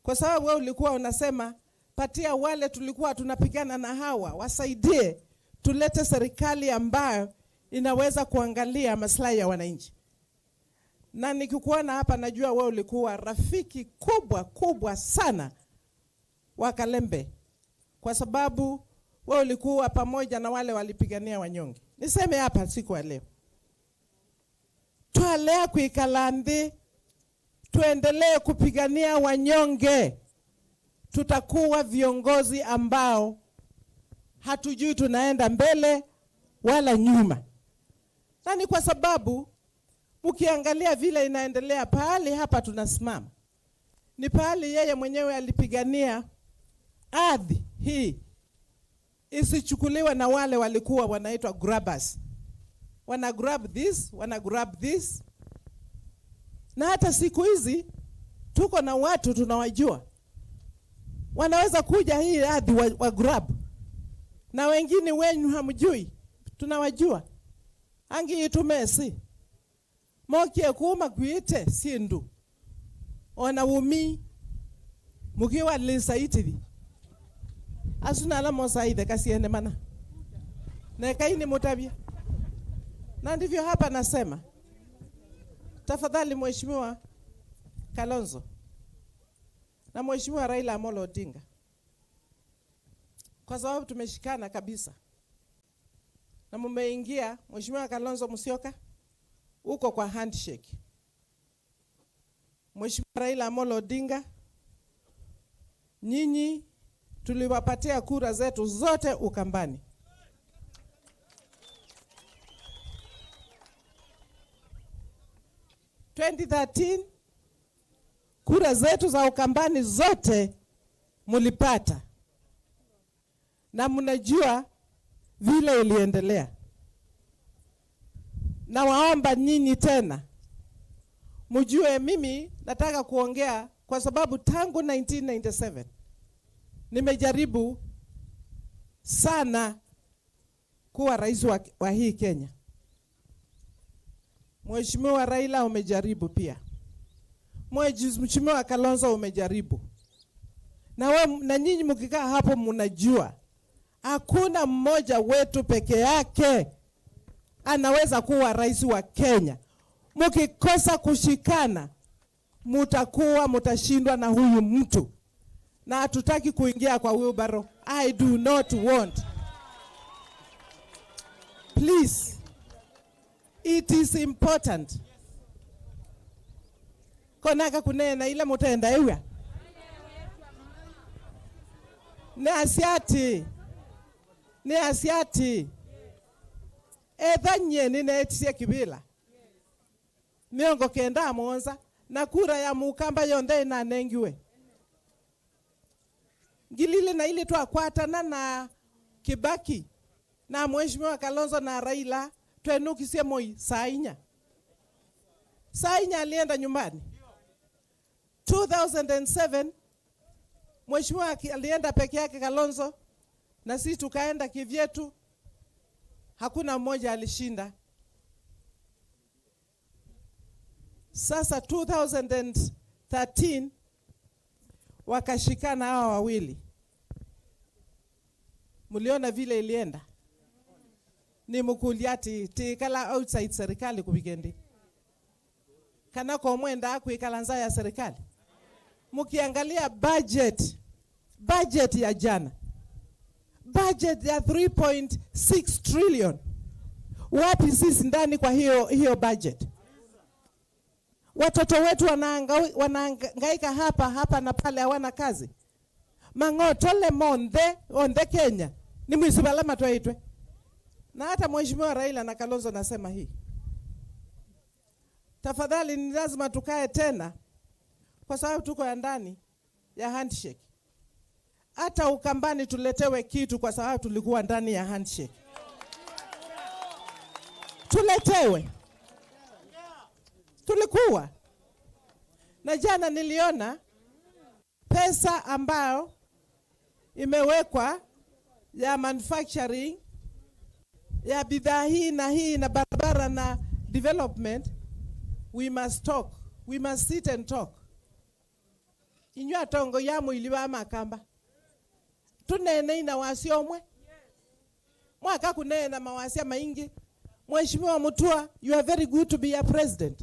Speaker 4: Kwa sababu wewe ulikuwa unasema patia wale tulikuwa tunapigana na hawa wasaidie, tulete serikali ambayo inaweza kuangalia maslahi ya wananchi. Na nikikuona hapa najua wewe ulikuwa rafiki kubwa kubwa sana wa Kalembe, kwa sababu wewe ulikuwa pamoja na wale walipigania wanyonge. Niseme hapa siku ya leo, twalea kuikalandi, tuendelee kupigania wanyonge. Tutakuwa viongozi ambao hatujui tunaenda mbele wala nyuma. Na ni kwa sababu ukiangalia vile inaendelea pahali hapa tunasimama, ni pahali yeye mwenyewe alipigania ardhi hii isichukuliwe na wale walikuwa wanaitwa grabbers. Wana grab this, wana grab this. Na hata siku hizi tuko na watu tunawajua wanaweza kuja hii ardhi wa grab. Na wengine wenyu hamjui, tunawajua. Angi itumesi mokie kuma kuite sindu ona umi mukiwa lisaitili asuna ala mosaide kasiende mana na kaini mutabia. Na ndivyo hapa nasema, tafadhali Mheshimiwa Kalonzo na Mheshimiwa Raila Amolo Odinga, kwa sababu tumeshikana kabisa na mumeingia. Mheshimiwa Kalonzo Musyoka uko kwa handshake, Mheshimiwa Raila Amolo Odinga, nyinyi tuliwapatia kura zetu zote Ukambani. 2013 kura zetu za Ukambani zote mulipata, na mnajua vile iliendelea. Na waomba nyinyi tena mjue mimi nataka kuongea kwa sababu tangu 1997 nimejaribu sana kuwa rais wa hii Kenya. Mheshimiwa Raila umejaribu pia. Mheshimiwa Kalonzo umejaribu. Na nyinyi mkikaa hapo mnajua hakuna mmoja wetu peke yake anaweza kuwa rais wa Kenya. Mkikosa kushikana mutakuwa mutashindwa na huyu mtu. Na hatutaki kuingia kwa wheelbarrow. I do not want. Please. It is important. Konaka kunena ila mutenda ewa. Ne asiati. Etha nye nine etie kibila. Miongo kenda muonza na kura ya mukamba yonde inanengiwe. Ngilile na ile twakwatana na Kibaki na Mheshimiwa Kalonzo na Raila twenukisie Moi saa inya. Saa inya alienda nyumbani. 2007 Mheshimiwa alienda peke yake Kalonzo na sisi tukaenda kivyetu, hakuna mmoja alishinda. Sasa 2013 wakashikana hawa wawili. Mliona vile ilienda. Ni mukuliati tikala outside serikali kubikendi. Kana kwa mwenda kuikala nza ya serikali. Mukiangalia budget ya jana. Budget ya 3.6 trillion. Wapi sisi ndani kwa hiyo budget? Watoto wetu wanahangaika hapa na pale, hawana kazi. Mang'otole monde onde Kenya ni mwisibalama twaitwe. Na hata Mheshimiwa Raila na Kalonzo nasema hii. Tafadhali ni lazima tukae tena kwa sababu tuko ya ndani ya handshake. Hata Ukambani tuletewe kitu kwa sababu tulikuwa ndani ya handshake. Tuletewe. Tulikuwa. Na jana niliona pesa ambayo imewekwa ya manufacturing ya bidhaa hii na hii na barabara na development. We must talk. We must sit and talk. Inywa tongo ya mwili wa makamba. Tunene ina wasi omwe. Mwaka kunena mawasi maingi. Mheshimiwa Mutua, you are very good to be a president.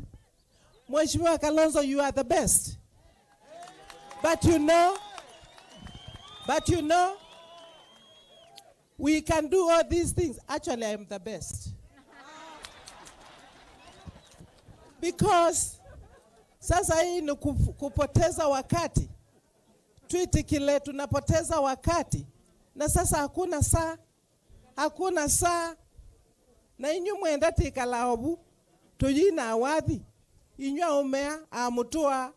Speaker 4: Mheshimiwa Kalonzo, you are the best. But you know, we can do all these things. Actually, I am the best. Because sasa hii ni kupoteza wakati. Twitikile tunapoteza wakati. Na sasa hakuna saa. Hakuna saa. Na inyu mwenda tikalaobu. Tuyina awadhi. Inywa umea, amutua,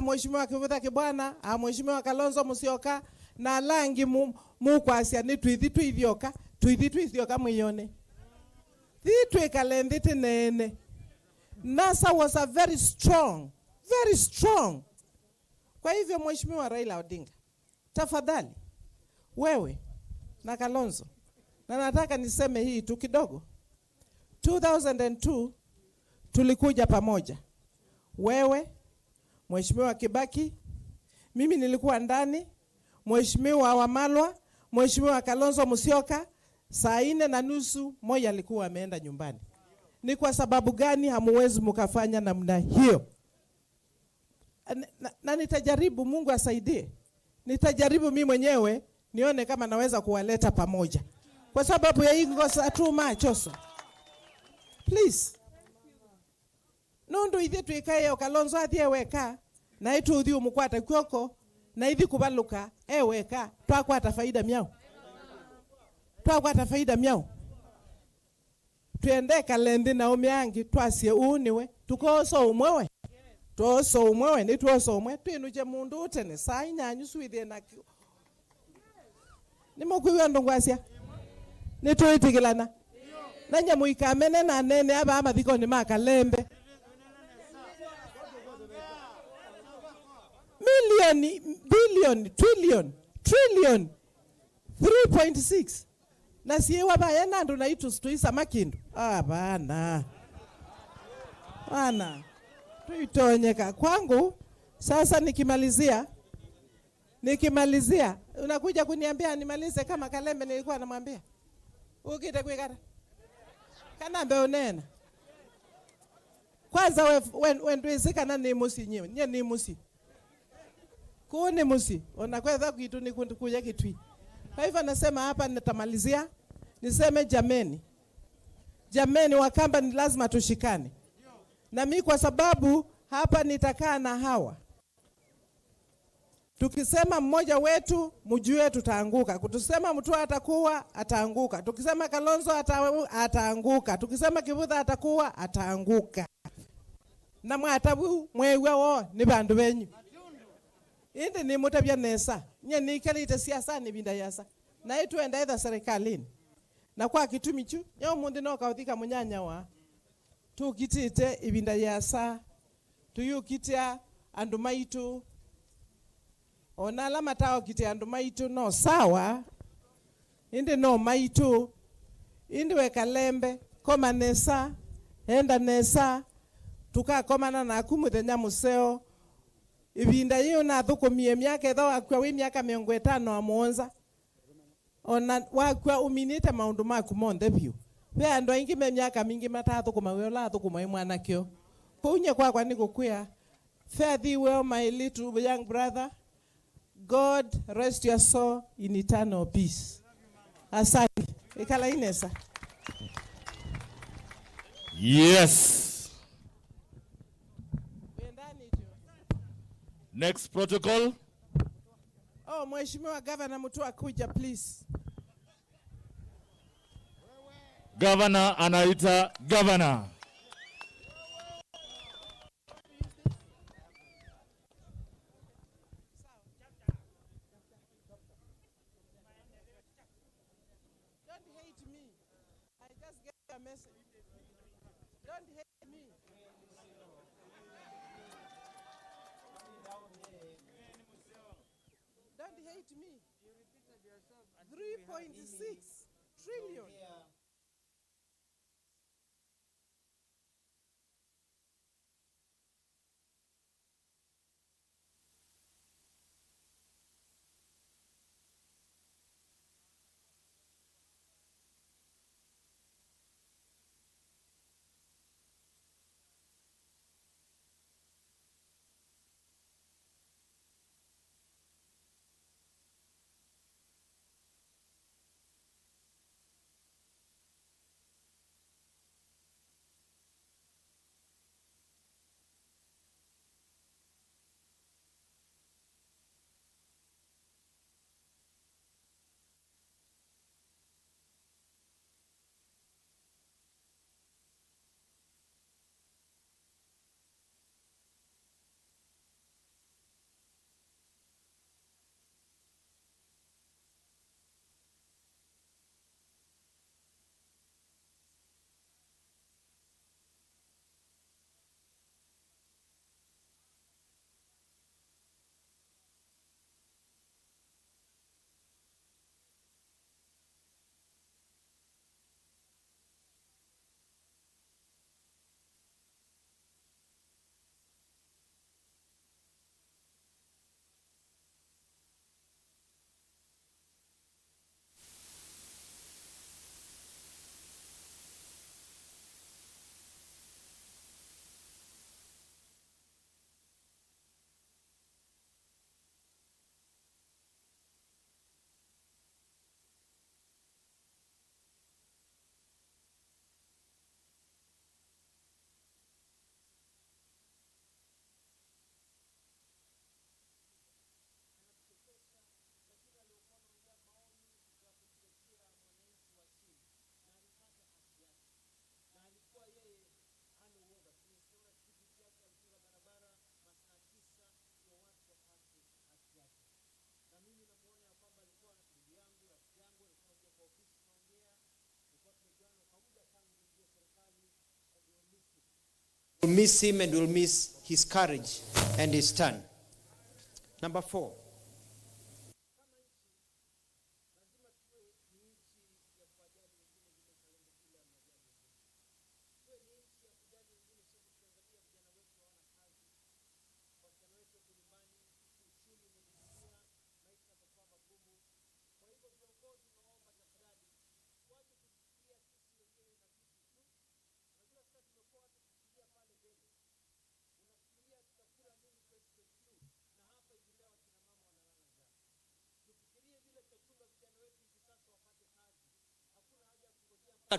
Speaker 4: Mheshimiwa Kivutha Kibwana, Mheshimiwa Kalonzo Musyoka, na langi mukwasia ni twithi twithioka, twithi twithioka mwiyone. Thi twikale tinene. NASA was a very strong, very strong. Kwa hivyo Mheshimiwa Raila Odinga, tafadhali wewe na Kalonzo, na nataka niseme hii tu kidogo. 2002 tulikuja pamoja. Wewe, Mheshimiwa Kibaki, mimi nilikuwa ndani, Mheshimiwa Wamalwa, Mheshimiwa Kalonzo Musyoka, saa 4:30 Moi alikuwa ameenda nyumbani. Ni kwa sababu gani hamuwezi mkafanya namna hiyo? Na nitajaribu, Mungu asaidie. Nitajaribu mimi mwenyewe nione kama naweza kuwaleta pamoja. Kwa sababu ya hii ngosa too much also. Please. Nundu ithe twikaye Kalonzo athie weka na itu uthi umukwata kwoko na ithi kubaluka eweka twakwata faida miao. Twakwata faida miao. Twende kalendi na umyangi twasie uniwe tukoso umwewe. Tuoso umwewe ni tuoso umwe twinuje mundu utene saa inyanyu swithie na nimukwiwa ndungwasia nituitigilana na nyamuikamene na nene aba mathikoni ma Kalembe. Million, billion, trillion, trillion, 3.6. Na siye wabaya nandu na itu stuisa makindu. Ah, bana. Bana. Tuitonyeka. Kwangu, sasa nikimalizia, unakuja kuniambia nimalize kama Kalembe nilikuwa namwambia. Ukite kuikata. Kanambe unena. Kwanza wenduizika na ni musi nyewe. Nye ni musi. Kuni musi. Unakwenda kitu ni kuja kitui. Kwa hivyo nasema hapa nitamalizia. Niseme jameni. Jameni, Wakamba ni lazima tushikane. Na mi kwa sababu hapa nitakaa na hawa. Tukisema mmoja wetu mjue tutaanguka. Kutusema mtu atakuwa ataanguka. Tukisema Kalonzo ataanguka. Tukisema Kivutha atakuwa ataanguka. Na mwatabu mwewe wo ni bandu benyu. Indi ni mutabya nesa. Nye nikalite siasa ni binda yasa. Na itu endaitha serikalini. Na kwa kitumi chu nyo mundi no kauthika munyanya wa tukitite ibinda yasa tuyukitia andu maitu ona ala matao kite andu maitu no sawa indi no maitu indi wekalembe koma nesa enda nesa tukakomana naku muthenya museo ibinda yiu nathukumie miaka etha wakua wi miaka 57 ona wakua uminite maundu maku monthe biu ve andu aingi me miaka mingi matathukuma we ula athukuma wi mwanakio kounye kwakwa ni gukwia fare thee well, my little young brother. God rest your soul in eternal peace. Asante. Ikala inesa.
Speaker 1: Yes. Next protocol.
Speaker 4: Oh, Mheshimiwa Governor Mutua kuja please.
Speaker 1: Governor anaita governor.
Speaker 4: Don't hate me. I just get a message. Don't hate me. Don't hate me. 3.6 trillion.
Speaker 19: We'll miss him and we'll miss his courage and his stand. Number 4.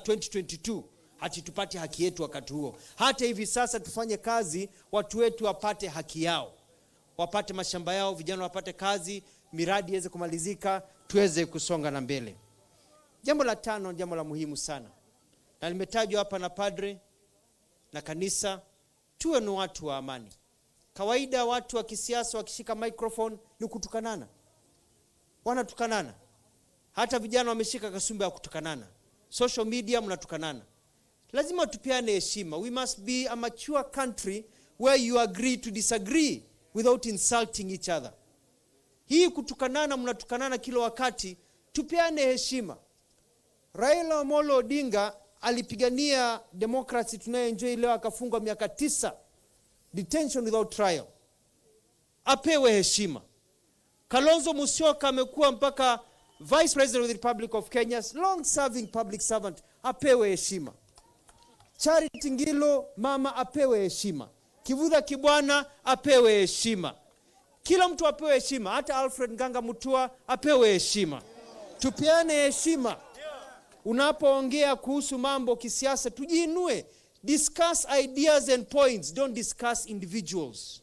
Speaker 22: 2022
Speaker 19: ati tupate haki yetu wakati huo. Hata hivi sasa tufanye kazi, watu wetu wapate haki yao, wapate mashamba yao, vijana wapate kazi, miradi iweze kumalizika, tuweze kusonga na mbele. Jambo la tano, jambo la muhimu sana, na limetajwa hapa na padre na kanisa, tuwe ni watu wa amani. Kawaida watu wa kisiasa wakishika microphone ni kutukanana, wanatukanana. Hata vijana wameshika kasumba ya kutukanana, social media mnatukanana. Lazima tupeane heshima. We must be a mature country where you agree to disagree without insulting each other. Hii kutukanana, mnatukanana kila wakati, tupeane heshima. Raila Amolo Odinga alipigania democracy tunayoenjoy leo, akafungwa miaka 9 detention without trial. Apewe heshima. Kalonzo Musyoka amekuwa mpaka Vice President of the Republic of Kenya, long serving public servant, apewe heshima. Charity Ngilu mama apewe heshima. Kivutha Kibwana apewe heshima. Kila mtu apewe heshima, hata Alfred Nganga Mutua apewe heshima. Tupeane heshima. Unapoongea kuhusu mambo kisiasa, tujiinue. Discuss ideas and points, don't discuss individuals.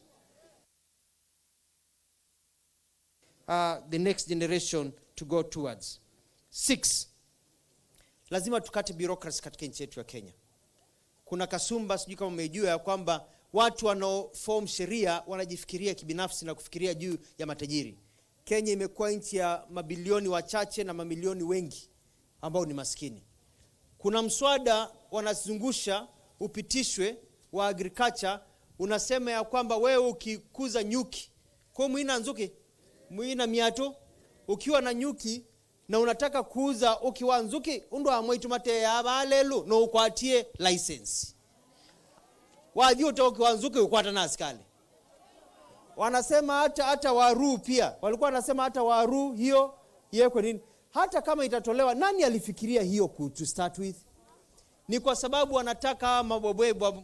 Speaker 19: The next generation to go towards. 6, lazima tukate bureaucracy katika nchi yetu ya Kenya. Kuna kasumba, sijui kama umejua, ya kwamba watu wanaoform sheria wanajifikiria kibinafsi na kufikiria juu ya matajiri. Kenya imekuwa nchi ya mabilioni wachache na mamilioni wengi ambao ni maskini. Kuna mswada wanazungusha upitishwe wa agriculture, unasema ya kwamba wewe ukikuza nyuki, kwa mwina nzuki, mwina miato, ukiwa na nyuki na unataka kuuza ukiwa nzuki, undo amwetu mate ya balelu no ukwatie license. Wajua ukiwa nzuki ukwata na askari. Wanasema hata waru pia. Walikuwa wanasema hata waru hiyo yekwe nini? Hata kama itatolewa, nani alifikiria hiyo to start with? Ni kwa sababu wanataka hawa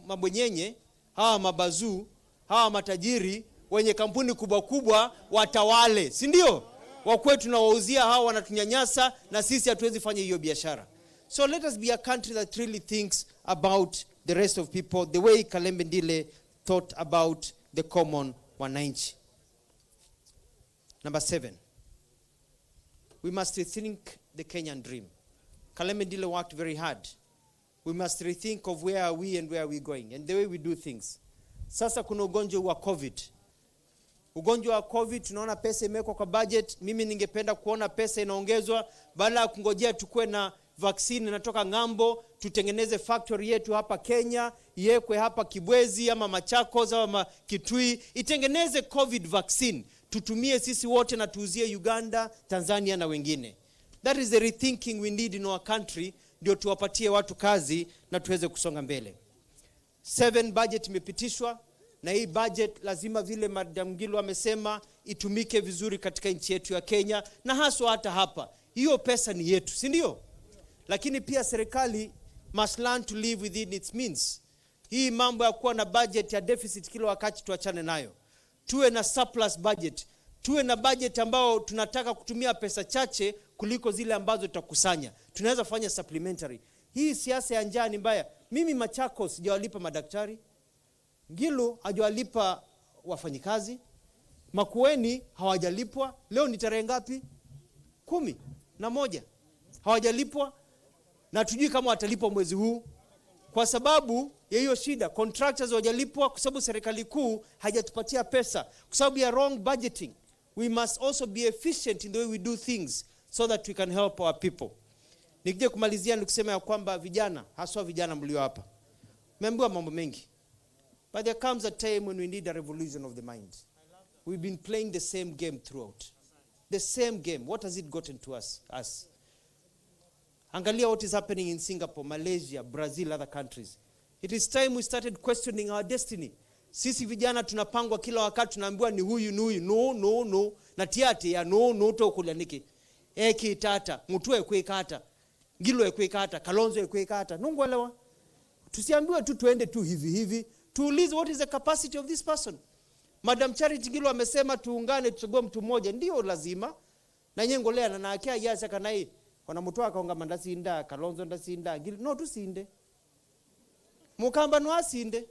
Speaker 19: mabwenyenye, hawa mabazuu, hawa matajiri wenye kampuni kubwa kubwa watawale, si ndio? Wakwetu tunawauzia hawa, wanatunyanyasa na sisi hatuwezi fanya hiyo biashara. So let us be a country that really thinks about the rest of people the way Kalembe Ndile thought about the common wananchi. Number 7, we must rethink the Kenyan dream. Kalembe Ndile worked very hard. We must rethink of where are we and where are we going and the way we do things. Sasa kuna ugonjwa wa COVID. Ugonjwa wa COVID tunaona pesa imewekwa kwa budget. Mimi ningependa kuona pesa inaongezwa, badala ya kungojea tukue na vaccine inatoka ng'ambo, tutengeneze factory yetu hapa Kenya, iwekwe hapa Kibwezi ama Machakos ama Kitui, itengeneze COVID vaccine, tutumie sisi wote na tuuzie Uganda, Tanzania na wengine. That is the rethinking we need in our country, ndio tuwapatie watu kazi na tuweze kusonga mbele. 7, budget imepitishwa, na hii budget lazima, vile Madam Ngilu amesema, itumike vizuri katika nchi yetu ya Kenya na haswa hata hapa. Hiyo pesa ni yetu, si ndio? Lakini pia serikali must learn to live within its means. Hii mambo ya kuwa na budget ya deficit kila wakati tuachane nayo. Tuwe na surplus budget. Tuwe na budget ambao tunataka kutumia pesa chache kuliko zile ambazo tutakusanya. Tunaweza fanya supplementary. Hii siasa ya njaa ni mbaya. Mimi Machakos sijawalipa madaktari. Ngilu hajawalipa wafanyikazi. Makueni hawajalipwa. Leo ni tarehe ngapi? 11. Hawajalipwa. Na tujui kama watalipwa mwezi huu. Kwa sababu ya hiyo shida, contractors hawajalipwa kwa sababu serikali kuu haijatupatia pesa, kwa sababu ya wrong budgeting. We must also be efficient in the way we do things so that we can help our people. Nikija kumalizia ni kusema ya kwamba vijana, haswa vijana mlio hapa, mmeambiwa mambo mengi. But there comes a time when we need a revolution of the mind. We've been playing the same game throughout. The same game. What has it gotten to us? Angalia what is happening in Singapore, Malaysia, Brazil, other countries. It is time we started questioning our destiny. Sisi vijana tunapangwa kila wakati, tunaambiwa ni huyu, ni huyu. No, no, no. Na tiati ya no, no, to kulaniki. Eki tata, mtu ekwe kata, Ngilu ekwe kata, Kalonzo ekwe kata. Nungu elewa. Tusiambiwe tu tuende tu hivi hivi. Tuulize what is the capacity of this person. Madam Charity Ngilu amesema tuungane tuchague mtu mmoja. Ndio lazima. Na nyengolea na nakia yasa kanai. Wanamutoa kaonga mandasinda, Kalonzo ndasinda, Ngilu. No, tusinde. Mukamba no asinde.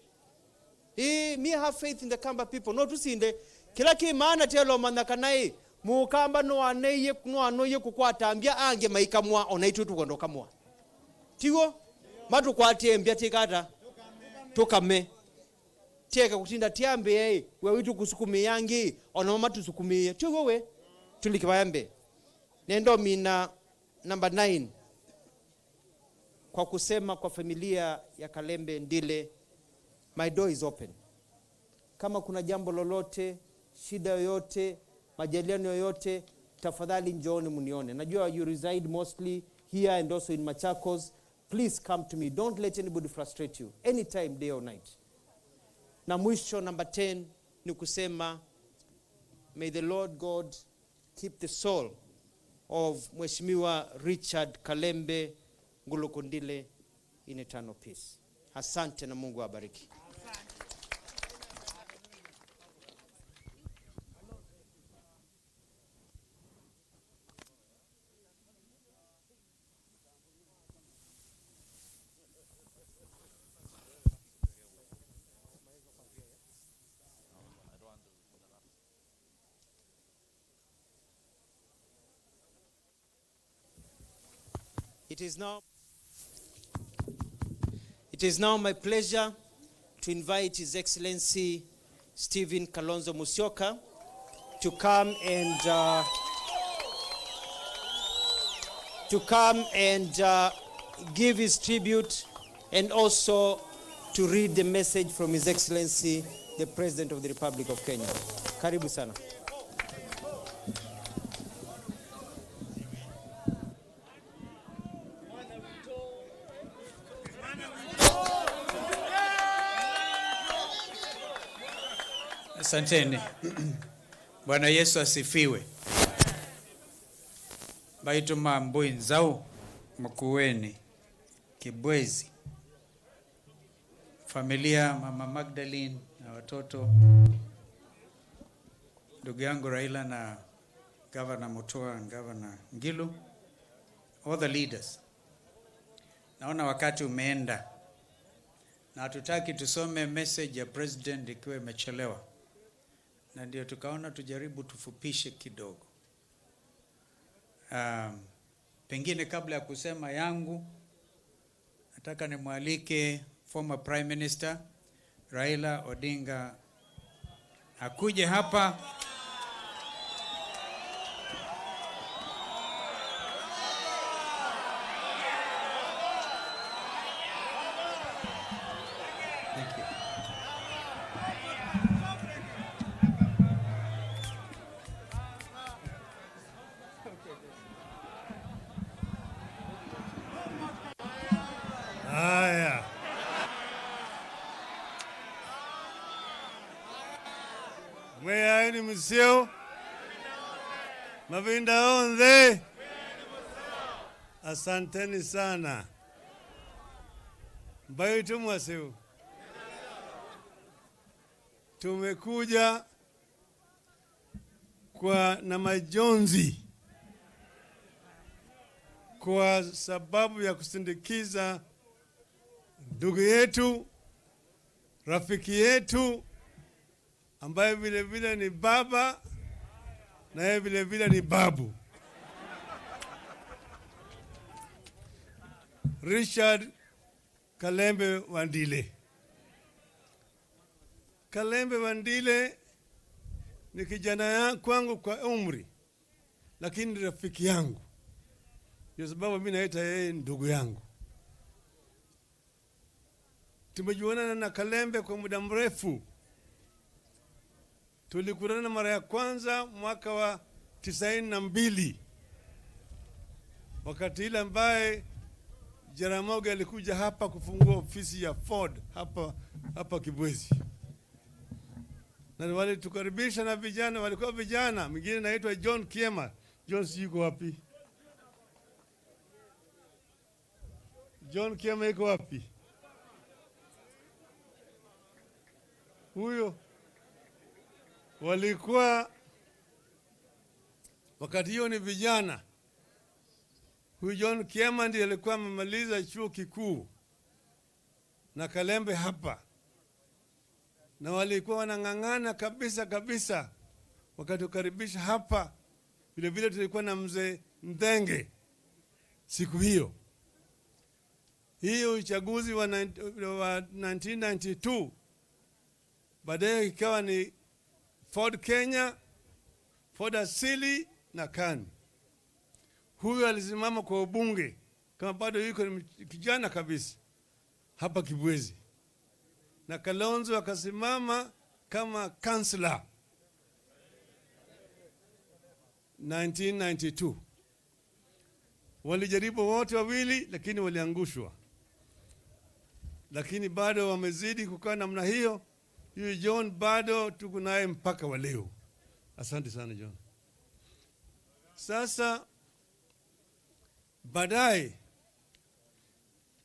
Speaker 19: Me have faith in the Kamba people. No tusinde. Kila ki maana telo manakanai mukamba no aneye no anoye kukwatambia ange maikamwa onaitu tukondoka mwa. Tiwo matu kwatie mbia tikata tukame. Tieka kutinda tiambe we witu kusukumi yangi ona mama tusukumie. Tiwo we tulikibayambe. Nendo mina number 9 kwa kusema kwa familia ya Kalembe Ndile, my door is open. Kama kuna jambo lolote, shida yoyote, majadiliano yoyote, tafadhali njooni munione. Najua you reside mostly here and also in Machakos. Please come to me. Don't let anybody frustrate you. Anytime, day or night. Na mwisho number 10 ni kusema may the Lord God keep the soul of Mheshimiwa Richard Kalembe Ngulukundile in eternal peace. Asante na Mungu awabariki. It is now my pleasure to invite His Excellency Stephen Kalonzo Musyoka to come and give his tribute and also to read the message from His Excellency the President of the Republic of Kenya. Karibu sana.
Speaker 5: Asanteni. Bwana Yesu asifiwe. Baitu mambui nzau Makueni Kibwezi, familia Mama Magdalene na watoto, ndugu yangu Raila na Governor Mutua na Governor Ngilu, all the leaders. Naona wakati umeenda na hatutaki tusome message ya president ikiwa imechelewa, na ndio tukaona tujaribu tufupishe kidogo. Pengine kabla ya kusema yangu, nataka nimwalike former Prime Minister Raila Odinga akuje hapa. Thank you.
Speaker 22: Haya. Mweyaini msio Mavinda onde. Asanteni sana. Mbaitu mwasiu. Tumekuja kwa na majonzi kwa sababu ya kusindikiza ndugu yetu, rafiki yetu ambaye vile vile ni baba na yeye vile vile ni babu, Richard Kalembe Wandile. Kalembe Wandile ni kijana kwangu kwa umri, lakini ni rafiki yangu. Ndio sababu mimi naita yeye ndugu yangu. Tumejuana na Kalembe kwa muda mrefu. Tulikutana mara ya kwanza mwaka wa 92, wakati ile ambaye Jaramogi alikuja hapa kufungua ofisi ya Ford hapa Kibwezi. Na walitukaribisha na vijana, walikuwa vijana, mwingine naitwa John Kiema. John si yuko wapi? John Kiema yuko wapi? Huyo walikuwa wakati hiyo ni vijana. Huyu John Kiema ndiye alikuwa amemaliza chuo kikuu na Kalembe hapa, na walikuwa wanang'ang'ana kabisa kabisa, wakatukaribisha hapa. Vile vile tulikuwa na mzee Ndenge siku hiyo hiyo, uchaguzi wa 1992. Baadaye ikawa ni Ford Kenya, Ford Asili na KANU. Huyu alisimama kwa ubunge kama bado yuko ni kijana kabisa hapa Kibwezi, na Kalonzo akasimama kama kansla 1992. Walijaribu wote wawili, lakini waliangushwa, lakini bado wamezidi kukaa namna hiyo. Huyu John bado tuko naye mpaka wa leo. Asante sana John. Sasa baadaye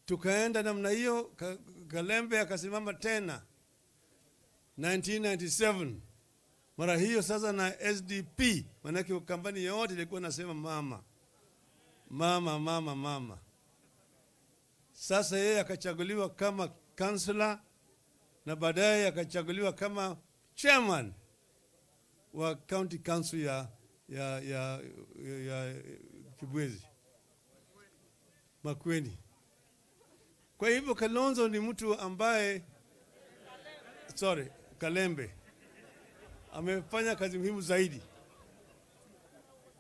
Speaker 22: tukaenda namna hiyo, Kalembe akasimama tena 1997, mara hiyo sasa na SDP, manake kampani yote ilikuwa nasema mama mama mama mama. Sasa yeye akachaguliwa kama kansela na baadaye akachaguliwa kama chairman wa county council ya Kibwezi Makueni. Kwa hivyo Kalonzo ni mtu ambaye, sorry, Kalembe amefanya kazi muhimu zaidi.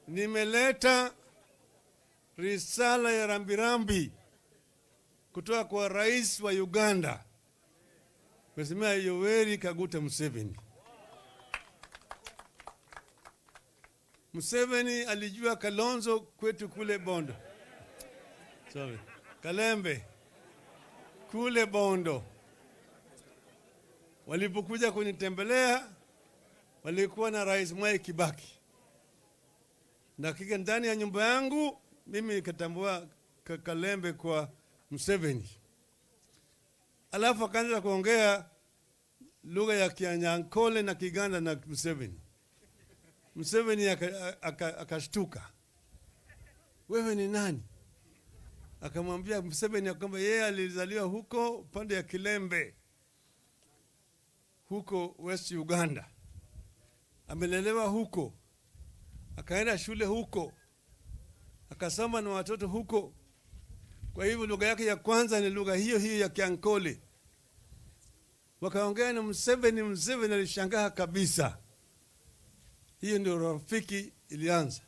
Speaker 22: Nimeleta risala ya rambirambi kutoka kwa rais wa Uganda, Mheshimiwa Yoweri Kaguta Museveni. Museveni alijua Kalonzo kwetu kule Bondo. Sorry, Kalembe kule Bondo. Walipokuja kunitembelea walikuwa na Rais Mwai Kibaki. Na kika ndani ya nyumba yangu mimi nikatambua Kalembe kwa Museveni. Alafu akaanza kuongea lugha ya Kianyankole na Kiganda na Museveni. Museveni akashtuka. Wewe ni nani? Akamwambia Museveni kwamba yeye alizaliwa huko pande ya Kilembe, huko West Uganda. Amelelewa huko, akaenda shule huko, akasoma na watoto huko. Kwa hivyo lugha yake ya kwanza ni lugha hiyo hiyo ya Kiankole. Wakaongea na Museveni, Museveni alishangaa kabisa. Hiyo ndio rafiki ilianza.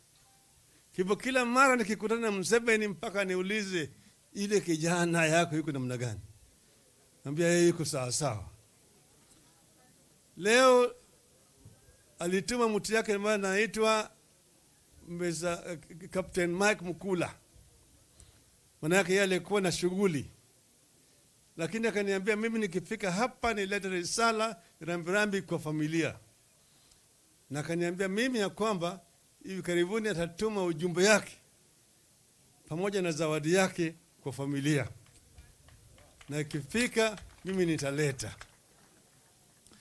Speaker 22: Hivyo kila mara nikikutana na Museveni mpaka niulize ile kijana yako yuko namna gani? Naambia yeye yuko sawa sawa. Leo alituma mtu yake ambaye anaitwa Captain Mike Mukula. Maana yake yeye alikuwa na shughuli. Lakini akaniambia mimi nikifika hapa nilete risala rambirambi kwa familia. Na akaniambia mimi ya kwamba hivi karibuni atatuma ujumbe yake pamoja na zawadi yake kwa familia. Na ikifika mimi nitaleta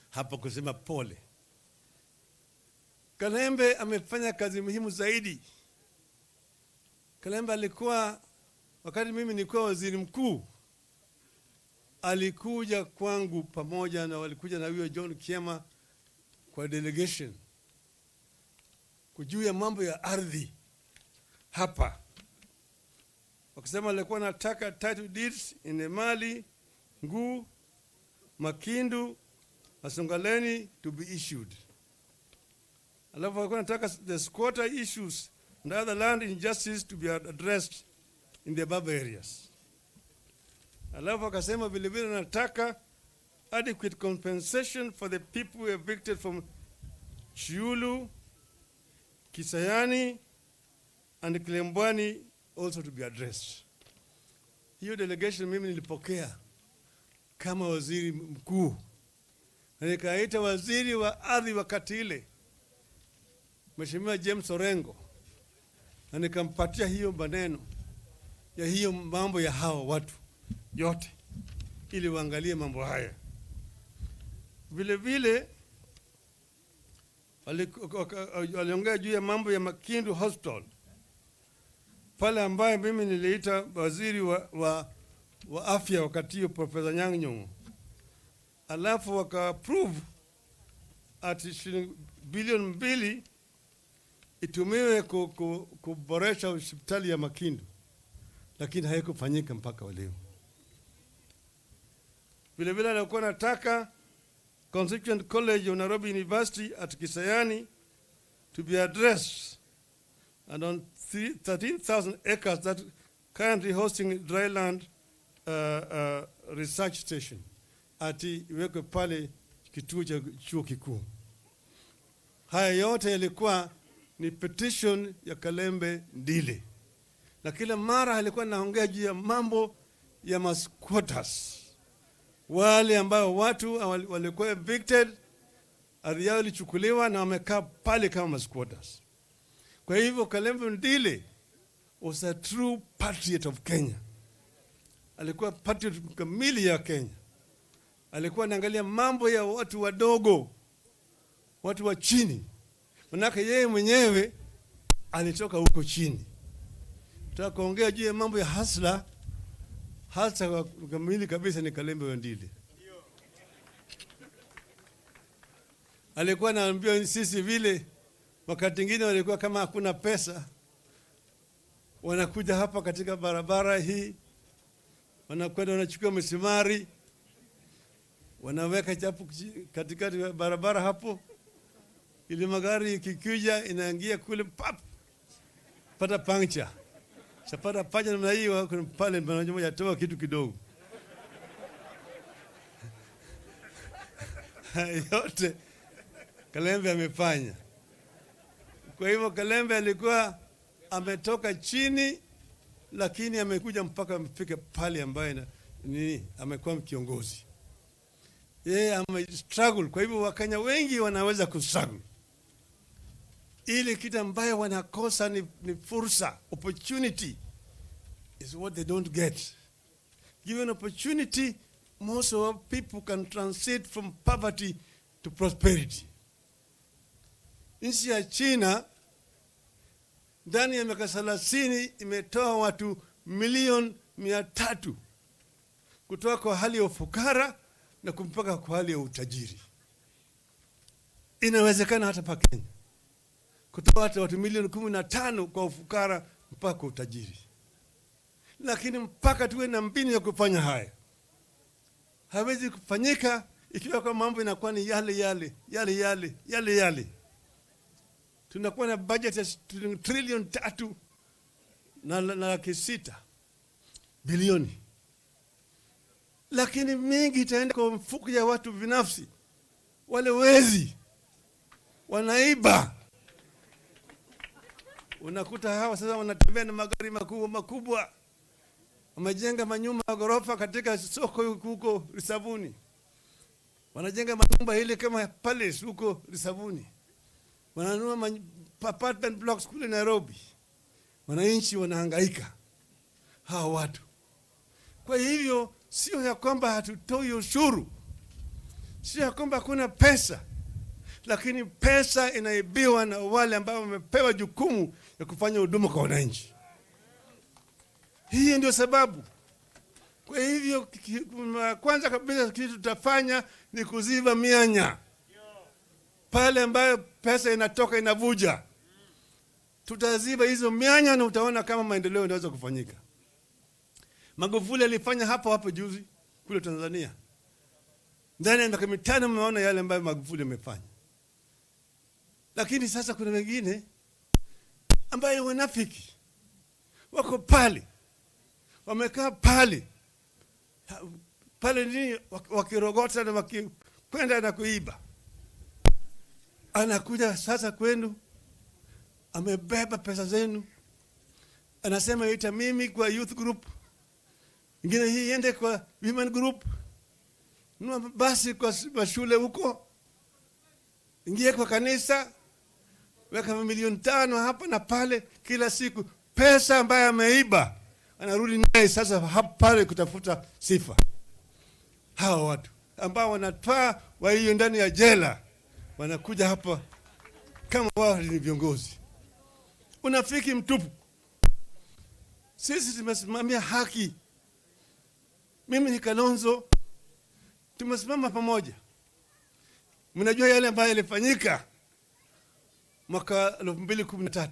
Speaker 22: hapa kusema pole. Kalembe amefanya kazi muhimu zaidi. Kalembe alikuwa, wakati mimi nilikuwa waziri mkuu, alikuja kwangu pamoja na walikuja na huyo John Kiema kwa delegation kujua mambo ya ardhi hapa. Wakasema alikuwa anataka title deeds in Emali, Nguu, Makindu, Masongaleni to be issued. Alafu walikuwa wanataka the squatter issues and other land injustice to be addressed in the above areas. Alafu akasema vile vile anataka adequate compensation for the people evicted from Chiulu, Kisayani and Kilembwani also to be addressed. Hiyo delegation mimi nilipokea kama waziri mkuu. Na nikaita waziri wa ardhi wakati ile, Mheshimiwa James Orengo, na nikampatia hiyo maneno ya hiyo mambo ya hawa watu yote ili waangalie mambo haya. Vile vile waliongea juu ya mambo ya Makindu Hospital pale ambaye mimi niliita waziri wa wa afya wakati hiyo Profesa Anyang' Nyong'o, alafu waka approve ati shilingi bilioni 2 itumiwe kuboresha hospitali ya Makindu, lakini haikufanyika mpaka wa leo. Vile vile alikuwa anataka Constituent College of Nairobi University at Kisayani to be addressed and on 13,000 acres that currently hosting dryland research station, ati iwekwe pale kituo cha chuo kikuu. Haya yote yalikuwa ni petition ya Kalembe Ndile, na kila mara alikuwa naongea juu ya mambo ya masquatters, wale ambao watu walikuwa evicted, ardhi yao ilichukuliwa na wamekaa pale kama masquatters. Kwa hivyo Kalembe Ndile was a true patriot of Kenya. Alikuwa patriot kamili ya Kenya. Alikuwa anaangalia mambo ya watu wadogo, watu wa chini. Manake yeye mwenyewe alitoka huko chini. Tutaka kuongea juu ya mambo ya hustler, hustler kamili kabisa ni Kalembe Ndile. Alikuwa anaambia sisi vile wakati mwingine walikuwa kama hakuna pesa, wanakuja hapa katika barabara hii, wanakwenda wanachukua misumari, wanaweka chapu katikati ya barabara hapo, ili magari ikikuja inaingia kule, pap, pata puncture. Sapata pacha namna hiyo, kuna pale mmoja toa kitu kidogo. Yote Kalembe amefanya. Kwa hivyo Kalembe alikuwa ametoka chini, lakini amekuja mpaka amefika pale ambaye nini amekuwa kiongozi. Yeye ame struggle. Kwa hivyo Wakenya wengi wanaweza kustruggle. Ile kitu ambayo wanakosa ni fursa, opportunity is what they don't get. Given opportunity, most of our people can transit from poverty to prosperity. Nchi ya China ndani ya miaka 30 imetoa watu milioni 300 kutoka kwa hali ya ufukara na kumpaka kwa hali ya utajiri. Inawezekana hata pa Kenya kutoa hata watu milioni 15 kwa ufukara mpaka kwa utajiri, lakini mpaka tuwe na mbinu ya kufanya haya. Hawezi kufanyika ikiwa kwa mambo inakuwa ni yale yale yale yale yale yale. Tunakuwa na budget ya trilioni 3 na 600 bilioni, lakini mingi itaenda kwa mfuko ya watu binafsi. Wale wezi wanaiba. Unakuta hawa sasa wanatembea na magari makubwa makubwa, wamejenga manyumba ya ghorofa katika soko huko Risabuni, wanajenga manyumba ile kama palace huko Risabuni, wananunua apartment blocks kule Nairobi. Wananchi wanahangaika hawa watu. Kwa hivyo sio ya kwamba hatutoi ushuru, sio ya kwamba hakuna pesa, lakini pesa inaibiwa na wale ambao wamepewa jukumu ya kufanya huduma kwa wananchi. Hii ndio sababu. Kwa hivyo kwanza kabisa kitu tutafanya ni kuziba mianya pale ambayo pesa inatoka inavuja. Tutaziba hizo mianya na utaona kama maendeleo yanaweza kufanyika. Magufuli alifanya hapo hapo juzi kule Tanzania. Ndani ya miaka 5 mmeona yale ambayo Magufuli amefanya. Lakini sasa kuna wengine ambayo wanafiki wako pale, wamekaa pale pale nini, wakirogota na wakikwenda na kuiba. Anakuja sasa kwenu, amebeba pesa zenu, anasema ita mimi kwa youth group, ingine hii iende kwa women group, nunua basi kwa shule huko, ingie kwa kanisa, weka milioni 5 hapa na pale kila siku. Pesa ambayo ameiba anarudi naye sasa hapa pale kutafuta sifa. Hawa watu ambao wanatwaa wa hiyo ndani ya jela wanakuja hapa kama wao ni viongozi. Unafiki mtupu. Sisi tumesimamia haki. Mimi ni Kalonzo, tumesimama pamoja. Mnajua yale ambayo yalifanyika mwaka 2013.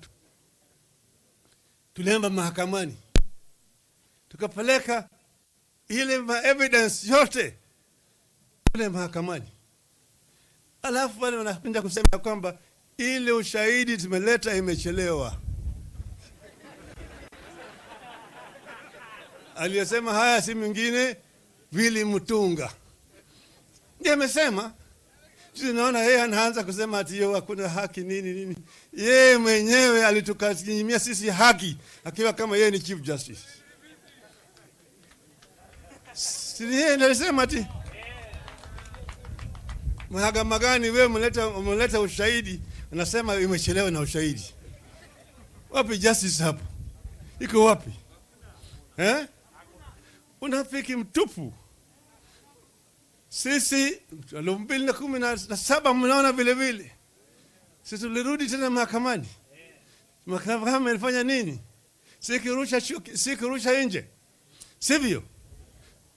Speaker 22: Tulienda mahakamani tukapeleka ile ma evidence yote kule mahakamani, alafu wale wanapenda kusema kwamba ile ushahidi tumeleta imechelewa. Aliyosema haya si mwingine Willy Mutunga ndiye amesema. Tunaona yeye anaanza kusema ati yo hakuna haki nini nini. Yeye mwenyewe alitukanyimia sisi haki akiwa kama yeye ni Chief Justice. Si yeye ndiye alisema ati mahakama gani wewe umeleta ushahidi, unasema imechelewa na ushahidi. Wapi justice hapo? Iko wapi? Eh? Unafiki mtupu. Sisi 2017 mnaona vile vile. Sisi tulirudi tena mahakamani. Mahakama ilifanya nini? Sikirusha nje. Sivyo?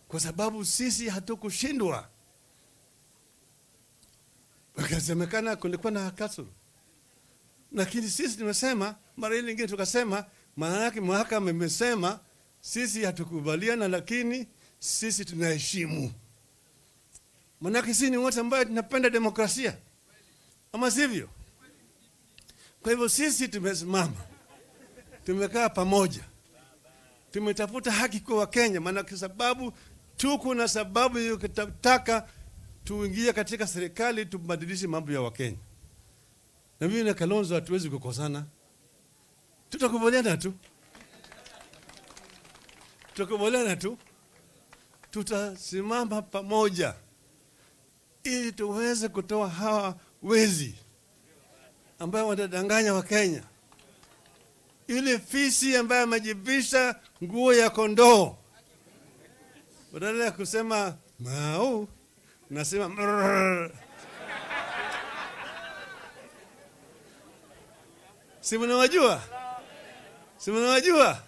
Speaker 22: Kwa sababu sisi hatukushindwa. Wakasemekana kulikuwa na kasoro. Lakini sisi tumesema, mara ile nyingine tukasema, maana yake mahakama imesema sisi hatukubaliana, lakini sisi tunaheshimu. Maana sisi ni watu ambao tunapenda demokrasia. Ama sivyo? Kwa hivyo sisi tumesimama. Tumekaa pamoja. Tumetafuta haki kwa Wakenya, maana kwa sababu tuko na sababu ya kutaka tuingie katika serikali tubadilishe mambo ya Wakenya. Na mimi na Kalonzo hatuwezi kukosana. Tutakubaliana tu. Tutakubaliana tu. Tutasimama pamoja ili tuweze kutoa hawa wezi ambao wanadanganya Wakenya. Yule fisi ambaye amejibisha nguo ya kondoo, badala ya kusema mau, nasema mrrr. Si mnawajua? Si mnawajua?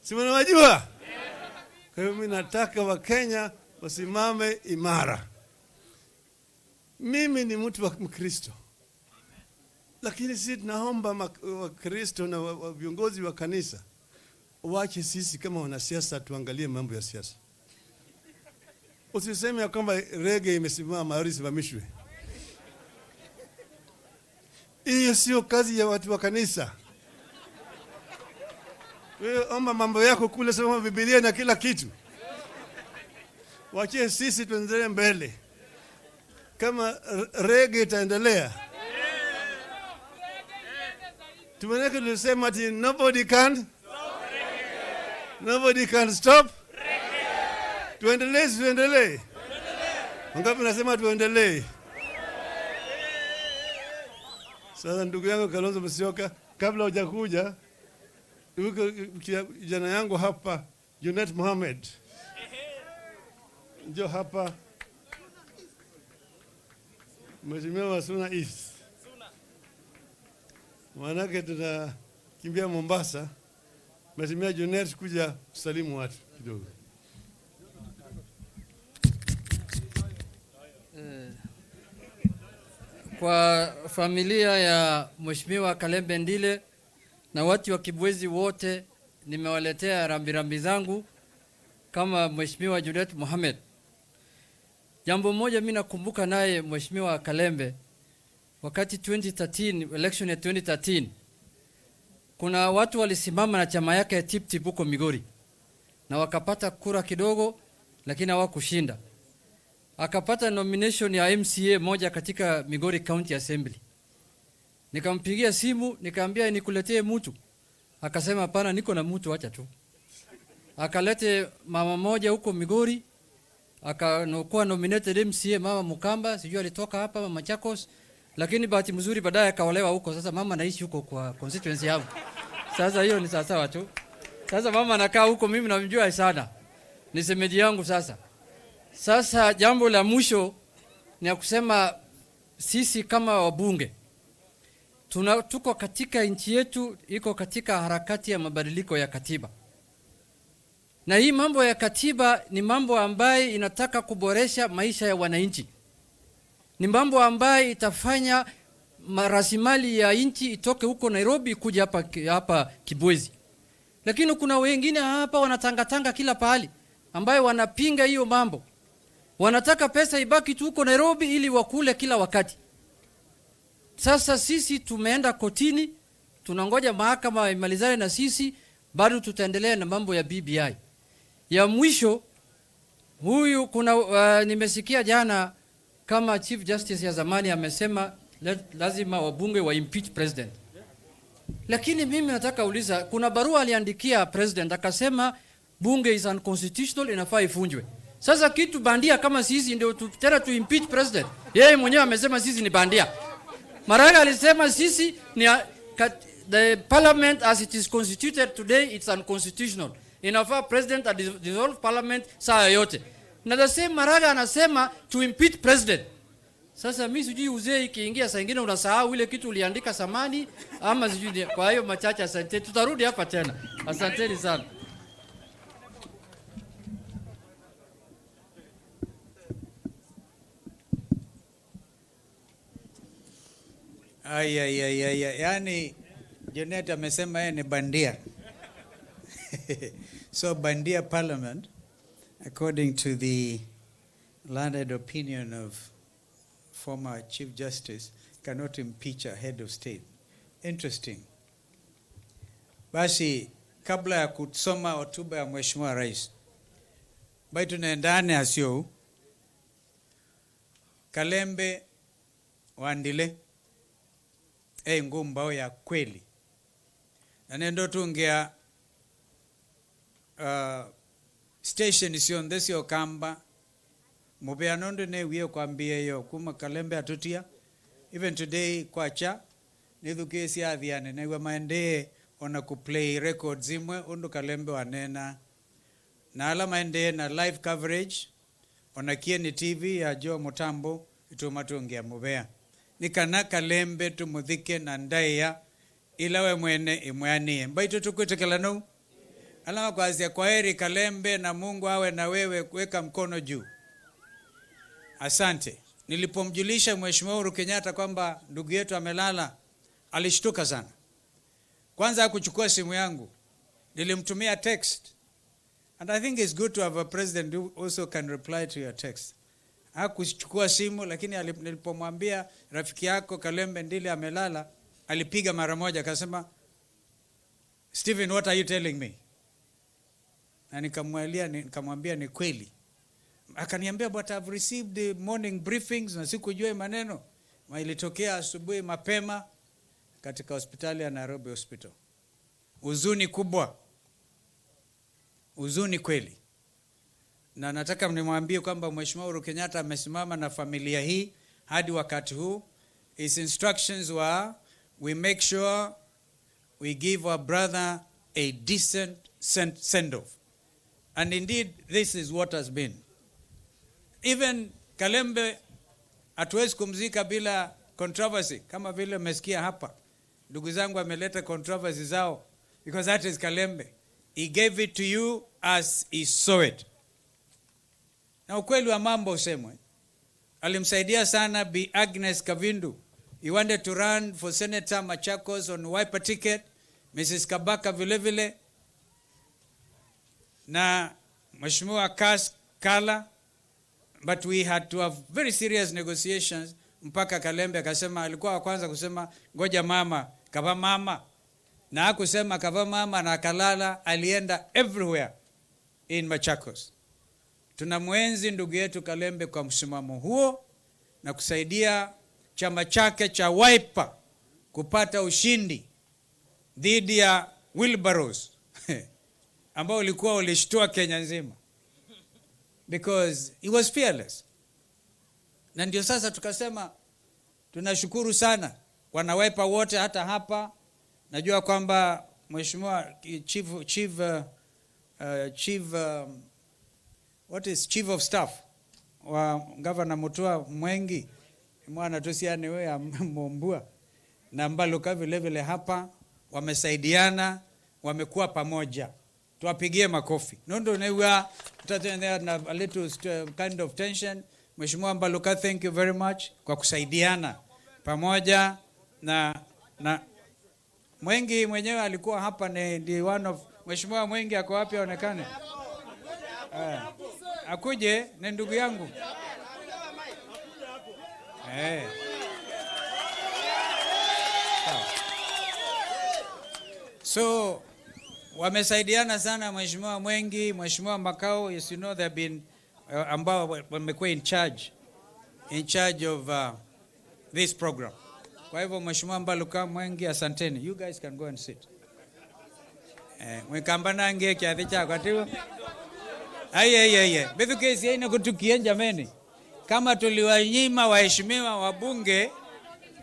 Speaker 22: Si mnawajua? Kwa hiyo mimi nataka Wakenya wasimame imara. Mimi ni mtu wa Mkristo, lakini sisi tunaomba Wakristo na viongozi wa kanisa waache sisi kama wanasiasa tuangalie mambo ya siasa. Usiseme ya kwamba rege imesimama au isimamishwe. Hiyo sio kazi ya watu wa kanisa. Wewe omba mambo yako kule, soma Biblia na kila kitu. Wache sisi tuendelee mbele. Kama rege itaendelea, tumeneke tulisema ati nobody can stop. Tuendelee, tuendelee. Wangapi nasema tuendelee? Sasa ndugu yangu Kalonzo Musyoka, kabla hujakuja, kijana yangu hapa Junet Mohamed, njoo hapa. Mheshimiwa wa Suna East. Maanake tunakimbia Mombasa. Mheshimiwa Junet kuja kusalimu watu kidogo.
Speaker 6: Kwa familia ya Mheshimiwa Kalembe Ndile na watu wa Kibwezi wote, nimewaletea rambirambi zangu kama Mheshimiwa Junet Mohamed. Jambo moja mimi nakumbuka naye Mheshimiwa Kalembe, wakati 2013 election ya 2013, kuna watu walisimama na chama yake ya Tip Tip huko Migori na wakapata kura kidogo, lakini hawakushinda. Akapata nomination ya MCA moja katika Migori County Assembly. Nikampigia simu nikaambia nikuletee mtu. Akasema hapana, niko na mtu, acha tu. Akalete mama moja huko Migori, akakuwa nominated MCA, mama Mukamba, sijui alitoka hapa mama Machakos, lakini bahati mzuri baadaye akaolewa huko. Sasa mama anaishi huko kwa constituency yangu. Sasa hiyo ni sawa tu. Sasa mama anakaa huko, mimi namjua sana. Ni semeji yangu sasa. Sasa jambo la mwisho ni ya kusema sisi kama wabunge tuko katika nchi yetu iko katika harakati ya mabadiliko ya katiba. Na hii mambo ya katiba ni mambo ambaye inataka kuboresha maisha ya wananchi, ni mambo ambaye itafanya rasilimali ya nchi itoke huko Nairobi kuja hapa Kibwezi. Lakini kuna wengine hapa wanatangatanga kila pahali ambaye wanapinga hiyo mambo, wanataka pesa ibaki tu huko Nairobi ili wakule kila wakati. Sasa sisi tumeenda kotini, tunangoja mahakama imalizane na sisi, bado tutaendelea na mambo ya BBI. Ya mwisho huyu kuna nimesikia jana kama Chief Justice ya zamani amesema lazima wabunge wa impeach president. Lakini mimi nataka uliza, kuna barua aliandikia president akasema bunge is unconstitutional, inafaa ifunjwe. Sasa kitu bandia kama sisi ndio tena tu impeach president. Yeye mwenyewe amesema sisi ni bandia. Maraga alisema sisi ni the parliament as it is constituted today, it's unconstitutional. Inafaa president dissolve parliament saa yoyote. Na the same Maraga anasema to impeach president. Sasa mimi sijui uzee ikiingia saa nyingine unasahau ile kitu uliandika samani ama sijui. Kwa hiyo machache, asante. Tutarudi hapa tena. Asanteni sana.
Speaker 5: Ay, ay, ay, ay, yani Junet amesema yeye ni bandia. So bandia parliament, according to the learned opinion of former Chief Justice, cannot impeach a head of state. Interesting. Basi kabla ya kusoma hotuba ya Mheshimiwa Rais, baitu naendane asio Kalembe Wandile ngumbao ya kweli na nendo tungea station sionthe siokamba mubea nondo ne wiye kwambie yo kuma Kalembe atutia even today kwacha nithukie athiane negwa maendee ona kuplay records imwe undu Kalembe wanena na ala maendee na live coverage ona Kieni TV ya Jo Mutambo ituma tungia mubea nikana Kalembe tumuthike na ndaiya ilawe mwene imwanie mbaitu tukwitikila no alama kwazia kwaheri Kalembe na Mungu awe na wewe, kuweka mkono juu. Asante. Nilipomjulisha Mheshimiwa Uhuru Kenyatta kwamba ndugu yetu amelala, alishtuka sana. Kwanza hakuchukua simu yangu, nilimtumia text. And I think it's good to have a president who also can reply to your text. Hakuchukua simu, lakini nilipomwambia rafiki yako Kalembe Ndile amelala, alipiga mara moja akasema, Stephen, what are you telling me? Na nikamwambia ni kweli. Akaniambia, but I've received the morning briefings na sikujua maneno. Ma ilitokea asubuhi mapema katika hospitali ya Nairobi Hospital. Huzuni kubwa. Huzuni kweli. Na nataka nimwambie kwamba Mheshimiwa Uhuru Kenyatta amesimama na familia hii hadi wakati huu. His instructions were, we make sure we give our brother a decent send-off. And indeed, this is what has been. Even Kalembe hatuwezi kumzika bila controversy, kama vile umesikia hapa. Ndugu zangu ameleta controversy zao, because that is Kalembe. He gave it to you as he saw it. Na ukweli wa mambo usemwe, alimsaidia sana Bi Agnes Kavindu. He wanted to run for Senator Machakos on Wiper ticket. Mrs. Kabaka vile vile. Na Mheshimiwa Kas Kala. But we had to have very serious negotiations mpaka Kalembe akasema, alikuwa wa kwanza kusema ngoja mama, kava mama. Na hakusema kava mama na akalala, alienda everywhere in Machakos. Tunamwenzi ndugu yetu Kalembe kwa msimamo huo na kusaidia chama chake cha Wiper kupata ushindi dhidi ya wheelbarrows ambao ulikuwa ulishtua Kenya nzima, because he was fearless. Na ndio sasa tukasema tunashukuru sana wana Wiper wote hata hapa. Najua kwamba Mheshimiwa Chief of Staff wa Governor Mutua Mwengi mwana tusiane wewe Mombua na Mbaluka vile vile hapa wamesaidiana, wamekuwa pamoja. Tuwapigie makofi. Nondo newa tutatendea na a little kind of tension. Mheshimiwa Mbaluka, thank you very much kwa kusaidiana pamoja na Mwengi mwenyewe alikuwa hapa, ni one of Mheshimiwa Mwengi ako wapi aonekane? Akuje, ni ndugu yangu. So wamesaidiana sana Mheshimiwa Mwengi, Mheshimiwa Makau, as you know they have been ambao wamekuwa in charge of this program. Kwa hivyo Mheshimiwa Mbaluka, Mwengi, asanteni. You guys can go and sit. Mwikamba nange kyathi chakwa tiwo. Aye aye aye. Bethu kesi haina kutukia jameni. Kama tuliwanyima waheshimiwa wabunge,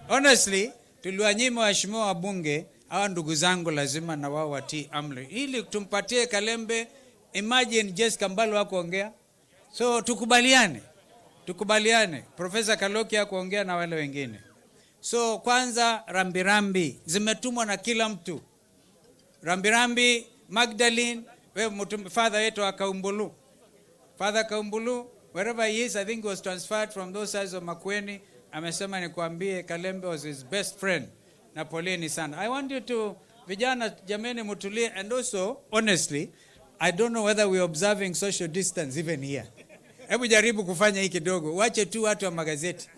Speaker 5: honestly tuliwanyima waheshimiwa wabunge, hawa ndugu zangu lazima na wao watii amri ili tumpatie Kalembe. Imagine Jessica Mbalo hakuongea, so tukubaliane, tukubaliane. Profesa Kaloki hakuongea na wale wengine. So kwanza rambirambi zimetumwa na kila mtu. Rambirambi Magdalene, we father wetu wa Kaumbulu. Father Kaumbulu, wherever he is, I think he was transferred from those sides of Makueni. Amesema nikwambie Kalembe was his best friend. Na poleni sana. I want you to, vijana jameni mutulie, and also honestly, I don't know whether we're observing social distance even here. Hebu jaribu kufanya hii kidogo. Wache tu watu wa magazeti.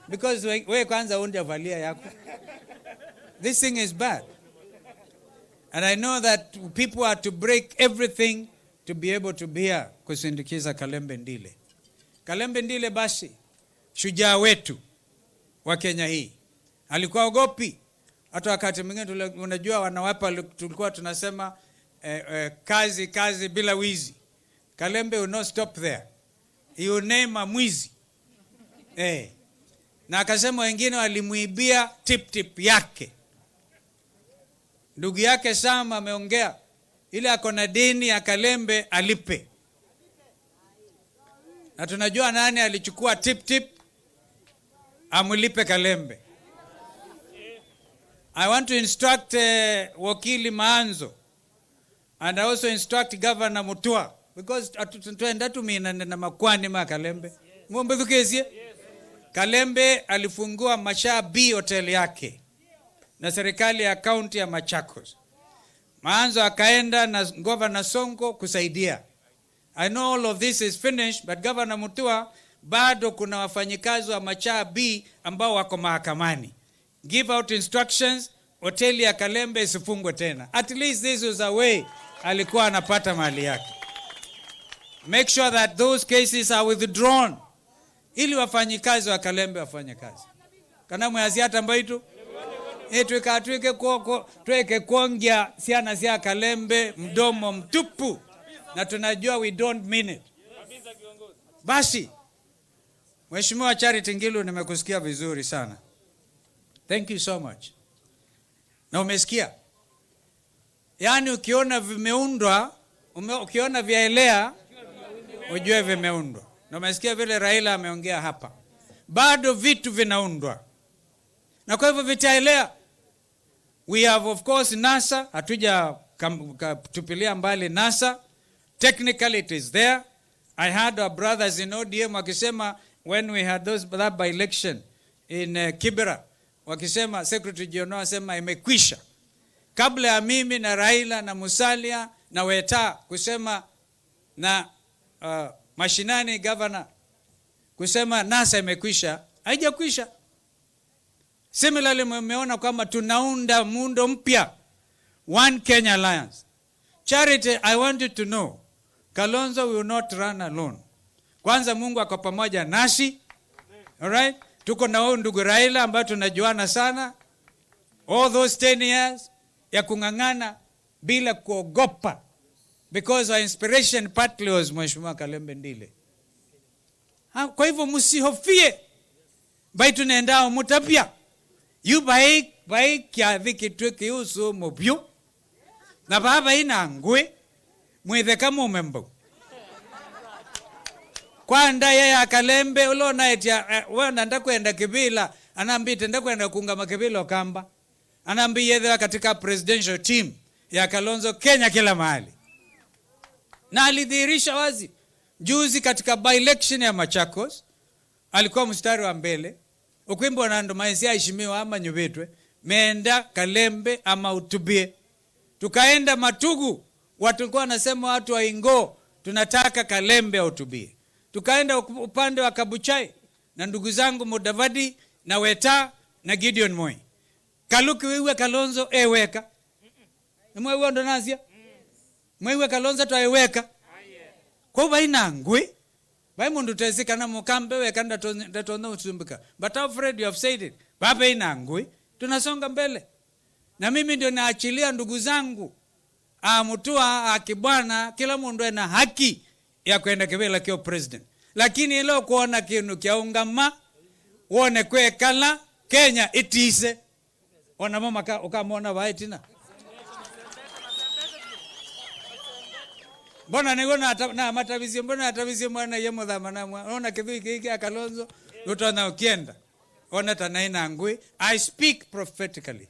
Speaker 5: Because we kwanza unjavalia yako. This thing is bad. And I know that people are to break everything to be able to be here kusindikiza Kalembe Ndile. Kalembe Ndile basi, shujaa wetu wa Kenya hii. Alikuwa ogopi. Hata wakati mwingine unajua wanawapa tulikuwa tunasema kazi kazi bila wizi. Kalembe will not stop there. He will name a mwizi. Na akasema wengine walimuibia tip tip yake. Ndugu yake Sam ameongea ile ako na deni ya Kalembe alipe. Na tunajua nani alichukua tip tip, amlipe Kalembe. I want to instruct Wakili Maanzo and I also instruct Governor Mutua because twenda tumina na makwani ma Kalembe. Ngombe thukesie. Kalembe alifungua Mashaa B hotel yake na serikali ya kaunti ya Machakos. Maanzo akaenda na Governor Sonko kusaidia. I know all of this is finished, but Governor Mutua, bado kuna wafanyikazi wa Mashaa B ambao wako mahakamani. Give out instructions, hoteli ya Kalembe isifungwe tena. At least this was a way alikuwa anapata mali yake. Make sure that those cases are withdrawn ili wafanyikazi wa Kalembe wafanye kazi. Kana mwazi hata mbaitu twika twike kwoko tweke kuongea siana sia Kalembe mdomo mtupu, na tunajua we don't mean it. Basi Mheshimiwa Charity Ngilu, nimekusikia vizuri sana. Thank you so much. Na umesikia? Yaani ukiona vimeundwa, ukiona vyaelea, ujue vimeundwa. Na umesikia vile Raila ameongea hapa. Bado vitu vinaundwa. Na kwa hivyo vitaelea. We have of course NASA, hatuja tupilia mbali NASA. Technically it is there. I had our brothers in ODM wakisema when we had that by election in Kibera, wakisema Secretary General asema imekwisha. Kabla ya mimi na Raila na Musalia na Weta kusema na mashinani governor kusema NASA imekwisha, haijakwisha. Similarly, mmeona kwamba tunaunda muundo mpya, One Kenya Alliance. Charity, I want you to know, Kalonzo will not run alone. Kwanza Mungu ako pamoja nasi. All right? Tuko na huyu ndugu Raila ambaye tunajuana sana. All those 10 years ya kung'ang'ana bila kuogopa. Because our inspiration partly was Mheshimiwa Kalembe Ndile. Ha, kwa hivyo msihofie. Bai tunaendao mutapia. Yu bai bai kyathi kitwe kiusu mubyu. Na baba ina ngwe mwithe kama umembo. Kwanda yeye Akalembe ulona etia wewe nanda kwenda Kibila, anaambi tenda kwenda kuungama Kibila kamba. Anaambi yeye katika presidential team ya Kalonzo Kenya kila mahali. Na alidhihirisha wazi juzi katika by-election ya Machakos, alikuwa mstari wa mbele ukwimbo na ndo maisi aheshimiwa ama nyubetwe meenda Kalembe ama utubie. Tukaenda Matugu, watu walikuwa wanasema watu wa Ingo tunataka Kalembe ahutubie. Tukaenda upande wa Kabuchai na ndugu zangu Mudavadi na Weta na Gideon Moi. Kaluki wiwe Kalonzo eweka. Mwewe ndo nazia. Mwewe Kalonzo twaiweka. Kwa hiyo baina ngwe. Bai mundu tezika na mukambe weka ndatonda utumbika. But Alfred, you have said it. Baba ina ngwe. Tunasonga mbele. Na mimi ndio naachilia ndugu zangu. Mutua akibwana kila mundu ana haki ya kwenda kibela kio president. Lakini ilo kuona kinu kyaungama wone kwekala Kenya itise. Ona mama ukamwona waitina. Mbona nigona na matavizio, mbona atavizio mwana ye muthama na mwana. Ona kithui kiki Kalonzo utona ukienda. Ona tanaina ngui. I speak prophetically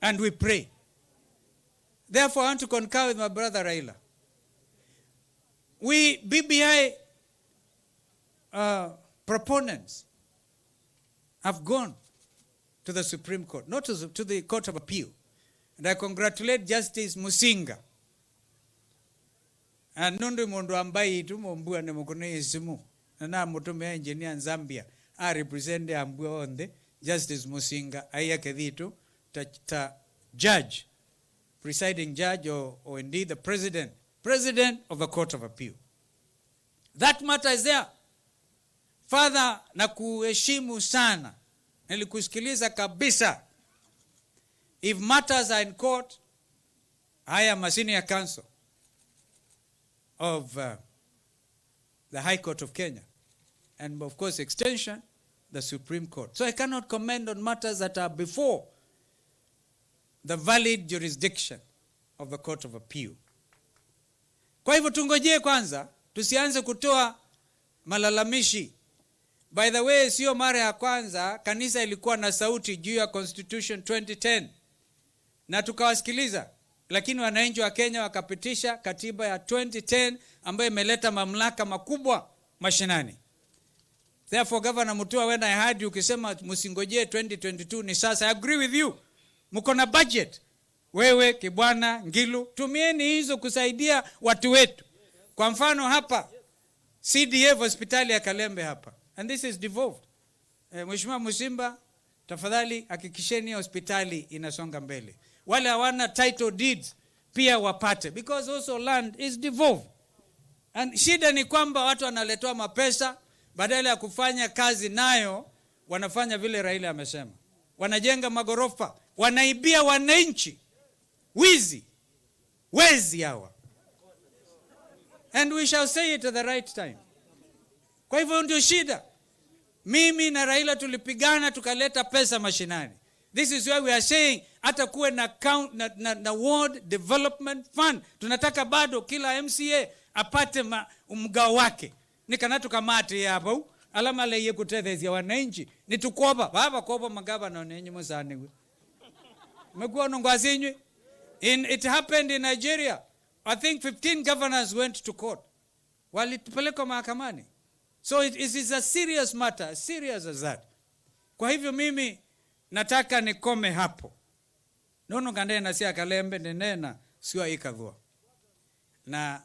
Speaker 5: and we pray. Therefore I want to concur with my brother Raila. We BBI proponents have gone to the Supreme Court, not to the Court of Appeal. And I congratulate Justice Musinga. And nundu mundu ambaye tumombua ne mukune isimu. Na mutume engineer Zambia. I represent ambua on the Justice Musinga aya kethitu ta judge, presiding judge or indeed the president of the Court of Appeal. That matter is there. Father, na kuheshimu sana. Nilikusikiliza kabisa. If matters are in court, I am a senior counsel of the High Court of Kenya. And of course, extension, the Supreme Court. So I cannot comment on matters that are before the valid jurisdiction of the Court of Appeal. Kwa hivyo tungojee kwanza, tusianze kutoa malalamishi. By the way, sio mara ya kwanza kanisa ilikuwa na sauti juu ya Constitution 2010 na tukawasikiliza, lakini wananchi wa Kenya wakapitisha katiba ya 2010 ambayo imeleta mamlaka makubwa mashinani. Therefore, Governor Mutua, when I heard you ukisema msingojee 2022 ni sasa, I agree with you. Mko na budget. Wewe Kibwana, Ngilu, tumieni hizo kusaidia watu wetu. Kwa mfano hapa CDF hospitali ya Kalembe hapa. And this is devolved. Mheshimiwa Musimba, tafadhali hakikisheni hospitali inasonga mbele. Wale hawana title deeds pia wapate, because also land is devolved. And shida ni kwamba watu wanaletewa mapesa, badala ya kufanya kazi nayo wanafanya vile Raila amesema. Wanajenga magorofa, wanaibia wananchi. Wizi, wezi hawa. And we shall say it at the right time. Kwa hivyo ndio shida. Mimi na Raila tulipigana tukaleta pesa mashinani. This is why we are saying hata kuwe na count, na Ward Development Fund. Tunataka bado kila MCA apate mgao wake. Nikana tukamate hapo alama leye kutethezia wananchi. Nitukoba baba koba magaba na wananchi msaniwe. Mekuwa nongwazinywe. It happened in Nigeria. I think 15 governors went to court. Walitupelekwa mahakamani. So it is a serious matter, serious as that. Kwa hivyo mimi nataka nikome hapo. Nono kandena si Kalembe nenena sio ikadhua. Na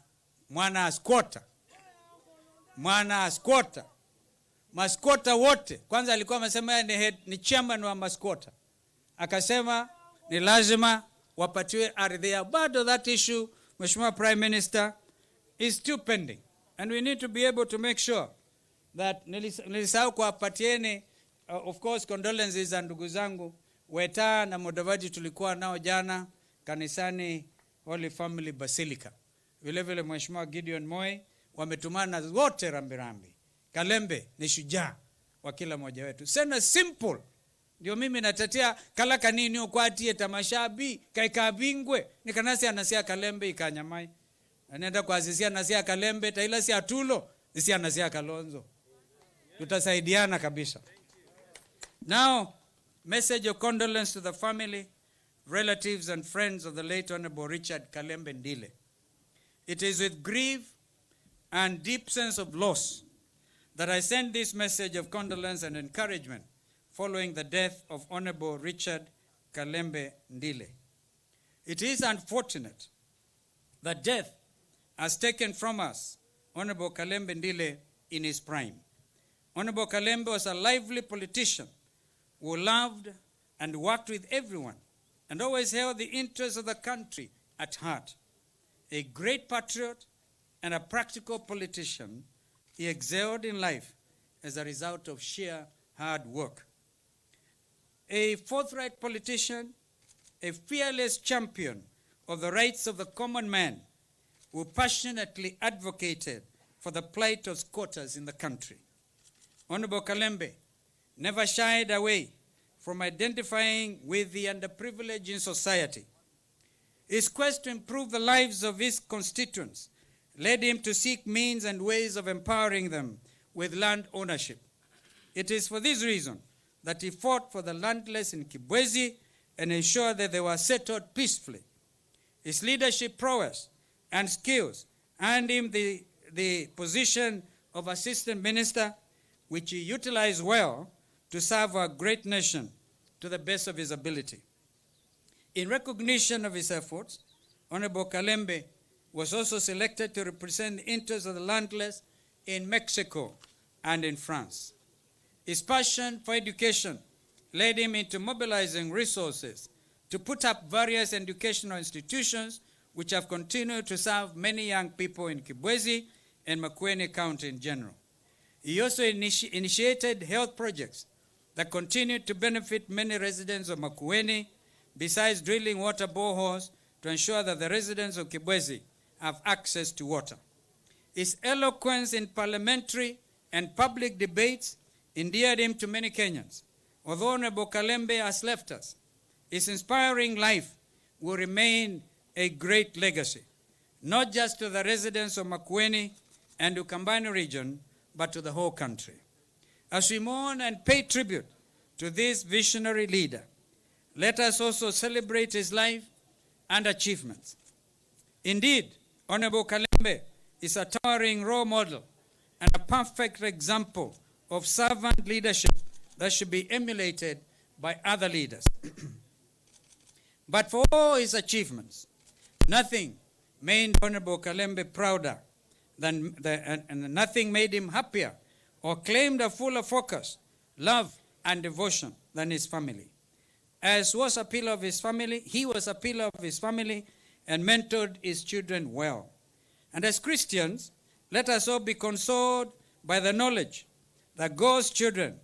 Speaker 5: mwana asquota. Mwana asquota. Masquota wote. Kwanza alikuwa amesema ni chairman wa masquota. Akasema ni lazima wapatiwe ardhi yao. Bado that issue, Mheshimiwa Prime Minister, is still pending. And we need to be able to make sure that nilisahau kuwapatieni, of course, condolences za ndugu zangu Weta na Mudavadi tulikuwa nao jana kanisani Holy Family Basilica. Vile vile Mheshimiwa Gideon Moi wametumana wote rambirambi. Kalembe ni shujaa wa kila mmoja wetu. Sena simple. Ndio mimi natetea kalaka nini ukwatie tamashabi kaikabingwe nikanasi anasia Kalembe ikanyamai. Anaenda kuazisia nasia Kalembe taila si atulo si anasia Kalonzo. Tutasaidiana kabisa. Now, message of condolence to the family relatives and friends of the late Honorable Richard Kalembe Ndile. It is with grief and deep sense of loss that I send this message of condolence and encouragement following the death of Honorable Richard Kalembe Ndile. It is unfortunate that death has taken from us Honorable Kalembe Ndile in his prime. Honorable Kalembe was a lively politician who loved and worked with everyone and always held the interests of the country at heart. A great patriot and a practical politician, he excelled in life as a result of sheer hard work. A forthright politician, a fearless champion of the rights of the common man, who passionately advocated for the plight of squatters in the country. Honorable Kalembe never shied away from identifying with the underprivileged in society. His quest to improve the lives of his constituents led him to seek means and ways of empowering them with land ownership. It is for this reason that he fought for the landless in Kibwezi and ensured that they were settled peacefully. His leadership prowess and skills earned him the position of assistant minister, which he utilized well to serve our great nation to the best of his ability. In recognition of his efforts, Honorable Kalembe was also selected to represent the interests of the landless in Mexico and in France. His passion for education led him into mobilizing resources to put up various educational institutions which have continued to serve many young people in Kibwezi and Makueni County in general. He also initiated health projects that continue to benefit many residents of Makueni, besides drilling water boreholes to ensure that the residents of Kibwezi have access to water. His eloquence in parliamentary and public debates endeared him to many Kenyans. Although Honorable Kalembe has left us, his inspiring life will remain a great legacy, not just to the residents of Makueni and Ukambani region, but to the whole country. As we mourn and pay tribute to this visionary leader, let us also celebrate his life and achievements. Indeed, Honorable Kalembe is a towering role model and a perfect example of servant leadership that should be emulated by other leaders. But for all his achievements, nothing made Honorable Kalembe prouder than and nothing made him happier or claimed a fuller focus, love, and devotion than his family. As was a pillar of his family, he was a pillar of his family and mentored his children well. And as Christians, let us all be consoled by the knowledge that God's children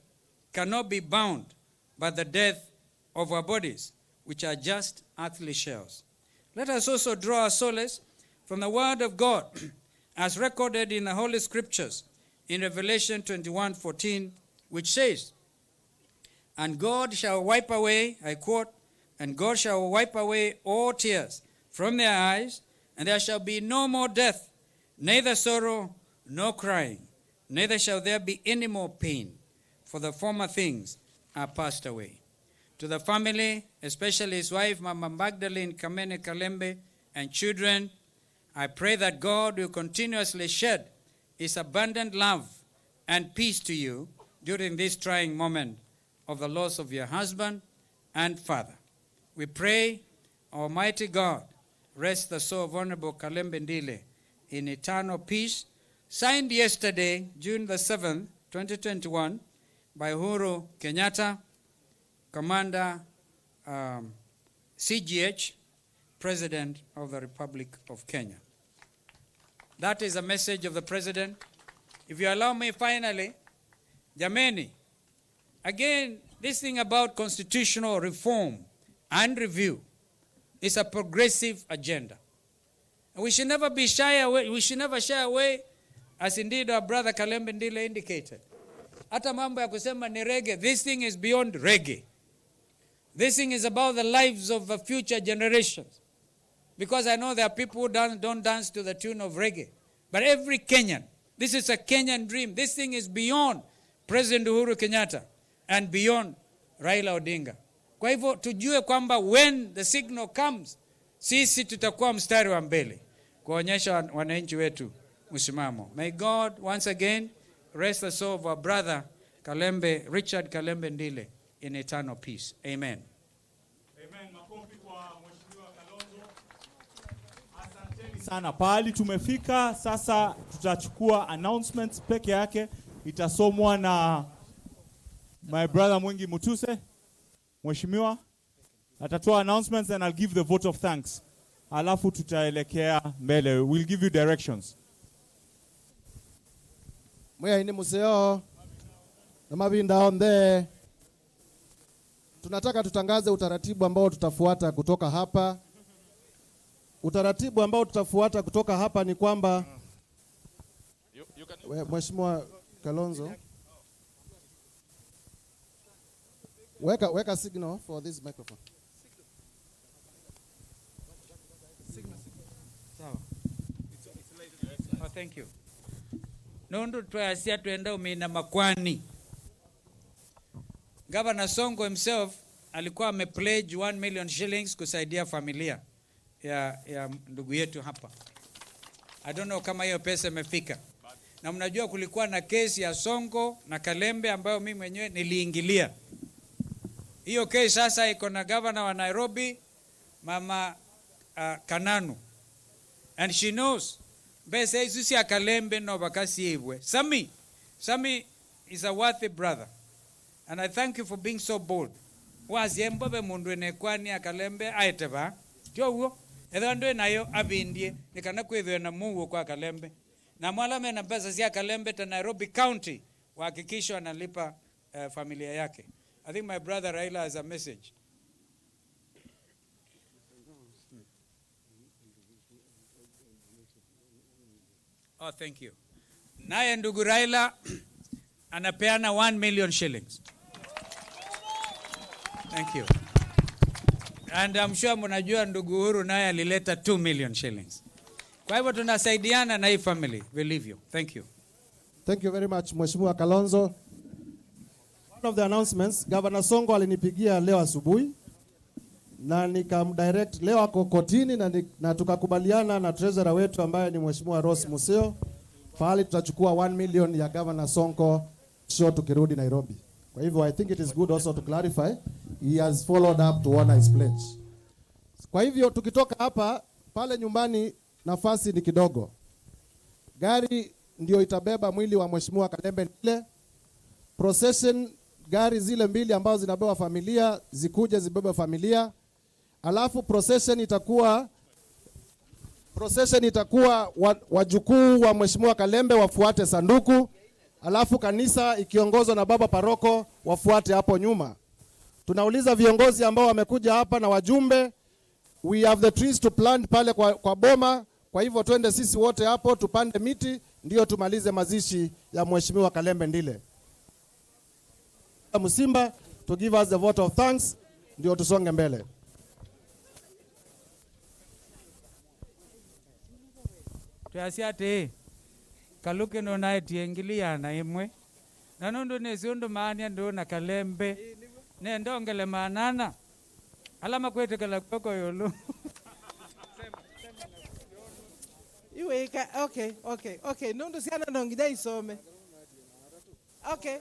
Speaker 5: cannot be bound by the death of our bodies, which are just earthly shells. Let us also draw our solace from the Word of God as recorded in the Holy Scriptures in Revelation 21:14, which says, "And God shall wipe away," I quote, "and God shall wipe away all tears from their eyes, and there shall be no more death, neither sorrow nor crying, neither shall there be any more pain, for the former things are passed away." To the family, especially his wife, Mama Magdalene Kamene Kalembe, and children, I pray that God will continuously shed his abundant love and peace to you during this trying moment of the loss of your husband and father. We pray, Almighty God, rest the soul of Honorable Kalembe Ndile in eternal peace. Signed yesterday, June the 7th, 2021, by Uhuru Kenyatta, Commander CGH, President of the Republic of Kenya. That is a message of the President. If you allow me, finally, Jameni, again, this thing about constitutional reform and review is a progressive agenda. And we should never be shy away, we should never shy away, as indeed our brother Kalembe Ndile indicated. Hata mambo ya kusema ni reggae, this thing is beyond reggae. This thing is about the lives of the future generations. Because I know there are people who don't dance to the tune of reggae. But every Kenyan, this is a Kenyan dream. This thing is beyond President Uhuru Kenyatta and beyond Raila Odinga. Kwa hivyo tujue kwamba when the signal comes, sisi tutakuwa mstari wa mbele kuonyesha wananchi wetu msimamo. May God once again rest the soul of our brother Kalembe, Richard Kalembe Ndile in eternal peace. Amen.
Speaker 11: Amen. Makofi kwa Mheshimiwa Kalonzo. Asanteni sana. Pahali tumefika sasa, tutachukua announcements peke yake, itasomwa na my brother Mwingi Mutuse. Mheshimiwa atatoa announcements and I'll give the vote of thanks. Alafu tutaelekea mbele. We'll give you directions.
Speaker 12: Mwiyaini museo na mavinda onthe, tunataka tutangaze utaratibu ambao tutafuata kutoka hapa. Utaratibu ambao tutafuata kutoka hapa ni kwamba Mheshimiwa Kalonzo, weka signal for this microphone.
Speaker 5: Sawa. Oh, thank you. Nundu twasia twenda umina makwani. Governor Sonko himself alikuwa amepledge 1 million shillings kusaidia familia ya ndugu yetu hapa. I don't know kama hiyo pesa imefika. Na mnajua kulikuwa na kesi ya Sonko na Kalembe ambayo mimi mwenyewe niliingilia. Hiyo kesi sasa iko na governor wa Nairobi, Mama Kananu. And she knows. Pesa hizo si ya Kalembe no bakasi ibwe. Sami is a worthy brother. And I thank you for being so bold. Waziembobe mundu enekwani akalembe aeteba. Tio huo. Etho ndo nayo abindie nikana kwithwe na muo kwa Kalembe. Na mwalame na pesa si Kalembe ta Nairobi County wahakikisho analipa familia yake. I think my brother Raila has a message. Oh, thank you. Naye ndugu Raila anapeana 1 million shillings. Thank you. And I'm sure mnajua ndugu Uhuru naye alileta 2 million shillings. Kwa hivyo tunasaidiana na hii family vilivyo. Thank you.
Speaker 12: Thank you very much Mheshimiwa Kalonzo. One of the announcements, Governor Sonko alinipigia leo asubuhi na nikamdirect leo ako kotini na tukakubaliana na treasurer wetu ambaye ni Mheshimiwa Rose Museo pahali tutachukua 1 million ya Governor Sonko sio tukirudi Nairobi. Kwa hivyo I think it is good also to clarify he has followed up to honor his pledge. Kwa hivyo tukitoka hapa pale nyumbani nafasi ni kidogo. Gari ndio itabeba mwili wa Mheshimiwa Kalembe Ndile. Procession gari zile mbili ambazo zinabeba familia zikuje zibebe familia. Alafu procession itakuwa wajukuu wa Mheshimiwa Kalembe wafuate sanduku. Alafu kanisa ikiongozwa na baba paroko wafuate hapo nyuma. Tunauliza viongozi ambao wamekuja hapa na wajumbe, we have the trees to plant pale kwa boma. Kwa hivyo twende sisi wote hapo tupande miti ndio tumalize mazishi ya Mheshimiwa Kalembe Ndile. Musimba to give us the vote of thanks ndio tusonge mbele.
Speaker 5: Tuyasiate Kaluke no naye tiengilia na imwe na nundu nesiundu maania ndu na Kalembe ne ndongele manana alama kwetekela kwoko yolu.
Speaker 4: Iwe ika okay nundu siana ndongida isome. Okay,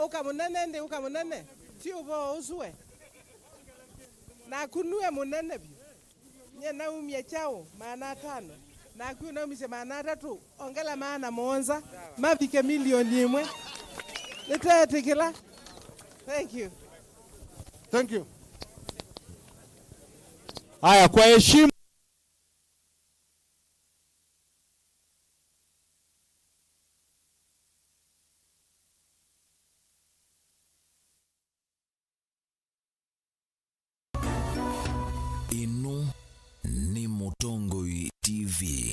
Speaker 4: uka munene ndi uka munene ti ubo usue na kunue munene bi nye na umye chao maana tano na kuna umise maana tatu ongela maana monza mavike milioni imwe nitetikila. Thank you.
Speaker 12: Thank you.
Speaker 11: Haya, kwa heshima